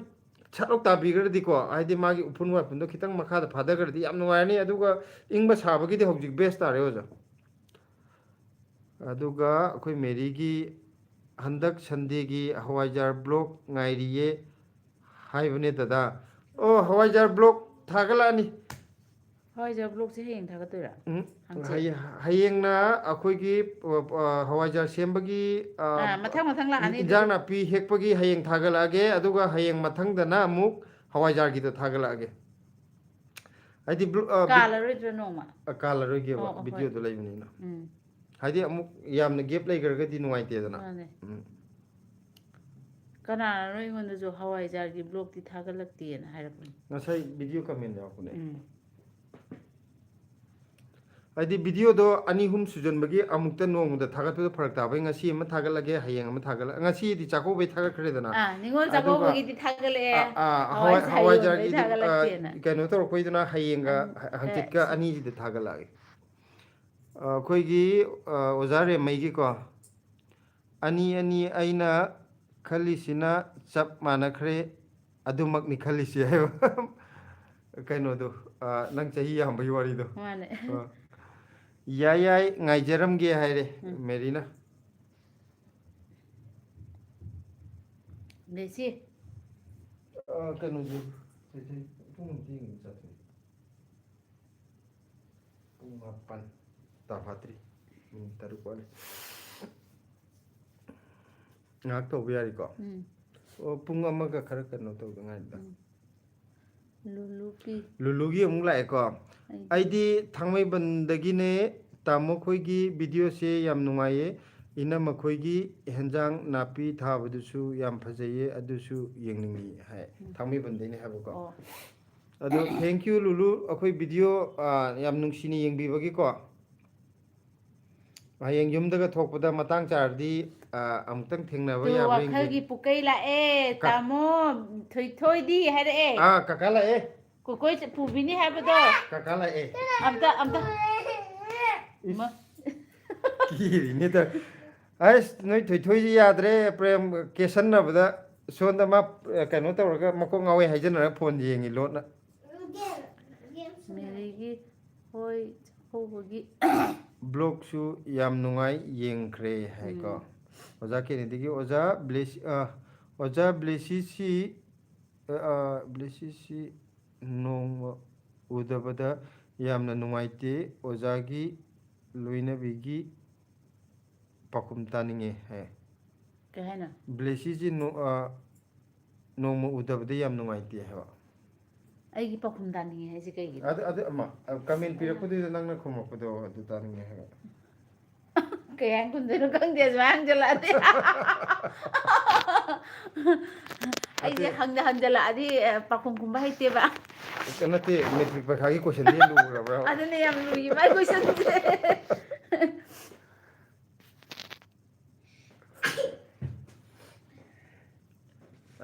ꯁꯠ ꯂꯧ ꯇꯥꯕꯤꯈ꯭ꯔꯗꯤꯀꯣ, ꯍꯥꯏꯗꯤ ꯃꯥꯒꯤ ꯎꯐꯨꯟ ꯋꯥꯏꯐꯨꯟꯗꯣ ꯈꯤꯇꯪ ꯃꯈꯥꯗ ꯐꯥꯊꯈ꯭ꯔꯗꯤ ꯌꯥꯝ ꯅꯨꯡꯉꯥꯏꯔꯅꯤ꯫ ꯑꯗꯨꯒ ꯏꯪꯕ ꯁꯥꯕꯒꯤꯗꯤ ꯍꯧꯖꯤꯛ best ꯇꯥꯔꯦ ꯑꯣꯖꯥ꯫ ꯑꯗꯨꯒ ꯑꯩꯈꯣꯏ ꯃꯦꯔꯤꯒꯤ ꯍꯟꯗꯛ Sundayꯒꯤ ꯍꯋꯥꯏꯖꯥꯔ vlog ꯉꯥꯏꯔꯤꯌꯦ ꯍꯥꯏꯕꯅꯦ ꯗꯗꯥ꯫ ꯑꯣ, ꯍꯋꯥꯏꯖꯥꯔ vlog ꯊꯥꯒꯠꯂꯛꯑꯅꯤ꯫ ꯍꯋꯥꯏꯖꯥꯔ vlogꯁꯦ ꯍꯌꯦꯡ ꯊꯥꯒꯠꯇꯣꯏꯔꯥ? ꯎꯝ, ꯍꯪꯆꯤꯠ? ꯍꯌꯦ-, ꯍꯌꯦꯡꯅ ꯑꯩꯈꯣꯏꯒꯤ, ꯑ, ꯑ, ꯍꯋꯥꯏꯖꯥꯔ ꯁꯦꯝꯕꯒꯤ, ꯑ, ꯑꯥ, ꯃꯊꯪ ꯃꯊꯪ ꯂꯥꯛꯑꯅꯤ ꯑꯗꯨꯗꯤ꯫ ꯏꯟꯖꯥꯡ ꯅꯥꯄꯤ ꯍꯦꯛꯄꯒꯤ ꯍꯌꯦꯡ ꯊꯥꯒꯠꯂꯛꯑꯒꯦ, ꯑꯗꯨꯒ ꯍꯌꯦꯡ ꯃꯊꯪꯗꯅ ꯑꯃꯨꯛ ꯍꯋꯥꯏꯖꯥꯔꯒꯤꯗꯣ ꯊꯥꯒꯠꯂꯛꯑꯒꯦ꯫ ꯍꯥꯏꯗꯤ ꯕ꯭ꯂꯣ- ꯑ, ꯕꯤ- ꯀꯥꯜꯂꯔꯣꯏꯗ꯭ꯔꯣ ꯅꯣꯡꯃ? ꯑ, ꯀꯥꯜꯂꯔꯣꯏꯒꯦꯕ, ꯑꯣ, ꯑꯣ, ꯍꯣꯏ꯫ ꯚꯤꯗꯤꯑꯣꯗꯣ ꯂꯩꯕꯅꯤꯅ꯫ ꯎꯝ꯫ ꯍꯥꯏꯗꯤ ꯑꯃꯨꯛ ꯌꯥꯝꯅ ꯒꯦꯞ ꯂꯩꯈ꯭ꯔꯒꯗꯤ ꯅꯨꯡꯉꯥꯏꯇꯦꯗꯅ꯫ ꯃꯥꯅꯦ꯫ ꯎꯝ꯫ ꯀꯅꯥꯅꯣ ꯑꯩꯉꯣꯟꯗꯁꯨ ꯍꯋꯥꯏꯖꯥꯔꯒꯤ ꯕ꯭ꯂꯣꯛꯇꯤ ꯊꯥꯒꯠꯂꯛꯇꯦꯅ ꯍꯥꯏꯔꯛꯄꯅꯤ꯫ ꯉꯁꯥꯏ ꯚꯤꯗꯤꯑꯣ ꯀꯃꯦꯟ ꯌꯥꯎꯔꯛꯄꯅꯦ꯫ ꯎꯝ꯫ ꯍꯥꯏꯗꯤ ꯚꯤꯗꯤꯑꯣꯗꯣ ꯑꯅꯤ ꯑꯍꯨꯝ ꯁꯨꯖꯟꯕꯒꯤ ꯑꯃꯨꯛꯇ ꯅꯣꯡꯃꯗ ꯊꯥꯒꯠꯄꯗꯣ ꯐꯔꯛ ꯇꯥꯕꯩ ꯉꯁꯤ ꯑꯃ ꯊꯥꯒꯠꯂꯒꯦ, ꯍꯌꯦꯡ ꯑꯃ ꯊꯥꯒꯠꯂ-, ꯉꯁꯤꯗꯤ ꯆꯥꯛꯀꯧꯕꯩ ꯊꯥꯒꯠꯈ꯭ꯔꯦꯗꯅ꯫ ꯑꯥ, ꯅꯤꯉꯣꯜ ꯑꯗꯨꯒ, ꯆꯥꯛꯀꯧꯕꯒꯤꯗꯤ ꯊꯥꯒꯠꯂꯛꯑꯦ꯫ ꯑꯥ, ꯑꯥ, ꯍꯋꯥꯏ ꯍꯋꯥꯏ-, ꯆꯥꯔ ꯌꯣꯟꯕꯩ ꯍꯋꯥꯏꯖꯥꯔꯒꯤꯗꯤ, ꯑꯥ, ꯊꯥꯒꯠꯂꯛꯇꯦꯅ꯫ ꯀꯩꯅꯣ ꯇꯧꯔꯛꯄꯩꯗꯨꯅ ꯍꯌꯦꯡꯒ ꯎꯝ, ꯍ-, ꯍꯪꯆꯤꯠꯀ ꯀ-, ꯑꯅꯤꯁꯤꯗ ꯊꯥꯒꯠꯂꯛꯑꯒꯦ꯫ ꯑ, ꯑꯩꯈꯣꯏꯒꯤ, ꯑ, ꯑꯣꯖꯥ ꯔꯦꯝꯃꯩꯒꯤꯀꯣ, "ꯑꯅꯤ ꯑꯅꯤ ꯑꯩꯅ ꯈꯜꯂꯤꯁꯤꯅ ꯆꯞ ꯃꯥꯟꯅꯈ꯭ꯔꯦ, ꯑꯗꯨꯃꯛꯅꯤ ꯈꯜꯂꯤꯁꯤ" ꯍꯥꯏꯕ꯫ ꯀꯩꯅꯣꯗꯣ, ꯑ, ꯅꯪ ꯆꯍꯤ ꯌꯥꯝꯕꯒꯤ ꯋꯥꯔꯤꯗꯣ꯫ ꯃꯥꯅꯦ꯫ ꯑ, "ꯌꯥꯏ, ꯌꯥꯏ, ꯉꯥꯏꯖꯔꯝꯒꯦ" ꯍꯥꯏꯔꯦ ꯎꯝ꯫ ꯃꯦꯔꯤꯅ꯫ ꯕꯦꯁꯤ꯫ ꯑ, ꯀꯩꯅꯣꯁꯦ, ꯆꯦꯆꯦ, ꯄꯨꯡ ꯑꯝꯇ ꯌꯦꯡꯒꯦ, ꯆꯥꯊꯣꯛꯑꯦ꯫ ꯄꯨꯡ ꯃꯥꯄꯟ ꯇꯥꯐꯥꯠꯇ꯭ꯔꯤ꯫ ꯃꯤꯅꯤꯠ ꯇꯔꯨꯛ ꯋꯥꯠꯂꯤ꯫ ꯉꯥꯏꯍꯥꯛ ꯇꯧꯕ ꯌꯥꯔꯤꯀꯣ? ꯎꯝ꯫ ꯑꯣ, ꯄꯨꯡ ꯑꯃꯒ ꯈꯔ ꯀꯩꯅꯣ ꯇꯧꯗ ꯉꯥꯏꯔꯤꯗ꯫ ꯎꯝ꯫ ꯂꯨꯂꯨ ꯄꯤ꯫ ꯂꯨꯂꯨꯒꯤ ꯑꯃꯨꯛ ꯂꯥꯛꯑꯦꯀꯣ꯫ ꯑꯩ ꯑꯩꯗꯤ ꯊꯥꯡꯃꯩꯕꯟꯗꯒꯤꯅꯦ꯫ ꯇꯥꯃꯣ ꯈꯣꯏꯒꯤ ꯚꯤꯗꯤꯑꯣꯁꯦ ꯌꯥꯝ ꯅꯨꯡꯉꯥꯏꯌꯦ꯫ ꯏꯅꯝꯃ ꯈꯣꯏꯒꯤ ꯍꯦꯟꯖꯥꯡ ꯅꯥꯄꯤ ꯊꯥꯕꯗꯨꯁꯨ ꯌꯥꯝ ꯐꯖꯩꯌꯦ, ꯑꯗꯨꯁꯨ ꯌꯦꯡꯅꯤꯡꯉꯤ ꯍꯥꯏ꯫ ꯎꯝ꯫ ꯊꯥꯡꯃꯩꯕꯟꯗꯩꯅꯦ ꯍꯥꯏꯕꯀꯣ꯫ ꯑꯣ꯫ ꯑꯗꯣ thank you ꯂꯨꯂꯨ, ꯑꯩꯈꯣꯏ ꯚꯤꯗꯤꯑꯣ, ꯑ, ꯌꯥꯝ ꯅꯨꯡꯁꯤꯅ ꯌꯦꯡꯕꯤꯕꯒꯤꯀꯣ꯫ ꯍꯌꯦꯡ ꯌꯨꯝꯗꯒ ꯊꯣꯛꯄꯗ ꯃꯇꯥꯡ ꯆꯥꯔꯗꯤ, ꯑ, ꯑꯃꯨꯛꯇꯪ ꯊꯦꯡꯅꯕ ꯇꯨ, ꯌꯥꯕ꯭ꯔꯥ ꯋꯥꯈꯜꯒꯤ ꯌꯦꯡꯒꯦ꯫ ꯄꯨꯀꯩ ꯂꯥꯛꯑꯦ, ꯀ- ꯇꯥꯃꯣ ꯊꯣꯏꯊꯣꯏꯗꯤ ꯍꯥꯏꯔꯛꯑꯦ꯫ ꯑꯥ, ꯀꯀꯥ ꯂꯥꯛꯑꯦ꯫ ꯀꯣꯀꯣꯏ ꯆ-, ꯄꯨꯕꯤꯅꯤ ꯍꯥꯏꯕꯗꯣ꯫ ꯀꯀꯥ ꯂꯥꯛꯑꯦ꯫ ꯑꯝꯇ, ꯑꯝꯇ꯫ ꯏꯁ, ꯃ-, ꯀꯤꯔꯤꯅꯦ ꯇꯧ-, ꯑꯁ, ꯅꯣꯏ ꯊꯣꯏꯊꯣꯏꯁꯤ ꯌꯥꯗ꯭ꯔꯦ, ꯄ꯭ꯔꯦꯝ ꯀꯦꯁꯟꯅꯕꯗ꯫ ꯁꯣꯝꯗ ꯃꯥ, ꯑ, ꯀꯩꯅꯣ ꯇꯧꯔꯒ ꯃꯀꯣꯛ ꯉꯥꯎꯋꯦ ꯍꯥꯏꯖꯟꯅꯔꯒ ꯐꯣꯟ ꯌꯦꯡꯉꯤ ꯂꯣꯠꯅ꯫ ꯃꯦꯔꯤꯒꯤ ꯍꯣꯏ ꯆꯥꯛꯀꯧꯕꯒꯤ꯫ ꯕ꯭ꯂꯣꯛꯁꯨ ꯌꯥꯝ ꯅꯨꯡꯉꯥꯏ, ꯌꯦꯡꯈ꯭ꯔꯦ ꯍꯥꯏꯀꯣ꯫ ꯎꯝ꯫ ꯑꯣꯖꯥ ꯀꯦꯅꯦꯗꯤꯒꯤ ꯑꯣꯖꯥ ꯕ꯭ꯂꯦꯁꯤ-, ꯑ, ꯑꯣꯖꯥ ꯕ꯭ꯂꯦꯁꯤꯁꯤ, ꯑ, ꯑ, ꯕ꯭ꯂꯦꯁꯤꯁꯤ ꯅꯣꯡꯃ ꯎꯗꯕꯗ ꯌꯥꯝꯅ ꯅꯨꯡꯉꯥꯏꯇꯦ꯫ ꯑꯣꯖꯥꯒꯤ ꯂꯣꯏꯅꯕꯤꯒꯤ ꯄꯥꯎꯈꯨꯝ ꯇꯥꯅꯤꯡꯉꯦ ꯍꯥꯏ꯫ ꯀꯩ ꯍꯥꯏꯅꯣ? ꯕ꯭ꯂꯦꯁꯤꯁꯤ ꯅꯣ-, ꯑ, ꯅꯣꯡꯃ ꯎꯗꯕꯗ ꯌꯥꯝ ꯅꯨꯡꯉꯥꯏꯇꯦ ꯍꯥꯏꯕ꯫ ꯑꯩꯒꯤ ꯄꯥꯎꯈꯨꯝ ꯇꯥꯅꯤꯡꯉꯦ ꯍꯥꯏꯁꯦ ꯀꯩꯒꯤꯅꯣ? ꯑꯗꯨ ꯑꯗꯨ ꯑꯃ ꯀꯃꯦꯟ ꯄꯤꯔꯛꯄꯗꯨꯗ ꯅꯪꯅ ꯈꯨꯝꯃꯛꯄꯗꯣ ꯑꯗꯨ ꯇꯥꯅꯤꯡꯉꯦ ꯍꯥꯏꯕ꯫ ꯀꯩ ꯍꯥꯏꯅ ꯈꯨꯝꯗꯣꯏꯅꯣ ꯈꯪꯗꯦ, ꯑꯁꯨꯃꯥꯏꯅ ꯍꯪꯖꯜꯂꯛꯑꯗꯤ꯫ ꯑꯩꯁꯦ ꯅꯠꯇꯦ꯫ ꯍꯪꯗ ꯍꯪꯖꯜꯂꯛꯑꯗꯤ ꯑ, ꯄꯥꯎꯈꯨꯝ ꯈꯨꯝꯕ ꯍꯩꯇꯦꯕ꯫ ꯅꯠꯇꯦ, ꯃꯦꯇ꯭ꯔꯤꯛ ꯄꯔꯤꯈꯥꯒꯤ ꯀꯣꯏꯁꯟꯗꯤ ꯂꯨꯔꯕ꯭ꯔꯥ? ꯑꯗꯨꯅ ꯌꯥꯝ ꯂꯨꯏ ꯃꯥꯏ ꯀꯣꯏꯁꯟꯁꯦ꯫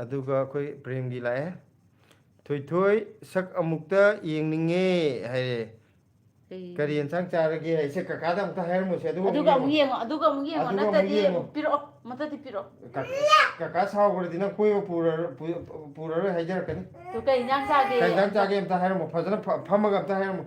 ꯑꯗꯨꯒ ꯑꯩꯈꯣꯏ ꯄ꯭ꯔꯦꯝꯒꯤ ꯂꯥꯛꯑꯦ꯫ "ꯊꯣꯏꯊꯣꯏ ꯁꯛ ꯑꯃꯨꯛꯇ ꯌꯦꯡꯅꯤꯡꯉꯦ" ꯍꯥꯏꯔꯦ꯫ ꯀꯔꯤ ꯌꯦꯟꯁꯥꯡ ꯆꯥꯔꯒꯦ ꯍꯥꯏꯁꯦ ꯀꯀꯥꯗ ꯑꯃꯨꯛꯇ ꯍꯥꯏꯔꯝꯃꯣꯁꯦ, ꯑꯗꯨꯒ ꯑꯗꯨꯒ ꯑꯃꯨꯛ ꯑꯃꯨꯛ ꯌꯦꯡꯉꯣ꯫ ꯌꯦꯡꯉꯣ, ꯑꯗꯨꯒ ꯑꯃꯨꯛ ꯌꯦꯡꯉꯣ꯫ ꯑꯗꯨꯒ ꯑꯃꯨꯛ ꯅꯠꯇ꯭ꯔꯗꯤ ꯌꯦꯡꯉꯣ꯫ ꯄꯤꯔꯛꯑꯣ, ꯃꯊꯛꯇꯤ ꯄꯤꯔꯛꯑꯣ꯫ ꯀ- ꯀꯀꯥ ꯁꯥꯎꯈ꯭ꯔꯗꯤ ꯅꯪ ꯀꯣꯏꯕ ꯄꯨꯔꯔ- ꯄꯨ- ꯄꯨꯔꯔꯣꯏ ꯍꯥꯏꯖꯔꯛꯀꯅꯤ꯫ ꯑꯗꯨ ꯀꯩ ꯏꯟꯖꯥꯡ ꯆꯥꯒꯦ? ꯀꯩ ꯏꯟꯖꯥꯡ ꯆꯥꯒꯦ ꯑꯝꯇ ꯍꯥꯏꯔꯝꯃꯣ, ꯐꯖꯅ ꯐ- ꯐꯝꯃꯒ ꯑꯝꯇ ꯍꯥꯏꯔꯝꯃꯣ꯫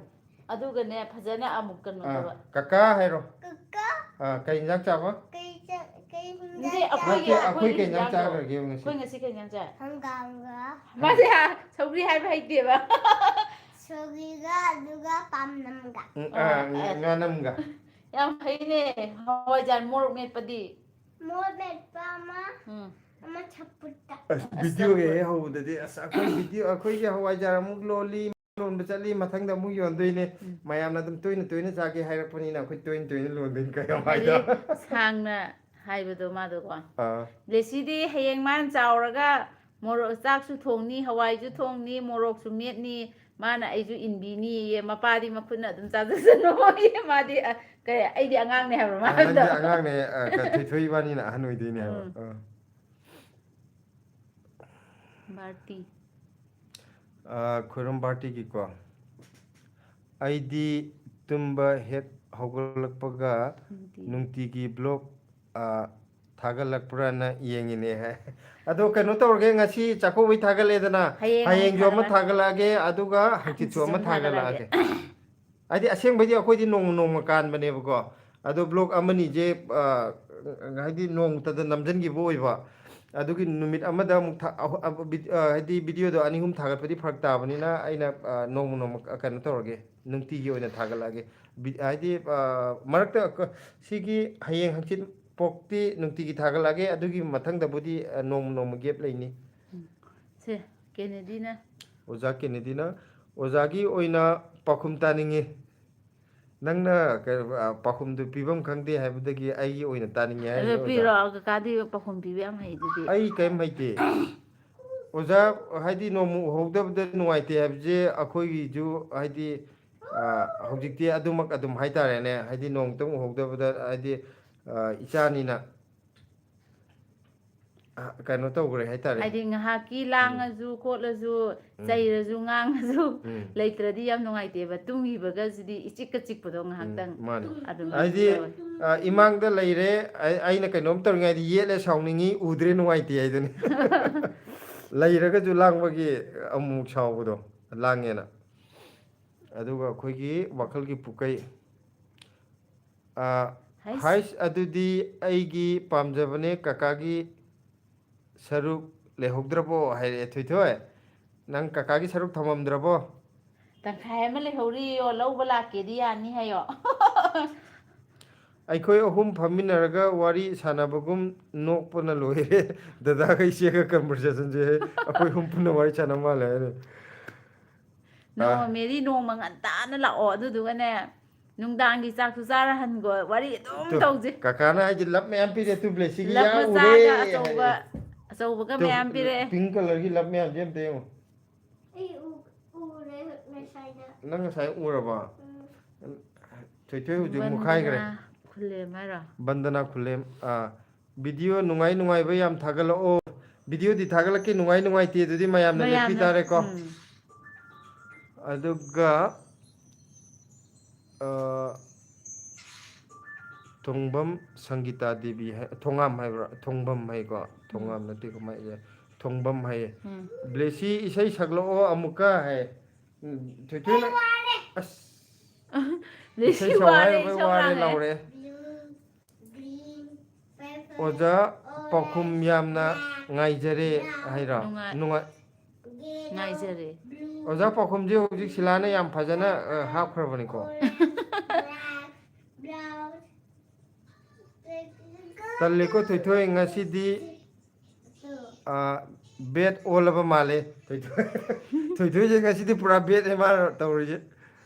ꯑꯗꯨꯒꯅꯦ, ꯐꯖꯅ ꯑꯃꯨꯛ ꯀꯩꯅꯣ ꯑꯥ, ꯇꯧꯕ꯫ ꯀꯀꯥ ꯍꯥꯏꯔꯣ꯫ ꯀꯀꯥ ꯑꯥ, ꯀꯩ ꯏꯟꯖꯥꯡ ꯆꯥꯕ? ꯀꯩ ꯆ- ꯀꯩ ꯅꯠꯇꯦ, ꯍꯤꯟꯖꯥꯡ ꯑꯩꯈꯣꯏꯒꯤ- ꯅꯠꯇꯦ, ꯑꯩꯈꯣꯏ ꯑꯩꯈꯣꯏꯒꯤ ꯀꯩ ꯏꯟꯖꯥꯡ ꯏꯟꯖꯥꯡꯗꯣ꯫ ꯆꯥꯈ꯭ꯔꯒꯦ ꯉꯁꯤ? ꯑꯩꯈꯣꯏ ꯉꯁꯤ ꯀꯩ ꯏꯟꯖꯥꯡ ꯆꯥꯏ? ꯍꯪꯒꯥꯝꯒ ꯃꯥꯁꯦ ꯍꯥ, ꯁꯧꯒ꯭ꯔꯤ ꯍꯥꯏꯕ ꯍꯩꯇꯦꯕ꯫ ꯁꯧꯒ꯭ꯔꯤꯒ ꯑꯗꯨꯒ ꯄꯥꯝꯅꯝꯒ꯫ ꯎꯝ, ꯑꯥ, ꯑꯥ, ꯉꯥ- ꯉꯥꯅꯝꯒ꯫ ꯌꯥꯝ ꯐꯩꯅꯦ꯫ ꯍꯋꯥꯏꯖꯥꯔ ꯃꯣꯔꯣꯛ ꯃꯦꯠꯄꯗꯤ? ꯃꯣꯔꯣꯛ ꯃꯦꯠꯄ ꯑꯃ, ꯎꯝ꯫ ꯑꯃ ꯆꯝꯐꯨꯠꯇ꯫ ꯑꯁ, ꯚꯤꯗꯤꯑꯣꯒ ꯍꯦꯛ ꯍꯧꯕꯗꯗꯤ, ꯑꯁ, ꯑꯩꯈꯣꯏ ꯚꯤꯗꯤꯑꯣ, ꯑꯩꯈꯣꯏꯒꯤ ꯍꯋꯥꯏꯖꯥꯔ ꯑꯃꯨꯛ ꯂꯣꯜꯂꯤ, ꯂꯣꯟꯕ ꯆꯠꯂꯤ, ꯃꯊꯪꯗ ꯑꯃꯨꯛ ꯌꯣꯟꯗꯣꯏꯅꯦ꯫ ꯎꯝ꯫ ꯃꯌꯥꯝꯅ ꯑꯗꯨꯝ ꯇꯣꯏꯅ ꯇꯣꯏꯅ ꯆꯥꯒꯦ ꯍꯥꯏꯔꯛꯄꯅꯤꯅ ꯑꯩꯈꯣꯏ ꯇꯣꯏꯅ ꯇꯣꯏꯅ ꯂꯣꯟꯗꯣꯏꯅꯤ ꯀꯩꯅꯣ ꯍꯥꯏꯗꯣ꯫ ꯍꯥꯏꯗꯤ ꯁꯥꯡꯅ ꯍꯥꯏꯕꯗꯣ ꯃꯥꯗꯣꯀꯣ꯫ ꯑꯥ꯫ ꯂꯦꯁꯤꯗꯤ ꯍꯌꯦꯡ ꯃꯥꯅ ꯆꯥꯎꯔꯒ ꯃꯣꯔꯣꯛ, ꯆꯥꯛꯁꯨ ꯊꯣꯡꯅꯤ, ꯍꯋꯥꯏꯁꯨ ꯊꯣꯡꯅꯤ, ꯃꯣꯔꯣꯛꯁꯨ ꯃꯦꯠꯅꯤ, ꯃꯥꯅ ꯑꯩꯁꯨ ꯏꯟꯕꯤꯅꯤꯌꯦ꯫ ꯃꯄꯥꯗꯤ ꯃꯈꯨꯠꯅ ꯑꯗꯨꯝ ꯆꯥꯖꯁꯅꯨꯌꯦ꯫ ꯃꯥꯗꯤ ꯑ, ꯀꯩ, ꯑꯩꯗꯤ ꯑꯉꯥꯡꯅꯦ ꯍꯥꯏꯕ꯭ꯔꯣ ꯃꯥ ꯑꯥ, ꯅꯪꯗꯤ ꯍꯥꯏꯕꯗꯣ? ꯑꯉꯥꯡꯅꯦ, ꯑꯥ, ꯀ- ꯊꯣꯏꯊꯣꯏ ꯏꯕꯥꯅꯤꯅ ꯑꯍꯟ ꯑꯣꯏꯗꯣꯏꯅꯦ ꯍꯥꯏꯕ꯫ ꯎꯝ꯫ ꯑꯥ꯫ ꯚꯥꯔꯇꯤ꯫ ꯑꯥ, ꯈꯣꯏꯔꯝ ꯚꯥꯔꯇꯤꯒꯤꯀꯣ꯫ ꯑꯩꯗꯤ ꯇꯨꯝꯕ ꯍꯦꯛ ꯍꯧꯒꯠꯂꯛꯄꯒ ꯅꯨꯡꯇꯤ꯫ ꯅꯨꯡꯇꯤꯒꯤ ꯕ꯭ꯂꯣꯛ, ꯑꯥ, ꯊꯥꯒꯠꯂꯛꯄ꯭ꯔꯥꯅ ꯌꯦꯡꯉꯤꯅꯦ ꯍꯥꯏ꯫ ꯑꯗꯣ ꯀꯩꯅꯣ ꯇꯧꯔꯒꯦ, ꯉꯁꯤ ꯆꯥꯛꯀꯧꯕꯩ ꯊꯥꯒꯠꯂꯦꯗꯅ, ꯍꯌꯦꯡ ꯍꯌꯦꯡꯁꯨ ꯑꯃꯨꯛ ꯑꯃ ꯊꯥꯒꯠꯂꯛꯑꯒꯦ, ꯑꯗꯨꯒ ꯍꯪꯆꯤꯠꯁꯨ ꯍꯪꯆꯤꯠꯁꯨ ꯑꯃ ꯑꯃ ꯊꯥꯒꯠꯂꯛꯑꯒꯦ꯫ ꯊꯥꯒꯠꯂꯛꯑꯒꯦ꯫ ꯍꯥꯏꯗꯤ ꯑꯁꯦꯡꯕꯩꯗꯤ ꯑꯩꯈꯣꯏꯗꯤ ꯅꯣꯡꯃ ꯅꯣꯡꯃ ꯀꯥꯟꯕꯅꯦꯕꯀꯣ꯫ ꯑꯗꯣ ꯕ꯭ꯂꯣꯛ ꯑꯃꯅꯤꯁꯦ, ꯑꯥ, ꯍꯥꯏꯗꯤ ꯅꯣꯡꯃꯇꯗ ꯅꯝꯖꯟꯈꯤꯕ ꯑꯣꯏꯕ꯫ ꯑꯗꯨꯒꯤ ꯅꯨꯃꯤꯠ ꯑꯃꯗ ꯑꯃꯨꯛ ꯊꯥ-, ꯑꯍꯨ-, ꯑ, ꯚꯤ-, ꯑ, ꯍꯥꯏꯗꯤ ꯚꯤꯗꯤꯑꯣꯗꯣ ꯑꯅꯤ ꯑꯍꯨꯝ ꯊꯥꯒꯠꯄꯗꯤ ꯐꯔꯛ ꯇꯥꯕꯅꯤꯅ ꯑꯩꯅ, ꯑ, ꯅꯣꯡꯃ ꯅꯣꯡꯃ ꯀ-, ꯀꯩꯅꯣ ꯇꯧꯔꯒꯦ, ꯅꯨꯡꯇꯤꯒꯤ ꯑꯣꯏꯅ ꯊꯥꯒꯠꯂꯛꯑꯒꯦ꯫ ꯚꯤ-, ꯍꯥꯏꯗꯤ, ꯑ, ꯃꯔꯛꯇ ꯀ-, ꯁꯤꯒꯤ ꯍꯌꯦꯡ ꯍꯪꯆꯤꯠ ꯄꯣꯛꯇꯤ ꯅꯨꯡꯇꯤꯒꯤ ꯊꯥꯒꯠꯂꯛꯑꯒꯦ, ꯑꯗꯨꯒꯤ ꯃꯊꯪꯗꯕꯨꯗꯤ, ꯑ, ꯅꯣꯡꯃ ꯅꯣꯡꯃ ꯒꯦꯞ ꯂꯩꯅꯤ꯫ ꯁꯦ, ꯀꯦꯅꯦꯗꯤꯅ ꯑꯣꯖꯥ ꯀꯦꯅꯦꯗꯤꯅ, "ꯑꯣꯖꯥꯒꯤ ꯑꯣꯏꯅ ꯄꯥꯎꯈꯨꯝ ꯇꯥꯅꯤꯡꯉꯤ꯫ ꯅꯪꯅ ꯀꯩ-, ꯑ, ꯄꯥꯎꯈꯨꯝꯗꯨ ꯄꯤꯐꯝ ꯈꯪꯗꯦ ꯍꯥꯏꯕꯗꯒꯤ ꯑꯩꯒꯤ ꯑꯣꯏꯅ ꯇꯥꯅꯤꯡꯉꯦ" ꯍꯥꯏꯔꯦ, ꯑꯗꯣ ꯑꯣꯖꯥ꯫ ꯄꯤꯔꯣ, ꯀꯀꯥꯗꯤ ꯄꯥꯎꯈꯨꯝ ꯄꯤꯕ ꯌꯥꯝ ꯍꯩ ꯑꯗꯨꯗꯤ꯫ ꯑꯩ ꯀꯔꯤꯝ ꯍꯩꯇꯦ꯫ ꯑꯣꯖꯥ, ꯍꯥꯏꯗꯤ ꯅꯣꯡꯃ ꯎꯍꯧꯗꯕꯗ ꯅꯨꯡꯉꯥꯏꯇꯦ ꯍꯥꯏꯕꯁꯦ ꯑꯩꯈꯣꯏꯒꯤꯁꯨ, ꯍꯥꯏꯗꯤ, ꯑ, ꯍꯧꯖꯤꯛꯇꯤ ꯑꯗꯨꯃꯛ ꯑꯗꯨꯝ ꯍꯥꯏꯇꯥꯔꯦꯅꯦ, ꯍꯥꯏꯗꯤ ꯅꯣꯡꯃꯇꯪ ꯎꯍꯧꯗꯕꯗ, ꯍꯥꯏꯗꯤ, ꯑ, ꯏꯆꯥꯅꯤꯅ, ꯑ, ꯀꯩꯅꯣ ꯇꯧꯈ꯭ꯔꯦ ꯍꯥꯏꯇꯥꯔꯦ꯫ ꯍꯥꯏꯗꯤ ꯉꯥꯏꯍꯥꯛꯀꯤ ꯎꯝ꯫ ꯂꯥꯡꯉꯁꯨ ꯈꯣꯠꯂꯁꯨ, ꯎꯝ꯫ ꯆꯩꯔꯁꯨ ꯉꯥꯡꯉꯁꯨ ꯎꯝ꯫ ꯂꯩꯇ꯭ꯔꯗꯤ ꯌꯥꯝ ꯅꯨꯡꯉꯥꯏꯇꯦꯕ, ꯇꯨꯝꯈꯤꯕꯒꯁꯤꯗꯤ ꯏꯆꯤꯛꯀ ꯆꯤꯛꯄꯗꯣ ꯎꯝ, ꯉꯥꯏꯍꯥꯛꯇꯪ꯫ ꯃꯥꯅꯤ꯫ ꯑꯗꯨꯃꯥꯏꯅ ꯍꯥꯏꯗꯤ, ꯇꯧꯋꯦ꯫ ꯑ, ꯏꯃꯥꯡꯗ ꯂꯩꯔꯦ, ꯑꯩ-, ꯑꯩꯅ ꯀꯩꯅꯣꯝ ꯇꯧꯔꯤꯉꯩꯗ ꯌꯦꯠꯂꯦ, ꯁꯥꯎꯅꯤꯡꯉꯤ, ꯎꯗ꯭ꯔꯦ, ꯅꯨꯡꯉꯥꯏꯇꯦ ꯍꯥꯏꯗꯨꯅꯤ꯫ ꯂꯩꯔꯒꯁꯨ ꯂꯥꯡꯕꯒꯤ ꯑꯃꯨꯛ ꯁꯥꯎꯕꯗꯣ, ꯂꯥꯡꯉꯦꯅ꯫ ꯑꯗꯨꯒ ꯑꯩꯈꯣꯏꯒꯤ ꯋꯥꯈꯜꯒꯤ ꯄꯨꯀꯩ, ꯑ, ꯍꯩꯁ꯫ "ꯍꯥꯏꯁ, ꯑꯗꯨꯗꯤ ꯑꯩꯒꯤ ꯄꯥꯝꯖꯕꯅꯦ, ꯀꯀꯥꯒꯤ ꯁꯔꯨꯛ ꯂꯩꯍꯧꯗ꯭ꯔꯕꯣ?" ꯍꯥꯏꯔꯛꯑꯦ ꯊꯣꯏꯊꯣꯏ꯫ "ꯅꯪ ꯀꯀꯥꯒꯤ ꯁꯔꯨꯛ ꯊꯝꯃꯝꯗ꯭ꯔꯕꯣ?" "ꯇꯪꯈꯥꯏ ꯑꯃ ꯂꯩꯍꯧꯔꯤꯌꯣ, ꯂꯧꯕ ꯂꯥꯛꯀꯦꯗꯤ ꯌꯥꯅꯤ" ꯍꯥꯏꯌꯣ꯫ ꯑꯩꯈꯣꯏ ꯑꯍꯨꯝ ꯐꯝꯃꯤꯟꯅꯔꯒ ꯋꯥꯔꯤ ꯁꯥꯟꯅꯕꯒꯨꯝ ꯅꯣꯛꯄꯅ ꯂꯣꯏꯔꯦ꯫ ꯗꯗꯥꯒ ꯏꯆꯦꯒ ꯀꯟꯚꯔꯁꯦꯁꯟꯁꯦ ꯑꯩꯈꯣꯏ ꯑꯍꯨꯝ ꯄꯨꯟꯅ ꯋꯥꯔꯤ ꯁꯥꯟꯅꯕ ꯃꯥꯜꯂꯦ ꯍꯥꯏꯔꯦ꯫ ꯅꯣꯡꯃ ꯑꯥ꯫ ꯃꯦꯔꯤ, ꯅꯣꯡꯃ ꯉꯟꯇꯥꯅ ꯂꯥꯛꯑꯣ, ꯑꯗꯨꯗꯨꯒꯅꯦ, ꯅꯨꯡꯗꯥꯡꯒꯤ ꯆꯥꯛꯁꯨ ꯆꯥꯔ ꯍꯟꯒꯣ, ꯋꯥꯔꯤ ꯑꯗꯨꯝ ꯇꯨ, ꯇꯧꯁꯦ꯫ ꯀꯀꯥꯅ ꯍꯥꯏꯁꯦ ꯂꯞ ꯃꯌꯥꯝ ꯄꯤꯔꯦ, ꯇꯨ ꯕ꯭ꯂꯦꯁꯤꯒꯤ ꯂꯞ ꯌꯥꯎꯔꯦ ꯃꯆꯥꯒ ꯑꯆꯧꯕ, ꯍꯥꯏꯔꯦ꯫ ꯑꯆꯧꯕꯒ ꯇꯨ, ꯃꯌꯥꯝ ꯄꯤꯔꯛꯑꯦ꯫ ꯄꯤꯡ ꯀꯂꯔꯒꯤ ꯂꯞ ꯃꯌꯥꯝꯁꯦ ꯑꯝꯇ ꯌꯦꯡꯉꯣ꯫ ꯑꯩ ꯎ-, ꯎꯔꯦ ꯉꯁꯥꯏꯗ꯫ ꯅꯪ ꯉꯁꯥꯏ ꯎꯔꯕꯣ? ꯎꯝ꯫ ꯊꯣꯏꯊꯣꯏ ꯍꯧꯖꯤꯛ ꯃꯨꯛꯈꯥꯏꯈ꯭ꯔꯦ꯫ ꯕꯟꯗꯅꯥ ꯈꯨꯂꯦꯝ ꯍꯥꯏꯔꯣ? ꯕꯟꯗꯅꯥ ꯈꯨꯂꯦꯝ, ꯑꯥ, ꯚꯤꯗꯤꯑꯣ ꯅꯨꯡꯉꯥꯏ ꯅꯨꯡꯉꯥꯏꯕ ꯌꯥꯝ ꯊꯥꯒꯠꯂꯛꯑꯣ꯫ ꯚꯤꯗꯤꯑꯣꯗꯤ ꯊꯥꯒꯠꯂꯛꯀꯦ, ꯅꯨꯡꯉꯥꯏ ꯅꯨꯡꯉꯥꯏꯇꯦ ꯑꯗꯨꯗꯤ ꯃꯌꯥꯝꯅ ꯂꯦꯞꯄꯤ ꯃꯌꯥꯝꯅ, ꯇꯥꯔꯦꯀꯣ꯫ ꯎꯝ꯫ ꯑꯗꯨꯒ, ꯑ, ꯊꯣꯡꯕꯝ ꯁꯪꯒꯤꯇꯥ ꯗꯦꯕꯤ ꯍꯥꯏ, ꯊꯣꯉꯥꯝ ꯍꯥꯏꯕ꯭ꯔꯥ? ꯊꯣꯡꯕꯝ ꯍꯥꯏꯀꯣ? ꯊꯣꯉꯥꯝ ꯅꯠꯇꯦ, ꯀꯃꯥꯏꯅ? ꯊꯣꯡꯕꯝ ꯍꯥꯏꯌꯦ꯫ ꯎꯝ꯫ "ꯕ꯭ꯂꯦꯁꯤ, ꯏꯁꯩ ꯁꯛꯂꯛꯑꯣ ꯑꯃꯨꯛꯀ" ꯍꯥꯏ꯫ ꯎꯝ, ꯊꯣꯏꯊꯣꯏꯅ, ꯑꯁ, ꯕ꯭ꯂꯦꯁꯤ ꯏꯁꯩ ꯁꯛꯑꯣ ꯋꯥꯔꯦ, ꯍꯥꯏꯔꯨꯕꯩ ꯏꯁꯧ ꯋꯥꯔꯦ ꯂꯥꯡꯉꯦ꯫ ꯂꯥꯎꯔꯦ꯫ Blue, green, purple, ꯑꯣꯖꯥ, ꯄꯥꯎꯈꯨꯝ ꯌꯥꯝꯅ ꯉꯥꯏꯖꯔꯦ ꯍꯥꯏꯔꯣ? ꯅꯨꯡꯉꯥꯏ-, ꯅꯨꯡꯉꯥꯏ-, yellow, ꯉꯥꯏꯖꯔꯦ꯫ Blue, ꯑꯣꯖꯥ, ꯄꯥꯎꯈꯨꯝꯁꯦ ꯍꯧꯖꯤꯛ ꯁꯤꯂꯥꯅ ꯌꯥꯝ ꯐꯖꯅ, ꯑ, ꯍꯥꯞꯈ꯭ꯔꯕꯅꯤꯀꯣ꯫ orange, black, brown. ꯇꯜꯂꯦꯀꯣ ꯊꯣꯏꯊꯣꯏ, ꯉꯁꯤꯗꯤ, ꯑ, ꯕꯦꯠ ꯑꯣꯜꯂꯕ ꯃꯥꯜꯂꯦ ꯊꯣꯏꯊꯣꯏ꯫ ꯊꯣꯏꯊꯣꯏꯁꯦ ꯉꯁꯤꯗꯤ ꯄꯨꯔꯥ ꯕꯦꯠꯅꯦ ꯃꯥꯅ ꯇꯧꯔꯤꯁꯦ꯫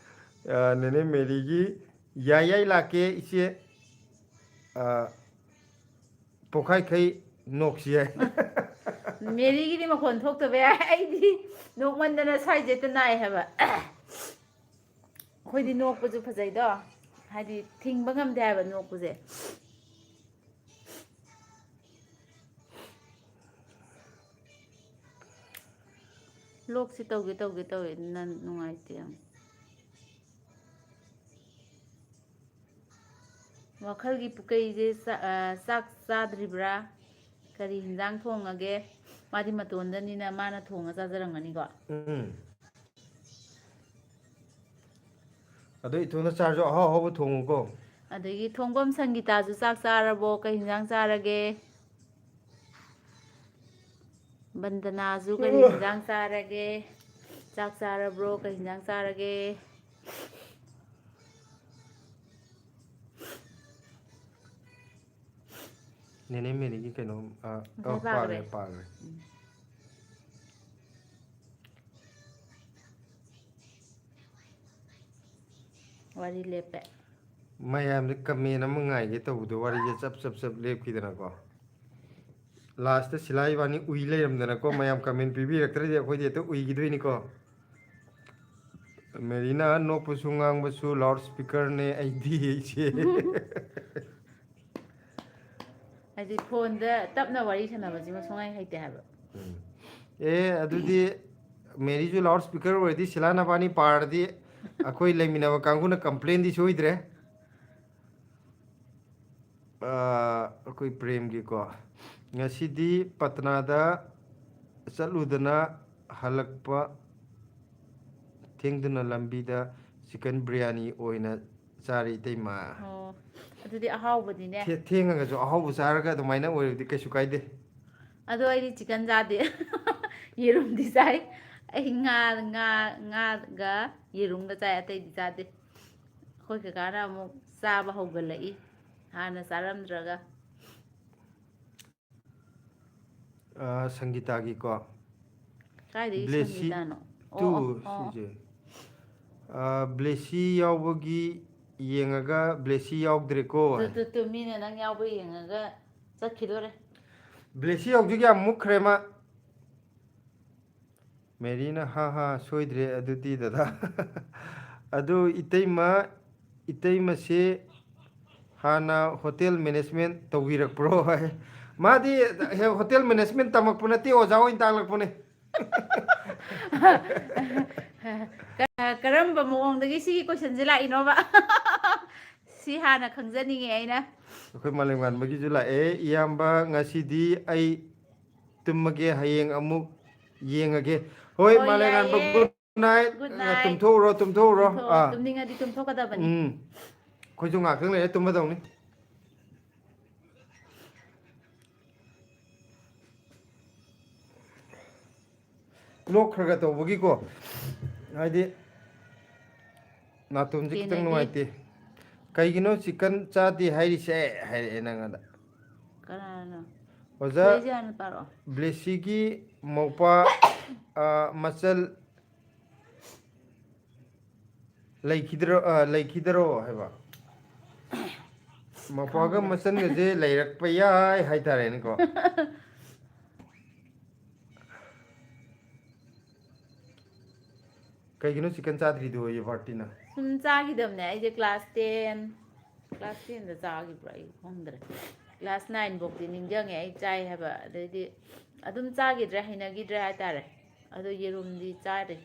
ꯑ, ꯅꯦꯅꯦ ꯃꯦꯔꯤꯒꯤ "ꯌꯥꯏ ꯌꯥꯏ ꯂꯥꯛꯀꯦ ꯏꯆꯦ", ꯑ, "ꯄꯣꯛꯈꯥꯏꯈꯩ ꯅꯣꯛꯁꯤ ꯌꯥꯏ"꯫ ꯃꯦꯔꯤꯒꯤꯗꯤ ꯃꯈꯣꯟ ꯊꯣꯛꯇꯕ ꯌꯥꯏ, ꯑꯩꯗꯤ ꯅꯣꯛꯃꯟꯗꯅ ꯁ꯭ꯋꯥꯏꯁꯦ ꯍꯦꯛꯇ ꯅꯥꯏ ꯍꯥꯏꯕ꯫ ꯑꯩꯈꯣꯏꯗꯤ ꯅꯣꯛꯄꯁꯨ ꯐꯖꯩꯗꯣ, ꯍꯥꯏꯗꯤ ꯊꯤꯡꯕ ꯉꯝꯗꯦ ꯍꯥꯏꯕ ꯅꯣꯛꯄꯁꯦ꯫ ꯂꯣꯛꯁꯤ ꯇꯧꯒꯦ ꯇꯧꯒꯦ ꯇꯧꯋꯦ, ꯅꯪ ꯅꯨꯡꯉꯥꯏꯇꯦ ꯌꯥꯝ꯫ ꯋꯥꯈꯜꯒꯤ ꯄꯨꯀꯩꯁꯦ ꯆꯥ-, ꯑ, ꯆꯥꯛ ꯆꯥꯗ꯭ꯔꯤꯕ꯭ꯔꯥ? ꯀꯔꯤ ꯍꯤꯟꯖꯥꯡ ꯊꯣꯡꯉꯒꯦ? ꯃꯥꯗꯤ ꯃꯇꯣꯟꯗꯅꯤꯅ ꯃꯥꯅ ꯊꯣꯡꯉ ꯆꯥꯖꯔꯝꯒꯅꯤꯀꯣ꯫ ꯎꯝ꯫ ꯑꯗꯣ ꯏꯇꯣꯝꯗ ꯆꯥꯔꯁꯨ ꯑꯍꯥꯎ ꯑꯍꯥꯎꯕ ꯊꯣꯡꯉꯨꯀꯣ꯫ ꯑꯗꯒꯤ ꯊꯣꯡꯕꯝ ꯁꯪꯒꯤꯇꯥꯁꯨ ꯆꯥꯛ ꯆꯥꯔꯕꯣ? ꯀꯩ ꯍꯤꯟꯖꯥꯡ ꯆꯥꯔꯒꯦ? ꯕꯟꯗꯅꯥꯁꯨ ꯀꯔꯤ ꯍꯤꯟꯖꯥꯡ ꯆꯥꯔꯒꯦ? ꯆꯥꯛ ꯆꯥꯔꯕ꯭ꯔꯣ? ꯀꯩ ꯍꯤꯟꯖꯥꯡ ꯆꯥꯔꯒꯦ? ꯅꯦꯅꯦ ꯃꯦꯔꯤꯒꯤ ꯀꯩꯅꯣꯝ, ꯑ, ꯉꯁꯥꯏ ꯑ, ꯄꯥꯈ꯭ꯔꯦ꯫ ꯄꯥꯈ꯭ꯔꯦ, ꯄꯥꯈ꯭ꯔꯦ꯫ ꯎꯝ꯫ ꯋꯥꯔꯤ ꯂꯦꯞꯄꯦ꯫ ꯃꯌꯥꯝꯗ comment ꯑꯃ ꯉꯥꯏꯒꯦ ꯇꯧꯕꯗꯣ ꯋꯥꯔꯤꯁꯦ ꯆꯞ ꯆꯞ ꯆꯞ ꯂꯦꯞꯈꯤꯗꯅꯀꯣ꯫ Lastꯇ ꯁꯤꯂꯥ ꯏꯕꯥꯅꯤ ꯎꯏ ꯂꯩꯔꯝꯗꯅꯀꯣ, ꯃꯌꯥꯝ comment ꯄꯤꯕꯤꯔꯛꯇ꯭ꯔꯗꯤ ꯑꯩꯈꯣꯏꯗꯤ ꯍꯦꯛꯇ ꯎꯏꯈꯤꯗꯣꯏꯅꯤꯀꯣ꯫ ꯃꯦꯔꯤꯅ ꯅꯣꯛꯄꯁꯨ ꯉꯥꯡꯕꯁꯨ loud speakerꯅꯦ ꯑꯩꯗꯤ, ꯏꯆꯦ꯫ ꯍꯥꯏꯗꯤ phoneꯗ ꯇꯞꯅ ꯋꯥꯔꯤ ꯁꯥꯟꯅꯕꯁꯤꯃ ꯁꯨꯡꯍꯩ ꯍꯩꯇꯦ ꯍꯥꯏꯕ꯫ ꯎꯝ꯫ ꯑꯦ, ꯑꯗꯨꯗꯤ ꯃꯦꯔꯤꯁꯨ loud speaker ꯑꯣꯏꯔꯗꯤ ꯁꯤꯂꯥ ꯅꯕꯥꯅꯤ ꯄꯥꯔꯗꯤ ꯑꯩꯈꯣꯏ ꯂꯩꯃꯤꯟꯅꯕ ꯀꯥꯡꯕꯨꯅ complainꯗꯤ ꯁꯣꯏꯗ꯭ꯔꯦ꯫ ꯑꯥ, ꯑꯩꯈꯣꯏ ꯄ꯭ꯔꯦꯝꯒꯤꯀꯣ, "ꯉꯁꯤꯗꯤ ꯄꯠꯅꯥꯗ ꯆꯠꯂꯨꯗꯅ ꯍꯜꯂꯛꯄ ꯊꯦꯡꯗꯨꯅ ꯂꯝꯕꯤꯗ chicken biryani ꯑꯣꯏꯅ ꯆꯥꯔꯦ ꯏꯇꯩꯃ"꯫ ꯑꯣ, ꯑꯗꯨꯗꯤ ꯑꯍꯥꯎꯕꯅꯤꯅꯦ꯫ ꯊꯦ-, ꯊꯦꯡꯉꯒꯁꯨ ꯑꯍꯥꯎꯕ ꯆꯥꯔꯒ ꯑꯗꯨꯃꯥꯏꯅ ꯑꯣꯏꯔꯕꯗꯤ ꯀꯩꯁꯨ ꯀꯥꯏꯗꯦ꯫ ꯑꯗꯣ ꯑꯩꯗꯤ chicken ꯆꯥꯗꯦ꯫ ꯌꯦꯔꯨꯝꯗꯤ ꯆꯥꯏ꯫ ꯑꯩ ꯉꯥ, ꯉꯥ, ꯉꯥꯒ ꯌꯦꯔꯨꯝꯒ ꯆꯥꯏ, ꯑꯇꯩꯗꯤ ꯆꯥꯗꯦ꯫ ꯑꯩꯈꯣꯏ ꯀꯀꯥꯅ ꯑꯃꯨꯛ ꯆꯥꯕ ꯍꯧꯒꯠꯂꯛꯏ, ꯍꯥꯟꯅ ꯆꯥꯔꯝꯗ꯭ꯔꯒ꯫ ꯑ, ꯁꯪꯒꯤꯇꯥꯒꯤꯀꯣ꯫ ꯀꯥꯏꯗꯒꯤ ꯕ꯭ꯂꯦꯁꯤ-, ꯁꯪꯒꯤꯇꯥꯅꯣ? ꯇꯨ, ꯑꯣ, ꯑꯣ, ꯑꯣ꯫ ꯁꯤꯁꯦ꯫ ꯑ, ꯕ꯭ꯂꯦꯁꯤ ꯌꯥꯎꯕꯒꯤ ꯌꯦꯡꯉꯒ ꯕ꯭ꯂꯦꯁꯤ ꯌꯥꯎꯗ꯭ꯔꯦꯀꯣ ꯇꯨ, ꯍꯥꯏ꯫ ꯇꯨ, ꯇꯨ, ꯃꯤꯅ ꯅꯪ ꯌꯥꯎꯕ ꯌꯦꯡꯉꯒ ꯆꯠꯈꯤꯗꯣꯔꯦ꯫ ꯕ꯭ꯂꯦꯁꯤ ꯍꯧꯖꯤꯛ ꯌꯥꯝ ꯃꯨꯛꯈ꯭ꯔꯦ ꯃꯥ꯫ ꯃꯦꯔꯤꯅ, "ꯍꯥ ꯍꯥ, ꯁꯣꯏꯗ꯭ꯔꯦ ꯑꯗꯨꯗꯤ ꯗꯗꯥ꯫" ꯑꯗꯨ ꯏꯇꯩꯃ, ꯏꯇꯩꯃꯁꯦ ꯍꯥꯟꯅ hotel management ꯇꯧꯕꯤꯔꯛꯄ꯭ꯔꯣ ꯍꯥꯏ꯫ ꯃꯥꯗꯤ ꯍꯦ-, hotel management ꯇꯝꯃꯛꯄ ꯅꯠꯇꯦ, ꯑꯣꯖꯥ ꯑꯣꯏꯅ ꯇꯥꯛꯂꯛꯄꯅꯦ꯫ ꯀ-, ꯀꯔꯝꯕ ꯃꯑꯣꯡꯗꯒꯤ ꯁꯤꯒꯤ questionꯁꯦ ꯂꯥꯛꯏꯅꯣꯕ? ꯁꯤ ꯍꯥꯟꯅ ꯈꯪꯖꯅꯤꯡꯉꯦ ꯑꯩꯅ꯫ ꯑꯩꯈꯣꯏ ꯃꯥꯂꯦꯝꯉꯥꯟꯕꯒꯤꯁꯨ ꯂꯥꯛꯑꯦ꯫ "ꯏꯌꯥꯝꯕ, ꯉꯁꯤꯗꯤ ꯑꯩ ꯇꯨꯝꯃꯒꯦ, ꯍꯌꯦꯡ ꯑꯃꯨꯛ ꯌꯦꯡꯉꯒꯦ꯫" ꯍꯣꯏ, ꯍꯣꯏ, ꯃꯥꯂꯦꯝꯉꯥꯟꯕ, ꯌꯥꯏꯌꯦ꯫ Good night꯫ Good night꯫ ꯇꯨꯝꯊꯣꯛꯎꯔꯣ, ꯇꯨꯝꯊꯣꯛꯎꯔꯣ꯫ ꯇꯨꯝꯊꯣꯛ-, ꯑꯥ꯫ ꯇꯨꯝꯅꯤꯡꯉꯗꯤ ꯇꯨꯝꯊꯣꯛꯀꯗꯕꯅꯤ꯫ ꯎꯝ꯫ ꯑꯩꯈꯣꯏꯁꯨ ꯉꯥꯏꯍꯥꯛꯇꯪ ꯂꯩꯔ ꯇꯨꯝꯃꯗꯧꯅꯤ꯫ ꯂꯣꯛ ꯈꯔ ꯈꯔ ꯇꯧꯕꯒꯤꯀꯣ, ꯍꯥꯏꯗꯤ ꯅꯥꯇꯣꯟꯁꯦ ꯈꯤꯇꯪ ꯀꯦꯅꯒꯤ꯫ ꯅꯨꯡꯉꯥꯏꯇꯦ꯫ "ꯀꯩꯒꯤꯅꯣ chicken ꯆꯥꯗꯦ ꯍꯥꯏꯔꯤꯁꯦ?" ꯍꯥꯏꯔꯛꯑꯦ ꯅꯪꯉꯣꯟꯗ꯫ ꯀꯅꯥꯅꯣ? ꯑꯣꯖꯥ ꯁꯤꯗꯩꯁꯦ ꯍꯥꯟꯅ ꯄꯥꯔꯛꯑꯣ꯫ ꯕ꯭ꯂꯦꯁꯤꯒꯤ ꯃꯧꯄꯥ, ꯑ, ꯃꯆꯜ ꯂꯩꯈꯤꯗ꯭ꯔꯣ, ꯑ, ꯂꯩꯈꯤꯗ꯭ꯔꯣ ꯍꯥꯏꯕ? ꯃꯧꯄꯥꯒ ꯈꯪꯗꯦ꯫ ꯃꯆꯟꯒꯁꯦ ꯂꯩꯔꯛꯄ ꯌꯥꯏ ꯍꯥꯏꯇꯥꯔꯦꯅꯦꯀꯣ꯫ ꯀꯩꯒꯤꯅꯣ chicken ꯆꯥꯗ꯭ꯔꯤꯗꯣ ꯑꯣꯏꯌꯦ ꯕꯥꯔꯇꯤꯅ? ꯁꯨꯝ ꯆꯥꯈꯤꯗꯕꯅꯦ ꯑꯩꯁꯦ class ten, class tenꯗ ꯆꯥꯈꯤꯕ꯭ꯔꯥ ꯑꯩ ꯈꯪꯗ꯭ꯔꯦ꯫ Class nine ꯐꯥꯎꯗꯤ ꯅꯤꯡꯁꯤꯡꯉꯦ ꯑꯩ ꯆꯥꯏ ꯍꯥꯏꯕ, ꯑꯗꯩꯗꯤ ꯑꯗꯨꯝ ꯆꯥꯈꯤꯗ꯭ꯔꯦ, ꯍꯩꯅꯈꯤꯗ꯭ꯔꯦ ꯍꯥꯏꯇꯥꯔꯦ꯫ ꯑꯗꯣ ꯌꯦꯔꯨꯝꯗꯤ ꯆꯥꯔꯤ꯫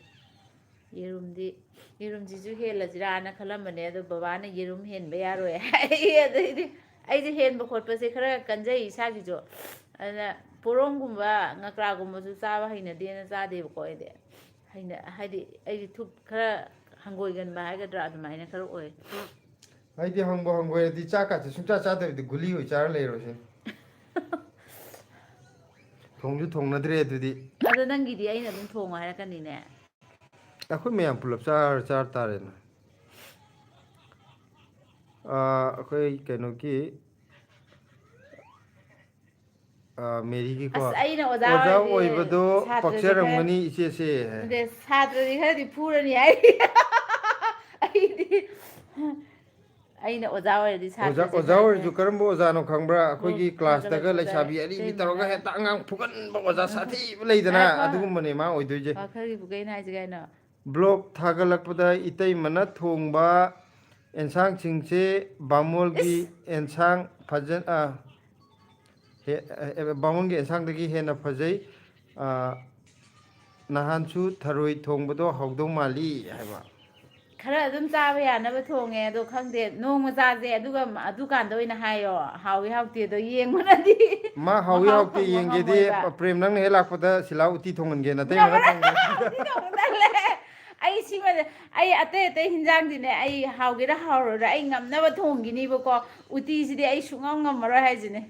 ꯌꯦꯔꯨꯝꯗꯤ, ꯌꯦꯔꯨꯝꯁꯤꯁꯨ ꯍꯦꯜꯂꯁꯤꯔꯥꯅ ꯈꯜꯂꯝꯕꯅꯦ, ꯑꯗꯣ ꯕꯕꯥꯅ ꯌꯦꯔꯨꯝ ꯍꯦꯟꯕ ꯌꯥꯔꯣꯏ ꯍꯥꯏ꯫ ꯑꯗꯩꯗꯤ ꯑꯩꯁꯦ ꯍꯦꯟꯕ ꯈꯣꯠꯄꯁꯦ ꯈꯔ ꯀꯟꯖꯩ ꯏꯁꯥꯒꯤꯁꯨ, ꯑꯗꯨꯅ ꯄꯣꯔꯣꯝꯒꯨꯝꯕ ꯉꯀ꯭ꯔꯥꯒꯨꯝꯕꯁꯨ ꯆꯥꯕ ꯍꯩꯅꯗꯦꯅ ꯆꯥꯗꯦꯕꯀꯣ ꯑꯩꯗꯤ꯫ ꯍꯩꯅ-, ꯍꯥꯏꯗꯤ ꯑꯩꯗꯤ ꯊꯨꯞ ꯈꯔ ꯍꯪꯒꯣꯏꯒꯟꯕ ꯍꯥꯏꯒꯗ꯭ꯔꯥ, ꯑꯗꯨꯃꯥꯏꯅ ꯈꯔ ꯑꯣꯏ꯫ ꯑꯩꯗꯤ ꯍꯪꯕꯨ ꯍꯪꯒꯣꯏꯔꯗꯤ ꯆꯥꯛꯀꯥꯁꯦ ꯁꯨꯡꯆꯥ ꯆꯥꯗꯕꯤꯗ ꯒꯨꯂꯤ ꯑꯣꯏ ꯆꯥꯔ ꯂꯩꯔꯣꯁꯤꯅꯤ꯫ ꯊꯣꯡꯁꯨ ꯊꯣꯡꯅꯗ꯭ꯔꯦ ꯑꯗꯨꯗꯤ꯫ ꯑꯗꯣ ꯅꯪꯒꯤꯗꯤ ꯑꯩꯅ ꯑꯗꯨꯝ ꯊꯣꯡꯉꯣ ꯍꯥꯏꯔꯛꯀꯅꯤꯅꯦ꯫ ꯑꯩꯈꯣꯏ ꯃꯌꯥꯝ ꯄꯨꯂꯞ ꯆꯥꯔ ꯆꯥꯔ ꯇꯥꯔꯦꯅ꯫ ꯑꯥ, ꯑꯩꯈꯣꯏ ꯀꯩꯅꯣꯒꯤ ꯑ, ꯃꯦꯔꯤꯒꯤꯀꯣ꯫ ꯑꯁ, ꯑꯩꯅ ꯑꯣꯖꯥ ꯑꯣꯖꯥ ꯑꯣꯏꯔꯗꯤ ꯑꯣꯏꯕꯗꯣ ꯁꯥꯇ꯭ꯔꯁꯦ ꯄꯛꯆꯔꯝꯒꯅꯤ ꯈꯔ, ꯏꯆꯦꯁꯦ꯫ ꯑꯗ ꯁꯥꯇ꯭ꯔꯗꯤ ꯈꯔꯗꯤ ꯐꯨꯔꯅꯤ ꯍꯥꯏ꯫ ꯑꯩꯗꯤ, ꯑꯩꯅ ꯑꯣꯖꯥ ꯑꯣꯏꯔꯗꯤ ꯑꯣꯖꯥ, ꯁꯥꯇ꯭ꯔꯁꯦ ꯑꯣꯖꯥ ꯈꯔ ꯑꯣꯏꯔꯁꯨ ꯀꯔꯝꯕ ꯑꯣꯖꯥꯅꯣ ꯈꯪꯕ꯭ꯔꯥ? ꯑꯩꯈꯣꯏꯒꯤ ꯅꯣꯛ-, ꯀ꯭ꯂꯥꯁꯇꯒ ꯅꯣꯛꯀꯠꯂꯛꯄꯗ ꯂꯩꯁꯥꯕꯤ ꯑꯔꯤꯕꯤ ꯏꯇꯩꯃꯅ ꯇꯧꯔꯒ ꯍꯦꯛꯇ ꯑꯉꯥꯡ ꯐꯨꯒꯟꯕ ꯑꯣꯖꯥ ꯁꯥꯊꯤꯕ ꯂꯩꯗꯅ, ꯉꯥꯏꯈꯣ꯫ ꯑꯗꯨꯒꯨꯝꯕꯅꯦ ꯃꯥ ꯑꯣꯏꯗꯣꯏꯁꯦ꯫ ꯋꯥꯈꯜꯒꯤꯕꯨ ꯀꯩꯅꯣ ꯍꯥꯏꯁꯦ ꯀꯩꯅꯣ? ꯕ꯭ꯂꯣꯛ ꯊꯥꯒꯠꯂꯛꯄꯗ ꯏꯇꯩꯃꯅ ꯊꯣꯡꯕ ꯑꯦꯟꯁꯥꯡꯁꯤꯡꯁꯦ ꯕꯥꯃꯣꯜꯒꯤ ꯏꯁ! ꯑꯦꯟꯁꯥꯡ ꯐꯖ-, ꯑ, ꯍꯦ-, ꯑ, ꯕꯥꯃꯣꯜꯒꯤ ꯑꯦꯟꯁꯥꯡꯗꯒꯤ ꯍꯦꯟꯅ ꯐꯖꯩ꯫ ꯑ, ꯅꯍꯥꯟꯁꯨ ꯊꯔꯣꯏ ꯊꯣꯡꯕꯗꯣ ꯍꯥꯎꯗꯧ ꯃꯥꯜꯂꯤ ꯍꯥꯏꯕ꯫ ꯈꯔ ꯑꯗꯨꯝ ꯆꯥꯕ ꯌꯥꯅꯕ ꯊꯣꯡꯉꯦ, ꯑꯗꯣ ꯈꯪꯗꯦ, ꯅꯣꯡꯃ ꯆꯥꯁꯦ, ꯑꯗꯨꯒ ꯑꯗꯨꯀꯥꯟꯗ ꯑꯣꯏꯅ ꯍꯥꯏꯌꯣ, ꯍꯥꯎꯏ ꯍꯥꯎꯇꯦꯗꯣ ꯌꯦꯡꯉꯨꯔꯗꯤ꯫ ꯃꯥ ꯍꯥꯎꯏ ꯃꯍꯥꯎ ꯍꯥꯎꯇꯦ ꯈꯪꯕ ꯌꯦꯡꯒꯦꯗꯤ, ꯉꯝꯃꯣꯏꯕ꯫ ꯄ꯭ꯔꯦꯝ, ꯅꯪꯅ ꯍꯦꯛ ꯂꯥꯛꯄꯗ ꯁꯤꯂꯥ ꯎꯇꯤ ꯊꯣꯡꯍꯟꯒꯦ, ꯅꯇꯩꯃꯅ ꯉꯝꯃꯔꯣꯏ꯫ ꯊꯣꯡꯕ꯫ ꯎꯇꯤ ꯊꯣꯡꯕ ꯇꯜꯂꯦ꯫ ꯑꯩ ꯁꯤꯃꯗꯤ, ꯑꯩ ꯑꯇꯩ ꯑꯇꯩ ꯍꯤꯟꯖꯥꯡꯗꯤꯅꯦ, ꯑꯩ ꯍꯥꯎꯒꯦꯔꯥ ꯍꯥꯎꯔꯣꯏꯔꯥ ꯑꯩ ꯉꯝꯅꯕ ꯊꯣꯡꯈꯤꯅꯤꯕꯀꯣ, ꯎꯇꯤꯁꯤꯗꯤ ꯑꯩ ꯁꯨꯡꯉꯝ ꯉꯝꯃꯔꯣꯏ ꯍꯥꯏꯁꯤꯅꯦ꯫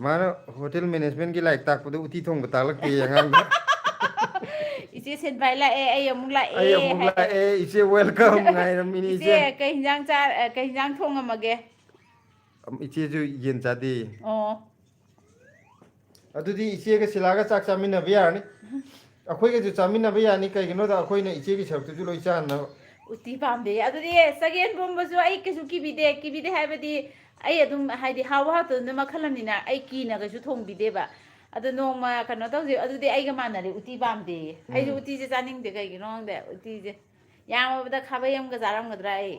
ꯃꯥꯅ ꯍꯣꯇꯦꯜ ꯃꯦꯅꯦꯖꯃꯦꯟꯒꯤ ꯂꯥꯏꯔꯤꯛ ꯇꯥꯛꯄꯗ ꯎꯇꯤ ꯊꯣꯡꯕ ꯇꯥꯛꯂꯛꯇꯦ ꯑꯉꯥꯡꯗ꯫ "ꯏꯆꯦ ꯁꯦꯟꯚꯥꯏ ꯂꯥꯛꯑꯦ, ꯑꯩ ꯑꯃꯨꯛ ꯂꯥꯛꯑꯦ" "ꯑꯩ ꯑꯃꯨꯛ ꯍꯥꯏꯗꯣ꯫ ꯂꯥꯛꯑꯦ, ꯏꯆꯦ welcome" ꯉꯥꯏꯔꯝꯃꯤꯅꯤ "ꯏꯆꯦ, ꯏꯆꯦ꯫ ꯀꯩ ꯍꯤꯟꯖꯥꯡ ꯆꯥ-, ꯀꯩ ꯍꯤꯟꯖꯥꯡ ꯊꯣꯡꯉꯝꯃꯒꯦ?" ꯏꯆꯦꯁꯨ ꯌꯦꯟ ꯆꯥꯗꯦ꯫ ꯑꯣ꯫ ꯑꯗꯨꯗꯤ ꯏꯆꯦꯒ ꯁꯤꯂꯥꯒ ꯆꯥꯛ ꯆꯥꯃꯤꯟꯅꯕ ꯌꯥꯔꯅꯤ꯫ ꯑꯩꯈꯣꯏꯒꯁꯨ ꯆꯥꯃꯤꯟꯅꯕ ꯌꯥꯅꯤ, ꯀꯩꯒꯤꯅꯣꯗ ꯑꯩꯈꯣꯏꯅ ꯏꯆꯦꯒꯤ ꯁꯔꯨꯛꯇꯨꯁꯨ ꯂꯣꯏ ꯆꯥꯅꯕ꯫ ꯎꯇꯤ ꯄꯥꯝꯗꯦ꯫ ꯑꯗꯨꯗꯤ ꯆꯒꯦꯝ ꯄꯣꯝꯕꯁꯨ ꯑꯩ ꯀꯩꯁꯨ ꯀꯤꯕꯤꯗꯦ꯫ ꯀꯤꯕꯤꯗꯦ ꯍꯥꯏꯕꯗꯤ ꯑꯩ ꯑꯗꯨꯝ, ꯍꯥꯏꯗꯤ, ꯍꯥꯎꯕ ꯍꯥꯎꯇꯕꯗꯨꯅ ꯃꯈꯜ ꯑꯃꯅꯤꯅ ꯑꯩ ꯀꯤꯅ ꯀꯩꯁꯨ ꯊꯣꯡꯕꯤꯗꯦꯕ꯫ ꯑꯗꯣ ꯅꯣꯡꯃ ꯀꯩꯅꯣ ꯇꯧꯁꯦ꯫ ꯑꯗꯨꯗꯤ ꯑꯩꯒ ꯃꯥꯟꯅꯔꯦ, ꯎꯇꯤ ꯄꯥꯝꯗꯦꯌꯦ꯫ ꯑꯩꯁꯨ ꯎꯝ꯫ ꯎꯇꯤꯁꯦ ꯆꯥꯅꯤꯡꯗꯦ, ꯀꯩꯒꯤꯅꯣ ꯈꯪꯗꯦ꯫ ꯎꯇꯤꯁꯦ ꯌꯥꯝꯃꯕꯗ ꯈꯥꯕꯩ ꯑꯃꯒ ꯆꯥꯔꯝꯒꯗ꯭ꯔꯥ ꯑꯩ?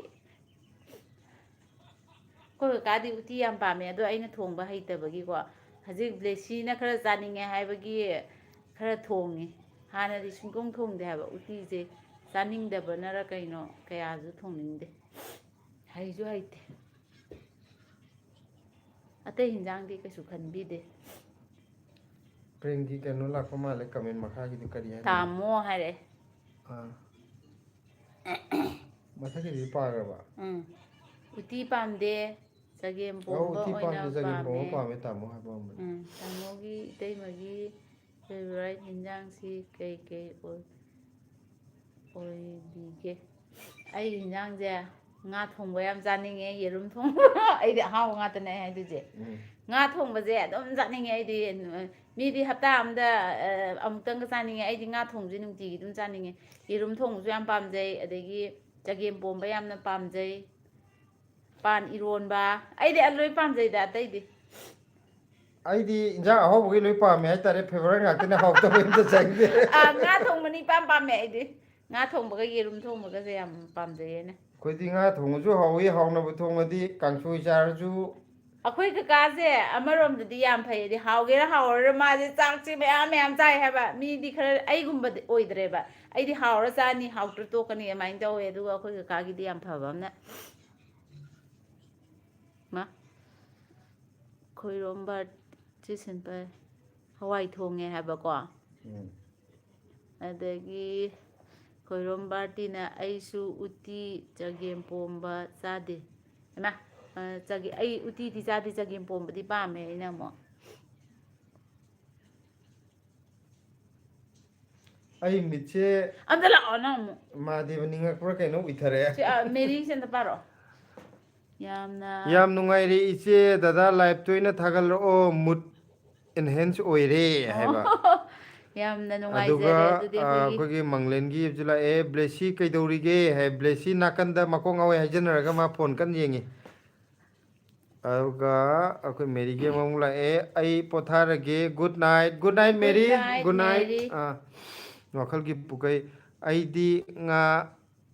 ꯑꯩꯈꯣꯏ ꯀꯀꯥꯗꯤ ꯎꯇꯤ ꯌꯥꯝ ꯄꯥꯝꯃꯦ, ꯑꯗꯣ ꯑꯩꯅ ꯊꯣꯡꯕ ꯍꯩꯇꯕꯒꯤꯀꯣ꯫ ꯍꯧꯖꯤꯛ ꯕ꯭ꯂꯦꯁꯤꯅ ꯈꯔ ꯆꯥꯅꯤꯡꯉꯦ ꯍꯥꯏꯕꯒꯤ ꯈꯔ ꯊꯣꯡꯉꯤ꯫ ꯍꯥꯟꯅꯗꯤ ꯁꯨꯡꯊꯣꯡ ꯊꯣꯡꯗꯦ ꯍꯥꯏꯕ ꯎꯇꯤꯁꯦ꯫ ꯆꯥꯅꯤꯡꯗꯕꯅꯔ ꯀꯩꯅꯣ, ꯀꯌꯥꯁꯨ ꯊꯣꯡꯅꯤꯡꯗꯦ꯫ ꯍꯩꯁꯨ ꯍꯩꯇꯦ꯫ ꯑꯇꯩ ꯍꯤꯟꯖꯥꯡꯗꯤ ꯀꯩꯁꯨ ꯈꯟꯕꯤꯗꯦ꯫ ꯄ꯭ꯔꯦꯝꯒꯤ ꯀꯩꯅꯣ ꯂꯥꯛꯄ ꯃꯥꯜꯂꯦ, comment ꯃꯈꯥꯒꯤꯗꯨ ꯀꯔꯤ ꯍꯥꯏꯅꯣ? ꯇꯥꯃꯣ ꯍꯥꯏꯔꯛꯑꯦ꯫ ꯑꯥ꯫ ꯃꯊꯛꯀꯤꯗꯨꯗꯤ ꯄꯥꯈ꯭ꯔꯕ? ꯎꯝ꯫ ꯎꯇꯤ ꯄꯥꯝꯗꯦ, ꯆꯒꯦꯝ ꯑꯧ, ꯄꯣꯝꯕ ꯎꯇꯤ ꯑꯣꯏꯅ ꯄꯥꯝꯗꯦ, ꯆꯒꯦꯝ ꯄꯣꯝꯕ ꯄꯥꯝꯃꯦ꯫ ꯄꯥꯝꯃꯦ, ꯇꯥꯃꯣ ꯍꯥꯏꯕ ꯑꯃꯅꯤ꯫ ꯎꯝ, ꯇꯥꯃꯣꯒꯤ ꯏꯇꯩꯃꯒꯤ favourite ꯍꯤꯟꯖꯥꯡꯁꯤ ꯀꯩ ꯀꯩ ꯑꯣꯏ-, ꯑꯣꯏꯕꯤꯒꯦ? ꯑꯩ ꯍꯤꯟꯖꯥꯡꯁꯦ ꯉꯥ ꯊꯣꯡꯕ ꯌꯥꯝ ꯆꯥꯅꯤꯡꯉꯦ, ꯌꯦꯔꯨꯝ ꯊꯣꯡꯕ꯫ ꯑꯩꯗꯤ ꯑꯍꯥꯎꯕ ꯉꯥꯛꯇꯅꯦ ꯑꯩ ꯍꯥꯏꯗꯣꯏꯁꯦ꯫ ꯎꯝ꯫ ꯉꯥ ꯊꯣꯡꯕꯁꯦ ꯑꯗꯨꯝ ꯆꯥꯅꯤꯡꯉꯦ ꯑꯩꯗꯤ꯫ ꯃꯤꯗꯤ ꯍꯞꯇꯥ ꯑꯃꯗ, ꯑ, ꯑꯃꯨꯛꯇꯪꯒ ꯆꯥꯅꯤꯡꯉꯦ, ꯑꯩꯗꯤ ꯉꯥ ꯊꯣꯡꯕꯁꯦ ꯅꯨꯡꯇꯤꯒꯤ ꯑꯗꯨꯝ ꯆꯥꯅꯤꯡꯉꯦ꯫ ꯌꯦꯔꯨꯝ ꯊꯣꯡꯕꯁꯨ ꯌꯥꯝ ꯄꯥꯝꯖꯩ, ꯑꯗꯒꯤ ꯆꯒꯦꯝ ꯄꯣꯝꯕ ꯌꯥꯝꯅ ꯄꯥꯝꯖꯩ, ꯄꯥꯟ ꯏꯔꯣꯟꯕ, ꯑꯩꯗꯤ ꯑ, ꯂꯣꯏ ꯄꯥꯝꯖꯩꯗ ꯑꯇꯩꯗꯤ꯫ ꯑꯩꯗꯤ ꯏꯟꯖꯥꯡ ꯑꯍꯥꯎꯕꯒꯤ ꯂꯣꯏ ꯄꯥꯝꯃꯦ ꯍꯥꯏꯇꯥꯔꯦ, ꯐꯦꯕꯔꯥꯏꯠ ꯉꯥꯛꯇꯅꯦ, ꯍꯥꯎꯇꯕ ꯑꯝꯇ ꯆꯪꯗꯦ꯫ ꯑ, ꯉꯥ ꯊꯣꯡꯕꯅ ꯏꯄꯥꯝ ꯄꯥꯝꯃꯦ ꯑꯩꯗꯤ꯫ ꯉꯥ ꯊꯣꯡꯕꯒ ꯌꯦꯔꯨꯝ ꯊꯣꯡꯕꯒꯁꯦ ꯌꯥꯝ ꯄꯥꯝꯖꯩ ꯑꯩꯅ꯫ ꯑꯩꯈꯣꯏꯗꯤ ꯉꯥ ꯊꯣꯡꯕꯁꯨ ꯍꯥꯎꯏ, ꯍꯥꯎꯅꯕ ꯊꯣꯡꯉꯗꯤ ꯀꯥꯡꯁꯣꯏ ꯆꯥꯔꯁꯨ꯫ ꯑꯩꯈꯣꯏ ꯀꯀꯥꯁꯦ ꯑꯃꯔꯣꯝꯗꯗꯤ ꯌꯥꯝ ꯐꯩ, ꯍꯥꯏꯗꯤ ꯍꯥꯎꯒꯦꯔꯥ ꯍꯥꯎꯔꯣꯏꯔꯥ ꯃꯥꯁꯦ ꯆꯥꯛꯁꯦ ꯃꯌꯥꯝ ꯃꯌꯥꯝ ꯆꯥꯏ ꯍꯥꯏꯕ꯫ ꯃꯤꯗꯤ ꯈꯔ, ꯑꯩꯒꯨꯝꯕꯗꯤ ꯑꯣꯏꯗ꯭ꯔꯦꯕ, ꯑꯩꯗꯤ ꯍꯥꯎꯔ ꯆꯥꯅꯤ, ꯍꯥꯎꯇ꯭ꯔ ꯇꯣꯛꯀꯅꯤ ꯑꯗꯨꯃꯥꯏꯅ ꯇꯧꯋꯦ꯫ ꯑꯗꯨꯒ ꯑꯩꯈꯣꯏ ꯀꯀꯥꯒꯤꯗꯤ ꯌꯥꯝ ꯐꯕ ꯑꯃꯅ, ꯃꯥ ꯈꯣꯏꯔꯣꯝꯕ ꯆꯤꯁꯤꯟꯕ ꯍꯋꯥꯏ ꯊꯣꯡꯉꯦ ꯍꯥꯏꯕꯀꯣ꯫ ꯎꯝ꯫ ꯑꯗꯒꯤ ꯈꯣꯏꯔꯣꯝ ꯕꯥꯔꯇꯤꯅ, "ꯑꯩꯁꯨ ꯎꯇꯤ ꯆꯒꯦꯝ ꯄꯣꯝꯕ ꯆꯥꯗꯦ"꯫ ꯍꯩꯃꯥ, ꯑ, ꯆꯒꯦ-, ꯑꯩ ꯎꯇꯤꯗꯤ ꯆꯥꯗꯦ, ꯆꯒꯦꯝ ꯄꯣꯝꯕꯗꯤ ꯄꯥꯝꯃꯦ ꯑꯩꯅ ꯑꯃꯨꯛ꯫ ꯑꯩ ꯃꯤꯠꯁꯦ ꯑꯝꯇ ꯂꯥꯛꯑꯣ ꯅꯪ ꯑꯃꯨꯛ꯫ ꯃꯍꯥꯗꯦꯕ ꯅꯤꯡꯉꯛꯄ꯭ꯔꯥ ꯀꯩꯅꯣ ꯎꯏꯊꯔꯛꯑꯦ꯫ ꯁꯤ, ꯑ, ꯃꯦꯔꯤꯁꯦ ꯑꯝꯇ ꯄꯥꯔꯛꯑꯣ꯫ ꯌꯥꯝꯅ ꯌꯥꯝ ꯅꯨꯡꯉꯥꯏꯔꯦ ꯏꯆꯦ, ꯗꯗꯥ ꯂꯥꯏꯞ ꯇꯣꯏꯅ ꯊꯥꯒꯠꯂꯛꯑꯣ, ꯃꯨꯠ ꯑꯦꯟꯍꯦꯟꯁ ꯑꯣꯏꯔꯦ ꯍꯥꯏꯕ꯫ ꯑꯣ, ꯌꯥꯝꯅ ꯅꯨꯡꯉꯥꯏꯖꯔꯦ꯫ ꯑꯗꯨꯒ ꯑꯗꯨꯗꯤ ꯑ, ꯑꯩꯈꯣꯏꯒꯤ ꯑꯩꯈꯣꯏꯒꯤ ꯃꯪꯂꯦꯟꯒꯤ ꯏꯕꯁꯨ ꯂꯥꯛꯑꯦ, "ꯕ꯭ꯂꯦꯁꯤ ꯀꯩꯗꯧꯔꯤꯒꯦ?" ꯍꯥꯏ, ꯕ꯭ꯂꯦꯁꯤ ꯅꯥꯀꯟꯗ ꯃꯀꯣꯛ ꯉꯥꯎꯋꯦ ꯍꯥꯏꯖꯅꯔꯒ ꯃꯥ ꯐꯣꯟ ꯀꯟꯅ ꯌꯦꯡꯉꯤ꯫ ꯑꯗꯨꯒ ꯑꯩꯈꯣꯏ ꯃꯦꯔꯤꯒꯤ ꯑꯃꯃꯨꯛ ꯂꯥꯛꯑꯦ, "ꯑꯩ ꯄꯣꯊꯥꯔꯒꯦ, good night". Good night Mary. Night, good night. Mary. ꯑꯥ, ꯋꯥꯈꯜꯒꯤ ꯄꯨꯀꯩ꯫ ꯑꯩꯗꯤ ꯉꯥ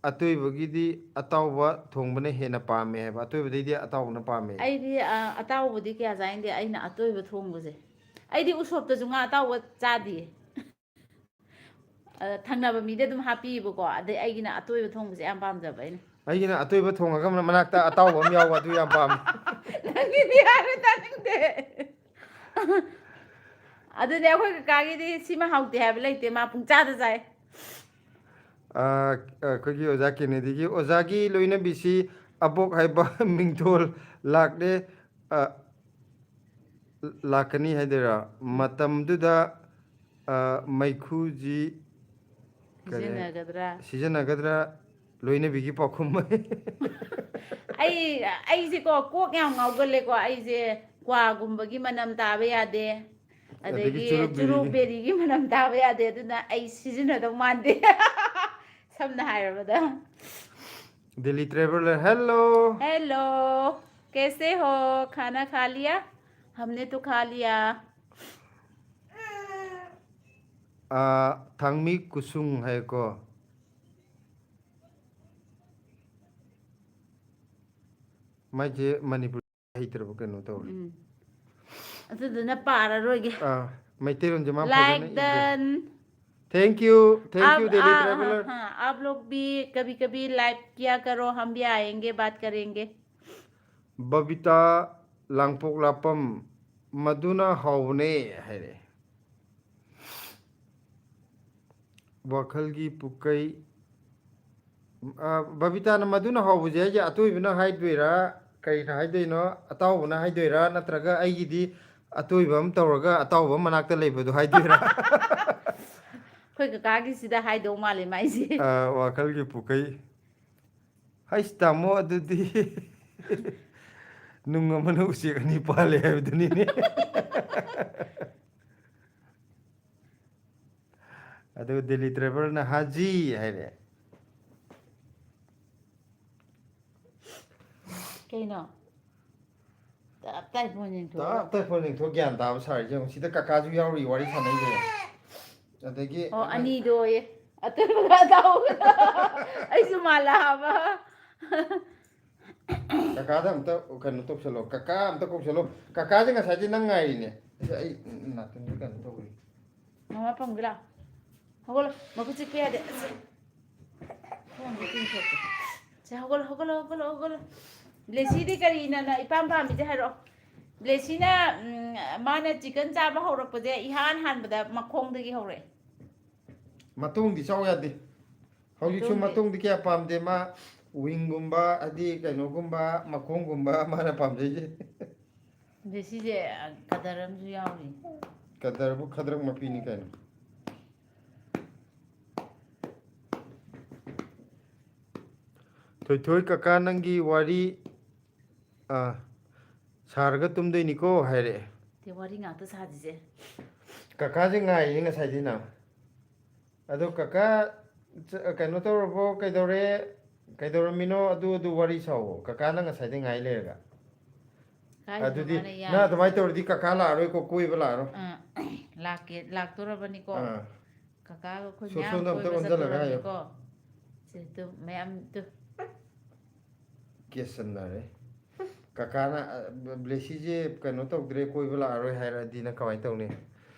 ꯑꯇꯣꯏꯕꯒꯤꯗꯤ ꯑꯇꯥꯎꯕ ꯊꯣꯡꯕꯅ ꯍꯦꯟꯅ ꯄꯥꯝꯃꯦ ꯍꯥꯏꯕ, ꯑꯇꯣꯏꯕꯗꯩꯗꯤ ꯑꯇꯥꯎꯕꯅ ꯄꯥꯝꯃꯦ꯫ ꯑꯩꯗꯤ, ꯑ, ꯑꯇꯥꯎꯕꯗꯤ ꯀꯌꯥ ꯆꯥꯅꯤꯡꯗꯦ, ꯑꯩꯅ ꯑꯇꯣꯏꯕ ꯊꯣꯡꯕꯁꯦ꯫ ꯑꯩꯗꯤ ꯎꯁꯣꯞꯇꯁꯨ ꯉꯥ ꯑꯇꯥꯎꯕ ꯆꯥꯗꯤꯌꯦ꯫ ꯑ, ꯊꯪꯅꯕ ꯃꯤꯗ ꯑꯗꯨꯝ ꯍꯥꯞꯄꯤꯌꯦꯕꯀꯣ꯫ ꯑꯗꯩ ꯑꯩꯒꯤꯅ ꯑꯇꯣꯏꯕ ꯊꯣꯡꯕꯁꯦ ꯌꯥꯝ ꯄꯥꯝꯖꯕ ꯑꯩꯅ꯫ ꯑꯩꯒꯤꯅ ꯑꯇꯣꯏꯕ ꯊꯣꯡꯉꯒ ꯃꯅꯥꯛꯇ ꯑꯇꯥꯎꯕ ꯑꯃ ꯌꯥꯎꯕ, ꯑꯗꯨ ꯌꯥꯝ ꯄꯥꯝꯃꯦ꯫ ꯅꯪꯒꯤꯗꯤ ꯌꯥꯔꯦ, ꯇꯥꯅꯤꯡꯗꯦ꯫ ꯑꯗꯨꯅꯦ, ꯑꯩꯈꯣꯏ ꯀꯀꯥꯒꯤꯗꯤ ꯁꯤꯃ ꯍꯥꯎꯇꯦ ꯍꯥꯏꯕ ꯂꯩꯇꯦ, ꯃꯥ ꯄꯨꯡꯆꯥꯗ ꯆꯥꯏ꯫ ꯑ, ꯑꯩꯈꯣꯏꯒꯤ ꯑꯣꯖꯥ ꯀꯦꯅꯦꯗꯤꯒꯤ, "ꯑꯣꯖꯥꯒꯤ ꯂꯣꯏꯅꯕꯤꯁꯤ ꯑꯕꯣꯛ ꯍꯥꯏꯕ ꯃꯤꯡꯊꯣꯜ ꯂꯥꯛꯂꯦ, ꯑ, ꯂꯥꯛꯀꯅꯤ ꯍꯥꯏꯗꯣꯏꯔꯥ? ꯃꯇꯝꯗꯨꯗ, ꯑ, ꯃꯩꯈꯨꯁꯤ ꯀꯔꯤ ꯍꯥꯏ-, ꯁꯤꯖꯤꯟꯅꯒꯗ꯭ꯔꯥ? ꯁꯤꯖꯤꯟꯅꯒꯗ꯭ꯔꯥ?" ꯂꯣꯏꯅꯕꯤꯒꯤ ꯄꯥꯎꯈꯨꯝ꯫ ꯑꯩ ꯑꯩꯁꯦꯀꯣ, ꯀꯣꯛ ꯌꯥꯝ ꯉꯥꯎꯒꯜꯂꯦꯀꯣ꯫ ꯑꯩꯁꯦ ꯀ꯭ꯋꯥꯒꯨꯝꯕꯒꯤ ꯃꯅꯝ ꯇꯥꯕ ꯌꯥꯗꯦ, ꯑꯗꯒꯤ ꯑꯗꯒꯤ ꯆꯨꯔꯨꯞ ꯕꯤꯔꯤꯒꯤ꯫ ꯆꯨꯔꯨꯞ ꯕꯦꯔꯤꯒꯤ ꯃꯅꯝ ꯇꯥꯕ ꯌꯥꯗꯦ, ꯑꯗꯨꯅ ꯑꯩ ꯁꯤꯖꯤꯟꯅꯗꯧ ꯃꯥꯟꯗꯦ꯫ ꯁꯝꯅ ꯍꯥꯏꯔꯕꯗ꯫ Delhi traveler, hello. Hello, कैसे हो? खाना खा लिया? हमने तो खा लिया। ꯑ, ꯊꯥꯡꯃꯤ ꯀꯨꯁꯨꯡ ꯍꯥꯏꯀꯣ꯫ ꯃꯥꯏꯁꯦ ꯃꯅꯤꯄꯨꯔ ꯍꯩꯇ꯭ꯔꯕ ꯀꯩꯅꯣ ꯇꯧꯔꯦ꯫ ꯎꯝ꯫ ꯑꯗꯨꯗꯨꯅ ꯄꯥꯔꯔꯣꯏꯒꯦ꯫ ꯑꯥ, ꯃꯩꯇꯩꯂꯣꯟꯁꯦ ꯃꯥ Like ꯐꯖꯅ ꯏꯗꯦ꯫ done. Thank you, thank you, आप, Delhi आ, traveler. हाँ, हाँ, आप लोग भी कभी कभी लाइव किया करो, हम भी आएंगे, बात करेंगे। ꯕꯕꯤꯇꯥ ꯂꯥꯡꯄꯣꯛ ꯂꯥꯞꯄꯝ, "ꯃꯗꯨꯅ ꯍꯥꯎꯕꯅꯦ" ꯍꯥꯏꯔꯛꯑꯦ꯫ ꯋꯥꯈꯜꯒꯤ ꯄꯨꯀꯩ, ꯑ, ꯕꯕꯤꯇꯥꯅ "ꯃꯗꯨꯅ ꯍꯥꯎꯕꯁꯦ" ꯍꯥꯏꯁꯦ ꯑꯇꯣꯏꯕꯅ ꯍꯥꯏꯗꯣꯏꯔꯥ, ꯀꯩꯅ ꯍꯥꯏꯗꯣꯏꯅꯣ? ꯑꯇꯥꯎꯕꯅ ꯍꯥꯏꯗꯣꯏꯔꯥ, ꯅꯠꯇ꯭ꯔꯒ ꯑꯩꯒꯤꯗꯤ ꯑꯇꯣꯏꯕ ꯑꯃ ꯇꯧꯔꯒ ꯑꯇꯥꯎꯕ ꯃꯅꯥꯛꯇ ꯂꯩꯕꯗꯣ ꯍꯥꯏꯗꯣꯏꯔꯥ? ꯑꯩꯈꯣꯏ ꯀꯀꯥꯒꯤꯁꯤꯗ ꯍꯥꯏꯗꯧ ꯃꯥꯜꯂꯦ ꯃꯥꯏꯁꯦ꯫ ꯑ, ꯋꯥꯈꯜꯒꯤ ꯄꯨꯀꯩ꯫ ꯍꯩꯁ, ꯇꯥꯃꯣ, ꯑꯗꯨꯗꯤ ꯅꯨꯡ ꯑꯃꯅ ꯎꯆꯦꯛ ꯑꯅꯤ ꯄꯥꯜꯂꯦ ꯍꯥꯏꯕꯗꯨꯅꯤꯅꯦ꯫ ꯑꯗꯨꯒ Delhi travelerꯅ "ꯍꯥꯖꯤ" ꯍꯥꯏꯔꯦ꯫ ꯀꯩꯅꯣ? ꯇꯞ ꯇꯥꯏ ꯐꯣꯟ ꯌꯦꯡꯊꯣꯛꯑꯣ꯫ ꯇꯞ ꯇꯥꯏ ꯐꯣꯟ ꯌꯦꯡꯊꯣꯛ, ꯒ꯭ꯌꯥꯟ ꯇꯥꯕ ꯁꯥꯔꯤꯁꯦ ꯌꯦꯡꯉꯨ꯫ ꯁꯤꯗ ꯀꯀꯥꯁꯨ ꯌꯥꯎꯔꯤ, ꯋꯥꯔꯤ ꯁꯥꯟꯅꯩꯁꯦ꯫ ꯑꯗꯒꯤ ꯑꯣ, ꯑꯅꯤꯗꯣ ꯑꯣꯏꯌꯦ꯫ ꯑꯇꯣꯟꯕꯒ ꯑꯇꯥꯎꯕꯒ꯫ ꯑꯩꯁꯨ ꯃꯥꯜꯂꯛꯑꯕ꯫ ꯀꯀꯥꯗ ꯑꯝꯇ ꯀꯩꯅꯣ ꯇꯧꯁꯜꯂꯣ, ꯀꯀꯥ ꯑꯝꯇ ꯀꯧꯁꯜꯂꯣ꯫ ꯀꯀꯥꯁꯦ ꯉꯁꯥꯏꯗꯤ ꯅꯪ ꯉꯥꯏꯔꯤꯅꯦ꯫ ꯑꯁ, ꯑꯩ ꯅꯥꯇꯣꯟꯁꯦ ꯀꯩꯅꯣ ꯇꯧꯔꯤ꯫ ꯃꯃꯥ ꯄꯝꯒꯦ ꯂꯥꯎ꯫ ꯍꯧꯒꯠꯂꯣ, ꯃꯈꯨꯠ ꯆꯤꯛꯄ ꯌꯥꯗꯦ꯫ ꯑꯁ꯫ ꯈꯣꯡꯁꯦ ꯇꯤꯡꯊꯣꯛꯀꯦ꯫ ꯁꯦ, ꯍꯧꯒꯠꯂꯣ, ꯍꯧꯒꯠꯂꯣ, ꯍꯧꯒꯠꯂꯣ, ꯍꯧꯒꯠꯂꯣ꯫ ꯕ꯭ꯂꯦꯁꯤꯗꯤ ꯀꯔꯤꯅ ꯅ ꯏꯄꯥꯝ ꯄꯥꯝꯃꯤꯁꯦ ꯍꯥꯏꯔꯛꯑꯣ꯫ ꯕ꯭ꯂꯦꯁꯤꯅ, ꯎꯝ, ꯃꯥꯅ ꯆꯤꯛꯀꯟ ꯆꯥꯕ ꯍꯧꯔꯛꯄꯁꯦ ꯏꯍꯥꯟ ꯍꯥꯟꯕꯗ ꯃꯈꯣꯡꯗꯒꯤ ꯍꯧꯔꯛꯑꯦ꯫ ꯃꯇꯣꯡꯗꯤ ꯆꯥꯎ ꯌꯥꯗꯦ꯫ ꯍꯧꯖꯤꯛꯁꯨ ꯃꯇꯣꯡꯗꯤ? ꯃꯇꯣꯡꯗꯤ ꯀꯌꯥ ꯄꯥꯝꯗꯦ ꯃꯥ꯫ ꯋꯤꯡꯒꯨꯝꯕ, ꯍꯥꯏꯗꯤ ꯀꯩꯅꯣꯒꯨꯝꯕ, ꯃꯈꯣꯡꯒꯨꯝꯕ ꯃꯥꯅ ꯄꯥꯝꯖꯩꯁꯦ꯫ ꯑꯗꯩ ꯁꯤꯁꯦ ꯀꯗꯔ ꯑꯃꯁꯨ ꯌꯥꯎꯔꯤ꯫ ꯀꯗꯔꯕꯨ ꯈꯗ꯭ꯔꯛ ꯃꯄꯤꯅꯤ ꯀꯩꯅꯣ꯫ ꯊꯣꯏꯊꯣꯏ ꯀꯀꯥ, ꯅꯪꯒꯤ ꯋꯥꯔꯤ ꯑꯥ, ꯁꯥꯔꯒ ꯇꯨꯝꯗꯣꯏꯅꯤꯀꯣ ꯍꯥꯏꯔꯛꯑꯦ꯫ ꯇꯦ, ꯋꯥꯔꯤ ꯉꯥꯛꯇ ꯁꯥꯁꯤꯁꯦ꯫ ꯀꯀꯥꯁꯦ ꯉꯥꯏꯔꯤꯅꯦ ꯉꯁꯥꯏꯗꯩꯅ꯫ ꯑꯗꯣ ꯀꯀꯥ, ꯆ-, ꯀꯩꯅꯣ ꯇꯧꯔꯕꯣ? ꯀꯩꯗꯧꯔꯦ? ꯀꯩꯗꯧꯔꯝꯃꯤꯅꯣ? ꯑꯗꯨ, ꯑꯗꯨ ꯋꯥꯔꯤ ꯁꯥꯎꯋꯣ꯫ ꯀꯀꯥꯅ ꯉꯁꯥꯏꯗꯩ ꯉꯥꯏ ꯂꯩꯔꯒ꯫ ꯀꯥꯏꯗꯅꯣ ꯑꯗꯨꯗꯤ ꯃꯥꯅ ꯅꯪ ꯑꯗꯨꯃꯥꯏꯅ ꯌꯥꯔꯤꯁꯦ? ꯇꯧꯔꯗꯤ ꯀꯀꯥ ꯂꯥꯛꯑꯔꯣꯏꯀꯣ, ꯀꯣꯏꯕ ꯂꯥꯛꯑꯔꯣꯏ꯫ ꯑꯥ, ꯂꯥꯛꯀꯦ, ꯂꯥꯛꯇꯣꯔꯕꯅꯤꯀꯣ꯫ ꯑꯥ꯫ ꯀꯀꯥꯒ ꯑꯩꯈꯣꯏ ꯁꯣ-, ꯃꯌꯥꯝ ꯁꯣꯝꯗ ꯑꯝꯇ ꯀꯣꯏꯕ ꯑꯣꯟꯁꯤꯜꯂꯒ ꯍꯥꯏꯌꯣ꯫ ꯆꯠꯇꯣꯔꯕꯅꯤꯀꯣ꯫ ꯁꯦ, ꯇꯨ, ꯃꯌꯥꯝ ꯇꯨ꯫ ꯀꯦꯁ ꯆꯟꯅꯔꯦ꯫ ꯀꯀꯥꯅ, ꯑ, ꯕ꯭ꯂꯦꯁꯤꯁꯦ ꯀꯩꯅꯣ ꯇꯧꯗ꯭ꯔꯦ, ꯀꯣꯏꯕ ꯂꯥꯛꯑꯔꯣꯏ ꯍꯥꯏꯔꯛꯑꯗꯤ ꯅꯪ ꯀꯃꯥꯏꯅ ꯇꯧꯅꯤ?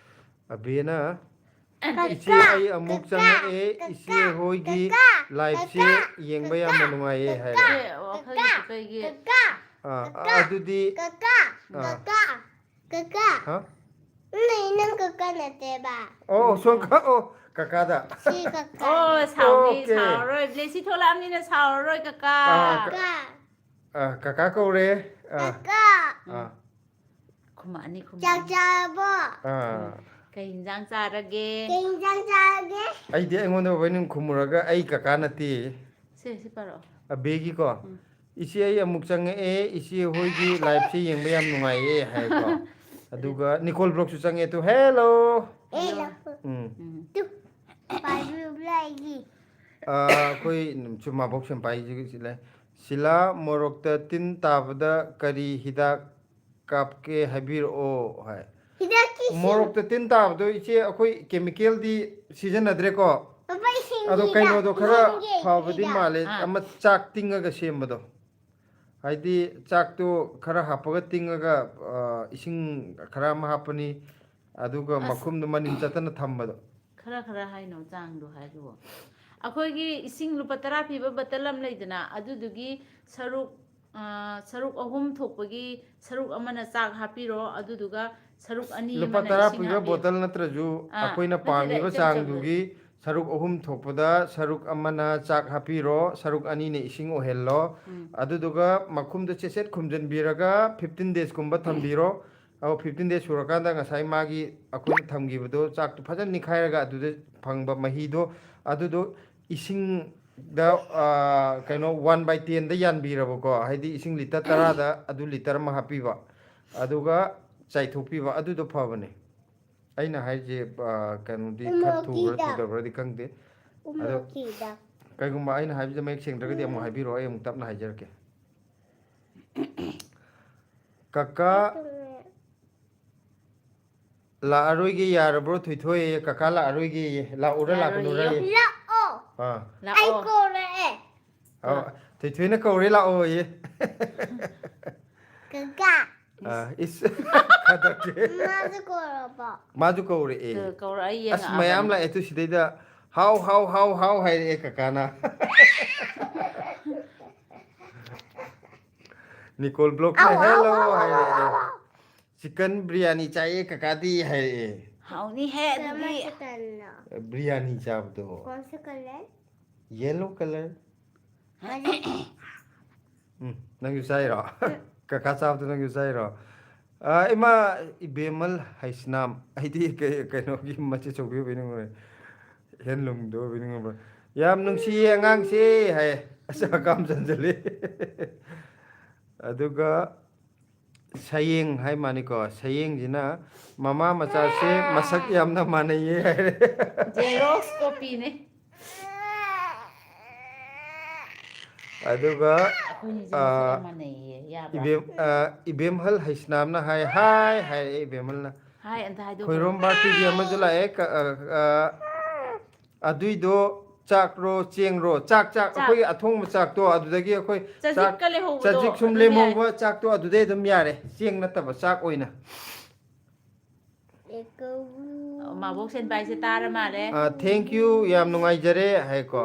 ꯑꯕꯦꯅ, "ꯏꯆꯦ, ꯑꯩ ꯑꯃꯨꯛ ꯆꯪꯉꯛꯑꯦ, ꯏꯆꯦ ꯍꯣꯏꯒꯤ ꯂꯥꯏꯐꯁꯦ ꯌꯦꯡꯕ ꯌꯥꯝꯅ ꯅꯨꯡꯉꯥꯏꯌꯦ" ꯍꯥꯏꯔꯦ꯫ ꯑꯦ, ꯋꯥꯈꯜꯒꯤꯁꯨ ꯀꯩꯒꯤ? ꯑꯥ, ꯑꯗꯨꯗꯤ, ꯑꯥ꯫ ꯀꯀꯥ꯫ ꯍꯥ? ꯅꯪ, ꯅꯪ ꯀꯀꯥ ꯅꯠꯇꯦꯕ꯫ ꯑꯣ, ꯁꯣꯝ ꯀ-, ꯑꯣ, ꯀꯀꯥꯗ꯫ ꯁꯤ ꯀꯀꯥ꯫ ꯑꯣ, ꯁꯥꯎꯅꯤ, ꯑꯣꯀꯦ꯫ ꯁꯥꯎꯔꯔꯣꯏ꯫ ꯕ꯭ꯂꯦꯁꯤ ꯊꯣꯛꯂꯛꯑꯕꯅꯤꯅ ꯁꯥꯎꯔꯔꯣꯏ, ꯀꯀꯥ꯫ ꯑꯥ, ꯀ-, ꯀꯀꯥ꯫ ꯑꯥ, ꯀꯀꯥ ꯀꯧꯔꯦ꯫ ꯑꯥ, ꯀꯀꯥ꯫ ꯑꯥ, ꯈꯨꯝꯃꯛꯑꯅꯤ, ꯆꯥꯛ ꯈꯨꯝꯃꯛꯑꯅꯤ꯫ ꯆꯥꯔꯕꯣ? ꯑꯥ꯫ ꯀꯩ ꯍꯤꯟꯖꯥꯡ ꯆꯥꯔꯒꯦ? ꯀꯩ ꯍꯤꯟꯖꯥꯡ ꯆꯥꯔꯒꯦ? ꯑꯩꯗꯤ ꯑꯩꯉꯣꯟꯗ ꯑꯣꯏꯅ ꯈꯨꯝꯃꯨꯔꯒ ꯑꯩ ꯀꯀꯥ ꯅꯠꯇꯦ꯫ ꯁꯦ, ꯁꯤ ꯄꯥꯔꯛꯑꯣ꯫ ꯑꯕꯦꯒꯤꯀꯣ꯫ ꯎꯝ꯫ "ꯏꯆꯦ, ꯑꯩ ꯑꯃꯨꯛ ꯆꯪꯉꯛꯑꯦ꯫ ꯏꯆꯦ ꯍꯣꯏꯒꯤ ꯂꯥꯏꯐꯁꯦ ꯌꯦꯡꯕ ꯌꯥꯝ ꯅꯨꯡꯉꯥꯏꯌꯦ" ꯍꯥꯏꯀꯣ꯫ ꯑꯗꯨꯒ ꯅꯤꯀꯣꯜ ꯕ꯭ꯂꯣꯛꯁꯨ ꯆꯪꯉꯦ꯫ ꯇꯨ, ꯍꯦꯜꯂꯣ꯫ ꯑꯦ, ꯎꯝ꯫ ꯎꯝ꯫ ꯇꯨ꯫ ꯄꯥꯏꯕꯤꯌꯨ ꯂꯥꯏꯒꯤ꯫ ꯑꯥ, ꯑꯩꯈꯣꯏ ꯆꯨꯝꯃꯥꯕꯣꯛ ꯁꯦꯝꯄꯥꯏꯁꯤꯒꯤ ꯁꯤ ꯂꯩ꯫ "ꯁꯤꯂꯥ, ꯃꯣꯔꯣꯛꯇ ꯇꯤꯟ ꯇꯥꯕꯗ ꯀꯔꯤ ꯍꯤꯗꯥꯛ ꯀꯥꯞꯀꯦ ꯍꯥꯏꯕꯤꯔꯛꯑꯣ" ꯍꯥꯏ꯫ ꯍꯤꯗꯥꯛꯀꯤ ꯁꯤꯡ꯫ ꯃꯣꯔꯣꯛꯇ ꯇꯤꯟ ꯇꯥꯕꯗꯣ ꯏꯆꯦ, ꯑꯩꯈꯣꯏ ꯀꯦꯃꯤꯀꯦꯜꯗꯤ ꯁꯤꯖꯤꯟꯅꯗ꯭ꯔꯦꯀꯣ꯫ ꯄꯥꯄꯥ, ꯏꯁꯤꯡꯒꯤ ꯑꯗꯣ ꯍꯤꯗꯥꯛ, ꯀꯩꯅꯣꯗꯣ ꯈꯔ ꯏꯁꯤꯡꯒꯤ ꯐꯕꯗꯤ ꯍꯤꯗꯥꯛ꯫ ꯃꯥꯜꯂꯦ, ꯑꯥ꯫ ꯑꯃ ꯆꯥꯛ ꯇꯤꯡꯉꯒ ꯁꯦꯝꯕꯗꯣ꯫ ꯍꯥꯏꯗꯤ ꯆꯥꯛꯇꯣ ꯈꯔ ꯍꯥꯞꯄꯒ ꯇꯤꯡꯉꯒ, ꯑ, ꯏꯁꯤꯡ ꯈꯔ ꯑꯃ ꯍꯥꯞꯄꯅꯤ, ꯑꯗꯨꯒ ꯑꯁ꯫ ꯃꯈꯨꯝꯗꯣ ꯃꯅꯤꯟ ꯆꯠꯇꯅ ꯊꯝꯕꯗꯣ꯫ ꯈꯔ ꯈꯔ ꯍꯥꯏꯅꯣ, ꯆꯥꯡꯗꯣ ꯍꯥꯏꯕꯕꯨ꯫ ꯑꯩꯈꯣꯏꯒꯤ ꯏꯁꯤꯡ ꯂꯨꯄꯥ ꯇꯔꯥ ꯄꯤꯕ ꯕꯇꯜ ꯑꯃ ꯂꯩꯗꯅ, ꯑꯗꯨꯗꯨꯒꯤ ꯁꯔꯨꯛ, ꯑ, ꯁꯔꯨꯛ ꯑꯍꯨꯝ ꯊꯣꯛꯄꯒꯤ ꯁꯔꯨꯛ ꯑꯃꯅ ꯆꯥꯛ ꯍꯥꯞꯄꯤꯔꯣ, ꯑꯗꯨꯗꯨꯒ ꯁꯔꯨꯛ ꯑꯅꯤ ꯂꯨꯄꯥ ꯑꯃꯅ ꯇꯔꯥ ꯏꯁꯤꯡ ꯄꯤꯕ ꯍꯥꯞꯄꯤꯔꯣ꯫ ꯕꯣꯇꯜ ꯅꯠꯇ꯭ꯔꯁꯨ, ꯑꯥ, ꯑꯩꯈꯣꯏꯅ ꯅꯠꯇꯦꯗ, ꯄꯥꯝꯃꯤꯕ ꯏꯆꯝ ꯆꯝꯕꯗ꯫ ꯆꯥꯡꯗꯨꯒꯤ ꯁꯔꯨꯛ ꯑꯍꯨꯝ ꯊꯣꯛꯄꯗ ꯁꯔꯨꯛ ꯑꯃꯅ ꯆꯥꯛ ꯍꯥꯞꯄꯤꯔꯣ, ꯁꯔꯨꯛ ꯑꯅꯤꯅ ꯏꯁꯤꯡ ꯑꯣꯏꯍꯜꯂꯣ꯫ ꯎꯝ꯫ ꯑꯗꯨꯗꯨꯒ ꯃꯈꯨꯝꯗꯣ ꯆꯦꯠꯆꯦꯠ ꯈꯨꯝꯖꯤꯟꯕꯤꯔꯒ fifteen days ꯀꯨꯝꯕ ꯊꯝꯕꯤꯔꯣ꯫ ꯑꯧ, fifteen days ꯁꯨꯔꯀꯥꯟꯗ ꯉꯁꯥꯏ ꯃꯥꯒꯤ ꯑꯩꯈꯣꯏꯅ ꯊꯝꯈꯤꯕꯗꯣ, ꯆꯥꯛꯇꯣ ꯐꯖꯅ ꯅꯤꯛꯈꯥꯏꯔꯒ ꯑꯗꯨꯗ ꯐꯪꯕ ꯃꯍꯤꯗꯣ, ꯑꯗꯨꯗꯣ ꯏꯁꯤꯡ ꯗ, ꯑ, ꯀꯩꯅꯣ, ꯋꯥꯟ ꯕꯥꯏ ꯇꯦꯟꯗ ꯌꯥꯟꯕꯤꯔꯕꯀꯣ, ꯍꯥꯏꯗꯤ ꯏꯁꯤꯡ ꯂꯤꯇꯔ ꯇꯔꯥꯗ ꯑꯗꯨ ꯂꯤꯇꯔ ꯑꯃ ꯍꯥꯞꯄꯤꯕ, ꯑꯗꯨꯒ ꯆꯥꯏꯊꯣꯛꯄꯤꯕ, ꯑꯗꯨꯗꯣ ꯐꯕꯅꯦ꯫ ꯑꯩꯅ ꯍꯥꯏꯁꯦ, ꯑ, ꯀꯩꯅꯣꯗꯤ ꯈꯔ ꯊꯨꯕ꯭ꯔꯥ ꯎꯃꯣꯀꯤꯗ꯫ ꯊꯨꯗꯕ꯭ꯔꯥꯗꯤ ꯈꯪꯗꯦ꯫ ꯑꯗꯣ ꯎꯃꯣꯀꯤꯗ꯫ ꯀꯩꯒꯨꯝꯕ ꯑꯩꯅ ꯍꯥꯏꯕꯁꯦ ꯃꯌꯦꯛ ꯁꯦꯡꯗ꯭ꯔꯒꯗꯤ ꯑꯃꯨꯛ ꯎꯝ꯫ ꯍꯥꯏꯕꯤꯔꯛꯑꯣ, ꯑꯩ ꯑꯃꯨꯛ ꯇꯞꯅ ꯍꯥꯏꯖꯔꯛꯀꯦ꯫ ꯀꯀꯥ ꯇꯨꯝꯃꯦ꯫ ꯂꯥꯛꯑꯔꯣꯏꯒꯦ ꯌꯥꯔꯕ꯭ꯔꯣ, ꯊꯣꯏꯊꯣꯏ? ꯀꯀꯥ ꯂꯥꯛꯑꯔꯣꯏꯒꯦ꯫ ꯂꯥꯛꯎꯔ ꯂꯥꯛꯀꯅꯨꯔ? ꯌꯥꯔꯣꯏꯌꯦ꯫ ꯂꯥꯛꯑꯣ꯫ ꯑꯥ꯫ ꯑꯩ ꯂꯥꯛꯑꯣ꯫ ꯀꯧꯔꯛꯑꯦ꯫ ꯑꯧ, ꯑꯥ꯫ ꯊꯣꯏꯊꯣꯏꯅ ꯀꯧꯔꯦ, ꯂꯥꯛꯑꯣꯌꯦ꯫ ꯀꯀꯥ꯫ ꯑꯥ, ꯏꯁ, ꯈꯗꯔꯛꯁꯦ꯫ ꯃꯥꯁꯨ ꯀꯧꯔꯕꯣ? ꯃꯥꯁꯨ ꯀꯧꯔꯛꯑꯦ꯫ ꯑꯗꯨ ꯀꯧꯔꯛꯑ ꯑꯁ, ꯌꯦꯡꯉꯛꯑꯕꯅꯤ꯫ ꯃꯌꯥꯝ ꯂꯥꯛꯑꯦ, ꯇꯨ ꯁꯤꯗꯩꯗ ꯍꯥꯎ, ꯍꯥꯎ, ꯍꯥꯎ, ꯍꯥꯎ ꯍꯥꯏꯔꯛꯑꯦ ꯀꯀꯥꯅ꯫ ꯅꯤꯀꯣꯜ ꯕ꯭ꯂꯣꯛꯅ ꯑꯥꯎ, ꯑꯥꯎ, "ꯍꯦꯜꯂꯣ" ꯑꯥꯎ, ꯑꯥꯎ, ꯍꯥꯏꯔꯛꯑꯦ꯫ ꯑꯥꯎ, ꯑꯥꯎ꯫ "ꯆꯤꯀꯟ ꯕꯤꯔꯌꯥꯅꯤ ꯆꯥꯏꯌꯦ ꯀꯀꯥꯗꯤ" ꯍꯥꯏꯔꯛꯑꯦ꯫ ꯍꯥꯎꯅꯤꯍꯦ ꯑꯗꯨꯗꯤ꯫ ꯀꯔꯝꯕ ꯆꯤꯀꯟꯅꯣ? ꯕꯤꯔꯌꯥꯅꯤ ꯆꯥꯕꯗꯣ꯫ ꯀꯣꯟ ꯁꯤ ꯀꯂꯔ? Yellow colour. ꯎꯝ, ꯅꯪꯁꯨ ꯆꯥꯏꯔꯣ? ꯀꯀꯥ ꯆꯥꯕꯗꯣ ꯅꯪꯁꯨ ꯆꯥꯏꯔꯣ? ꯑ, ꯏꯃꯥ ꯏꯕꯦꯝꯃꯜ ꯍꯩꯁꯅꯥꯝ, ꯑꯩꯗꯤ ꯀꯩ-, ꯀꯩꯅꯣꯒꯤ ꯃꯆꯦ ꯆꯧꯕꯤ ꯑꯣꯏꯕꯩ ꯅꯤꯡꯉꯨꯔꯦ꯫ ꯍꯦꯟꯂꯨꯝꯗꯣ ꯑꯣꯏꯕꯩ ꯅꯤꯡꯉꯨꯔꯦ꯫ "ꯌꯥꯝ ꯅꯨꯡꯁꯤꯌꯦ ꯑꯉꯥꯡꯁꯦ" ꯍꯥꯏ꯫ ꯑꯁ, ꯍꯀꯥꯝ ꯆꯟꯁꯤꯜꯂꯤ꯫ ꯑꯗꯨꯒ ꯁꯌꯦꯡ ꯍꯥꯏ ꯃꯥꯅꯤꯀꯣ, ꯁꯌꯦꯡꯁꯤꯅ "ꯃꯃꯥ ꯃꯆꯥꯁꯦ ꯃꯁꯛ ꯌꯥꯝꯅ ꯃꯥꯟꯅꯩꯌꯦ" ꯍꯥꯏꯔꯦ꯫ Xerox copy ꯅꯦ꯫ ꯑꯗꯨꯒ, ꯑꯩꯈꯣꯏꯅꯤꯁꯦ ꯑ, ꯃꯁꯛ ꯌꯥꯝ ꯃꯥꯟꯅꯩꯌꯦ, ꯌꯥꯕ꯭ꯔꯥ? ꯏꯕꯦꯝ-, ꯑ, ꯏꯕꯦꯝꯍꯜ ꯍꯩꯁꯅꯥꯝꯅ ꯍꯥꯏ, "ꯍꯥꯏ" ꯍꯥꯏꯔꯛꯑꯦ ꯏꯕꯦꯝꯍꯜꯅ꯫ ꯍꯥꯏ ꯑꯝꯇ ꯍꯥꯏꯗꯣꯛꯈ꯭ꯔꯣ꯫ ꯈꯣꯏꯔꯣꯝ ꯕꯥꯔꯇꯤꯒꯤ ꯑꯃꯁꯨ ꯂꯥꯛꯑꯦ, ꯀ-, ꯑ, ꯑ, "ꯑꯗꯨꯏꯗꯣ ꯆꯥꯛꯔꯣ ꯆꯦꯡꯔꯣ?" ꯆꯥꯛ, ꯆꯥꯛ, ꯆꯥꯛ꯫ ꯑꯩꯈꯣꯏꯒꯤ ꯑꯊꯣꯡꯕ ꯆꯥꯛꯇꯣ, ꯑꯗꯨꯗꯒꯤ ꯑꯩꯈꯣꯏ ꯆꯥꯛ, ꯆꯖꯤꯛꯀ ꯂꯩꯍꯧꯕꯗꯣ, ꯆꯖꯤꯛ ꯁꯨꯝ ꯑꯗꯨꯅꯦ꯫ ꯂꯦꯝꯍꯧꯕ ꯆꯥꯛꯇꯣ ꯑꯗꯨꯗꯩ ꯑꯗꯨꯝ ꯌꯥꯔꯦ, ꯆꯦꯡ ꯅꯠꯇꯕ ꯆꯥꯛ ꯑꯣꯏꯅ꯫ ꯃꯥꯕꯣꯛ ꯁꯦꯟꯕꯥꯏꯁꯦ ꯇꯥꯔ ꯃꯥꯜꯂꯦ꯫ ꯑ, "Thank you, ꯌꯥꯝ ꯅꯨꯡꯉꯥꯏꯖꯔꯦ" ꯍꯥꯏꯀꯣ꯫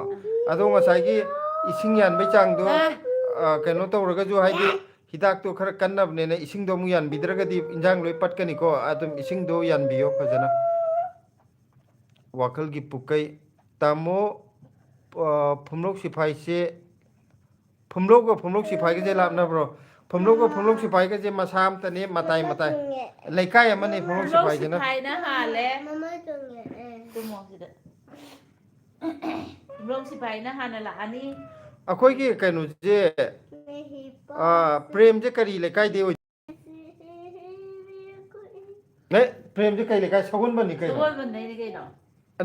ꯑꯗꯣ ꯉꯁꯥꯏꯒꯤ ꯏꯁꯤꯡ ꯌꯥꯟꯕꯩ ꯆꯥꯡꯗꯣ, ꯑ꯫ ꯑ, ꯀꯩꯅꯣ ꯇꯧꯔꯒꯁꯨ, ꯍꯥꯏꯗꯤ ꯍꯤꯗꯥꯛꯇꯣ ꯈꯔ ꯀꯟꯅꯕꯅꯤꯅ ꯏꯁꯤꯡꯗꯣ ꯑꯃꯨꯛ ꯌꯥꯟꯕꯤꯗ꯭ꯔꯒꯗꯤ ꯏꯟꯖꯥꯡ ꯂꯣꯏ ꯄꯠꯀꯅꯤꯀꯣ꯫ ꯑꯗꯨꯝ ꯏꯁꯤꯡꯗꯣ ꯌꯥꯟꯕꯤꯌꯣ ꯐꯖꯅ꯫ ꯋꯥꯈꯜꯒꯤ ꯄꯨꯀꯩ꯫ ꯇꯥꯃꯣ, ꯑ, ꯐꯨꯝꯂꯧ ꯁꯤꯐꯥꯏꯁꯦ, ꯐꯨꯝꯂꯧꯒ ꯐꯨꯝꯂꯧ ꯁꯤꯐꯥꯏꯒꯁꯦ ꯂꯥꯞꯅꯕ꯭ꯔꯣ? ꯐꯨꯝꯂꯧꯒ ꯐꯨꯝꯂꯧ ꯁꯤꯐꯥꯏꯒꯁꯦ ꯃꯁꯥ ꯑꯝꯇꯅꯦ, ꯃꯇꯥꯏ ꯃꯇꯥꯏ꯫ ꯂꯩꯀꯥꯏ ꯑꯃꯅꯦ ꯐꯨꯝꯂꯧ ꯐꯨꯝꯂꯧ ꯁꯤꯐꯥꯏꯁꯤꯅ꯫ ꯁꯤꯐꯥꯏꯅ ꯍꯥꯜꯂꯦ꯫ ꯃꯃꯥ ꯆꯪꯉꯦ, ꯑꯦ꯫ ꯇꯨꯝꯃꯣ ꯁꯤꯗ꯫ ꯈꯨꯡꯒꯪ ꯁꯤꯐꯥꯏꯅ ꯍꯥꯟꯅ ꯂꯥꯛꯑꯅꯤ꯫ ꯑꯩꯈꯣꯏꯒꯤ ꯀꯩꯅꯣꯁꯦ, ꯑꯥ, ꯄ꯭ꯔꯦꯝꯁꯦ ꯀꯔꯤ ꯂꯩꯀꯥꯏꯗꯩ ꯑꯣꯏ? ꯅꯦ, ꯄ꯭ꯔꯦꯝꯁꯦ ꯀꯩ ꯂꯩꯀꯥꯏ? ꯁꯒꯣꯜꯕꯟꯅꯤ ꯀꯩꯅꯣ? ꯁꯒꯣꯜꯕꯟꯗꯩꯅꯦ ꯀꯩꯅꯣ?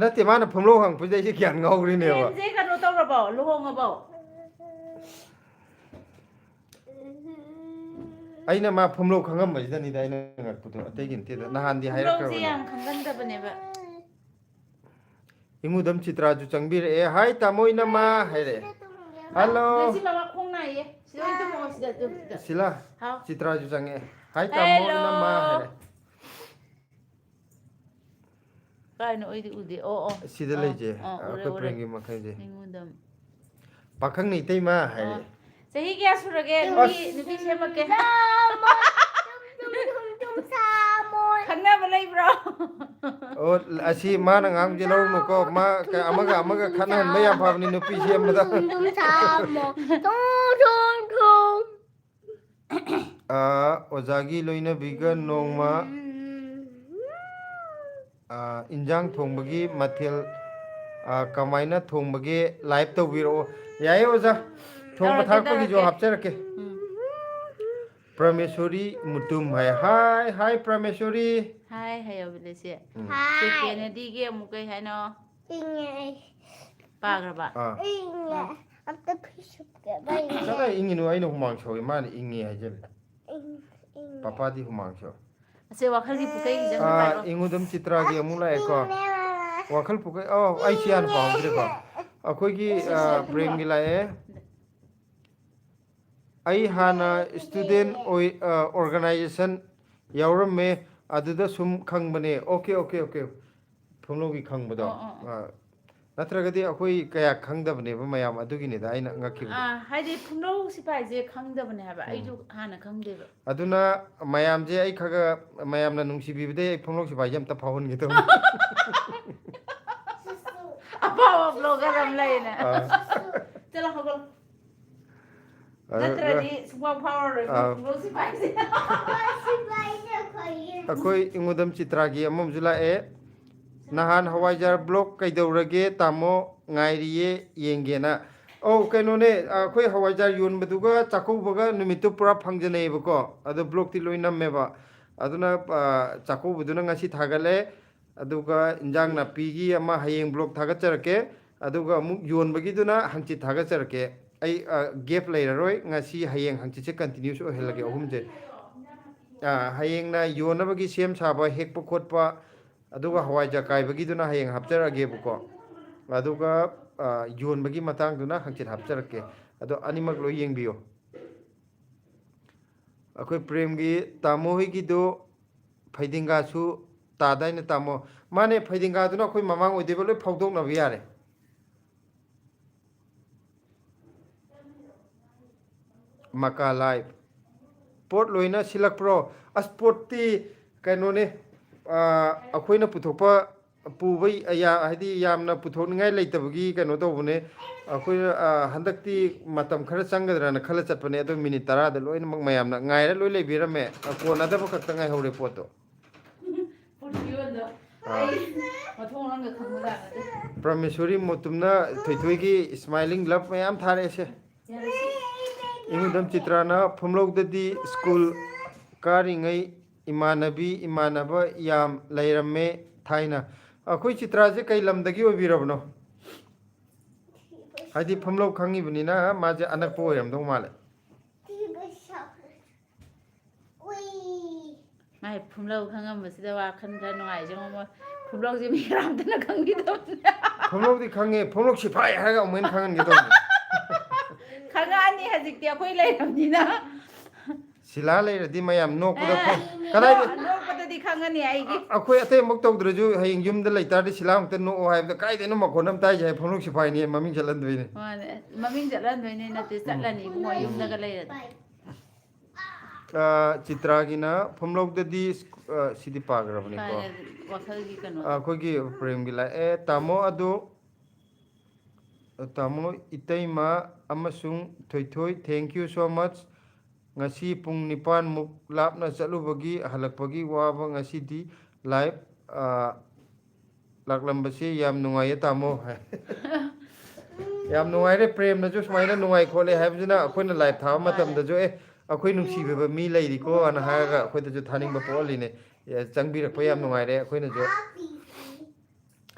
ꯅꯠꯇꯦ, ꯃꯥꯅ ꯐꯝꯂꯧ ꯍꯪꯉꯛꯄꯁꯤꯗ ꯑꯩꯁꯦ ꯒ꯭ꯌꯥꯟ ꯉꯥꯎꯔꯤꯅꯦꯕ꯫ ꯄ꯭ꯔꯦꯝꯁꯦ ꯀꯩꯅꯣ ꯇꯧꯔꯕꯣ? ꯂꯨꯍꯣꯡꯉꯕꯣ? ꯑꯩꯅ ꯃꯥ ꯐꯝꯂꯧ ꯈꯪꯉꯝꯕꯁꯤꯗꯅꯤꯗ ꯑꯩꯅ ꯍꯪꯉꯛꯄꯗꯣ, ꯑꯇꯩꯒꯤ ꯅꯠꯇꯦꯗ꯫ ꯅꯍꯥꯟꯗꯤ ꯍꯥꯏꯔꯛꯈ꯭ꯔꯕꯅꯦ꯫ ꯌꯥꯝ ꯈꯪꯒꯟꯗꯕꯅꯦꯕ꯫ ꯏꯉꯨꯗꯝ ꯆꯤꯇ꯭ꯔꯥꯁꯨ ꯆꯪꯕꯤꯔꯛꯑꯦ꯫ "ꯍꯥꯏ ꯇꯥꯃꯣ ꯏꯅꯝꯃ" ꯍꯥꯏꯔꯛꯑꯦ꯫ "ꯍꯜꯂꯣ"꯫ ꯉꯁꯤ ꯃꯃꯥ ꯈꯣꯡ ꯅꯥꯏꯌꯦ꯫ ꯁꯤꯗ ꯑꯣꯏꯅ ꯇꯨꯝꯃꯣ, ꯁꯤꯗ, ꯁꯤꯗ, ꯁꯤꯗ꯫ ꯁꯤꯂꯥ, ꯍꯥꯎ꯫ ꯆꯤꯇ꯭ꯔꯥꯁꯨ ꯆꯪꯉꯛꯑꯦ꯫ "ꯍꯥꯏ ꯇꯥꯃꯣ ꯏꯅꯝꯃ" ꯍꯥꯏꯔꯦ꯫ ꯀꯥꯏꯅꯣ? ꯑꯩꯗꯤ ꯎꯗꯦ꯫ ꯑꯣ, ꯑꯣ꯫ ꯁꯤꯗ ꯑꯥ, ꯂꯩꯁꯦ, ꯑꯥ, ꯎꯔꯦ, ꯑꯩꯈꯣꯏ ꯎꯔꯦ꯫ ꯄ꯭ꯔꯦꯝꯒꯤ ꯃꯈꯩꯁꯦ꯫ ꯏꯉꯨꯗꯝ꯫ "ꯄꯥꯈꯪ ꯅꯤꯇꯩꯃ" ꯍꯥꯏꯔꯦ꯫ ꯑꯥ꯫ ꯆꯍꯤ ꯀꯌꯥ ꯁꯨꯔꯒꯦ? ꯑꯁ꯫ ꯅꯨꯄꯤ, ꯅꯨꯄꯤ ꯁꯦꯝꯃꯛꯀꯦ꯫ ꯈꯪꯅꯕ ꯂꯩꯕ꯭ꯔꯣ? ꯑꯣ, ꯑꯁꯤ ꯃꯥꯅ ꯉꯥꯡꯕꯁꯦ ꯂꯧꯔꯨꯅꯨꯀꯣ꯫ ꯃꯥ ꯀ-, ꯑꯃꯒ ꯑꯃꯒ ꯈꯠꯅꯍꯟꯕ ꯌꯥꯝ ꯐꯕꯅꯤ ꯅꯨꯄꯤ ꯁꯦꯝꯕꯗ꯫ ꯑꯥ, ꯑꯣꯖꯥꯒꯤ ꯂꯣꯏꯅꯕꯤꯒ ꯅꯣꯡꯃ, ꯑꯥ, ꯏꯟꯖꯥꯡ ꯊꯣꯡꯕꯒꯤ ꯃꯊꯦꯜ, ꯑꯥ, ꯀꯃꯥꯏꯅ ꯊꯣꯡꯕꯒꯦ live ꯇꯧꯕꯤꯔꯛꯑꯣ꯫ ꯌꯥꯏꯌꯦ ꯑꯣꯖꯥ, ꯊꯣꯡꯕ ꯇꯧꯔꯛꯀꯦ, ꯊꯥꯛꯄꯒꯤꯁꯨ ꯇꯧꯔꯛꯀꯦ꯫ ꯍꯥꯞꯆꯔꯛꯀꯦ꯫ ꯎꯝ꯫ ꯄ꯭ꯔꯃꯦꯁꯣꯔꯤ ꯃꯨꯇꯨꯝ ꯍꯥꯏ꯫ ꯍꯥꯏ, ꯍꯥꯏ, ꯄ꯭ꯔꯃꯦꯁꯣꯔꯤ꯫ ꯍꯥꯏ ꯍꯥꯏꯌꯣ, ꯕꯤꯂꯦꯁꯤ꯫ ꯎꯝ꯫ ꯍꯥꯏ꯫ ꯁꯤ ꯀꯦꯅꯦꯗꯤꯒꯤ ꯑꯃꯨꯛ ꯀꯩ ꯍꯥꯏꯅꯣ? ꯏꯪꯉꯦ ꯑꯩ꯫ ꯄꯥꯈ꯭ꯔꯕ? ꯑꯥ꯫ ꯏꯪꯉꯦ꯫ ꯑꯥ꯫ ꯑꯝꯇ ꯐꯤ ꯁꯨꯞꯀꯦ꯫ ꯆꯠꯂꯣ, ꯏꯪꯉꯤꯅꯨ, ꯑꯩꯅ ꯍꯨꯃꯥꯡ ꯁꯧꯏ, ꯃꯥꯅ ꯏꯪꯉꯦ ꯍꯥꯏꯖꯜꯂꯦ꯫ ꯏꯪ-, ꯏꯪꯉꯦ꯫ ꯄꯄꯥꯗꯤ ꯍꯨꯃꯥꯡ ꯁꯧꯏ꯫ ꯑꯁꯦ ꯋꯥꯈꯜꯒꯤ ꯄꯨꯀꯩꯒꯤꯁꯦ ꯑꯝꯇ ꯑꯥ, ꯄꯥꯏꯔꯣ꯫ ꯏꯉꯨꯗꯝ ꯆꯤꯇ꯭ꯔꯥꯒꯤ ꯑꯃꯨꯛ ꯂꯥꯛꯑꯦꯀꯣ꯫ ꯏꯪꯉꯦ꯫ ꯋꯥꯈꯜ ꯄꯨꯀꯩ, ꯑꯣ, ꯑꯩ ꯁꯤ ꯍꯥꯟꯅ ꯄꯥꯍꯧꯗ꯭ꯔꯦꯀꯣ꯫ ꯑꯩꯈꯣꯏꯒꯤ, ꯁꯤ, ꯁꯤ, ꯑꯥ, ꯁꯤ, ꯄ꯭ꯔꯦꯝꯒꯤ ꯂꯥꯛꯑꯦ꯫ ꯑꯩ ꯍꯥꯟꯅ student ꯑꯣꯏ-, ꯑ, organization ꯌꯥꯎꯔꯝꯃꯦ, ꯑꯗꯨꯗ ꯁꯨꯝ ꯈꯪꯕꯅꯦ꯫ Okay, okay, okay꯫ ꯐꯝꯂꯧꯒꯤ ꯈꯪꯕꯗꯣ꯫ ꯑꯣ, ꯑꯣ, ꯑꯣ꯫ ꯑ, ꯅꯠꯇ꯭ꯔꯒꯗꯤ ꯑꯩꯈꯣꯏ ꯀꯌꯥ ꯈꯪꯗꯕꯅꯦꯕ ꯃꯌꯥꯝ, ꯑꯗꯨꯒꯤꯅꯤꯗ ꯑꯩꯅ ꯉꯛꯈꯤꯕꯗꯣ꯫ ꯑꯥ, ꯍꯥꯏꯗꯤ ꯐꯝꯂꯧ ꯁꯤꯐꯥꯏꯁꯦ ꯈꯪꯗꯕꯅꯦ ꯍꯥꯏꯕ꯫ ꯎꯝ꯫ ꯑꯩꯁꯨ ꯍꯥꯟꯅ ꯈꯪꯗꯦꯕ꯫ ꯑꯗꯨꯅ ꯃꯌꯥꯝꯁꯦ ꯑꯩ ꯈꯔ ꯈꯔ ꯃꯌꯥꯝꯅ ꯅꯨꯡꯁꯤꯕꯤꯕꯗꯩ ꯑꯩ ꯐꯝꯂꯧ ꯁꯤꯐꯥꯏꯁꯦ ꯑꯝꯇ ꯐꯥꯎꯍꯟꯒꯦ ꯇꯧꯕꯅꯤ꯫ ꯑꯐꯥꯎꯕ blogger ꯑꯃ ꯂꯩꯅꯦ꯫ ꯑꯥ꯫ ꯆꯠꯂꯣ, ꯍꯧꯒꯠꯂꯣ꯫ ꯑꯗꯨ ꯅꯠꯇ꯭ꯔꯗꯤ ꯁꯨꯡꯐꯥꯎ ꯐꯥꯎꯔꯔꯣꯏ ꯑꯥ꯫ ꯐꯝꯂꯧ ꯁꯤꯐꯥꯏꯁꯦ꯫ ꯑꯩꯈꯣꯏ ꯏꯉꯨꯗꯝ ꯆꯤꯇ꯭ꯔꯥꯒꯤ ꯑꯃꯁꯨ ꯂꯥꯛꯑꯦ꯫ ꯅꯍꯥꯟ ꯍꯋꯥꯏꯖꯥꯔ ꯕ꯭ꯂꯣꯛ ꯀꯩꯗꯧꯔꯒꯦ ꯇꯥꯃꯣ? ꯉꯥꯏꯔꯤꯌꯦ, ꯌꯦꯡꯒꯦꯅ꯫ ꯑꯧ, ꯀꯩꯅꯣꯅꯦ, ꯑꯩꯈꯣꯏ ꯍꯋꯥꯏꯖꯥꯔ ꯌꯣꯟꯕꯗꯨꯒ ꯆꯥꯛꯀꯧꯕꯒ ꯅꯨꯃꯤꯠꯇꯨ ꯄꯨꯔꯥ ꯐꯪꯖꯅꯩꯌꯦꯕꯀꯣ꯫ ꯑꯗꯣ ꯕ꯭ꯂꯣꯛꯇꯤ ꯂꯣꯏ ꯅꯝꯃꯦꯕ꯫ ꯑꯗꯨꯅ, ꯑ, ꯆꯥꯛꯀꯧꯕꯗꯨꯅ ꯉꯁꯤ ꯊꯥꯒꯠꯂꯦ, ꯑꯗꯨꯒ ꯏꯟꯖꯥꯡ ꯅꯥꯄꯤꯒꯤ ꯑꯃ ꯍꯌꯦꯡ ꯕ꯭ꯂꯣꯛ ꯊꯥꯒꯠꯆꯔꯛꯀꯦ, ꯑꯗꯨꯒ ꯑꯃꯨꯛ ꯌꯣꯟꯕꯒꯤꯗꯨꯅ ꯍꯪꯆꯤꯠ ꯊꯥꯒꯠꯆꯔꯛꯀꯦ꯫ ꯑꯩ, ꯑ, ꯒꯦꯞ ꯂꯩꯔꯔꯣꯏ, ꯉꯁꯤ ꯍꯌꯦꯡ ꯍꯪꯆꯤꯠꯁꯦ ꯀꯟꯇꯤꯅ꯭ꯌꯨꯁ ꯑꯣꯏꯍꯜꯂꯒꯦ ꯑꯍꯨꯝꯁꯦ꯫ ꯑ, ꯍꯌꯦꯡꯅ ꯌꯣꯟꯅꯕꯒꯤ ꯁꯦꯝ ꯁꯥꯕ, ꯍꯦꯛꯄ ꯈꯣꯠꯄ, ꯑꯗꯨꯒ ꯍꯋꯥꯏꯖꯥꯔ ꯀꯥꯏꯕꯒꯤꯗꯨꯅ ꯍꯌꯦꯡ ꯍꯥꯞꯆꯔꯛꯑꯒꯦꯕꯀꯣ꯫ ꯑꯗꯨꯒ, ꯑ, ꯌꯣꯟꯕꯒꯤ ꯃꯇꯥꯡꯗꯨꯅ ꯍꯪꯆꯤꯠ ꯍꯥꯞꯆꯔꯛꯀꯦ꯫ ꯑꯗꯣ ꯑꯅꯤꯃꯛ ꯂꯣꯏ ꯌꯦꯡꯕꯤꯌꯨ꯫ ꯑꯩꯈꯣꯏ ꯄ꯭ꯔꯦꯝꯒꯤ ꯇꯥꯃꯣ ꯍꯣꯏꯒꯤꯗꯨ ꯐꯩꯗꯤꯡꯒꯥꯁꯨ ꯇꯥꯗꯥꯏꯅꯦ ꯇꯥꯃꯣ? ꯃꯥꯅꯦ, ꯐꯩꯗꯤꯡꯒꯥꯗꯨꯅ ꯑꯩꯈꯣꯏ ꯃꯃꯥꯡ ꯑꯣꯏꯗꯣꯏꯕ, ꯂꯣꯏ ꯐꯥꯎꯗꯣꯛꯅꯕ ꯌꯥꯔꯦ꯫ ꯃꯀꯥ ꯂꯥꯏꯐ꯫ ꯄꯣꯠ ꯂꯣꯏꯅ ꯁꯤꯜꯂꯛꯄ꯭ꯔꯣ? ꯑꯁ, ꯄꯣꯠꯇꯤ ꯀꯩꯅꯣꯅꯦ, ꯑꯥ, ꯑꯩꯈꯣꯏꯅ ꯄꯨꯊꯣꯛꯄ, ꯄꯨꯕ ꯌꯥ-, ꯍꯥꯏꯗꯤ ꯌꯥꯝꯅ ꯄꯨꯊꯣꯛꯅꯤꯡꯉꯥꯏ ꯂꯩꯇꯕꯒꯤ ꯀꯩꯅꯣ ꯇꯧꯕꯅꯦ꯫ ꯑꯩꯈꯣꯏꯅ, ꯑꯥ, ꯍꯟꯗꯛꯇꯤ ꯃꯇꯝ ꯈꯔ ꯆꯪꯒꯗ꯭ꯔꯅ ꯈꯜꯂ ꯆꯠꯄꯅꯦ, ꯑꯗꯣ ꯃꯤꯅꯤꯠ ꯇꯔꯥꯗ ꯂꯣꯏꯅꯃꯛ ꯃꯌꯥꯝꯅ ꯉꯥꯏꯔ ꯂꯣꯏ ꯂꯩꯕꯤꯔꯝꯃꯦ꯫ ꯀꯣꯟꯅꯗꯕ ꯈꯛꯇ ꯉꯥꯏꯍꯧꯔꯦ ꯄꯣꯠꯇꯣ꯫ ꯄꯨꯟꯕꯤꯌꯣꯟꯗꯣ꯫ ꯑꯥ꯫ ꯑꯩ ꯃꯊꯣꯡ ꯃꯔꯝꯒ ꯈꯪꯕꯖꯥꯠ ꯅꯠꯇꯦ꯫ ꯄ꯭ꯔꯃꯦꯁꯣꯔꯤ ꯃꯣꯇꯨꯝꯅ ꯊꯣꯏꯊꯣꯏꯒꯤ ꯁ꯭ꯃꯥꯏꯂꯤꯡ ꯂꯚ ꯃꯌꯥꯝ ꯊꯥꯔꯛꯑꯦꯁꯦ꯫ ꯌꯥꯔꯦꯁꯦ꯫ ꯏꯃꯨꯗꯝ ꯆꯤꯇ꯭ꯔꯥꯅ ꯐꯝꯂꯧꯗꯗꯤ ꯁ꯭ꯀꯨꯜ ꯀꯥꯔꯤꯉꯩ ꯏꯃꯥꯟꯅꯕꯤ ꯏꯃꯥꯟꯅꯕ ꯌꯥꯝ ꯂꯩꯔꯝꯃꯦ ꯊꯥꯏꯅ꯫ ꯑꯩꯈꯣꯏ ꯆꯤꯇ꯭ꯔꯥꯁꯦ ꯀꯩ ꯂꯝꯗꯒꯤ ꯑꯣꯏꯕꯤꯔꯕꯅꯣ? ꯍꯥꯏꯗꯤ ꯐꯝꯂꯧ ꯈꯪꯉꯤꯕꯅꯤꯅ ꯃꯥꯁꯦ ꯑꯅꯛꯄ ꯑꯣꯏꯔꯝꯗꯧ ꯃꯥꯜꯂꯦ꯫ ꯃꯥꯏ ꯐꯨꯝꯂꯧ ꯈꯪꯉꯝꯕꯁꯤꯗ ꯋꯥꯈꯜ ꯈꯔ ꯅꯨꯡꯉꯥꯏꯖꯩ ꯃꯃꯣꯏ꯫ ꯐꯨꯝꯂꯧꯁꯦ ꯃꯤ ꯀꯅꯥꯝꯇꯅ ꯈꯪꯕꯤꯗꯕꯅꯦ꯫ ꯐꯝꯂꯧꯗꯤ ꯈꯪꯉꯦ, ꯐꯝꯂꯧ ꯁꯤꯐꯥꯏ ꯍꯥꯏꯔꯒ ꯑꯃꯨꯛ ꯍꯦꯟꯅ ꯈꯪꯍꯟꯒꯦ ꯇꯧꯕꯅꯦ꯫ ꯈꯪꯉꯛꯑꯅꯤ ꯍꯧꯖꯤꯛꯇꯤ ꯑꯩꯈꯣꯏ ꯂꯩꯔꯕꯅꯤꯅ꯫ ꯁꯤꯂꯥ ꯂꯩꯔꯗꯤ ꯃꯌꯥꯝ ꯅꯣꯛꯄꯗ ꯑꯦ, ꯈꯣ-, ꯀꯗꯥꯏꯗ-, ꯅꯣꯛ-, ꯅꯣꯛꯄꯗꯗꯤ ꯈꯪꯉꯅꯤ ꯑꯩꯒꯤ꯫ ꯑꯩꯈꯣꯏ ꯑꯇꯩ ꯑꯃꯨꯛ ꯇꯧꯗ꯭ꯔꯁꯨ ꯍꯌꯦꯡ ꯌꯨꯝꯗ ꯂꯩꯇꯥꯔꯗꯤ ꯁꯤꯂꯥ ꯑꯃꯨꯛꯇ ꯅꯣꯛꯑꯣ ꯍꯥꯏꯕꯗ ꯀꯥꯏꯗꯩꯅꯣ ꯃꯈꯣꯟ ꯑꯃ ꯇꯥꯏꯁꯦ ꯍꯥꯏ ꯐꯝꯂꯧ ꯁꯤꯐꯥꯏꯅꯦ ꯃꯃꯤꯡ ꯆꯠꯍꯟꯗꯣꯏꯅꯦ꯫ ꯃꯥꯅꯦ, ꯃꯃꯤꯡ ꯆꯠꯍꯟꯗꯣꯏꯅꯦ ꯅꯠꯇꯦ, ꯆꯠꯂꯅꯤ ꯏꯕꯨꯡꯉꯣ ꯌꯨꯝꯗꯒ ꯂꯩꯔꯗꯤ꯫ ꯑ, ꯆꯤꯇ꯭ꯔꯥꯒꯤꯅ ꯐꯝꯂꯧꯗꯗꯤ ꯁ꯭ꯀꯨ-, ꯑ, ꯁꯤꯗꯤ ꯄꯥꯈ꯭ꯔꯕꯅꯤꯀꯣ꯫ ꯄꯥꯏꯔꯦ, ꯋꯥꯈꯜꯒꯤ ꯀꯩꯅꯣꯗꯣ꯫ ꯑ, ꯑꯩꯈꯣꯏꯒꯤ ꯄ꯭ꯔꯦꯝꯒꯤ ꯂꯥꯛꯑꯦ꯫ ꯇꯥꯃꯣ ꯑꯗꯨ, ꯇꯥꯃꯣ ꯏꯇꯩꯃ ꯑꯃꯁꯨꯡ ꯊꯣꯏꯊꯣꯏ, thank you so much꯫ ꯉꯁꯤ ꯄꯨꯡ ꯅꯤꯄꯥꯟꯃꯨꯛ ꯂꯥꯞꯅ ꯆꯠꯂꯨꯕꯒꯤ ꯍꯜꯂꯛꯄꯒꯤ ꯋꯥꯕ ꯉꯁꯤꯗꯤ live, ꯑ, ꯂꯥꯛꯂꯝꯕꯁꯤ ꯌꯥꯝ ꯅꯨꯡꯉꯥꯏꯌꯦ ꯇꯥꯃꯣ ꯍꯥꯏ꯫ ꯌꯥꯝ ꯅꯨꯡꯉꯥꯏꯔꯦ, ꯄ꯭ꯔꯦꯝꯅꯁꯨ ꯁꯨꯃꯥꯏꯅ ꯅꯨꯡꯉꯥꯏ ꯈꯣꯠꯂꯦ ꯍꯥꯏꯕꯁꯤꯅ ꯑꯩꯈꯣꯏꯅ ꯂꯥꯏꯚ ꯊꯥꯕ ꯃꯇꯝꯗꯁꯨ, "ꯑꯦ, ꯑꯩꯈꯣꯏ ꯅꯨꯡꯁꯤꯕꯤꯕ ꯃꯤ ꯂꯩꯔꯤꯀꯣ" ꯑꯅ ꯍꯥꯏꯔꯒ ꯑꯩꯈꯣꯏꯗꯁꯨ ꯊꯥꯅꯤꯡꯕ ꯄꯣꯛꯍꯜꯂꯤꯅꯦ꯫ ꯑꯦ, ꯆꯪꯕꯤꯔꯛꯄ ꯌꯥꯝ ꯅꯨꯡꯉꯥꯏꯔꯦ꯫ ꯑꯩꯈꯣꯏꯅꯁꯨ,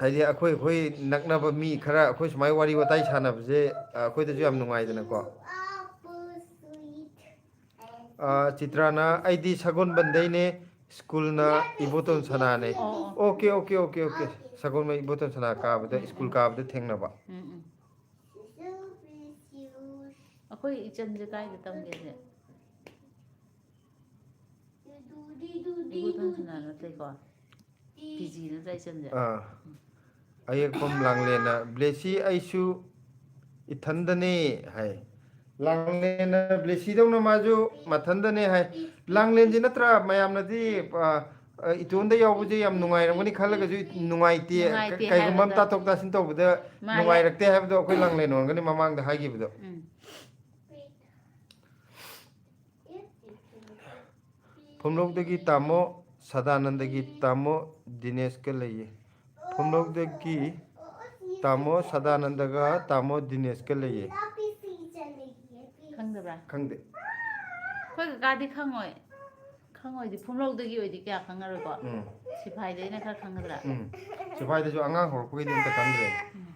ꯍꯥꯏꯗꯤ, ꯑꯩꯈꯣꯏ ꯑꯩꯈꯣꯏ ꯅꯛꯅꯕ ꯃꯤ ꯈꯔ ꯑꯩꯈꯣꯏ ꯁꯨꯃꯥꯏꯅ ꯋꯥꯔꯤ ꯋꯥꯇꯥꯏ ꯁꯥꯟꯅꯕꯁꯦ, ꯑ, ꯑꯩꯈꯣꯏꯗꯁꯨ ꯌꯥꯝ ꯅꯨꯡꯉꯥꯏꯗꯅꯀꯣ꯫ ꯑ, ꯆꯤꯇ꯭ꯔꯥꯅ, "ꯑꯩꯗꯤ ꯁꯒꯣꯜꯕꯟꯗꯩꯅꯦ, ꯁ꯭ꯀꯨꯜꯅ ꯏꯕꯣꯇꯣꯟ ꯁꯅꯥꯅꯦ"꯫ ꯑꯣ, ꯑꯣ꯫ Okay, okay, okay, okay. ꯁꯒꯣꯜꯕꯟ ꯏꯕꯣꯇꯣꯟ ꯁꯅꯥ ꯀꯥꯕꯗ, ꯎꯝ, ꯁ꯭ꯀꯨꯜ ꯎꯝ꯫ ꯀꯥꯕꯗ ꯊꯦꯡꯅꯕ꯫ ꯎꯝ, ꯎꯝ꯫ ꯑꯩꯈꯣꯏ ꯏꯆꯟꯁꯦ ꯀꯥꯏꯗ ꯇꯝꯒꯦꯁꯦ? ꯏꯕꯣꯇꯣꯟ ꯁꯅꯥ ꯅꯠꯇꯦꯀꯣ? ꯄꯤ ꯖꯤ ꯅꯠꯇ꯭ꯔꯥ ꯏꯆꯟꯁꯦ? ꯑꯥ꯫ ꯑꯌꯦꯛꯄꯝ ꯂꯥꯡꯂꯦꯟꯅ, "ꯕ꯭ꯂꯦꯁꯤ, ꯑꯩꯁꯨ ꯏꯊꯟꯗꯅꯦ" ꯍꯥꯏ꯫ ꯂꯥꯡꯂꯦꯟꯅ ꯕ꯭ꯂꯦꯁꯤꯗꯧꯅ ꯃꯥꯁꯨ ꯃꯊꯟꯗꯅꯦ ꯍꯥꯏ꯫ ꯂꯥꯡꯂꯦꯟꯁꯤ ꯅꯠꯇ꯭ꯔꯥ ꯃꯌꯥꯝꯅꯗꯤ, ꯑ, ꯑ, ꯏꯇꯣꯟꯗ ꯌꯥꯎꯕꯁꯦ ꯌꯥꯝ ꯅꯨꯡꯉꯥꯏꯔꯝꯒꯅꯤ ꯈꯜꯂꯒꯁꯨ ꯅꯨꯡꯉꯥꯏꯇꯦ꯫ ꯅꯨꯡꯉꯥꯏꯇꯦ ꯀꯩꯒꯨꯝꯕ ꯑꯃ ꯍꯥꯏꯕꯗꯣ꯫ ꯇꯥꯊꯣꯛ ꯇꯥꯁꯤꯟ ꯇꯧꯕꯗ ꯃꯥꯅꯦ꯫ ꯅꯨꯡꯉꯥꯏꯔꯛꯇꯦ ꯍꯥꯏꯕꯗꯣ ꯑꯩꯈꯣꯏ ꯂꯥꯡꯂꯦꯟ ꯑꯣꯏꯔꯝꯒꯅꯤ ꯃꯃꯥꯡꯗ ꯍꯥꯏꯈꯤꯕꯗꯣ꯫ ꯎꯝ꯫ ꯐꯨꯝꯂꯧꯗꯒꯤ ꯇꯥꯃꯣ ꯁꯗꯥꯅꯟꯗꯒꯤ ꯇꯥꯃꯣ ꯗꯤꯅꯦꯁꯀ ꯂꯩꯌꯦ꯫ ꯐꯨꯝꯂꯧꯗꯒꯤ ꯇꯥꯃꯣ ꯁꯗꯥꯅꯟꯗꯒ ꯇꯥꯃꯣ ꯗꯤꯅꯦꯁꯀ ꯂꯩꯌꯦ꯫ ꯈꯪꯗꯕ꯭ꯔꯥ? ꯈꯪꯗꯦ꯫ ꯑꯩꯈꯣꯏ ꯀꯀꯥꯗꯤ ꯈꯪꯉꯣꯏ꯫ ꯈꯪꯉꯣꯏꯗꯤ, ꯐꯨꯝꯂꯧꯗꯒꯤ ꯑꯣꯏꯗꯤ ꯀꯌꯥ ꯈꯪꯉꯔꯣꯏꯀꯣ? ꯎꯝ꯫ ꯁꯤꯐꯥꯏꯗꯩꯅ ꯈꯔ ꯈꯪꯒꯗ꯭ꯔꯥ? ꯎꯝ꯫ ꯁꯤꯐꯥꯏꯗꯁꯨ ꯑꯉꯥꯡ ꯍꯧꯔꯛꯄꯒꯤꯗꯤ ꯑꯝꯇ ꯈꯪꯗ꯭ꯔꯦ꯫ ꯎꯝ꯫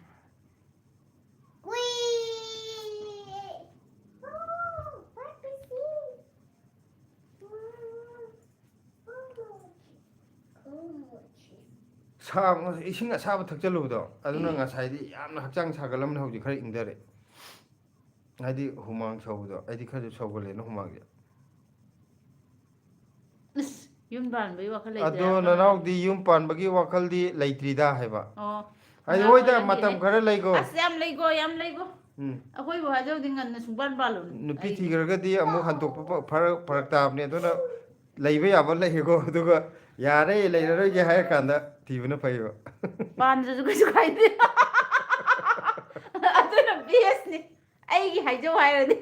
ꯁꯥ-, ꯏꯁꯤꯡ ꯑꯁꯥꯕ ꯊꯛꯆꯜꯂꯨꯕꯗꯣ, ꯑꯗꯨꯅ ꯉꯁꯥꯏꯗꯤ ꯌꯥꯝꯅ ꯍꯛꯆꯥꯡ ꯁꯥꯒꯠꯂꯝꯅꯤ, ꯍꯧꯖꯤꯛ ꯈꯔ ꯏꯪꯊꯔꯦ꯫ ꯍꯥꯏꯗꯤ ꯍꯨꯃꯥꯡ ꯁꯧꯕꯗꯣ, ꯑꯩꯗꯤ ꯈꯔꯁꯨ ꯁꯧꯒꯜꯂꯦꯅ ꯍꯨꯃꯥꯡꯁꯦ꯫ ꯑꯁ, ꯌꯨꯝ ꯄꯥꯟꯕꯒꯤ ꯋꯥꯈꯜ ꯂꯩꯇ꯭ꯔꯦ ꯑꯗꯣ ꯍꯥꯏꯕ? ꯅꯅꯥꯎꯗꯤ ꯌꯨꯝ ꯄꯥꯟꯕꯒꯤ ꯋꯥꯈꯜꯗꯤ ꯂꯩꯇ꯭ꯔꯤꯗ ꯍꯥꯏꯕ꯫ ꯑꯣ, ꯍꯥꯏꯗꯤ, ꯑꯉꯥꯡ ꯍꯣꯏꯗ, ꯑꯣꯏꯔꯤꯉꯩ-, ꯃꯇꯝ ꯈꯔ ꯂꯩꯀꯣ꯫ ꯑꯁ, ꯌꯥꯝ ꯂꯩꯀꯣ, ꯌꯥꯝ ꯂꯩꯀꯣ꯫ ꯎꯝ꯫ ꯑꯩꯈꯣꯏꯕꯨ ꯍꯥꯏꯖꯧꯗꯤ ꯉꯟꯅ ꯁꯨꯡꯄꯥꯟ ꯄꯥꯜꯂꯨꯅꯨ꯫ ꯅꯨꯄꯤ ꯑꯩ ꯊꯤꯈ꯭ꯔꯒꯗꯤ ꯑꯃꯨꯛ ꯍꯟꯇꯣꯛꯄ ꯐ-, ꯐꯔꯛ, ꯐꯔꯛ ꯇꯥꯕꯅꯦ꯫ ꯑꯗꯨꯅ ꯂꯩꯕ ꯌꯥꯕ ꯂꯩꯌꯦꯀꯣ, ꯑꯗꯨꯒ ꯌꯥꯔꯦ, ꯂꯩꯔꯔꯣꯏꯒꯦ ꯍꯥꯏꯔ ꯀꯥꯟꯗ ꯊꯤꯕꯅ ꯐꯩꯌꯦꯕ꯫ ꯄꯥꯟꯗ꯭ꯔꯁꯨ ꯀꯩꯁꯨ ꯀꯥꯏꯗꯦ꯫ ꯑꯗꯨꯅ ꯕꯦꯁꯅꯤ꯫ ꯑꯩꯒꯤ ꯍꯥꯏꯖꯧ ꯍꯥꯏꯔꯗꯤ꯫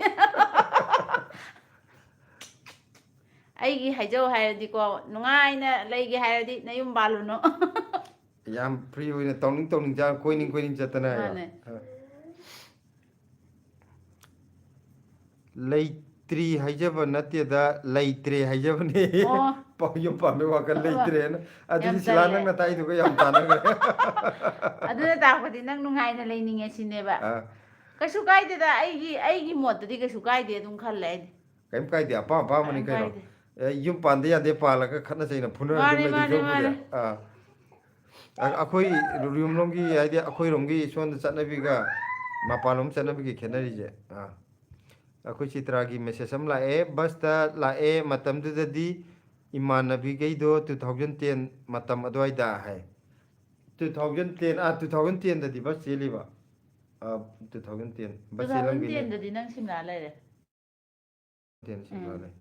ꯑꯩꯒꯤ ꯍꯥꯏꯖꯧ ꯍꯥꯏꯔꯗꯤꯀꯣ, ꯅꯨꯡꯉꯥꯏꯅ ꯂꯩꯒꯦ ꯍꯥꯏꯔꯗꯤ ꯅꯌꯨꯝ ꯄꯥꯜꯂꯨꯅꯨ꯫ ꯌꯥꯝ free ꯑꯣꯏꯅ ꯇꯧꯅꯤꯡ ꯇꯧꯅꯤꯡ ꯆꯥ, ꯀꯣꯏꯅꯤꯡ ꯀꯣꯏꯅꯤꯡ ꯆꯠꯇꯅ ꯍꯥꯏꯕ꯫ ꯃꯥꯅꯦ꯫ ꯑ꯫ ꯂꯩꯇ꯭ꯔꯤ ꯍꯥꯏꯖꯕ ꯅꯠꯇꯦꯗ, ꯂꯩꯇ꯭ꯔꯦ ꯍꯥꯏꯖꯕꯅꯦ꯫ ꯑꯣ꯫ ꯄꯥꯎ ꯌꯨꯝ ꯄꯥꯟꯕꯩ ꯋꯥꯈꯜ ꯑꯣ꯫ ꯂꯩꯇ꯭ꯔꯦꯅ꯫ ꯑꯗꯨꯗꯤ ꯌꯥꯝ ꯁꯤꯂꯥ ꯇꯜꯂꯦ꯫ ꯅꯪꯅ ꯇꯥꯏꯗꯨꯒ ꯌꯥꯝ ꯆꯥꯟꯅꯈ꯭ꯔꯦ꯫ ꯑꯗꯨꯅ ꯇꯥꯛꯄꯗꯤ ꯅꯪ ꯅꯨꯡꯉꯥꯏꯅ ꯂꯩꯅꯤꯡꯉꯦ ꯁꯤꯅꯦꯕ꯫ ꯑꯥ꯫ ꯀꯩꯁꯨ ꯀꯥꯏꯗꯦꯗ, ꯑꯩꯒꯤ, ꯑꯩꯒꯤ ꯃꯣꯠꯇꯗꯤ ꯀꯩꯁꯨ ꯀꯥꯏꯗꯦ ꯑꯗꯨꯝ ꯈꯜꯂꯦ ꯑꯩꯗꯤ꯫ ꯀꯩꯝ ꯀꯥꯏꯗꯦ, ꯑꯄꯥꯝ ꯑꯄꯥꯝꯕꯅꯤ ꯀꯩꯝ ꯀꯩꯅꯣ꯫ ꯀꯥꯏꯗꯦ꯫ ꯑꯦ, ꯌꯨꯝ ꯄꯥꯟꯗ ꯌꯥꯗꯦ ꯄꯥꯜꯂꯒ ꯈꯠꯅ ꯆꯩꯅ ꯐꯨꯅꯔ ꯑꯗꯨꯝ ꯃꯥꯅꯦ, ꯂꯩꯗꯧ ꯃꯥꯅꯦ, ꯁꯔꯨꯛꯄꯨꯗꯤ꯫ ꯃꯥꯅꯦ꯫ ꯑꯥ꯫ ꯑ-, ꯑꯩꯈꯣꯏ ꯌꯨꯝꯂꯣꯝꯒꯤ ꯍꯥꯏꯗꯤ ꯑꯩꯈꯣꯏꯔꯣꯝꯒꯤ ꯁꯣꯝꯗ ꯆꯠꯅꯕꯤꯒ ꯃꯄꯥꯟꯂꯣꯝ ꯆꯠꯅꯕꯤꯒ ꯈꯦꯠꯅꯔꯤꯁꯦ꯫ ꯑꯥ꯫ ꯑꯩꯈꯣꯏ ꯆꯤꯇ꯭ꯔꯥꯒꯤ message ꯑꯃ ꯂꯥꯛꯑꯦ, "ꯕꯁꯇ ꯂꯥꯛꯑꯦ ꯃꯇꯝꯗꯨꯗꯗꯤ ꯏꯃꯥꯟꯅꯕꯤꯈꯩꯗꯣ two thousand ten ꯃꯇꯝ ꯑꯗꯨꯋꯥꯏꯗ" ꯍꯥꯏ꯫ Two thousand ten, ꯑꯥ, two thousand tenꯗꯗꯤ ꯕꯁ ꯆꯦꯜꯂꯤꯕ꯫ ꯑꯥ, two thousand ten ꯕꯁ ꯆꯦꯜꯂꯝꯒꯅꯤ꯫ Two thousand tenꯗꯗꯤ ꯅꯪ ꯁꯤꯝꯂꯥ ꯂꯩꯔꯦ꯫ Ten ꯁꯤꯝꯂꯥ ꯎꯝ꯫ ꯂꯩ꯫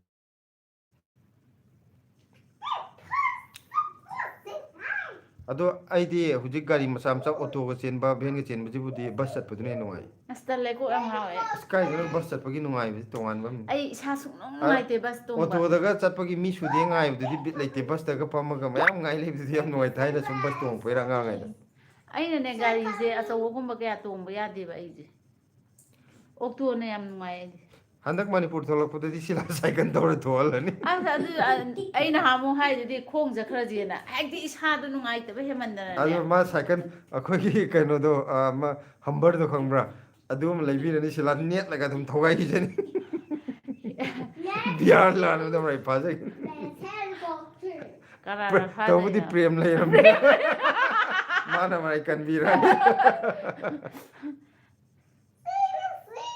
ꯑꯗꯣ ꯑꯩꯗꯤ ꯍꯧꯖꯤꯛ ꯒꯥꯔꯤ ꯃꯆꯥ ꯃꯆꯥ, ꯑꯣꯇꯣꯒ ꯆꯦꯟꯕ, ꯚꯦꯟꯒ ꯆꯦꯟꯕꯁꯤꯕꯨꯗꯤ ꯕꯁ ꯆꯠꯄꯗꯨꯅ ꯍꯦꯟꯅ ꯅꯨꯡꯉꯥꯏ꯫ ꯑꯁ, ꯇꯜꯂꯦ, ꯀꯣꯛ ꯌꯥꯝ ꯉꯥꯎꯋꯦ꯫ ꯑꯁ, ꯀꯥꯏꯗꯅꯣ ꯕꯁ ꯆꯠꯄꯒꯤ ꯅꯨꯡꯉꯥꯏꯕꯁꯤ ꯇꯣꯉꯥꯟꯕ ꯑꯃꯅꯤ꯫ ꯑꯩ ꯏꯁꯥ ꯁꯨꯡꯅꯨꯡ ꯑ, ꯅꯨꯡꯉꯥꯏꯇꯦ ꯕꯁ ꯇꯣꯡꯕ꯫ ꯑꯣꯇꯣꯗꯒ ꯆꯠꯄꯒꯤ ꯃꯤ ꯁꯨꯗꯦ ꯉꯥꯏꯕꯗꯨꯗꯤ ꯕꯤꯠ ꯂꯩꯇꯦ, ꯕꯁꯇꯒ ꯐꯝꯃꯒ ꯃꯌꯥꯝ ꯉꯥꯏ ꯂꯩꯕꯗꯨꯗꯤ ꯌꯥꯝ ꯅꯨꯡꯉꯥꯏ, ꯊꯥꯏꯅ ꯁꯨꯝ ꯕꯁ ꯇꯣꯡꯉꯛꯄꯩꯔ ꯑꯉꯥꯡꯉꯩꯗ꯫ ꯑꯩꯅꯅꯦ, ꯒꯥꯔꯤꯁꯦ ꯑꯆꯧꯕꯒꯨꯝꯕ ꯀꯌꯥ ꯇꯣꯡꯕ ꯌꯥꯗꯦꯕ ꯑꯩꯁꯦ꯫ ꯑꯣꯛꯇꯣꯅ ꯌꯥꯝ ꯅꯨꯡꯉꯥꯏ ꯑꯩꯗꯤ꯫ ꯍꯟꯗꯛ ꯃꯅꯤꯄꯨꯔ ꯊꯣꯛꯂꯛꯄꯗꯗꯤ ꯁꯤꯂꯥ ꯁꯥꯏꯀꯜ ꯇꯧꯔ ꯊꯣꯛꯍꯜꯂꯅꯤ꯫ ꯑꯁ, ꯑꯗꯨ, ꯑ, ꯑꯩ ꯅꯍꯥꯟꯃꯨꯛ ꯍꯥꯏꯗꯨꯗꯤ ꯈꯣꯡ ꯆꯠꯈ꯭ꯔꯁꯦꯅ, ꯍꯦꯛꯇ ꯏꯁꯥꯗꯣ ꯅꯨꯡꯉꯥꯏꯇꯕ ꯍꯦꯟꯃꯟꯗꯅꯅꯦ꯫ ꯑꯗꯨ ꯃꯥ ꯁꯥꯏꯀꯜ ꯑꯩꯈꯣꯏꯒꯤ ꯀꯩꯅꯣꯗꯣ, ꯑ, ꯑꯃ ꯍꯝꯕꯔꯗꯣ ꯈꯪꯕ꯭ꯔꯥ? ꯑꯗꯨ ꯑꯃ ꯂꯩꯕꯤꯔꯅꯤ, ꯁꯤꯂꯥ ꯅꯦꯠꯂꯒ ꯑꯗꯨꯝ ꯊꯧꯒꯥꯏꯈꯤꯁꯅꯤ꯫ ꯕꯤꯍꯥꯔ ꯂꯥꯟꯕꯗ ꯃꯔꯩ ꯐꯥꯖꯩ꯫ ꯀꯅꯥꯅ ꯇꯧꯕꯨꯗꯤ ꯐꯥꯗꯣꯏꯅꯣ? ꯄ꯭ꯔꯦꯝ ꯂꯩꯔꯝꯃꯤ꯫ ꯃꯥꯅ ꯃꯔꯩ ꯀꯟꯕꯤꯔꯅꯤ꯫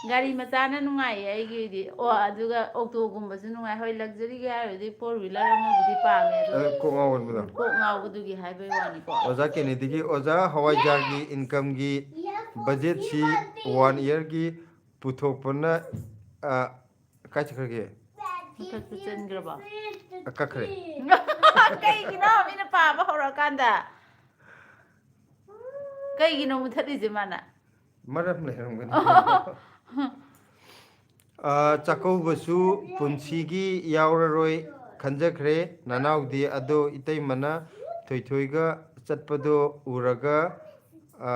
ꯒꯥꯔꯤ ꯃꯆꯥꯅ ꯅꯨꯡꯉꯥꯏꯌꯦ ꯑꯩꯒꯤꯗꯤ꯫ ꯑꯣ, ꯑꯗꯨꯒ ꯑꯣꯛꯇꯣꯒꯨꯝꯕꯁꯨ ꯅꯨꯡꯉꯥꯏ꯫ ꯍꯣꯏ, luxuryꯒꯤ ꯍꯥꯏꯔꯨꯔꯗꯤ four wheeler ꯑꯃꯕꯨꯗꯤ ꯄꯥꯝꯃꯦ, ꯑꯗꯣ ꯑꯗ ꯀꯣꯛ ꯉꯥꯎꯒꯟꯕꯗꯣ꯫ ꯀꯣꯛ ꯉꯥꯎꯕꯗꯨꯒꯤ ꯍꯥꯏꯕꯩ ꯋꯥꯅꯤꯀꯣ꯫ ꯑꯣꯖꯥ ꯀꯦꯅꯦꯗꯤꯒꯤ, ꯑꯣꯖꯥ ꯍꯋꯥꯏꯖꯥꯔꯒꯤ incomeꯒꯤ budgetꯁꯤ one yearꯒꯤ ꯄꯨꯊꯣꯛꯄꯅ, ꯑ, ꯀꯥꯏ ꯆꯠꯈ꯭ꯔꯒꯦ? ꯃꯊꯛꯇ ꯆꯟꯈ꯭ꯔꯕꯣ? ꯑ, ꯀꯛꯈ꯭ꯔꯦ꯫ ꯀꯩꯒꯤꯅꯣ ꯃꯤꯅ ꯄꯥꯕ ꯍꯧꯔꯛꯑꯀꯥꯟꯗ? ꯀꯩꯒꯤꯅꯣ ꯃꯨꯊꯠꯂꯤꯁꯦ ꯃꯥꯅ? ꯃꯔꯝ ꯂꯩꯔꯝꯒꯅꯤ꯫ ꯑ, ꯆꯥꯛꯀꯧꯕꯁꯨ ꯄꯨꯟꯁꯤꯒꯤ ꯌꯥꯎꯔꯔꯣꯏ ꯈꯟꯖꯈ꯭ꯔꯦ ꯅꯅꯥꯎꯗꯤ꯫ ꯑꯗꯣ ꯏꯇꯩꯃꯅ ꯊꯣꯏꯊꯣꯏꯒ ꯆꯠꯄꯗꯣ ꯎꯔꯒ, ꯑ,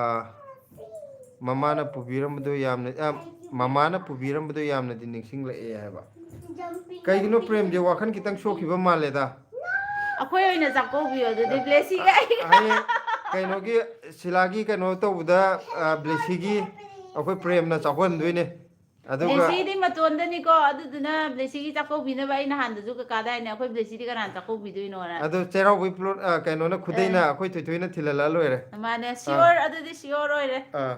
ꯃꯃꯥꯅ ꯄꯨꯕꯤꯔꯝꯕꯗꯣ ꯌꯥꯝꯅ, ꯑ, ꯃꯃꯥꯅ ꯄꯨꯕꯤꯔꯝꯕꯗꯣ ꯌꯥꯝꯅꯗꯤ ꯅꯤꯡꯁꯤꯡꯂꯛꯑꯦ ꯍꯥꯏꯕ꯫ ꯀꯩꯒꯤꯅꯣ ꯄ꯭ꯔꯦꯝꯁꯦ ꯋꯥꯈꯜ ꯈꯤꯇꯪ ꯁꯣꯛꯈꯤꯕ ꯃꯥꯜꯂꯦꯗ? ꯑꯩꯈꯣꯏ ꯑꯣꯏꯅ ꯆꯥꯛꯀꯧꯕꯤꯌꯣ ꯑꯗꯨꯗꯤ, ꯕ꯭ꯂꯦꯁꯤꯒ ꯑꯩꯒ꯫ ꯍꯌꯦꯡ ꯀꯩꯅꯣꯒꯤ, ꯁꯤꯂꯥꯒꯤ ꯀꯩꯅꯣ ꯇꯧꯕꯗ, ꯑ, ꯕ꯭ꯂꯦꯁꯤꯒꯤ ꯑꯩꯈꯣꯏ ꯄ꯭ꯔꯦꯝꯅ ꯆꯥꯎꯍꯟꯗꯣꯏꯅꯦ꯫ ꯑꯗꯨꯒ ꯕ꯭ꯂꯦꯁꯤꯗꯤ ꯃꯇꯣꯟꯗꯅꯤꯀꯣ, ꯑꯗꯨꯗꯨꯅ ꯕ꯭ꯂꯦꯁꯤꯒꯤ ꯆꯥꯛꯀꯧꯕꯤꯅꯕ ꯑꯩ ꯅꯍꯥꯟꯗꯁꯨ ꯀꯀꯥꯗ ꯍꯥꯏꯅꯦ, ꯑꯩꯈꯣꯏ ꯕ꯭ꯂꯦꯁꯤꯗꯤ ꯀꯅꯥꯅ ꯆꯥꯛꯀꯧꯕꯤꯗꯣꯏꯅꯣꯅ꯫ ꯑꯗꯣ ꯆꯩꯔꯥꯎꯕꯒꯤ ꯄ꯭ꯂꯣꯠ, ꯑ, ꯀꯩꯅꯣꯅ ꯈꯨꯗꯩꯅ ꯑꯦ꯫ ꯑꯩꯈꯣꯏ ꯊꯣꯏꯊꯣꯏꯅ ꯊꯤꯜꯍꯜꯂ ꯂꯣꯏꯔꯦ꯫ ꯃꯥꯅꯦ, ꯑꯥ꯫ Sure, ꯑꯗꯨꯗꯤ sure ꯑꯣꯏꯔꯦ꯫ ꯑꯥ꯫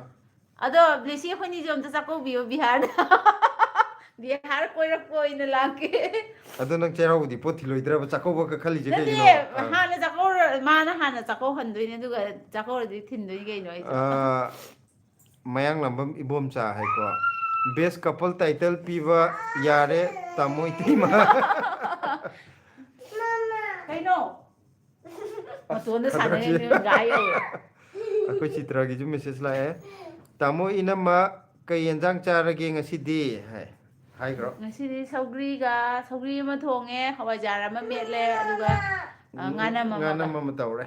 ꯑꯗꯣ ꯕ꯭ꯂꯦꯁꯤ, ꯑꯩꯈꯣꯏꯅꯤꯁꯨ ꯑꯝꯇ ꯆꯥꯛꯀꯧꯕꯤꯌꯣ ꯕꯤꯍꯥꯔꯗ꯫ ꯕꯤꯍꯥꯔ ꯀꯣꯏꯔꯛꯄ ꯑꯣꯏꯅ ꯂꯥꯛꯀꯦ꯫ ꯑꯗꯣ ꯅꯪ ꯆꯩꯔꯥꯎꯕꯗꯤ ꯄꯣꯠ ꯊꯤꯜꯂꯣꯏꯗ꯭ꯔꯕ? ꯆꯥꯛꯀꯧꯕ ꯀꯛꯈꯠꯂꯤꯁꯦ ꯅꯠꯇꯦ, ꯀꯩꯒꯤꯅꯣ? ꯑꯥ꯫ ꯍꯥꯟꯅ ꯆꯥꯛꯀꯧꯔ-, ꯃꯥꯅ ꯍꯥꯟꯅ ꯆꯥꯛꯀꯧꯍꯟꯗꯣꯏꯅꯦ, ꯑꯗꯨꯒ ꯆꯥꯛꯀꯧꯔꯗꯤ ꯊꯤꯟꯗꯣꯏꯅꯤ ꯀꯩꯅꯣ ꯑꯩꯁꯨ꯫ ꯑꯥ, ꯃꯌꯥꯡꯂꯥꯝꯕꯝ ꯏꯕꯣꯝꯆꯥ ꯍꯥꯏꯀꯣ꯫ Best couple title ꯄꯤꯕ ꯌꯥꯔꯦ, ꯇꯥꯃꯣ ꯏꯇꯩꯃ꯫ ꯀꯩꯅꯣ? ꯃꯇꯣꯟꯗ ꯁꯥꯟꯅꯔꯤꯕ ꯒꯥꯏ ꯂꯩꯔꯦ꯫ ꯑꯩꯈꯣꯏ ꯆꯤꯇ꯭ꯔꯒꯤꯁꯨ message ꯂꯥꯛꯑꯦ꯫ "ꯇꯥꯃꯣ ꯏꯅꯝꯃ ꯀꯩ ꯌꯦꯟꯖꯥꯡ ꯆꯥꯔꯒꯦ ꯉꯁꯤꯗꯤ?" ꯍꯥꯏ꯫ ꯍꯥꯏꯈ꯭ꯔꯣ꯫ ꯉꯁꯤꯗꯤ ꯁꯧꯒ꯭ꯔꯤꯒ, ꯁꯧꯒ꯭ꯔꯤ ꯑꯃ ꯊꯣꯡꯉꯦ, ꯍꯋꯥꯏꯖꯥꯔ ꯑꯃ ꯃꯦꯠꯂꯦ, ꯑꯗꯨꯒ, ꯑ, ꯎꯝ, ꯉꯥꯅꯝ ꯑꯃꯒ꯫ ꯉꯥꯅꯝ ꯑꯃ ꯇꯧꯔꯦ꯫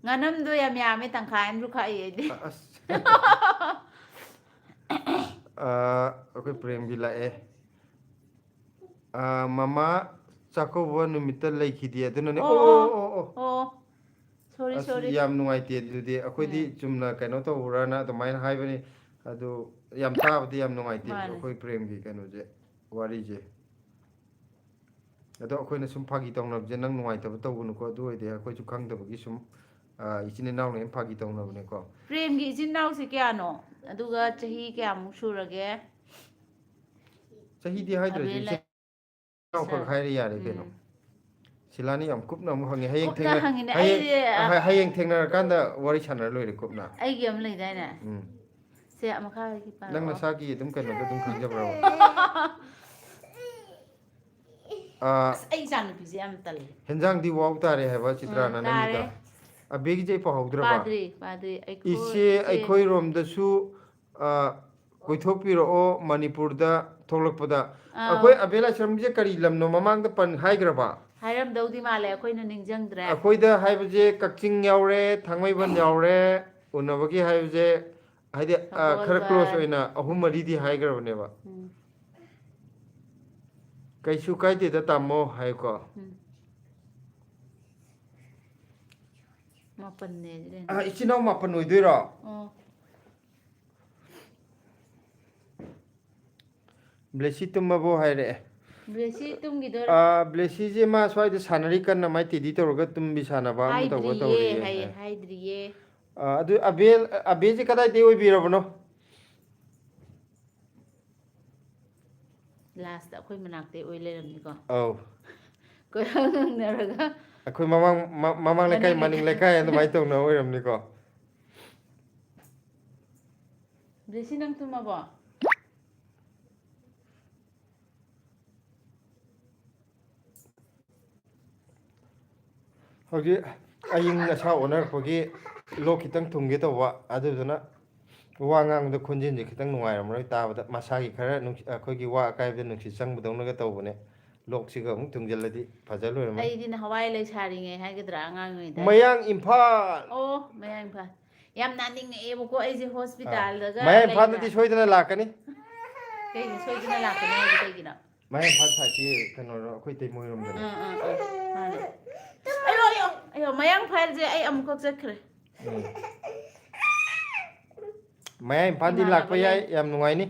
ꯉꯥꯅꯝꯗꯣ ꯌꯥꯝ ꯌꯥꯝꯃꯦ, ꯇꯪꯈꯥꯏ ꯑꯃꯁꯨ ꯈꯥꯛꯏ ꯑꯩꯗꯤ꯫ ꯑ-, ꯑꯁ꯫ ꯑ, ꯑꯩꯈꯣꯏ ꯄ꯭ꯔꯦꯝꯒꯤ ꯂꯥꯛꯑꯦ꯫ ꯑ, ꯃꯃꯥ ꯆꯥꯛꯀꯧꯕ ꯅꯨꯃꯤꯠꯇ ꯂꯩꯈꯤꯗꯦ, ꯑꯗꯨꯅꯅꯦ꯫ ꯑꯣ, ꯑꯣ, ꯑꯣ, ꯑꯣ, ꯑꯣ꯫ ꯑꯣ꯫ Sorry, ꯑꯁ, sorry꯫ ꯌꯥꯝ ꯅꯨꯡꯉꯥꯏꯇꯦ ꯑꯗꯨꯗꯤ꯫ ꯑꯩꯈꯣꯏꯗꯤ ꯎꯝ꯫ ꯆꯨꯝꯅ ꯀꯩꯅꯣ ꯇꯧꯕ꯭ꯔꯅ ꯑꯗꯨꯃꯥꯏꯅ ꯍꯥꯏꯕꯅꯤ꯫ ꯑꯗꯨ ꯌꯥꯝ ꯇꯥꯕꯗꯤ ꯌꯥꯝ ꯅꯨꯡꯉꯥꯏꯇꯦ ꯃꯥꯅꯦ꯫ ꯑꯩꯈꯣꯏ ꯄ꯭ꯔꯦꯝꯒꯤ ꯀꯩꯅꯣꯁꯦ, ꯋꯥꯔꯤꯁꯦ꯫ ꯑꯗꯣ ꯑꯩꯈꯣꯏꯅ ꯁꯨꯝ ꯐꯥꯒꯤ ꯇꯧꯅꯕꯁꯦ ꯅꯪ ꯅꯨꯡꯉꯥꯏꯇꯕ ꯇꯧꯒꯅꯨꯀꯣ꯫ ꯑꯗꯨ ꯑꯣꯏꯔꯗꯤ ꯑꯩꯈꯣꯏꯁꯨ ꯈꯪꯗꯕꯒꯤ ꯁꯨꯝ, ꯑ, ꯏꯆꯤꯟ ꯏꯅꯥꯎꯅ ꯍꯦꯟꯅ ꯐꯥꯒꯤ ꯇꯧꯅꯕꯅꯦꯀꯣ꯫ ꯄ꯭ꯔꯦꯝꯒꯤ ꯏꯆꯤꯟ ꯏꯅꯥꯎꯁꯦ ꯀꯌꯥꯅꯣ? ꯑꯗꯨꯒ ꯆꯍꯤ ꯀꯌꯥꯃꯨꯛ ꯁꯨꯔꯒꯦ? ꯆꯍꯤꯗꯤ ꯍꯥꯏꯗ꯭ꯔꯁꯨ ꯑꯕꯦꯜ ꯏꯆꯤꯟ ꯏꯅꯥꯎꯈꯛ ꯍꯥꯏꯔ ꯌꯥꯔꯦ ꯀꯩꯅꯣ꯫ ꯎꯝ꯫ ꯁꯤꯂꯥꯅꯤ ꯌꯥꯝ ꯀꯨꯞꯅ ꯑꯃꯨꯛ ꯍꯪꯉꯦ꯫ ꯍꯌꯦꯡ ꯀꯨꯞꯅ ꯊꯦꯡꯅ-, ꯍꯪꯉꯤꯅꯦ꯫ ꯍꯌꯦꯡ, ꯑꯩꯗꯤ, ꯑ, ꯍ-, ꯍꯌꯦꯡ ꯊꯦꯡꯅꯔꯀꯥꯟꯗ ꯋꯥꯔꯤ ꯁꯥꯟꯅꯔ ꯂꯣꯏꯔꯦ ꯀꯨꯞꯅ꯫ ꯑꯩꯒꯤ ꯑꯃ ꯂꯩꯗꯥꯏꯅꯦ? ꯎꯝ꯫ ꯁꯦ, ꯃꯈꯥꯒꯤ ꯄꯥꯔꯣ꯫ ꯅꯪ ꯅꯁꯥꯒꯤ ꯑꯗꯨꯝ ꯀꯩꯅꯣꯗ ꯑꯗꯨꯝ ꯈꯪꯖꯕ꯭ꯔꯕ? ꯑ, ꯑꯁ, ꯑꯩ ꯏꯆꯥꯅꯨꯄꯤꯁꯦ ꯌꯥꯝ ꯇꯜꯂꯦ꯫ ꯍꯦꯟꯖꯥꯡꯗꯤ ꯋꯥꯎ ꯇꯥꯔꯦ ꯍꯥꯏꯕ, ꯆꯤꯇ꯭ꯔꯥꯅ ꯎꯝ, ꯅꯪꯒꯤꯗꯣ꯫ ꯇꯥꯔꯦ꯫ ꯑꯕꯦꯒꯤꯁꯦ ꯑꯩ ꯄꯥꯎꯍꯧꯗ꯭ꯔꯕ? ꯄꯥꯗ꯭ꯔꯤ, ꯄꯥꯗ꯭ꯔꯤ꯫ ꯑꯩꯈꯣꯏ ꯏꯆꯦ, ꯏꯆꯦ ꯑꯩꯈꯣꯏꯔꯣꯝꯗꯁꯨ, ꯑ, ꯀꯣꯏꯊꯣꯛꯄꯤꯔꯛꯑꯣ ꯃꯅꯤꯄꯨꯔꯗ ꯊꯣꯛꯂꯛꯄꯗ꯫ ꯑꯥꯎ꯫ ꯑꯩꯈꯣꯏ ꯑꯕꯦꯜ ꯑꯥꯏꯁ꯭ꯔꯝꯁꯦ ꯀꯔꯤ ꯂꯝꯅꯣ ꯃꯃꯥꯡꯗ ꯄꯟ ꯍꯥꯏꯈ꯭ꯔꯕ? ꯍꯥꯏꯔꯝꯗꯧꯗꯤ ꯃꯥꯜꯂꯦ, ꯑꯩꯈꯣꯏꯅ ꯅꯤꯡꯁꯤꯡꯗ꯭ꯔꯦ꯫ ꯑꯩꯈꯣꯏꯗ ꯍꯥꯏꯕꯁꯦ ꯀꯛꯆꯤꯡ ꯌꯥꯎꯔꯦ, ꯊꯥꯡꯃꯩꯕꯟ ꯌꯥꯎꯔꯦ, ꯎꯅꯕꯒꯤ ꯍꯥꯏꯕꯁꯦ ꯍꯥꯏꯗꯤ, ꯑ, ꯈꯔ close ꯑꯣꯏꯅ ꯑꯍꯨꯝ ꯃꯔꯤꯗꯤ ꯍꯥꯏꯈ꯭ꯔꯕꯅꯦꯕ꯫ ꯎꯝ꯫ "ꯀꯩꯁꯨ ꯀꯥꯏꯗꯦꯗ ꯇꯥꯃꯣ" ꯍꯥꯏꯌꯨꯀꯣ꯫ ꯎꯝ꯫ ꯃꯥꯄꯟꯅꯦ ꯁꯤꯗ꯫ ꯑ, ꯏꯆꯤꯟ ꯏꯅꯥꯎ ꯃꯥꯄꯟ ꯑꯣꯏꯗꯣꯏꯔꯣ? ꯑꯣ꯫ ꯕ꯭ꯂꯦꯁꯤ ꯇꯨꯝꯃꯕꯣ ꯍꯥꯏꯔꯛꯑꯦ꯫ ꯕ꯭ꯂꯦꯁꯤ ꯇꯨꯝꯈꯤꯗꯣꯔꯦ꯫ ꯑ, ꯕ꯭ꯂꯦꯁꯤꯁꯦ ꯃꯥ ꯁ꯭ꯋꯥꯏꯗ ꯁꯥꯟꯅꯔꯤ ꯀꯟꯅ, ꯃꯥꯏ ꯇꯦꯗꯤ ꯇꯧꯔꯒ ꯇꯨꯝꯕꯤ ꯁꯥꯟꯅꯕ ꯑꯃ ꯇꯧꯕ ꯍꯥꯏꯗ꯭ꯔꯤꯌꯦ ꯇꯧꯔꯤꯌꯦ꯫ ꯍꯥꯏꯌꯦ, ꯑ꯫ ꯍꯥꯏꯗ꯭ꯔꯤꯌꯦ꯫ ꯑ, ꯑꯗꯨ ꯑꯕꯦꯜ, ꯑꯕꯦꯜꯁꯦ ꯀꯗꯥꯏꯗꯒꯤ ꯑꯣꯏꯕꯤꯔꯕꯅꯣ? Last ꯑꯩꯈꯣꯏ ꯃꯅꯥꯛꯇꯩ ꯑꯣꯏ ꯂꯩꯔꯝꯅꯤꯀꯣ꯫ ꯑꯧ꯫ ꯀꯣꯏꯍꯪ ꯍꯪꯅꯔꯒ꯫ ꯑꯩꯈꯣꯏ ꯃꯃꯥꯡ, ꯃ-, ꯃꯃꯥꯡ ꯂꯩꯀꯥꯏ, ꯃꯅꯤꯡ ꯃꯅꯤꯡ ꯂꯩꯀꯥꯏ꯫ ꯂꯩꯀꯥꯏ ꯑꯗꯨꯃꯥꯏꯅ ꯇꯧꯅ ꯑꯣꯏꯔꯝꯅꯤꯀꯣ꯫ ꯕ꯭ꯂꯦꯁꯤ, ꯅꯪ ꯇꯨꯝꯃꯕꯣ? ꯍꯧꯖꯤꯛ ꯑꯏꯪ ꯑꯁꯥ ꯑꯣꯟꯅꯔꯛꯄꯒꯤ ꯂꯣꯛ ꯈꯤꯇꯪ ꯊꯨꯡꯒꯦ ꯇꯧꯕ, ꯑꯗꯨꯗꯨꯅ ꯋꯥ ꯉꯥꯡꯕꯗ ꯈꯣꯟꯖꯦꯜꯁꯦ ꯈꯤꯇꯪ ꯅꯨꯡꯉꯥꯏꯔꯝꯃꯔꯣꯏ ꯇꯥꯕꯗ, ꯃꯁꯥꯒꯤ ꯈꯔ ꯅꯨꯡꯁꯤ-, ꯑꯩꯈꯣꯏꯒꯤ ꯋꯥ ꯑꯀꯥꯏꯕꯗ ꯅꯨꯡꯁꯤꯠ ꯆꯪꯕꯗꯧꯅꯒ ꯇꯧꯕꯅꯦ꯫ ꯂꯣꯛꯁꯤꯒ ꯑꯃꯨꯛ ꯊꯨꯡꯖꯤꯜꯂꯗꯤ ꯐꯖ ꯂꯣꯏꯔꯝꯃꯅꯤ꯫ ꯑꯩꯗꯤ ꯅꯍꯥꯟꯋꯥꯏ ꯂꯩꯁꯥꯔꯤꯉꯩ ꯍꯥꯏꯒꯗ꯭ꯔꯥ, ꯑꯉꯥꯡ ꯑꯣꯏꯔꯤꯉꯩꯗ꯫ ꯃꯌꯥꯡ ꯏꯝꯐꯥꯜ꯫ ꯑꯣ, ꯃꯌꯥꯡ ꯏꯝꯐꯥꯜ꯫ ꯌꯥꯝ ꯅꯥꯅꯤꯡꯉꯛꯑꯦꯕꯀꯣ ꯑꯩꯁꯦ ꯍꯣꯁꯄꯤꯇꯥꯜꯗꯒ ꯃꯌꯥꯡ ꯂꯩꯕ꯫ ꯏꯝꯐꯥꯜꯗꯗꯤ ꯁꯣꯏꯗꯅ ꯂꯥꯛꯀꯅꯤ꯫ ꯀꯩꯒꯤ ꯁꯣꯏꯗꯅ ꯂꯥꯛꯀꯅꯤ ꯍꯥꯏꯗꯤ ꯀꯩꯒꯤꯅꯣ? ꯃꯌꯥꯡ ꯏꯝꯐꯥꯜ ꯁꯥꯏꯠꯀꯤ ꯀꯩꯅꯣꯔꯣ, ꯑꯩꯈꯣꯏ ꯏꯇꯩꯃ ꯍꯣꯏꯔꯣꯝꯗꯅꯦ꯫ ꯑꯥ, ꯑꯥ, ꯑꯥ, ꯃꯥꯅꯦ꯫ ꯑꯌꯣ, ꯑꯌꯣ, ꯑꯌꯣ, ꯃꯌꯥꯡ ꯏꯝꯐꯥꯜꯁꯦ ꯑꯩ ꯑꯃꯨꯛꯈꯛ ꯆꯠꯈ꯭ꯔꯦ꯫ ꯎꯝ꯫ ꯃꯌꯥꯡ ꯏꯝꯐꯥꯜꯗꯤ ꯏꯃꯥꯟꯅꯕ ꯂꯥꯛꯄ ꯌꯥꯏ, ꯂꯩ꯫ ꯌꯥꯝ ꯅꯨꯡꯉꯥꯏꯅꯤ꯫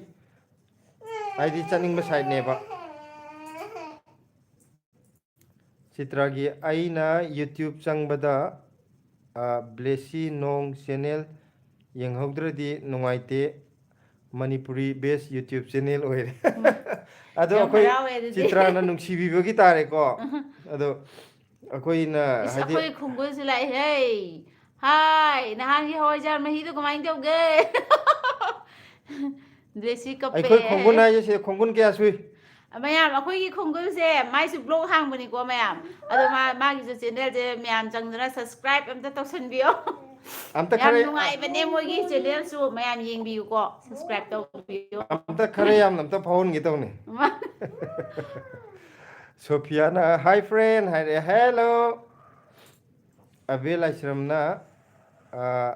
ꯑꯩꯗꯤ ꯆꯠꯅꯤꯡꯕ ꯁꯥꯏꯠꯅꯦꯕ꯫ ꯆꯤꯇ꯭ꯔꯥꯒꯤ ꯑꯩꯅ YouTube ꯆꯪꯕꯗ, ꯑ, ꯕ꯭ꯂꯦꯁꯤ ꯅꯣꯡ channel ꯌꯦꯡꯍꯧꯗ꯭ꯔꯗꯤ ꯅꯨꯡꯉꯥꯏꯇꯦ, ꯃꯅꯤꯄꯨꯔꯤ best YouTube channel ꯑꯣꯏꯔꯦ꯫ ꯑꯗꯣ ꯌꯥꯝ ꯑꯩꯈꯣꯏ ꯍꯔꯥꯎꯋꯦ ꯑꯗꯨꯗꯤ꯫ ꯆꯤꯇ꯭ꯔꯥꯅ ꯅꯨꯡꯁꯤꯕꯤꯕꯒꯤ ꯇꯥꯔꯦꯀꯣ꯫ ꯑꯗꯣ ꯑꯩꯈꯣꯏꯅ ꯏꯁ, ꯍꯥꯏꯗꯤ ꯑꯩꯈꯣꯏ ꯈꯣꯡꯒꯨꯜꯁꯨ ꯂꯥꯛꯑꯦ, ꯍꯦ꯫ ꯍꯥꯏ, ꯅꯍꯥꯟꯒꯤ ꯍꯋꯥꯏꯖꯥꯔ ꯃꯍꯤꯗꯣ ꯀꯃꯥꯏꯅ ꯇꯧꯒꯦ? ꯕ꯭ꯂꯦꯁꯤ ꯀꯞꯄꯦ꯫ ꯑꯩꯈꯣꯏ ꯈꯣꯡꯒꯨꯟ ꯍꯥꯏꯁꯦ ꯁꯤꯗ ꯈꯣꯡꯒꯨꯟ ꯀꯌꯥ ꯁꯨꯏ? ꯃꯌꯥꯝ, ꯑꯩꯈꯣꯏꯒꯤ ꯈꯣꯡꯒꯨꯜꯁꯦ, ꯃꯥꯏꯁꯨ vlog ꯍꯥꯡꯕꯅꯤꯀꯣ, ꯃꯌꯥꯝ꯫ ꯑꯗꯣ ꯃꯥ, ꯃꯥꯒꯤꯁꯨ channelꯁꯦ ꯃꯌꯥꯝ ꯆꯪꯗꯅ subscribe ꯑꯝꯇ ꯇꯧꯁꯟꯕꯤꯌꯣ꯫ ꯑꯝꯇ ꯌꯥꯝ ꯈꯔ, ꯅꯨꯡꯉꯥꯏꯕꯅꯦ ꯃꯣꯏꯒꯤ channelꯁꯨ, ꯃꯌꯥꯝ ꯌꯦꯡꯕꯤꯌꯨꯀꯣ, subscribe ꯇꯧꯕꯤꯌꯨ꯫ ꯑꯝꯇ ꯈꯔ ꯌꯥꯝꯅ ꯑꯝꯇ ꯐꯥꯎꯍꯟꯒꯦ ꯇꯧꯅꯤ꯫ ꯃꯥ-, ꯁꯣꯐꯤꯌꯥꯅ "Hi friend" ꯍꯥꯏꯔꯦ, "Hello"꯫ Abey ꯂꯥꯏꯁ꯭ꯔꯝꯅ, ah,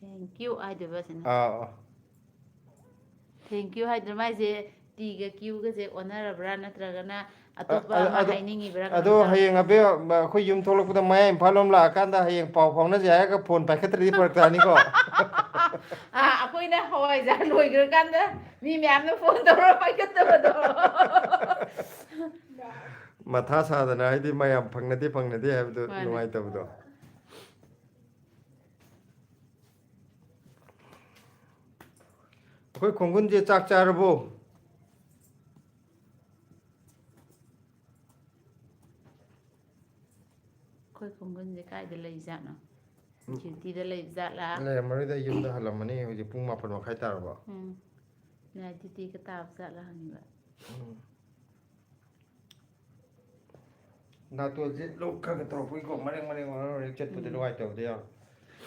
Thank you ꯍꯥꯏꯗꯣꯏꯕ ꯁꯤꯅ꯫ ꯑꯥ, ꯑꯥ꯫ Thank you ꯍꯥꯏꯗ꯭ꯔ ꯃꯥꯏꯁꯦ T ꯒ Q ꯒꯁꯦ ꯑꯣꯟꯅꯔꯕ꯭ꯔꯥ, ꯅꯠꯇ꯭ꯔꯒꯅ ꯑ-, ꯑꯇꯣꯞꯄ ꯑ-, ꯑꯃ ꯑꯗꯣ, ꯍꯥꯏꯅꯤꯡꯉꯤꯕ꯭ꯔꯥ ꯑꯗꯣ ꯀꯩꯅꯣꯝ ꯇꯧꯔꯦ꯫ ꯍꯌꯦꯡ ꯑꯕꯦ, ꯑꯩꯈꯣꯏ ꯌꯨꯝ ꯊꯣꯛꯂꯛꯄꯗ ꯃꯌꯥꯏ ꯏꯝꯐꯥꯜ ꯂꯣꯝ ꯂꯥꯛꯑꯀꯥꯟꯗ ꯍꯌꯦꯡ ꯄꯥꯎ ꯐꯥꯎꯅꯁꯦ ꯍꯥꯏꯔꯒ ꯐꯣꯟ ꯄꯥꯏꯈꯠꯇ꯭ꯔꯗꯤ ꯐꯔꯛ ꯇꯥꯅꯤꯀꯣ꯫ ꯑꯥ, ꯑꯩꯈꯣꯏꯅ ꯍꯋꯥꯏꯖꯥꯔ ꯂꯣꯏꯈ꯭ꯔꯀꯥꯟꯗ ꯃꯤ ꯃꯌꯥꯝꯅ ꯐꯣꯟ ꯇꯧꯔ ꯄꯥꯏꯈꯠꯇꯕꯗꯣ꯫ ꯃꯊꯥ ꯁꯥꯗꯅ, ꯍꯥꯏꯗꯤ ꯃꯌꯥꯝ ꯐꯪꯅꯗꯦ ꯐꯪꯅꯗꯦ ꯍꯥꯏꯕꯗꯣ ꯃꯥꯅꯦ꯫ ꯅꯨꯡꯉꯥꯏꯇꯕꯗꯣ꯫ ꯑꯩꯈꯣꯏ ꯈꯣꯡꯒꯨꯟꯁꯦ ꯆꯥꯛ ꯆꯥꯔꯕꯣ? ꯑꯩꯈꯣꯏ ꯈꯣꯡꯒꯨꯟꯁꯦ ꯀꯥꯏꯗ ꯂꯩꯖꯥꯠꯅꯣ? ꯎꯝ꯫ Duty ꯗ ꯂꯩꯕ ꯖꯥꯠꯂꯥ? ꯂꯩꯔꯝꯃꯔꯣꯏꯗ, ꯌꯨꯝꯗ ꯍꯜꯂꯝꯃꯅꯤ꯫ ꯍꯧꯖꯤꯛ ꯄꯨꯡ ꯃꯥꯄꯟ ꯃꯈꯥꯏ ꯇꯥꯔꯕꯣ? ꯎꯝ꯫ Night duty ꯒ ꯇꯥꯕ ꯖꯥꯠꯂꯥ ꯍꯪꯉꯤꯕ꯫ ꯎꯝ꯫ ꯅꯥꯇꯣꯟꯁꯦ ꯂꯣꯛ ꯈꯔ ꯈꯔ ꯇꯧꯔꯛꯄꯒꯤꯀꯣ, ꯃꯔꯦꯡ ꯃꯔꯦꯡ ꯃꯔꯦꯡ ꯃꯔꯦꯡ ꯆꯠꯄꯗ ꯎꯝ꯫ ꯅꯨꯡꯉꯥꯏꯇꯕꯗꯤ ꯌꯥꯎꯔꯦ꯫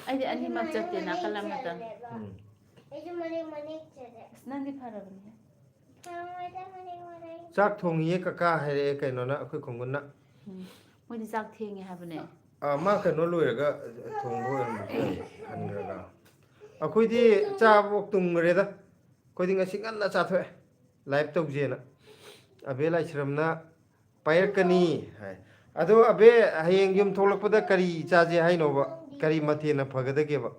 ꯑꯩꯗꯤ ꯑꯅꯤꯃꯛ ꯆꯠꯇꯦ, ꯅꯥꯀꯜ ꯑꯃꯇꯪ꯫ ꯎꯝ꯫ ꯑꯩꯁꯨ ꯃꯅꯤꯡ ꯃꯅꯤꯡ ꯆꯠꯂꯦ꯫ ꯑꯁ, ꯅꯪꯗꯤ ꯐꯔꯕꯅꯤꯍꯦ꯫ ꯐꯔꯝꯃꯣꯏꯗ ꯃꯅꯤꯡ ꯃꯅꯤꯡ꯫ ꯆꯥꯛ ꯊꯣꯡꯉꯤꯌꯦ ꯀꯀꯥ ꯍꯥꯏꯔꯛꯑꯦ ꯀꯩꯅꯣꯅ, ꯑꯩꯈꯣꯏ ꯈꯣꯡꯒꯨꯟꯅ꯫ ꯎꯝ꯫ ꯃꯣꯏꯗꯤ ꯆꯥꯛ ꯊꯦꯡꯉꯦ ꯍꯥꯏꯕꯅꯦ꯫ ꯑꯥ, ꯃꯥ ꯀꯩꯅꯣ ꯂꯣꯏꯔꯒ ꯊꯣꯡꯕ ꯑꯣꯏꯔꯝꯕꯁꯨ ꯌꯥꯏ, ꯍꯟꯈ꯭ꯔꯒ꯫ ꯑꯩꯈꯣꯏꯗꯤ ꯆꯥꯕ ꯇꯨꯝꯈ꯭ꯔꯦꯗ꯫ ꯑꯩꯈꯣꯏꯗꯤ ꯉꯁꯤ ꯉꯟꯅ ꯆꯥꯊꯣꯛꯑꯦ, live ꯇꯧꯁꯦꯅ꯫ ꯑꯕꯦ ꯂꯥꯏꯁ꯭ꯔꯝꯅ ꯄꯥꯏꯔꯛꯀꯅꯤ ꯍꯥꯏ꯫ ꯑꯗꯣ ꯑꯕꯦ, ꯍꯌꯦꯡ ꯌꯨꯝ ꯊꯣꯛꯂꯛꯄꯗ ꯀꯔꯤ ꯆꯥꯁꯦ ꯍꯥꯏꯅꯣꯕ? ꯀꯔꯤ ꯃꯊꯦꯜꯅ ꯐꯒꯗꯒꯦꯕ?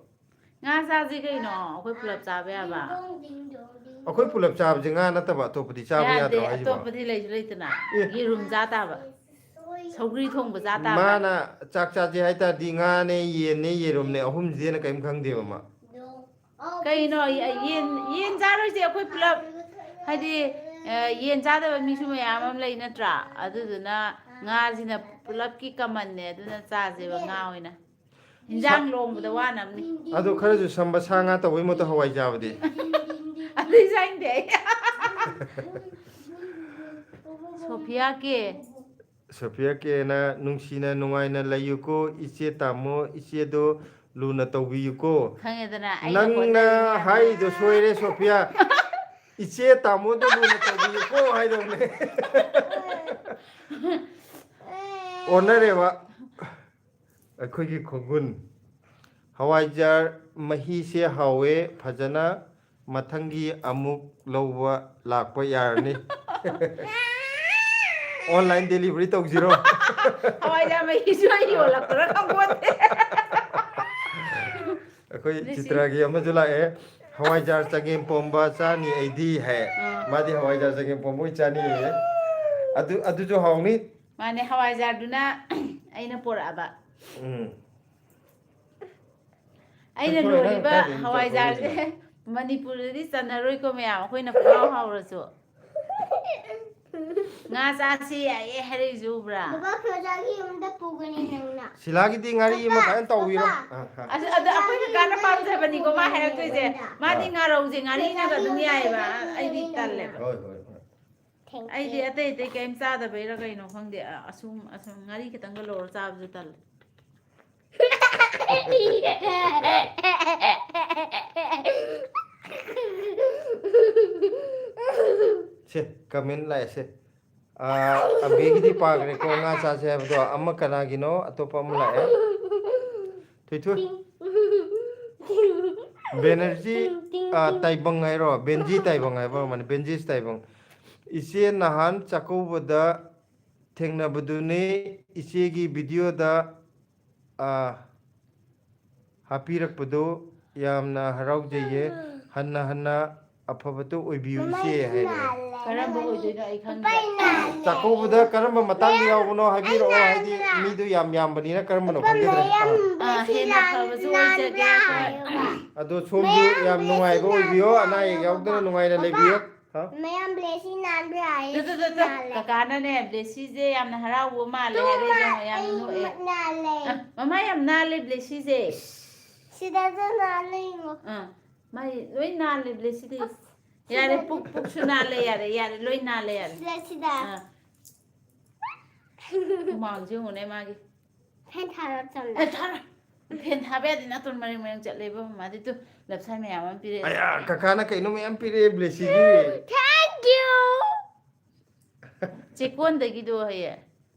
ꯉꯥ ꯆꯥꯁꯤ ꯀꯩꯅꯣ, ꯑꯩꯈꯣꯏ ꯄꯨꯂꯞ ꯆꯥꯕ ꯌꯥꯕ꯫ ꯗꯤꯡ ꯗꯣꯡ ꯗꯤꯡ ꯑꯩꯈꯣꯏ ꯗꯣꯡ꯫ ꯄꯨꯂꯞ ꯆꯥꯕꯁꯦ ꯉꯥ ꯅꯠꯇꯕ ꯑꯇꯣꯞꯄꯗꯤ ꯆꯥꯕ ꯌꯥꯗꯦ, ꯌꯥꯗ꯭ꯔꯣ ꯍꯥꯏꯁꯤꯕꯣ? ꯑꯇꯣꯞꯄꯗꯤ ꯂꯩꯁꯨ ꯂꯩꯇꯅ꯫ ꯑꯦ꯫ ꯌꯦꯔꯨꯝ ꯆꯥ ꯇꯥꯕ꯫ ꯁꯧꯒ꯭ꯔꯤ ꯊꯣꯡꯕ ꯆꯥ ꯇꯥꯕ꯫ ꯃꯥꯅ ꯆꯥꯛ ꯆꯥꯁꯦ ꯍꯥꯏ ꯇꯥꯔꯗꯤ ꯉꯥꯅꯦ, ꯌꯦꯟꯅꯦ, ꯌꯦꯔꯨꯝꯅꯦ, ꯑꯍꯨꯝꯁꯤꯗꯩ ꯍꯦꯟꯅ ꯀꯔꯤꯝ ꯈꯪꯗꯦꯕ ꯃꯥ꯫ ꯗꯣꯡ꯫ ꯀꯩꯅꯣ, ꯌꯦꯟ, ꯌꯦꯟ ꯆꯥꯔꯣꯏꯁꯦ ꯑꯩꯈꯣꯏ ꯄꯨꯂꯞ? ꯍꯥꯏꯗꯤ, ꯑ, ꯌꯦꯟ ꯆꯥꯗꯕ ꯃꯤꯁꯨ ꯃꯌꯥꯝ ꯑꯃ ꯂꯩ ꯅꯠꯇ꯭ꯔꯥ? ꯑꯗꯨꯗꯨꯅ ꯉꯥꯁꯤꯅ ꯄꯨꯂꯞꯀꯤ common ꯅꯦ, ꯑꯗꯨꯅ ꯆꯥꯁꯦꯕ ꯉꯥ ꯑꯣꯏꯅ꯫ ꯏꯟꯖꯥꯡ ꯂꯣꯡꯕꯗ ꯋꯥꯅꯕꯅꯤ꯫ ꯑꯗꯣ ꯈꯔꯁꯨ ꯁꯝꯕ ꯁꯥ ꯉꯥ ꯇꯧꯕꯩ ꯃꯍꯨꯠꯇ ꯍꯋꯥꯏ ꯆꯥꯕꯗꯤ꯫ ꯑꯗꯨꯗꯤ ꯆꯥꯅꯤꯡꯗꯦ ꯑꯩ꯫ ꯁꯣꯐꯤꯌꯥ ꯀꯦ꯫ ꯁꯣꯐꯤꯌꯥ ꯀꯦꯅ "ꯅꯨꯡꯁꯤꯅ ꯅꯨꯡꯉꯥꯏꯅ ꯂꯩꯌꯨꯀꯣ ꯏꯆꯦ ꯇꯥꯃꯣ, ꯏꯆꯦꯗꯣ ꯂꯨꯅ ꯇꯧꯕꯤꯌꯨꯀꯣ"꯫ ꯈꯪꯉꯦꯗꯅ, ꯑꯩ ꯅꯪꯅ ꯍꯣꯠꯅꯔꯤꯅꯦ ꯍꯥꯏꯕꯗꯣ꯫ ꯍꯥꯏꯔꯤꯗꯣ ꯁꯣꯏꯔꯦ ꯁꯣꯐꯤꯌꯥ꯫ ꯏꯆꯦ ꯇꯥꯃꯣꯗꯣ ꯂꯨꯅ ꯇꯧꯕꯤꯌꯨꯀꯣ ꯍꯥꯏꯗꯧꯅꯦ꯫ ꯑꯣꯟꯅꯔꯦꯕ ꯑꯩꯈꯣꯏꯒꯤ ꯈꯣꯡꯒꯨꯟ꯫ ꯍꯋꯥꯏꯖꯥꯔ ꯃꯍꯤꯁꯦ ꯍꯥꯎꯋꯦ, ꯐꯖꯅ ꯃꯊꯪꯒꯤ ꯑꯃꯨꯛ ꯂꯧꯕ ꯂꯥꯛꯄ ꯌꯥꯔꯅꯤ꯫ Online delivery ꯇꯧꯁꯤꯔꯣ? ꯍꯋꯥꯏꯖꯥꯔ ꯃꯍꯤꯁꯨ ꯑꯩ ꯌꯣꯜꯂꯛꯄ꯭ꯔꯥ ꯈꯪꯄꯣꯟꯇꯦ꯫ ꯑꯩꯈꯣꯏ ꯂꯤꯁꯤꯡ ꯆꯤꯇ꯭ꯔꯥꯒꯤ ꯑꯃꯁꯨ ꯂꯥꯛꯑꯦ꯫ "ꯍꯋꯥꯏꯖꯥꯔ ꯆꯒꯦꯝ ꯄꯣꯝꯕ ꯆꯥꯅꯤ ꯑꯩꯗꯤ" ꯍꯥꯏ꯫ ꯑꯥ꯫ ꯃꯥꯗꯤ ꯍꯋꯥꯏꯖꯥꯔ ꯆꯒꯦꯝ ꯄꯣꯝꯕ ꯑꯣꯏꯅ ꯆꯥꯅꯤꯌꯦ꯫ ꯑꯗꯨ, ꯑꯗꯨꯁꯨ ꯍꯥꯎꯅꯤ꯫ ꯃꯥꯅꯦ, ꯍꯋꯥꯏꯖꯥꯔꯗꯨꯅ ꯑꯩꯅ ꯄꯣꯔꯛꯑꯕ꯫ ꯎꯝ꯫ ꯑꯩꯅ ꯊꯣꯏꯊꯣꯏ, ꯅꯪ ꯂꯣꯜꯂꯤꯕ ꯀꯥꯏꯗꯩꯅꯣ ꯍꯋꯥꯏꯖꯥꯔꯁꯦ ꯆꯠꯊꯣꯔꯛꯏꯁꯤꯅ? ꯃꯅꯤꯄꯨꯔꯗꯗꯤ ꯆꯟꯅꯔꯣꯏꯀꯣ ꯃꯌꯥꯝ, ꯑꯩꯈꯣꯏꯅ ꯄꯨꯡꯍꯥꯎ ꯍꯥꯎꯔꯁꯨ꯫ ꯉꯥ ꯆꯥꯁꯤ ꯌꯥꯏꯌꯦ ꯍꯥꯏꯔꯛꯏꯁꯦ ꯎꯕ꯭ꯔꯥ? ꯕꯕꯥ ꯐ꯭ꯔꯣꯖꯥꯒꯤ ꯌꯨꯝꯗ ꯄꯨꯒꯅꯤ ꯅꯪꯅ꯫ ꯁꯤꯂꯥꯒꯤꯗꯤ ꯉꯥꯔꯤ ꯑꯃ ꯄꯄꯥ, ꯐꯖꯅ ꯇꯧꯕꯤꯔꯣ꯫ ꯄꯄꯥ꯫ ꯑꯥ, ꯑꯥ꯫ ꯑꯁ, ꯑꯗ ꯑꯩꯈꯣꯏ ꯀꯀꯥꯅ ꯄꯥꯝꯖꯕꯅꯤꯀꯣ ꯃꯥ ꯍꯥꯏꯔꯛꯇꯣꯏꯁꯦ꯫ ꯃꯥꯗꯤ ꯑꯥ꯫ ꯉꯥꯔꯧꯁꯦ ꯉꯥꯔꯤꯅꯒ ꯑꯗꯨꯝ ꯌꯥꯏꯌꯦꯕ꯫ ꯑꯩꯗꯤ ꯇꯜꯂꯦꯕ꯫ ꯍꯣꯏ, ꯍꯣꯏ, ꯍꯣꯏ꯫ Thank ꯑꯩꯗꯤ you꯫ ꯑꯇꯩ ꯑꯇꯩ ꯀꯩꯝ ꯆꯥꯗꯕꯩꯔꯥ ꯀꯩꯅꯣ ꯈꯪꯗꯦ꯫ ꯑ-, ꯑꯁꯨꯝ, ꯑꯁꯨꯝ ꯉꯥꯔꯤ ꯈꯤꯇꯪꯒ ꯂꯧꯔ ꯆꯥꯕꯁꯨ ꯇꯜꯂꯦ꯫ ꯁꯦ, comment ꯂꯥꯛꯑꯦ ꯁꯦ꯫ ꯑꯥ, ꯑꯕꯦꯒꯤꯗꯤ ꯄꯥꯈ꯭ꯔꯦꯀꯣ, ꯉꯥ ꯆꯥꯁꯦ ꯍꯥꯏꯕꯗꯣ꯫ ꯑꯃ ꯀꯅꯥꯒꯤꯅꯣ? ꯑꯇꯣꯞꯄ ꯑꯃ ꯂꯥꯛꯑꯦ꯫ ꯊꯣꯏꯊꯣꯏ꯫ ꯕꯦꯅꯔꯖꯤ, ꯑꯥ, ꯇꯥꯏꯕꯪ ꯍꯥꯏꯔꯣ? ꯕꯦꯟꯖꯤ ꯇꯥꯏꯕꯪ ꯍꯥꯏꯕ ꯑꯣꯏꯔꯝꯒꯅꯤ꯫ ꯕꯦꯟꯖꯤꯁ ꯇꯥꯏꯕꯪ꯫ "ꯏꯆꯦ ꯅꯍꯥꯟ ꯆꯥꯛꯀꯧꯕꯗ ꯊꯦꯡꯅꯕꯗꯨꯅꯦ, ꯏꯆꯦꯒꯤ video ꯗ, ꯑꯥ, ꯍꯥꯞꯄꯤꯔꯛꯄꯗꯣ ꯌꯥꯝꯅ ꯍꯔꯥꯎꯖꯩꯌꯦ꯫ ꯍꯟꯅ ꯍꯟꯅ ꯑꯐꯕꯇ ꯑꯣꯏꯕꯤꯌꯨ ꯏꯆꯦ" ꯍꯥꯏꯔꯛꯑꯦ꯫ ꯀꯔꯝꯕ ꯑꯣꯏꯗꯣꯏꯅꯣ ꯑꯩ ꯈꯪꯗ꯭ꯔꯦ꯫ ꯆꯥꯛꯀꯧꯕꯗ ꯀꯔꯝꯕ ꯃꯇꯥꯡꯗ ꯌꯥꯎꯕꯅꯣ ꯍꯥꯏꯕꯤꯔꯛꯑꯣ, ꯍꯥꯏꯗꯤ ꯃꯤꯗꯣ ꯌꯥꯝ ꯌꯥꯝꯕꯅꯤꯅ ꯀꯔꯝꯕꯅꯣ ꯈꯪꯖꯗ꯭ꯔꯦ꯫ ꯑꯥ꯫ ꯑꯥ, ꯍꯦꯟꯅ ꯐꯕꯁꯨ ꯑꯣꯏꯖꯒꯦ ꯑꯩꯈꯣꯏ꯫ ꯑꯗꯣ ꯁꯣꯝꯁꯨ ꯌꯥꯝ ꯅꯨꯡꯉꯥꯏꯕ ꯑꯣꯏꯕꯤꯌꯣ, ꯑꯅꯥ ꯑꯌꯦꯛ ꯌꯥꯎꯗꯅ ꯅꯨꯡꯉꯥꯏꯅ ꯂꯩꯕꯤꯌꯣ꯫ ꯍꯥ? ꯃꯌꯥꯝ ꯕ꯭ꯂꯦꯁꯤ ꯅꯥꯟꯕ꯭ꯔꯥ ꯍꯥꯏꯌꯦ꯫ ꯇꯨ, ꯇꯨ, ꯇꯨ, ꯇꯨ꯫ ꯅꯥꯜꯂꯦ꯫ ꯀꯀꯥꯅꯅꯦ, ꯕ꯭ꯂꯦꯁꯤꯁꯦ ꯌꯥꯝꯅ ꯍꯔꯥꯎꯕ ꯃꯥꯜꯂꯦ ꯇꯨ ꯍꯥꯏꯔꯦ, ꯃꯥ ꯌꯦꯡꯉꯣ, ꯌꯥꯝꯅ ꯑꯩ ꯅꯣꯛꯑꯦ꯫ ꯃꯠ ꯅꯥꯜꯂꯦ꯫ ꯑ, ꯃꯃꯥ ꯌꯥꯝ ꯅꯥꯜꯂꯦ ꯕ꯭ꯂꯦꯁꯤꯁꯦ꯫ ꯁꯤꯗꯁꯨ ꯅꯥꯜꯂꯦ ꯌꯦꯡꯉꯣ꯫ ꯑ, ꯃꯥꯏ ꯂꯣꯏ ꯅꯥꯜꯂꯦ ꯕ꯭ꯂꯦꯁꯤꯗꯤ꯫ ꯑꯁ, ꯌꯥꯔꯦ, ꯁꯤꯗ ꯄꯨꯛ, ꯄꯨꯛꯁꯨ ꯅꯥꯜꯂꯦ, ꯌꯥꯔꯦ, ꯌꯥꯔꯦ, ꯂꯣꯏ ꯅꯥꯜꯂꯦ, ꯌꯥꯔꯦ꯫ ꯁꯤꯗ, ꯁꯤꯗ꯫ ꯑ꯫ ꯍꯨꯃꯥꯡꯁꯦ ꯌꯦꯡꯉꯨꯅꯦ ꯃꯥꯒꯤ꯫ ꯐꯦꯟ ꯊꯥꯔ ꯆꯠꯂꯦ꯫ ꯑꯦ, ꯊꯥꯔ-, ꯐꯦꯟ ꯊꯥꯕ ꯌꯥꯗꯦ, ꯅꯥꯇꯣꯟ ꯃꯔꯦꯡ ꯃꯔꯦꯡ ꯆꯠꯂꯦꯕ ꯃꯃꯥꯗꯤ꯫ ꯇꯨ, ꯂꯞꯁꯥꯏ ꯃꯌꯥꯝ ꯑꯃ ꯄꯤꯔꯛꯑꯦ꯫ ꯑꯌꯥ, ꯀꯀꯥꯅ ꯀꯩꯅꯣ ꯃꯌꯥꯝ ꯄꯤꯔꯛꯑꯦ ꯕ꯭ꯂꯦꯁꯤꯒꯤ꯫ Thank you. ꯆꯦꯛꯀꯣꯟꯗꯒꯤꯗꯣ ꯍꯌꯦ꯫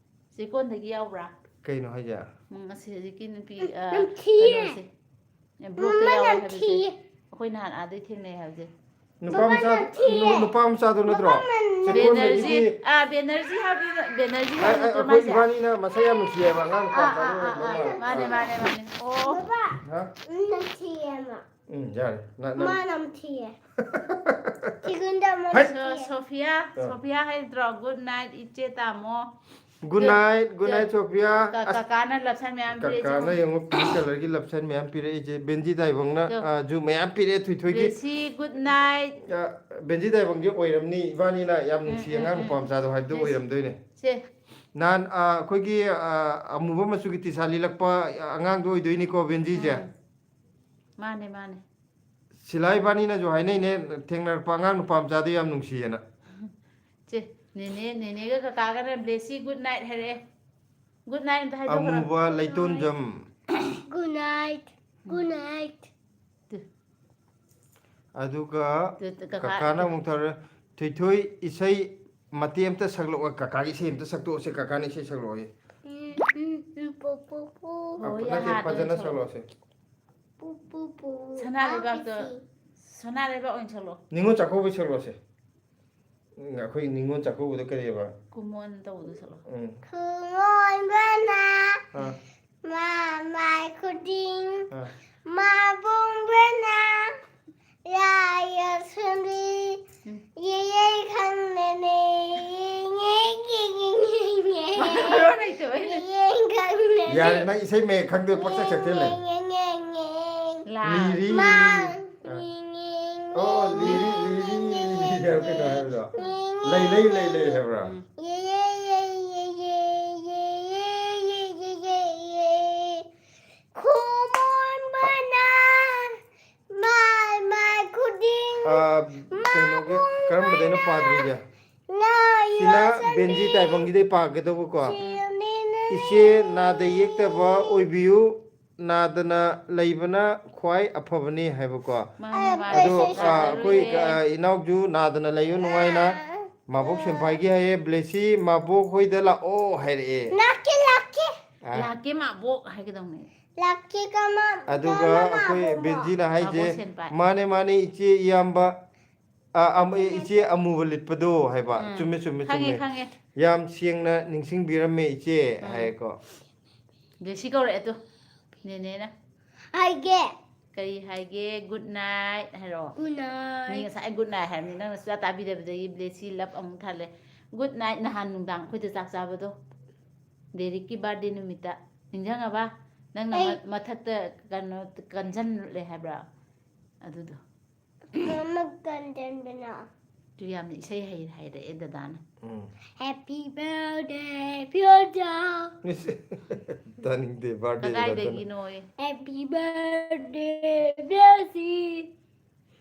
ꯆꯦꯛꯀꯣꯟꯗꯒꯤ ꯌꯥꯎꯕ꯭ꯔꯥ? ꯀꯩꯅꯣ ꯍꯥꯏꯁꯦ? ꯎꯝ, ꯑꯁꯤ ꯍꯧꯖꯤꯛꯀꯤ ꯅꯨꯄꯤ, ꯑ, ꯌꯥꯝ ꯊꯤꯌꯦ꯫ ꯀꯩꯅꯣꯁꯦ꯫ ꯑꯦ, ꯕ꯭ꯂꯣꯛꯇ ꯃꯃꯥ ꯌꯥꯎꯋꯦ ꯌꯥꯝ ꯍꯥꯏꯕꯁꯦ꯫ ꯊꯤꯌꯦ꯫ ꯑꯩꯈꯣꯏ ꯅꯍꯥꯟ ꯑꯥꯗꯩ ꯊꯦꯡꯅꯩ ꯍꯥꯏꯕꯁꯦ꯫ ꯅꯨꯄꯥ ꯃꯆꯥ, ꯃꯃꯥ ꯌꯥꯝ ꯊꯤꯌꯦ꯫ ꯅꯨꯄꯥ ꯃꯆꯥꯗꯣ ꯅꯠꯇ꯭ꯔꯣ? ꯃꯃꯥ ꯌꯥꯝ ꯕꯦꯅꯔꯖꯤ, ꯆꯦꯛꯀꯣꯟꯗꯒꯤꯗꯤ ꯑꯥ, ꯕꯦꯅꯔꯖꯤ ꯍꯥꯏꯕ, ꯕꯦꯅꯔꯖꯤ ꯑ, ꯍꯥꯏꯕ ꯑ, ꯅꯠꯇ꯭ꯔꯣ ꯑꯩꯈꯣꯏ ꯃꯥꯏꯁꯦ? ꯏꯕꯥꯅꯤꯅ ꯃꯁꯛ ꯌꯥꯝ ꯅꯨꯡꯁꯤꯌꯦꯕ ꯑꯉꯥꯡ ꯅꯨꯄꯥ ꯑꯥ, ꯃꯆꯥꯗꯣ ꯑꯥ, ꯑꯥ, ꯑꯣꯏꯔꯝꯗꯧ ꯑꯥ꯫ ꯃꯥꯜꯂꯦ꯫ ꯃꯥꯅꯦ, ꯑꯥ꯫ ꯃꯥꯅꯦ, ꯃꯥꯅꯦ꯫ ꯑꯣ꯫ ꯕꯕꯥ, ꯍꯥ? ꯅꯪ ꯊꯤꯌꯦ ꯑꯃ꯫ ꯎꯝ, ꯌꯥꯔꯦ꯫ ꯅ-, ꯅ-, ꯃꯥꯅ ꯑꯃ ꯊꯤꯌꯦ꯫ ꯊꯤꯒꯨꯟꯗ ꯑꯃ ꯍꯩꯠ! ꯁꯣ-, ꯊꯤꯌꯦ꯫ ꯁꯣꯐꯤꯌꯥ, ꯑꯥ꯫ ꯁꯣꯐꯤꯌꯥ ꯍꯥꯏꯗ꯭ꯔꯣ? Good night, ꯏꯆꯦ ꯇꯥꯃꯣ꯫ Good night, good night, Sophia. ꯀ-, ꯑꯁ, ꯀꯀꯥꯅ ꯂꯞꯁꯟ ꯃꯌꯥꯝ ꯄꯤꯔꯛꯏꯁꯦ꯫ ꯀꯀꯥꯅ ꯌꯦꯡꯉꯨ, pink colourꯒꯤ ꯂꯞꯁꯟ ꯃꯌꯥꯝ ꯄꯤꯔꯛꯏꯁꯦ꯫ ꯕꯦꯟꯖꯤ ꯇꯥꯏꯕꯪꯅ, ꯇꯣ꯫ ꯑ, ꯖꯨ ꯃꯌꯥꯝ ꯄꯤꯔꯛꯑꯦ, ꯊꯣꯏꯊꯣꯏꯒꯤ꯫ ꯕ꯭ꯂꯦꯁꯤ, good night꯫ ꯑ, ꯕꯦꯟꯖꯤ ꯇꯥꯏꯕꯪꯒꯤ ꯑꯣꯏꯔꯝꯅꯤ, ꯏꯕꯥꯅꯤꯅ ꯌꯥꯝ ꯅꯨꯡꯁꯤ ꯎꯝ, ꯑꯉꯥꯡ ꯎꯝ, ꯅꯨꯄꯥ ꯎꯝ꯫ ꯃꯆꯥꯗꯣ ꯍꯥꯏꯕꯗꯨ ꯕ꯭ꯂꯦꯁꯤ꯫ ꯑꯣꯏꯔꯝꯗꯣꯏꯅꯦ꯫ ꯁꯦ꯫ ꯅꯍꯥꯟ, ꯑ, ꯑꯩꯈꯣꯏꯒꯤ, ꯑ, ꯑꯃꯨꯕ ꯃꯆꯨꯒꯤ ꯇꯤ ꯁꯥꯔꯠ ꯂꯤꯠꯂꯛꯄ ꯑꯉꯥꯡꯗꯣ ꯑꯣꯏꯗꯣꯏꯅꯤꯀꯣ, ꯕꯦꯟꯖꯤꯁꯦ꯫ ꯎꯝ꯫ ꯃꯥꯅꯦ, ꯃꯥꯅꯦ꯫ ꯁꯤꯂꯥ ꯏꯕꯥꯅꯤꯅꯁꯨ ꯍꯥꯏꯅꯩꯅꯦ, ꯊꯦꯡꯅꯔꯛꯄ ꯑꯉꯥꯡ ꯅꯨꯄꯥ ꯃꯆꯥꯗꯣ ꯌꯥꯝ ꯅꯨꯡꯁꯤꯌꯦꯅ꯫ ꯁꯦ, ꯅꯦꯅꯦ, ꯅꯦꯅꯦꯒ ꯀꯀꯥꯒꯅ ꯕ꯭ꯂꯦꯁꯤ good night ꯍꯥꯏꯔꯛꯑꯦ꯫ Good night ꯑꯝꯇ ꯍꯥꯏꯗꯣꯛꯈ꯭ꯔꯣ꯫ ꯑꯃꯨꯕ ꯂꯩꯇꯣꯟꯖꯝ꯫ Good night. Good night. Two, ꯑꯗꯨꯒ ꯇꯨ, ꯇꯨ, ꯀꯀꯥ, ꯀꯀꯥꯅ ꯇꯨ꯫ ꯑꯃꯨꯛ ꯊꯥꯔꯛꯑꯦ, "ꯊꯣꯏꯊꯣꯏ, ꯏꯁꯩ ꯃꯇꯦꯛ ꯑꯝꯇ ꯁꯛꯂꯛꯑꯣ, ꯀꯀꯥꯒꯤ ꯏꯁꯩ ꯑꯝꯇ ꯁꯛꯇꯣꯛꯑꯁꯦ, ꯀꯀꯥꯅ ꯏꯁꯩ ꯁꯛꯂꯛꯑꯣꯌꯦ"꯫ ꯎꯝ, ꯎꯝ, ꯎꯝ, ꯄꯣ, ꯄꯣ, ꯄꯣ꯫ ꯑꯣ, ꯅꯠꯇꯦ, ꯌꯥ, ꯐꯖꯅ ꯑꯗꯨꯝ ꯁꯛꯂꯛꯑꯣ꯫ ꯁꯛꯂꯛꯑꯣꯁꯦ꯫ ꯄꯨ, ꯄꯨ, ꯄꯨ꯫ ꯁꯅꯥ ꯂꯩꯕꯥꯛꯇꯣ, ꯑꯥ, ꯄꯤꯁꯤ꯫ ꯁꯅꯥ ꯂꯩꯕꯥꯛ ꯑꯣꯏꯅ ꯁꯛꯂꯛꯑꯣ꯫ ꯅꯤꯉꯣꯜ ꯆꯥꯛꯀꯧꯕꯩ ꯁꯛꯂꯛꯑꯣꯁꯦ꯫ ꯎꯝ, ꯑꯩꯈꯣꯏ ꯅꯤꯉꯣꯜ ꯆꯥꯛꯀꯧꯕꯗꯣ ꯀꯔꯤꯑꯕ? ꯀꯨꯃꯣꯟ ꯇꯧꯕꯗꯣ ꯁꯛꯂꯛꯑꯣ꯫ ꯎꯝ꯫ ꯈꯨꯃꯣꯟꯕꯅ ꯑꯥ, ꯃꯃꯥꯏ ꯈꯨꯗꯤꯡ ꯑꯥ꯫ ꯃꯥꯕꯨꯡꯕꯅ ꯌꯥꯌꯥ ꯁꯨꯝꯕꯤ꯫ ꯎꯝ꯫ ꯌꯦꯌꯦ ꯈꯪꯅꯅꯦ, ꯌꯦꯌꯦ, ꯌꯦꯌꯦ, ꯌꯦꯌꯦ꯫ ꯃꯔꯣꯟ ꯂꯩꯇꯕꯩꯅꯦ꯫ ꯌꯦꯌꯦ ꯈꯪꯅꯅꯦ꯫ ꯌꯥꯔꯦ, ꯅꯪ ꯏꯁꯩ ꯃꯌꯦꯛ ꯈꯪꯗꯦ, ꯄꯪꯁꯛ ꯁꯛꯆꯜꯂꯦ꯫ ꯌꯦꯌꯦ, ꯌꯦꯌꯦ, ꯌꯦꯌꯦ꯫ ꯂꯥ꯫ ꯂꯤꯔꯤ, ꯃꯥ꯫ ꯂꯤꯔꯤ꯫ ꯑꯣ, ꯂꯤꯔꯤ, ꯂꯤꯔꯤ, ꯂꯤꯔꯤ ꯍꯥꯏꯕ ꯀꯩꯅꯣ ꯍꯥꯏꯕꯗꯣ? ꯂꯩ, ꯂꯩ, ꯂꯩ, ꯂꯩ ꯍꯥꯏꯕ꯭ꯔꯥ? ꯎꯝ꯫ ꯈꯨꯃꯣꯟꯕꯅ ꯃꯥꯏ ꯃꯥꯏ ꯈꯨꯗꯤꯡ ꯑ, ꯀꯩꯅꯣꯒꯤ, ꯀꯔꯝꯕꯗꯩꯅꯣ ꯄꯥꯗ꯭ꯔꯤꯁꯦ? ꯂꯥꯏ ꯁꯤꯅ ꯌꯥꯎꯁꯪꯒꯤ ꯕꯦꯟꯖꯤ ꯇꯥꯏꯕꯪꯒꯤꯗꯩ ꯄꯥꯒꯗꯧꯕꯀꯣ꯫ ꯁꯤꯔꯅꯤꯅꯦ꯫ "ꯏꯆꯦ ꯅꯥꯗ ꯌꯦꯛꯇꯕ ꯑꯣꯏꯕꯤꯌꯨ, ꯅꯥꯗꯅ ꯂꯩꯕꯅ ꯈ꯭ꯋꯥꯏ ꯑꯐꯕꯅꯤ ꯍꯥꯏꯕꯀꯣ꯫ ꯃꯥꯅꯦ, ꯃꯥꯅꯦ꯫ ꯑꯗꯣ ꯆꯥꯛ ꯑ, ꯑꯩꯈꯣꯏ ꯆꯥꯔꯨꯔꯦ꯫ ꯑ, ꯏꯅꯥꯎꯁꯨ ꯅꯥꯗꯅ ꯂꯩꯌꯨ ꯅꯨꯡꯉꯥꯏꯅ꯫ ꯃꯥꯕꯣꯛ ꯁꯦꯟꯐꯥꯏꯒꯤ ꯍꯥꯏꯌꯦ, ꯕ꯭ꯂꯦꯁꯤ ꯃꯥꯕꯣꯛ ꯍꯣꯏꯗ ꯂꯥꯛꯑꯣ ꯍꯥꯏꯔꯛꯑꯦ꯫ ꯂꯥꯛꯀꯦ ꯂꯥꯛꯀꯦ꯫ ꯑ, ꯂꯥꯛꯀꯦ ꯃꯥꯕꯣꯛ ꯍꯥꯏꯒꯗꯧꯅꯦ꯫ ꯂꯥꯛꯀꯦ ꯀꯃ ꯑꯗꯨꯒ ꯑꯩꯈꯣꯏ ꯕꯦꯟꯖꯤꯅ ꯍꯥꯏꯁꯦ, ꯃꯥꯕꯣꯛ ꯁꯦꯟꯐꯥꯏ꯫ ꯃꯥꯅꯦ ꯃꯥꯅꯦ ꯏꯆꯦ ꯏꯌꯥꯝꯕ, ꯑ, ꯑꯃ- ꯏꯆꯦ ꯑꯃꯨꯕ ꯂꯤꯠꯄꯗꯣ ꯍꯥꯏꯕ꯫ ꯎꯝ꯫ ꯆꯨꯝꯃꯦ ꯆꯨꯝꯃꯦ ꯈꯪꯉꯦ, ꯆꯨꯝꯃꯦ꯫ ꯈꯪꯉꯦ꯫ ꯌꯥꯝ ꯁꯦꯡꯅ ꯅꯤꯡꯁꯤꯡꯕꯤꯔꯝꯃꯦ ꯏꯆꯦ ꯎꯝ꯫ ꯍꯥꯏꯌꯦꯀꯣ꯫ ꯕ꯭ꯂꯦꯁꯤ ꯀꯧꯔꯛꯑꯦ ꯇꯨ꯫ ꯅꯦꯅꯦꯅ꯫ ꯍꯥꯏꯒꯦ꯫ ꯀꯔꯤ ꯍꯥꯏꯒꯦ? Good night ꯍꯥꯏꯔꯣ꯫ Good ꯃꯤ night꯫ ꯉꯁꯥꯏ good night ꯍꯥꯏꯕꯅꯤ, ꯅꯪꯅ ꯁꯨꯡꯇꯥ ꯇꯥꯕꯤꯗꯕꯗꯒꯤ ꯕ꯭ꯂꯦꯁꯤ love ꯑꯃꯨꯛ ꯊꯥꯜꯂꯦ꯫ Good night꯫ ꯅꯍꯥꯟ ꯅꯨꯡꯗꯥꯡ ꯑꯩꯈꯣꯏꯗ ꯆꯥꯛ ꯆꯥꯕꯗꯣ, ꯗꯦꯔꯤꯛꯀꯤ birthday ꯅꯨꯃꯤꯠꯇ ꯅꯤꯡꯁꯤꯡꯉꯕ? ꯅꯪꯅ ꯑꯩ ꯃ- ꯃꯊꯛꯇ ꯀꯩꯅꯣ ꯀꯟꯁꯤꯜꯂꯦ ꯍꯥꯏꯕ꯭ꯔꯥ? ꯑꯗꯨꯗꯣ꯫ ꯃꯃ ꯀꯟꯗꯟꯗꯅ꯫ ꯑꯗꯨ ꯌꯥꯝꯅ ꯏꯁꯩ ꯍꯩ ꯍꯥꯏꯔꯛꯑꯦ ꯗꯗꯥꯅ꯫ ꯎꯝ꯫ Happy birthday ꯄꯤꯌꯣꯟꯖꯥꯎ꯫ ꯇꯥꯅꯤꯡꯗꯦ birthday꯫ ꯀꯗꯥꯏꯗꯒꯤꯅꯣꯌꯦ? Happy birthday ꯕ꯭ꯂꯦꯁꯤ꯫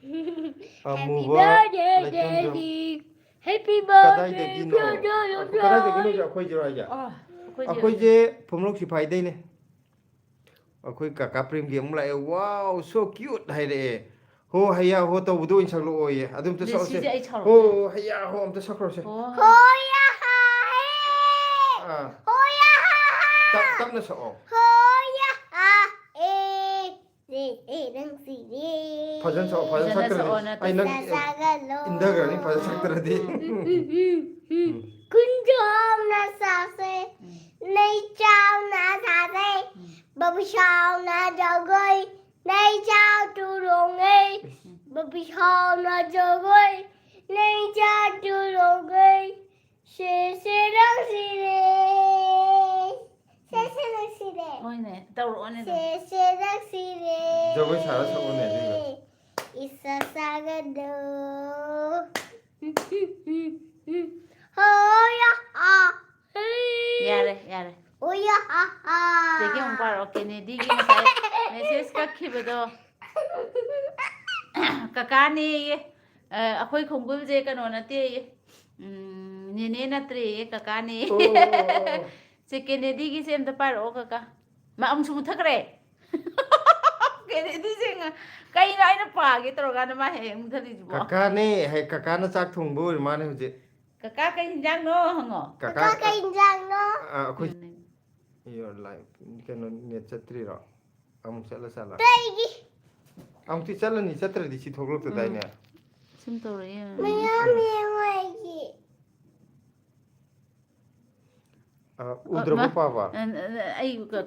Happy ꯑꯃꯨꯕ birthday ꯂꯩꯇꯣꯟꯖꯝ꯫ ꯗꯦꯗꯤ꯫ Happy birthday ꯀꯗꯥꯏꯗꯒꯤꯅꯣ? ꯄꯤꯌꯣꯟꯖꯥꯎ꯫ ꯀꯗꯥꯏꯗꯒꯤꯅꯣ ꯑꯩꯈꯣꯏꯁꯤꯔꯣ ꯍꯥꯏꯁꯦ? ꯑꯣ, ꯑꯩꯈꯣꯏꯁꯦ ꯑꯩꯈꯣꯏꯁꯦ ꯐꯨꯝꯂꯣꯛ ꯁꯤꯐꯥꯏꯗꯩꯅꯦ꯫ ꯑꯩꯈꯣꯏ ꯀꯀꯥ ꯄ꯭ꯔꯦꯝꯒꯤ ꯑꯃꯨꯛ ꯂꯥꯛꯑꯦ꯫ Wow, so cute ꯍꯥꯏꯔꯛꯑꯦ꯫ ꯍꯣ ꯍꯩꯌꯥ ꯍꯣ ꯇꯧꯕꯗꯣ ꯑꯣꯏꯅ ꯁꯛꯂꯛꯑꯣꯌꯦ꯫ ꯑꯗꯨ ꯑꯝꯇ ꯂꯤꯁꯤꯁꯦ ꯁꯛꯂꯛꯑꯣꯁꯦ꯫ ꯑꯩ ꯁꯥꯎꯔꯛꯀꯦ꯫ ꯍꯣ ꯍꯩꯌꯥ ꯍꯣ ꯑꯝꯇ ꯁꯛꯈ꯭ꯔꯣꯁꯦ꯫ ꯍꯣ꯫ ꯍꯣꯌꯥ ꯍꯥ ꯍꯦ꯫ ꯑꯥ, ꯍꯣꯌꯥ ꯍꯥ ꯍꯥ꯫ ꯇꯞ- ꯇꯞꯅ ꯁꯛꯑꯣ꯫ ꯍꯣꯌꯥ ꯍꯥ ꯑꯦ꯫ ꯔꯦ ꯔꯦ ꯅꯪꯁꯤꯔꯦ꯫ ꯐꯖꯅ ꯁꯛꯑꯣ, ꯐꯖꯅ ꯐꯖꯅ ꯁꯛꯇ꯭ꯔꯗꯤ꯫ ꯁꯛꯑꯣ, ꯅꯠꯇꯦ꯫ ꯑꯩ ꯅꯪ ꯁꯥ- ꯁꯥꯒꯠꯂꯣ꯫ ꯏꯟꯊꯈ꯭ꯔꯅꯤ ꯐꯖꯅ ꯁꯛꯇ꯭ꯔꯗꯤ꯫ ꯎꯝ, ꯎꯝ, ꯎꯝ, ꯎꯝ꯫ ꯈꯨꯟꯖꯥꯎꯅ ꯁꯥꯁꯦ꯫ ꯎꯝ꯫ ꯅꯩ ꯆꯥꯎꯅ ꯁꯥꯁꯦ꯫ ꯎꯝ꯫ ꯕꯕꯨꯁꯥꯎꯅ ꯖꯒꯣꯏ꯫ ꯅꯩ ꯆꯥꯎ ꯇꯨꯔꯣꯡꯉꯩ꯫ ꯕꯕꯨꯁꯥꯎꯅ ꯖꯒꯣꯏ꯫ ꯅꯩ ꯆꯥꯎ ꯇꯨꯔꯣꯡꯉꯩ꯫ ꯁꯦ ꯁꯦ ꯅꯪꯁꯤꯔꯦ꯫ ꯁꯦ ꯁꯦ ꯅꯪꯁꯤꯔꯦ꯫ ꯍꯣꯏꯅꯦ, ꯇꯧꯔꯛꯑꯣꯅꯦ ꯑꯗꯨꯝ꯫ ꯁꯦ ꯁꯦ ꯅꯪꯁꯤꯔꯦ꯫ ꯖꯒꯣꯏ ꯁꯥꯔ ꯁꯛꯑꯣꯅꯦ ꯑꯗꯨꯒ꯫ ꯏꯁꯥ ꯁꯥꯒꯠꯂꯣ꯫ ꯍꯣꯌꯥ ꯍꯥ ꯍꯦ꯫ ꯌꯥꯔꯦ, ꯌꯥꯔꯦ꯫ ꯍꯣꯌꯥ ꯍꯥ ꯍꯥ꯫ ꯁꯤꯗꯒꯤ ꯑꯃꯨꯛ ꯄꯥꯔꯛꯑꯣ꯫ ꯀꯦꯅꯦꯗꯤꯒꯤ ꯉꯁꯥꯏ message ꯀꯛꯈꯤꯕꯗꯣ꯫ ꯀꯀꯥꯅꯦꯌꯦ꯫ ꯑ, ꯑꯩꯈꯣꯏ ꯈꯣꯡꯒꯨꯜꯁꯦ ꯀꯩꯅꯣ ꯅꯠꯇꯦꯌꯦ꯫ ꯎꯝ, ꯅꯦꯅꯦ ꯅꯠꯇ꯭ꯔꯦꯌꯦ, ꯀꯀꯥꯅꯦ꯫ ꯑꯣ, ꯑꯣ, ꯑꯣ, ꯑꯣ꯫ ꯁꯦ ꯀꯦꯅꯦꯗꯤꯒꯤꯁꯦ ꯑꯝꯇ ꯄꯥꯔꯛꯑꯣ, ꯀꯀꯥ꯫ ꯃꯥ ꯑꯃꯨꯛꯁꯨ ꯃꯨꯠꯊꯈ꯭ꯔꯦ꯫ ꯑꯗꯨꯁꯦ ꯉ-, ꯀꯩꯅꯣ ꯑꯩꯅ ꯄꯥꯒꯦ ꯇꯧꯔꯀꯥꯟꯗ ꯃꯥ ꯍꯦꯛ ꯍꯦꯛ ꯃꯨꯊꯠꯂꯤꯁꯤꯕꯣ? ꯀꯀꯥꯅꯦ, ꯍꯦꯛ ꯀꯀꯥꯅ ꯆꯥꯛ ꯊꯣꯡꯕ ꯑꯣꯏꯔ ꯃꯥꯅꯦ ꯍꯧꯖꯤꯛ꯫ "ꯀꯀꯥ, ꯀꯩ ꯏꯟꯖꯥꯡꯅꯣ?" ꯍꯪꯉꯣ꯫ ꯀꯀꯥ, "ꯀꯀꯥ, ꯀꯩ ꯏꯟꯖꯥꯡꯅꯣ?" ꯑ, ꯑꯩꯈꯣꯏ ꯎꯝ꯫ Your life꯫ ꯀꯩꯅꯣ, ꯅꯦꯠ ꯆꯠꯇ꯭ꯔꯤꯔꯣ? ꯑꯃꯨꯛ ꯆꯠꯂ ꯆꯠꯂ? ꯀꯩꯒꯤ? ꯑꯃꯨꯛꯇꯤ ꯆꯠꯂꯅꯤ, ꯆꯠꯇ꯭ꯔꯗꯤ ꯁꯤ ꯊꯣꯛꯂꯛꯇꯗꯥꯏꯅꯦ? ꯎꯝ꯫ ꯁꯨꯝ ꯇꯧꯔꯛꯑꯦ꯫ ꯃꯌꯥꯝ ꯌꯦꯡꯉꯣ ꯑꯩꯒꯤ꯫ ꯑ, ꯎꯗ꯭ꯔꯕꯣ ꯑ, ꯃꯥ, ꯄꯥꯕ? ꯑ, ꯑ, ꯑꯩ ꯀ-,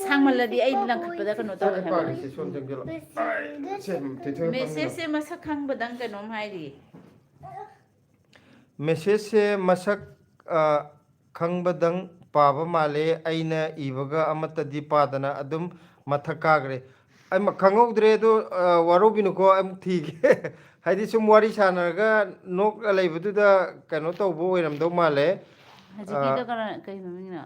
ꯁꯥꯡꯃꯜꯂꯗꯤ ꯑꯩ ꯂꯪꯈꯠꯄꯗ ꯀꯩꯅꯣ ꯇꯧꯋꯦ ꯑꯩ ꯍꯥꯏꯕ꯫ ꯄꯥꯒꯦꯁꯦ, ꯁꯣꯝ ꯆꯪꯁꯤꯜꯂꯣ꯫ ꯑꯩ, ꯁꯦ, ꯊꯣꯏꯊꯣꯏ ꯐꯝꯃꯤꯟꯅꯧ꯫ ꯃꯦꯁꯦꯖꯁꯦ ꯃꯁꯛ ꯈꯪꯕꯗꯪ ꯀꯩꯅꯣꯝ ꯍꯥꯏꯔꯤ꯫ ꯃꯦꯁꯦꯖꯁꯦ ꯃꯁꯛ, ꯑ, ꯈꯪꯕꯗꯪ ꯄꯥꯕ ꯃꯥꯜꯂꯦ꯫ ꯑꯩꯅ ꯏꯕꯒ ꯑꯃꯠꯇꯗꯤ ꯄꯥꯗꯅ ꯑꯗꯨꯝ ꯃꯊꯛ ꯀꯥꯈ꯭ꯔꯦ꯫ ꯑꯩ ꯃ-, ꯈꯪꯍꯧꯗ꯭ꯔꯦ ꯑꯗꯣ, ꯑ, ꯋꯥꯔꯧꯕꯤꯅꯨꯀꯣ, ꯑꯃꯨꯛ ꯊꯤꯒꯦ꯫ ꯍꯥꯏꯗꯤ ꯁꯨꯝ ꯋꯥꯔꯤ ꯁꯥꯟꯅꯔꯒ ꯅꯣꯛꯑ ꯂꯩꯕꯗꯨꯗ ꯀꯩꯅꯣ ꯇꯧꯕ ꯑꯣꯏꯔꯝꯗꯧ ꯃꯥꯜꯂꯦ꯫ ꯍꯧꯖꯤꯛꯀꯤꯗꯣ ꯑ, ꯀꯅꯥ-, ꯀꯩ ꯃꯃꯤꯡꯅꯣ?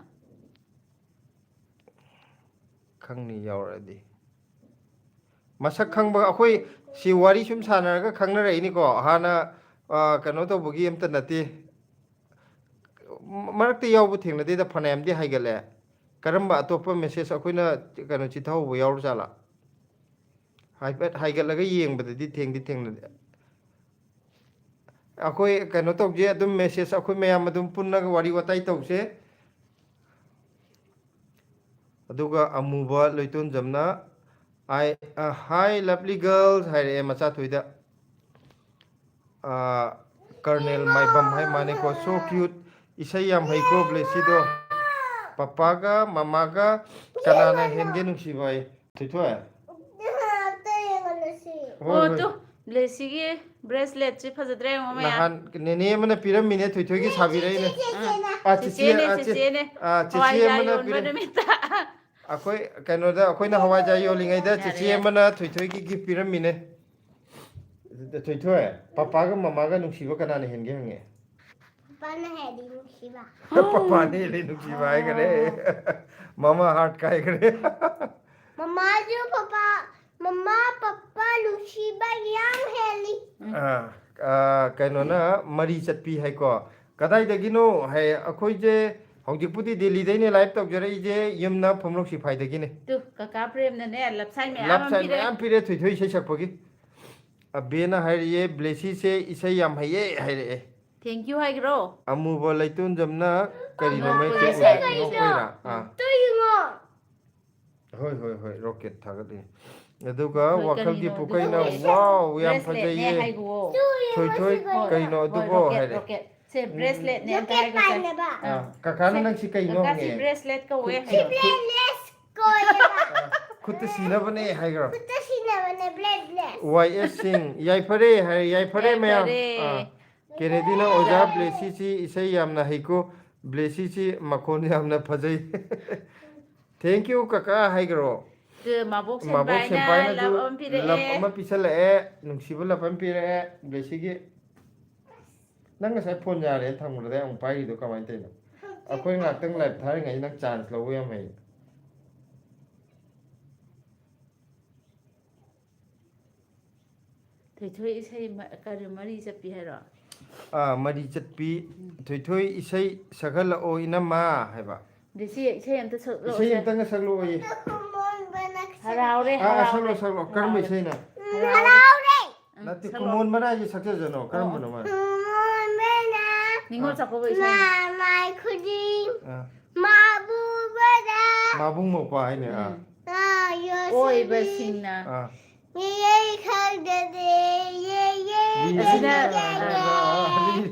ꯈꯪꯅꯤ ꯌꯥꯎꯔꯛꯑꯗꯤ꯫ ꯃꯁꯛ ꯈꯪꯕ, ꯑꯩꯈꯣꯏ ꯁꯤ ꯋꯥꯔꯤ ꯁꯨꯝ ꯁꯥꯟꯅꯔꯒ ꯈꯪꯅꯔꯛꯏꯅꯤꯀꯣ꯫ ꯍꯥꯟꯅ, ꯑ, ꯀꯩꯅꯣ ꯇꯧꯕꯒꯤ ꯑꯝꯇ ꯅꯠꯇꯦ꯫ ꯃ-, ꯃꯔꯛꯇ ꯌꯥꯎꯕ ꯊꯦꯡꯅꯗꯦꯗ, ꯐꯅꯌꯥꯝꯗꯤ ꯍꯥꯏꯒꯠꯂꯦ꯫ ꯀꯔꯝꯕ ꯑꯇꯣꯞꯄ ꯃꯦꯁꯦꯖ ꯑꯩꯈꯣꯏꯅ ꯀꯩꯅꯣ ꯆꯤꯊꯍꯧꯕ ꯌꯥꯎꯔꯖꯥꯠꯂꯥ? ꯍꯥꯏꯐꯦꯠ ꯍꯥꯏꯒꯠꯂꯒ ꯌꯦꯡꯕꯗꯗꯤ ꯊꯦꯡꯗꯤ ꯊꯦꯡꯅꯗꯦ꯫ ꯑꯩꯈꯣꯏ ꯀꯩꯅꯣ ꯇꯧꯁꯦ, ꯑꯗꯨꯝ ꯃꯦꯁꯦꯖ ꯑꯩꯈꯣꯏ ꯃꯌꯥꯝ ꯑꯗꯨꯝ ꯄꯨꯟꯅꯒ ꯋꯥꯔꯤ ꯋꯥꯇꯥꯏ ꯇꯧꯁꯦ꯫ ꯑꯗꯨꯒ ꯑꯃꯨꯕ ꯂꯣꯏꯇꯣꯟꯖꯝꯅ, "I, uh, hi lovely girls" ꯍꯥꯏꯔꯛꯑꯦ ꯃꯆꯥꯊꯣꯏꯗ꯫ ꯑ, ꯀꯔꯅꯦꯜ ꯃꯥꯏꯕꯝ ꯍꯥꯏ ꯃꯥꯅꯦꯀꯣ꯫ "So cute, ꯏꯁꯩ ꯌꯥꯝ ꯍꯩꯀꯣ ꯕ꯭ꯂꯦꯁꯤꯗꯣ꯫ ꯄꯄꯥꯒ ꯃꯃꯥꯒ ꯀꯅꯥꯅ ꯍꯦꯟꯒꯦ ꯅꯨꯡꯁꯤꯕ?" ꯍꯥꯏ꯫ ꯊꯣꯏꯊꯣꯏ꯫ ꯑꯝꯇ ꯌꯦꯡꯍꯜꯂꯁꯤ꯫ ꯍꯣꯏ, ꯑꯣ, ꯍꯣꯏ꯫ ꯇꯨ, ꯕ꯭ꯂꯦꯁꯤꯒꯤ ꯕ꯭ꯔꯦꯁꯂꯦꯠꯁꯤ ꯐꯖꯗ꯭ꯔꯥ ꯌꯦꯡꯉꯣ ꯃꯌꯥꯝ꯫ ꯅꯍꯥꯟ ꯅꯦꯅꯦ ꯑꯃꯅ ꯄꯤꯔꯝꯃꯤꯅꯦ, ꯊꯣꯏꯊꯣꯏꯒꯤ ꯁꯥꯕꯤꯔꯛꯏꯅꯦ꯫ ꯆꯦꯆꯦꯅ꯫ ꯑꯥ, ꯆꯦꯆꯦ, ꯆꯦꯆꯦꯅꯦ, ꯑꯥ, ꯆꯦ-, ꯆꯦꯆꯦꯅꯦ꯫ ꯑꯥ, ꯆꯦꯆꯦ ꯍꯋꯥꯏꯖꯥꯔ ꯑꯃꯅ ꯌꯣꯟꯕ ꯄꯤꯔꯝ-, ꯅꯨꯃꯤꯠꯇ꯫ ꯑꯩꯈꯣꯏ ꯀꯩꯅꯣꯗ, ꯑꯩꯈꯣꯏꯅ ꯍꯋꯥꯏꯖꯥꯔ ꯌꯣꯜꯂꯤꯉꯩꯗ ꯌꯥꯔꯦ, ꯆꯦꯆꯦ ꯌꯥꯔꯦ꯫ ꯑꯃꯅ ꯊꯣꯏꯊꯣꯏꯒꯤ ꯒꯤꯐ ꯄꯤꯔꯝꯃꯤꯅꯦ꯫ ꯊꯣꯏꯊꯣꯏ, ꯄꯄꯥꯒ ꯃꯃꯥꯒ ꯅꯨꯡꯁꯤꯕ ꯀꯅꯥꯅ ꯍꯦꯟꯒꯦ ꯍꯪꯉꯦ꯫ ꯄꯄꯥꯅ ꯍꯦꯜꯂꯤ ꯅꯨꯡꯁꯤꯕ꯫ ꯄꯄꯥꯅ ꯍꯦꯜꯂꯤ ꯅꯨꯡꯁꯤꯕ ꯍꯥꯏꯈꯔꯦ꯫ ꯑꯣ꯫ ꯃꯃꯥ ꯍꯥꯔꯠ ꯀꯥꯏꯈꯔꯦ꯫ ꯃꯃꯥꯁꯨ ꯄꯄꯥ, ꯃꯃꯥ ꯄꯄꯥ ꯅꯨꯡꯁꯤꯕ ꯌꯥꯝ ꯍꯦꯜꯂꯤ꯫ ꯑꯥ, ꯑꯥ, ꯀꯩꯅꯣꯅ ꯃꯔꯤ ꯆꯠꯄꯤ ꯍꯥꯏꯀꯣ꯫ ꯀꯗꯥꯏꯗꯒꯤꯅꯣ ꯍꯥꯏ, ꯑꯩꯈꯣꯏꯁꯦ, ꯍꯧꯖꯤꯛꯄꯨꯗꯤ ꯗꯦꯜꯂꯤꯗꯩꯅꯦ ꯂꯥꯏꯚ ꯇꯧꯖꯔꯛꯏꯁꯦ, ꯌꯨꯝꯅ ꯐꯝꯂꯣꯛ ꯁꯤꯐꯥꯏꯗꯒꯤꯅꯦ꯫ ꯇꯨ, ꯀꯀꯥ ꯄ꯭ꯔꯦꯝꯅꯅꯦ ꯂꯞ ꯁꯥꯏꯟ ꯃꯌꯥꯝ ꯂꯞ ꯑꯃ ꯁꯥꯏꯟ ꯄꯤꯔꯛꯑꯦ꯫ ꯃꯌꯥꯝ ꯄꯤꯔꯦ ꯊꯣꯏꯊꯣꯏ ꯏꯁꯩ ꯁꯛꯄꯒꯤ꯫ ꯑꯕꯦꯅ ꯍꯥꯏꯔꯤꯌꯦ, "ꯕ꯭ꯂꯦꯁꯤꯁꯦ ꯏꯁꯩ ꯌꯥꯝ ꯍꯩꯌꯦ" ꯍꯥꯏꯔꯛꯑꯦ꯫ ꯊꯦꯡꯀ꯭ꯌꯨ ꯍꯥꯏꯈ꯭ꯔꯣ꯫ ꯑꯃꯨꯕ ꯂꯩꯇꯣꯟꯖꯝꯅ ꯀꯔꯤꯅꯣ ꯅꯣꯛꯄꯒꯤ ꯃꯩꯇꯩ ꯏꯁꯩ꯫ ꯅꯣꯛꯄꯩꯔꯥ? ꯑꯥ꯫ ꯇꯨ ꯌꯦꯡꯉꯣ꯫ ꯍꯣꯏ ꯍꯣꯏ ꯍꯣꯏ, ꯔꯣꯀꯦꯠ ꯊꯥꯒꯠꯂꯤ꯫ ꯑꯗꯨꯒ ꯍꯣꯏ, ꯋꯥꯈꯜꯒꯤ ꯀꯔꯤꯅꯣ ꯄꯨꯈꯩꯅ, ꯑꯗꯨꯕꯨ? "ꯋꯥꯎ, ꯌꯥꯝ ꯕ꯭ꯔꯦꯁꯂꯦꯠꯅꯦ ꯐꯖꯩꯌꯦ꯫ ꯍꯥꯏꯈꯨꯋꯣ꯫ ꯇꯨ ꯌꯦꯡꯉꯣ ꯊꯣꯏꯊꯣꯏ, ꯁꯤꯕꯣ꯫ ꯀꯩꯅꯣ ꯍꯣꯏ, ꯑꯗꯨꯕꯣ?" ꯔꯣꯀꯦꯠ, ꯍꯥꯏꯔꯦ꯫ ꯔꯣꯀꯦꯠ꯫ ꯁꯦ, ꯕ꯭ꯔꯦꯁꯂꯦꯠꯅꯦ ꯑꯝꯇ ꯔꯣꯀꯦꯠ ꯍꯥꯏꯈꯣꯁꯦ꯫ ꯄꯥꯏꯅꯕ꯫ ꯑꯥ, ꯀꯀꯥꯅ ꯅꯪ ꯁꯤ ꯀꯩꯅꯣ ꯀꯀꯥ, ꯁꯤ ꯍꯪꯉꯦ? ꯕ꯭ꯔꯦꯁꯂꯦꯠ ꯀꯧꯋꯦ ꯁꯤ ꯍꯥꯏꯌꯣ꯫ ꯕ꯭ꯂꯦꯗꯂꯦꯁ ꯀꯣꯏꯌꯦꯕ꯫ ꯑꯥ, ꯈꯨꯠꯇ ꯁꯤꯅꯕꯅꯦ ꯍꯥꯏꯈ꯭ꯔꯣ꯫ ꯈꯨꯠꯇ ꯁꯤꯅꯕꯅꯦ ꯕ꯭ꯂꯦꯗꯂꯦꯁ꯫ ꯋꯥꯏ ꯑꯦꯁ ꯁꯤꯡ, ꯌꯥꯏꯐꯔꯦ ꯍꯥꯏꯔꯦ, "ꯌꯥꯏꯐꯔꯦ ꯃꯌꯥꯝ"꯫ ꯌꯥꯏꯐꯔꯦ꯫ ꯑꯥ, ꯀꯦꯅꯦꯗꯤꯅ, "ꯑꯣꯖꯥ ꯕ꯭ꯂꯦꯁꯤꯁꯤ ꯏꯁꯩ ꯌꯥꯝꯅ ꯍꯩꯀꯣ, ꯕ꯭ꯂꯦꯁꯤꯁꯤ ꯃꯈꯣꯟ ꯌꯥꯝꯅ ꯐꯖꯩ"꯫ "Thank you ꯀꯀꯥ" ꯍꯥꯏꯈ꯭ꯔꯣ꯫ ꯇꯨ, ꯃꯥꯕꯣꯛ ꯃꯥꯕꯣꯛ ꯁꯦꯝꯄꯥꯏꯅ ꯁꯦꯝꯄꯥꯏꯅꯁꯨ ꯂꯞ ꯑꯃ ꯄꯤꯔꯛꯑꯦ꯫ ꯂꯞ ꯑꯃ ꯄꯤꯁꯜꯂꯛꯑꯦ, ꯅꯨꯡꯁꯤꯕ ꯂꯞ ꯑꯃ ꯄꯤꯔꯛꯑꯦ ꯕ꯭ꯂꯦꯁꯤꯒꯤ꯫ ꯅꯪ ꯉꯁꯥꯏ ꯐꯣꯟ ꯌꯥꯔꯦꯅ ꯊꯝꯈ꯭ꯔꯗꯥꯏ, ꯑꯃꯨꯛ ꯄꯥꯏꯔꯤꯗꯣ ꯀꯃꯥꯏꯅ ꯇꯧꯔꯤꯅꯣ? ꯑꯩꯈꯣꯏ ꯉꯥꯛꯇꯪ ꯂꯥꯏꯚ ꯊꯥꯔꯤꯉꯩꯗ ꯅꯪ ꯆꯥꯟꯁ ꯂꯧꯕ ꯌꯥꯝ ꯍꯩ꯫ ꯊꯣꯏꯊꯣꯏ ꯏꯁꯩ ꯃ-, ꯀꯔꯤ ꯃꯔꯤ ꯆꯠꯄꯤ ꯍꯥꯏꯔꯣ? ꯑꯥ, ꯃꯔꯤ ꯆꯠꯄꯤ꯫ "ꯊꯣꯏꯊꯣꯏ ꯏꯁꯩ ꯁꯛꯍꯜꯂꯛꯑꯣ ꯏꯅꯝꯃ" ꯍꯥꯏꯕ꯫ ꯕ꯭ꯂꯦꯁꯤ ꯏꯁꯩ ꯑꯝꯇ ꯁꯛꯂꯛꯑꯣꯁꯦ꯫ ꯏꯁꯩ ꯑꯝꯇꯪꯒ ꯁꯛꯂꯛꯑꯣꯌꯦ꯫ ꯀꯨꯃꯣꯟꯕꯅ ꯍꯔꯥꯎꯔꯦ, ꯑꯥ, ꯑꯥ, ꯍꯔꯥꯎꯔꯦ꯫ ꯁꯛꯂꯛꯑꯣ, ꯁꯛꯂꯛꯑꯣ꯫ ꯀꯔꯝꯕ ꯏꯁꯩꯅ? ꯍꯔꯥꯎꯔꯦ꯫ ꯎꯝ, ꯅꯠꯇꯦ, ꯁꯛꯂꯛꯑꯣ꯫ ꯀꯨꯃꯣꯟꯕꯅ ꯍꯥꯏꯁꯦ ꯁꯛꯆꯁꯅꯣ꯫ ꯀꯔꯝꯕꯅꯣ ꯃꯥꯅ? ꯀꯨꯃꯣꯟꯕꯅ ꯅꯤꯉꯣꯜ ꯆꯥꯛꯀꯧꯕ ꯏꯁꯩ꯫ ꯃꯃꯥꯏ ꯈꯨꯗꯤꯡ ꯑꯥ, ꯃꯥꯕꯨꯕꯗ ꯃꯥꯕꯨꯡ ꯃꯧꯄ꯭ꯋꯥ ꯍꯥꯏꯅꯦ꯫ ꯑꯥ꯫ ꯎꯝ꯫ ꯇꯥꯏꯌꯣ ꯑꯣꯏꯕꯁꯤꯡꯅ꯫ ꯑꯥ꯫ ꯌꯦꯡ ꯈꯪꯗꯗꯦ, ꯌꯦ, ꯌꯦ, ꯌꯦ, ꯌꯦ, ꯑꯁꯤꯅ, ꯌꯦ, ꯑꯥ, ꯌꯦ꯫ ꯑꯥ,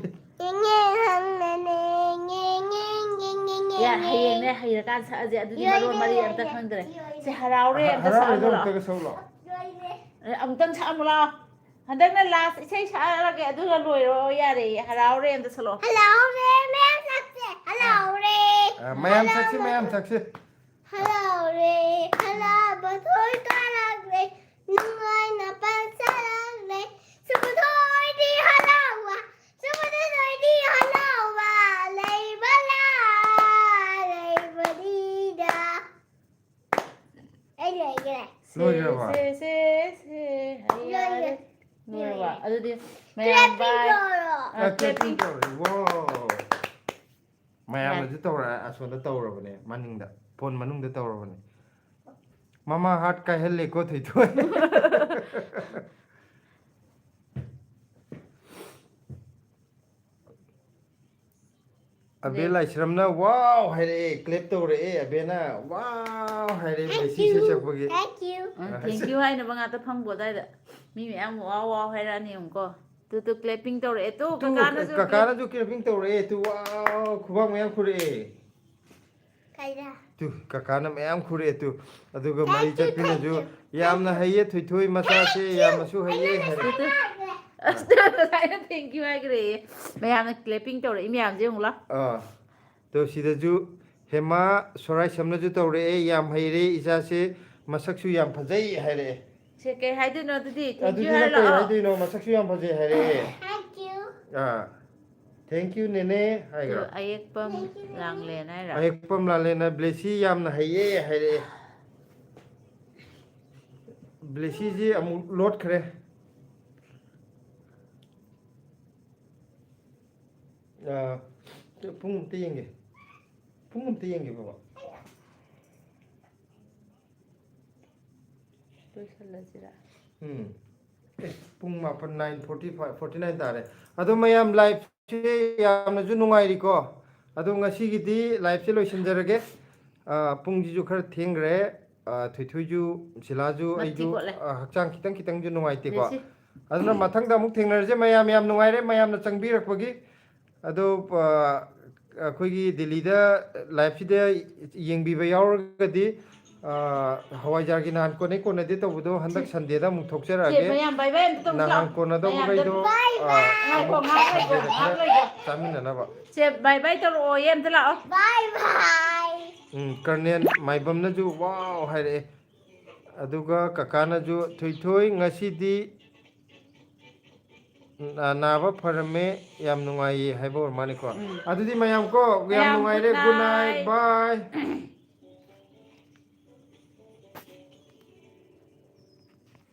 ꯌꯦꯡꯉꯦ ꯈꯪꯗꯅꯦ, ꯌꯦꯡꯉꯦ, ꯌꯦꯡꯉꯦ, ꯌꯦꯡꯉꯦ, ꯌꯥ, ꯌꯦꯡꯉꯦ꯫ ꯍꯌꯦꯡꯅꯦ ꯍꯩꯔꯀꯥꯟ ꯁꯛꯑꯁꯦ꯫ ꯑꯗꯨꯗꯤ ꯌꯣꯏ, ꯃꯔꯣꯟ ꯃꯔꯤ ꯌꯣꯏ, ꯑꯝꯇ ꯌꯣꯏ, ꯈꯪꯗ꯭ꯔꯦ꯫ ꯌꯣꯏ, ꯁꯦ, ꯌꯣꯏ꯫ ꯍꯔꯥꯎꯔꯦ ꯑꯝꯇ ꯍꯔꯥꯎꯔꯦꯗꯣ ꯁꯛꯑꯝꯃꯨ ꯂꯥꯎ꯫ ꯑꯝꯇꯒ ꯁꯛꯎ ꯂꯥꯎ꯫ ꯌꯣꯏꯅꯦ꯫ ꯑꯦ, ꯑꯃꯨꯛꯇꯪ ꯁꯛꯑꯝꯃꯨ ꯂꯥꯎ꯫ ꯍꯟꯗꯛꯅ ꯂꯥꯁ ꯏꯁꯩ ꯁꯛꯑꯔꯒꯦ, ꯑꯗꯨꯒ ꯂꯣꯏꯔꯣ ꯌꯥꯔꯦ꯫ ꯍꯔꯥꯎꯔꯦ ꯑꯝꯇ ꯁꯛꯂꯛꯑꯣ꯫ ꯍꯔꯥꯎꯔꯦ, ꯃꯌꯥꯝ ꯁꯛꯁꯦ꯫ ꯍꯔꯥꯎꯔꯦ꯫ ꯑꯥ, ꯃꯌꯥꯝ ꯁꯛꯁꯤ, ꯃꯌꯥꯝ ꯁꯛꯁꯤ꯫ ꯍꯔꯥꯎꯔꯦ, ꯍꯔꯥꯎꯕ ꯊꯣꯏ ꯀꯥꯔꯛꯂꯦ, ꯅꯨꯡꯉꯥꯏꯅ ꯄꯥꯟꯖꯔꯛꯂꯦ꯫ ꯁꯨꯝꯕꯊꯣꯏꯗꯤ ꯍꯔꯥꯎꯕ, ꯁꯨꯝꯕꯊꯣꯏꯗꯤ ꯍꯔꯥꯎꯕ, ꯂꯩꯕꯂꯥ, ꯂꯩꯕꯗꯤꯗ꯫ ꯑꯩ ꯂꯣꯏꯈ꯭ꯔꯦ꯫ ꯂꯣꯏꯈ꯭ꯔꯕ? ꯁꯦ, ꯁꯦ, ꯁꯦ, ꯁꯦ, ꯍꯩ ꯌꯥꯔꯦ꯫ ꯂꯣꯏꯔꯦ꯫ ꯂꯣꯏꯔꯕ? ꯂꯣꯏꯔꯦ꯫ ꯑꯗꯨꯗꯤ ꯃꯌꯥꯝ Clapping bye꯫ ꯇꯧꯔꯣ꯫ ꯑ, Clapping clapping꯫ ꯇꯧꯔꯤ꯫ Wow꯫ ꯃꯌꯥꯝꯅꯁꯨ ꯇꯧꯔꯛꯑꯦ, ꯑꯁꯣꯝꯗ ꯇꯧꯔꯕꯅꯦ, ꯃꯅꯤꯡꯗ, ꯐꯣꯟ ꯃꯅꯨꯡꯗ ꯇꯧꯔꯕꯅꯦ꯫ ꯃꯃꯥ ꯍꯥꯔꯠ ꯀꯥꯏꯍꯜꯂꯦꯀꯣ, ꯊꯣꯏꯊꯣꯏ꯫ ꯑꯕꯦ ꯂꯥꯏꯁ꯭ꯔꯝꯅ "ꯋꯥꯎ" ꯍꯥꯏꯔꯛꯑꯦ, ꯀ꯭ꯂꯦꯞ ꯇꯧꯔꯛꯑꯦ꯫ ꯑꯕꯦꯅ "ꯋꯥꯎ" ꯍꯥꯏꯔꯛꯑꯦ, ꯃꯦꯁꯤ ꯁꯦꯁꯛꯄꯒꯤ꯫ Thank you. ꯑ, thank you ꯍꯥꯏꯅꯕ ꯉꯥꯛꯇ ꯐꯪꯕ ꯑꯗꯥꯏꯗ꯫ ꯃꯤ ꯃꯌꯥꯝ "ꯋꯥꯎ, ꯋꯥꯎ" ꯍꯥꯏꯔꯛꯑꯅꯤ ꯌꯦꯡꯉꯨꯀꯣ꯫ ꯇꯨ, ꯇꯨ, ꯀ꯭ꯂꯦꯄꯤꯡ ꯇꯧꯔꯛꯑꯦ꯫ ꯇꯨ, ꯇꯨ, ꯀꯀꯥꯅꯁꯨ ꯀꯀꯥꯅꯁꯨ ꯀ꯭ꯂꯦꯄꯤꯡ ꯇꯧꯔꯛꯑꯦ꯫ ꯇꯨ, "ꯋꯥꯎ", ꯈꯨꯕꯥꯛ ꯃꯌꯥꯝ ꯈꯨꯔꯛꯑꯦ꯫ ꯀꯩꯗ? ꯇꯨ, ꯀꯀꯥꯅ ꯃꯌꯥꯝ ꯈꯨꯔꯛꯑꯦ ꯇꯨ꯫ ꯑꯗꯨꯒ ꯃꯔꯤ ꯆꯠꯄꯤꯅꯁꯨ "ꯌꯥꯝꯅ ꯍꯩꯌꯦ ꯊꯣꯏꯊꯣꯏ ꯃꯆꯥꯁꯦ, ꯌꯥꯝꯅꯁꯨ ꯍꯩꯌꯦ" ꯍꯥꯏꯔꯦ꯫ ꯑꯁ, ꯉꯁꯥꯏꯅ "thank you" ꯍꯥꯏꯈ꯭ꯔꯦꯌꯦ꯫ ꯃꯌꯥꯝꯅ ꯀ꯭ꯂꯦꯄꯤꯡ ꯇꯧꯔꯛꯏ ꯃꯌꯥꯝꯁꯦ ꯌꯦꯡꯉꯨ ꯂꯥꯎ꯫ ꯑꯥ꯫ ꯇꯣ ꯁꯤꯗꯁꯨ ꯍꯦꯃꯥ ꯁꯣꯔꯥꯏꯁꯝꯅꯁꯨ ꯇꯧꯔꯛꯑꯦ, "ꯌꯥꯝ ꯍꯩꯔꯦ ꯏꯆꯥꯁꯦ, ꯃꯁꯛꯁꯨ ꯌꯥꯝ ꯐꯖꯩ" ꯍꯥꯏꯔꯛꯑꯦ꯫ ꯁꯦ, ꯀꯩ ꯍꯥꯏꯗꯣꯏꯅꯣ ꯑꯗꯨꯗꯤ? Thank you ꯑꯗꯨꯗꯤ ꯅꯪ ꯀꯩ ꯍꯥꯏꯔꯛꯑꯣ꯫ ꯍꯥꯏꯗꯣꯏꯅꯣ? "ꯃꯁꯛꯁꯨ ꯌꯥꯝ ꯐꯖꯩ" ꯍꯥꯏꯔꯛꯑꯦ꯫ Thank you꯫ Ah. "Thank you, ꯅꯦꯅꯦ" ꯍꯥꯏꯈ꯭ꯔꯣ꯫ ꯑꯗꯨ ꯑꯌꯦꯛꯄꯝ ꯂꯥꯡꯂꯦꯟ ꯍꯥꯏꯔꯣ? ꯑꯌꯦꯛꯄꯝ ꯂꯥꯡꯂꯦꯟꯅ "ꯕ꯭ꯂꯦꯁꯤ ꯌꯥꯝꯅ ꯍꯩꯌꯦ" ꯍꯥꯏꯔꯛꯑꯦ꯫ ꯕ꯭ꯂꯦꯁꯤꯁꯤ ꯑꯃꯨꯛ ꯂꯣꯠꯈ꯭ꯔꯦ꯫ ꯑꯥ, ꯄꯨꯡ ꯑꯝꯇ ꯌꯦꯡꯒꯦ꯫ ꯄꯨꯡ ꯑꯝꯇ ꯌꯦꯡꯒꯦ, ꯕꯕꯥ꯫ ꯂꯣꯏꯁꯜꯂꯁꯤꯔꯥ? ꯎꯝ꯫ ꯑꯦ, ꯄꯨꯡ ꯃꯥꯄꯟ, nine forty five, forty nine ꯇꯥꯔꯦ꯫ ꯑꯗꯣ ꯃꯌꯥꯝ, liveꯁꯦ ꯌꯥꯝꯅꯁꯨ ꯅꯨꯡꯉꯥꯏꯔꯤꯀꯣ꯫ ꯑꯗꯣ ꯉꯁꯤꯒꯤꯗꯤ liveꯁꯦ ꯂꯣꯏꯁꯤꯟꯖꯔꯒꯦ꯫ ꯑꯥ, ꯄꯨꯡꯁꯤꯁꯨ ꯈꯔ ꯊꯦꯡꯈ꯭ꯔꯦ꯫ ꯑꯥ, ꯊꯣꯏꯊꯣꯏꯁꯨ, ꯁꯤꯂꯥꯁꯨ, ꯃꯊꯤ ꯑꯩꯁꯨ, ꯀꯣꯠꯂꯦ꯫ ꯑꯥ, ꯍꯛꯆꯥꯡ ꯈꯤꯇꯪ ꯈꯤꯇꯪꯁꯨ ꯅꯨꯡꯉꯥꯏꯇꯦꯀꯣ꯫ ꯃꯦꯁꯤ꯫ ꯑꯗꯨꯅ ꯃꯊꯪꯗ ꯑꯃꯨꯛ ꯊꯦꯡꯅꯔꯁꯦ꯫ ꯃꯌꯥꯝ ꯌꯥꯝ ꯅꯨꯡꯉꯥꯏꯔꯦ, ꯃꯌꯥꯝꯅ ꯆꯪꯕꯤꯔꯛꯄꯒꯤ꯫ ꯑꯗꯣ, ꯑ, ꯑꯩꯈꯣꯏꯒꯤ ꯗꯦꯜꯂꯤꯗ liveꯁꯤꯗ ꯌꯦꯡꯕꯤꯕ ꯌꯥꯎꯔꯒꯗꯤ, ꯑ, ꯍꯋꯥꯏꯖꯥꯔꯒꯤ ꯅꯍꯥꯟ ꯀꯣꯟꯅꯩ ꯀꯣꯟꯅꯗꯦ ꯇꯧꯕꯗꯣ ꯍꯟꯗꯛ ꯁꯦ꯫ Sundayꯗ ꯑꯃꯨꯛ ꯊꯣꯛꯆꯔꯛꯑꯒꯦ꯫ ꯁꯦ, ꯃꯌꯥꯝ bye bye ꯑꯝꯇ ꯇꯧꯁꯤ ꯅꯍꯥꯟ ꯂꯥꯎ꯫ ꯀꯣꯟꯅꯗꯧꯕꯈꯩꯗꯣ, ꯃꯌꯥꯝꯗ bye bye꯫ ꯑ, ꯉꯥꯏꯈꯣ, ꯑꯃꯨꯛ ꯉꯥꯏꯈꯣ, Sundayꯗ ꯈꯔ ꯉꯥꯏꯈꯣ꯫ ꯆꯥꯃꯤꯟꯅꯅꯕ꯫ ꯁꯦ, bye bye ꯇꯧꯔꯛꯑꯣꯌꯦ, ꯑꯝꯇ ꯂꯥꯛꯑꯣ꯫ Bye bye꯫ ꯎꯝ, Colonel ꯃꯥꯏꯕꯝꯅꯁꯨ "wow" ꯍꯥꯏꯔꯛꯑꯦ꯫ ꯑꯗꯨꯒ ꯀꯀꯥꯅꯁꯨ "ꯊꯣꯏꯊꯣꯏ ꯉꯁꯤꯗꯤ ꯅꯥ-, ꯅꯥꯕ ꯐꯔꯝꯃꯦ, ꯌꯥꯝ ꯅꯨꯡꯉꯥꯏꯌꯦ" ꯍꯥꯏꯕ ꯑꯣꯏꯔ ꯃꯥꯅꯤꯀꯣ꯫ ꯎꯝ꯫ ꯑꯗꯨꯗꯤ ꯃꯌꯥꯝ ꯀꯣ, ꯌꯥꯝ ꯃꯌꯥꯝ ꯅꯨꯡꯉꯥꯏꯔꯦ꯫ Good night꯫ Good night, bye꯫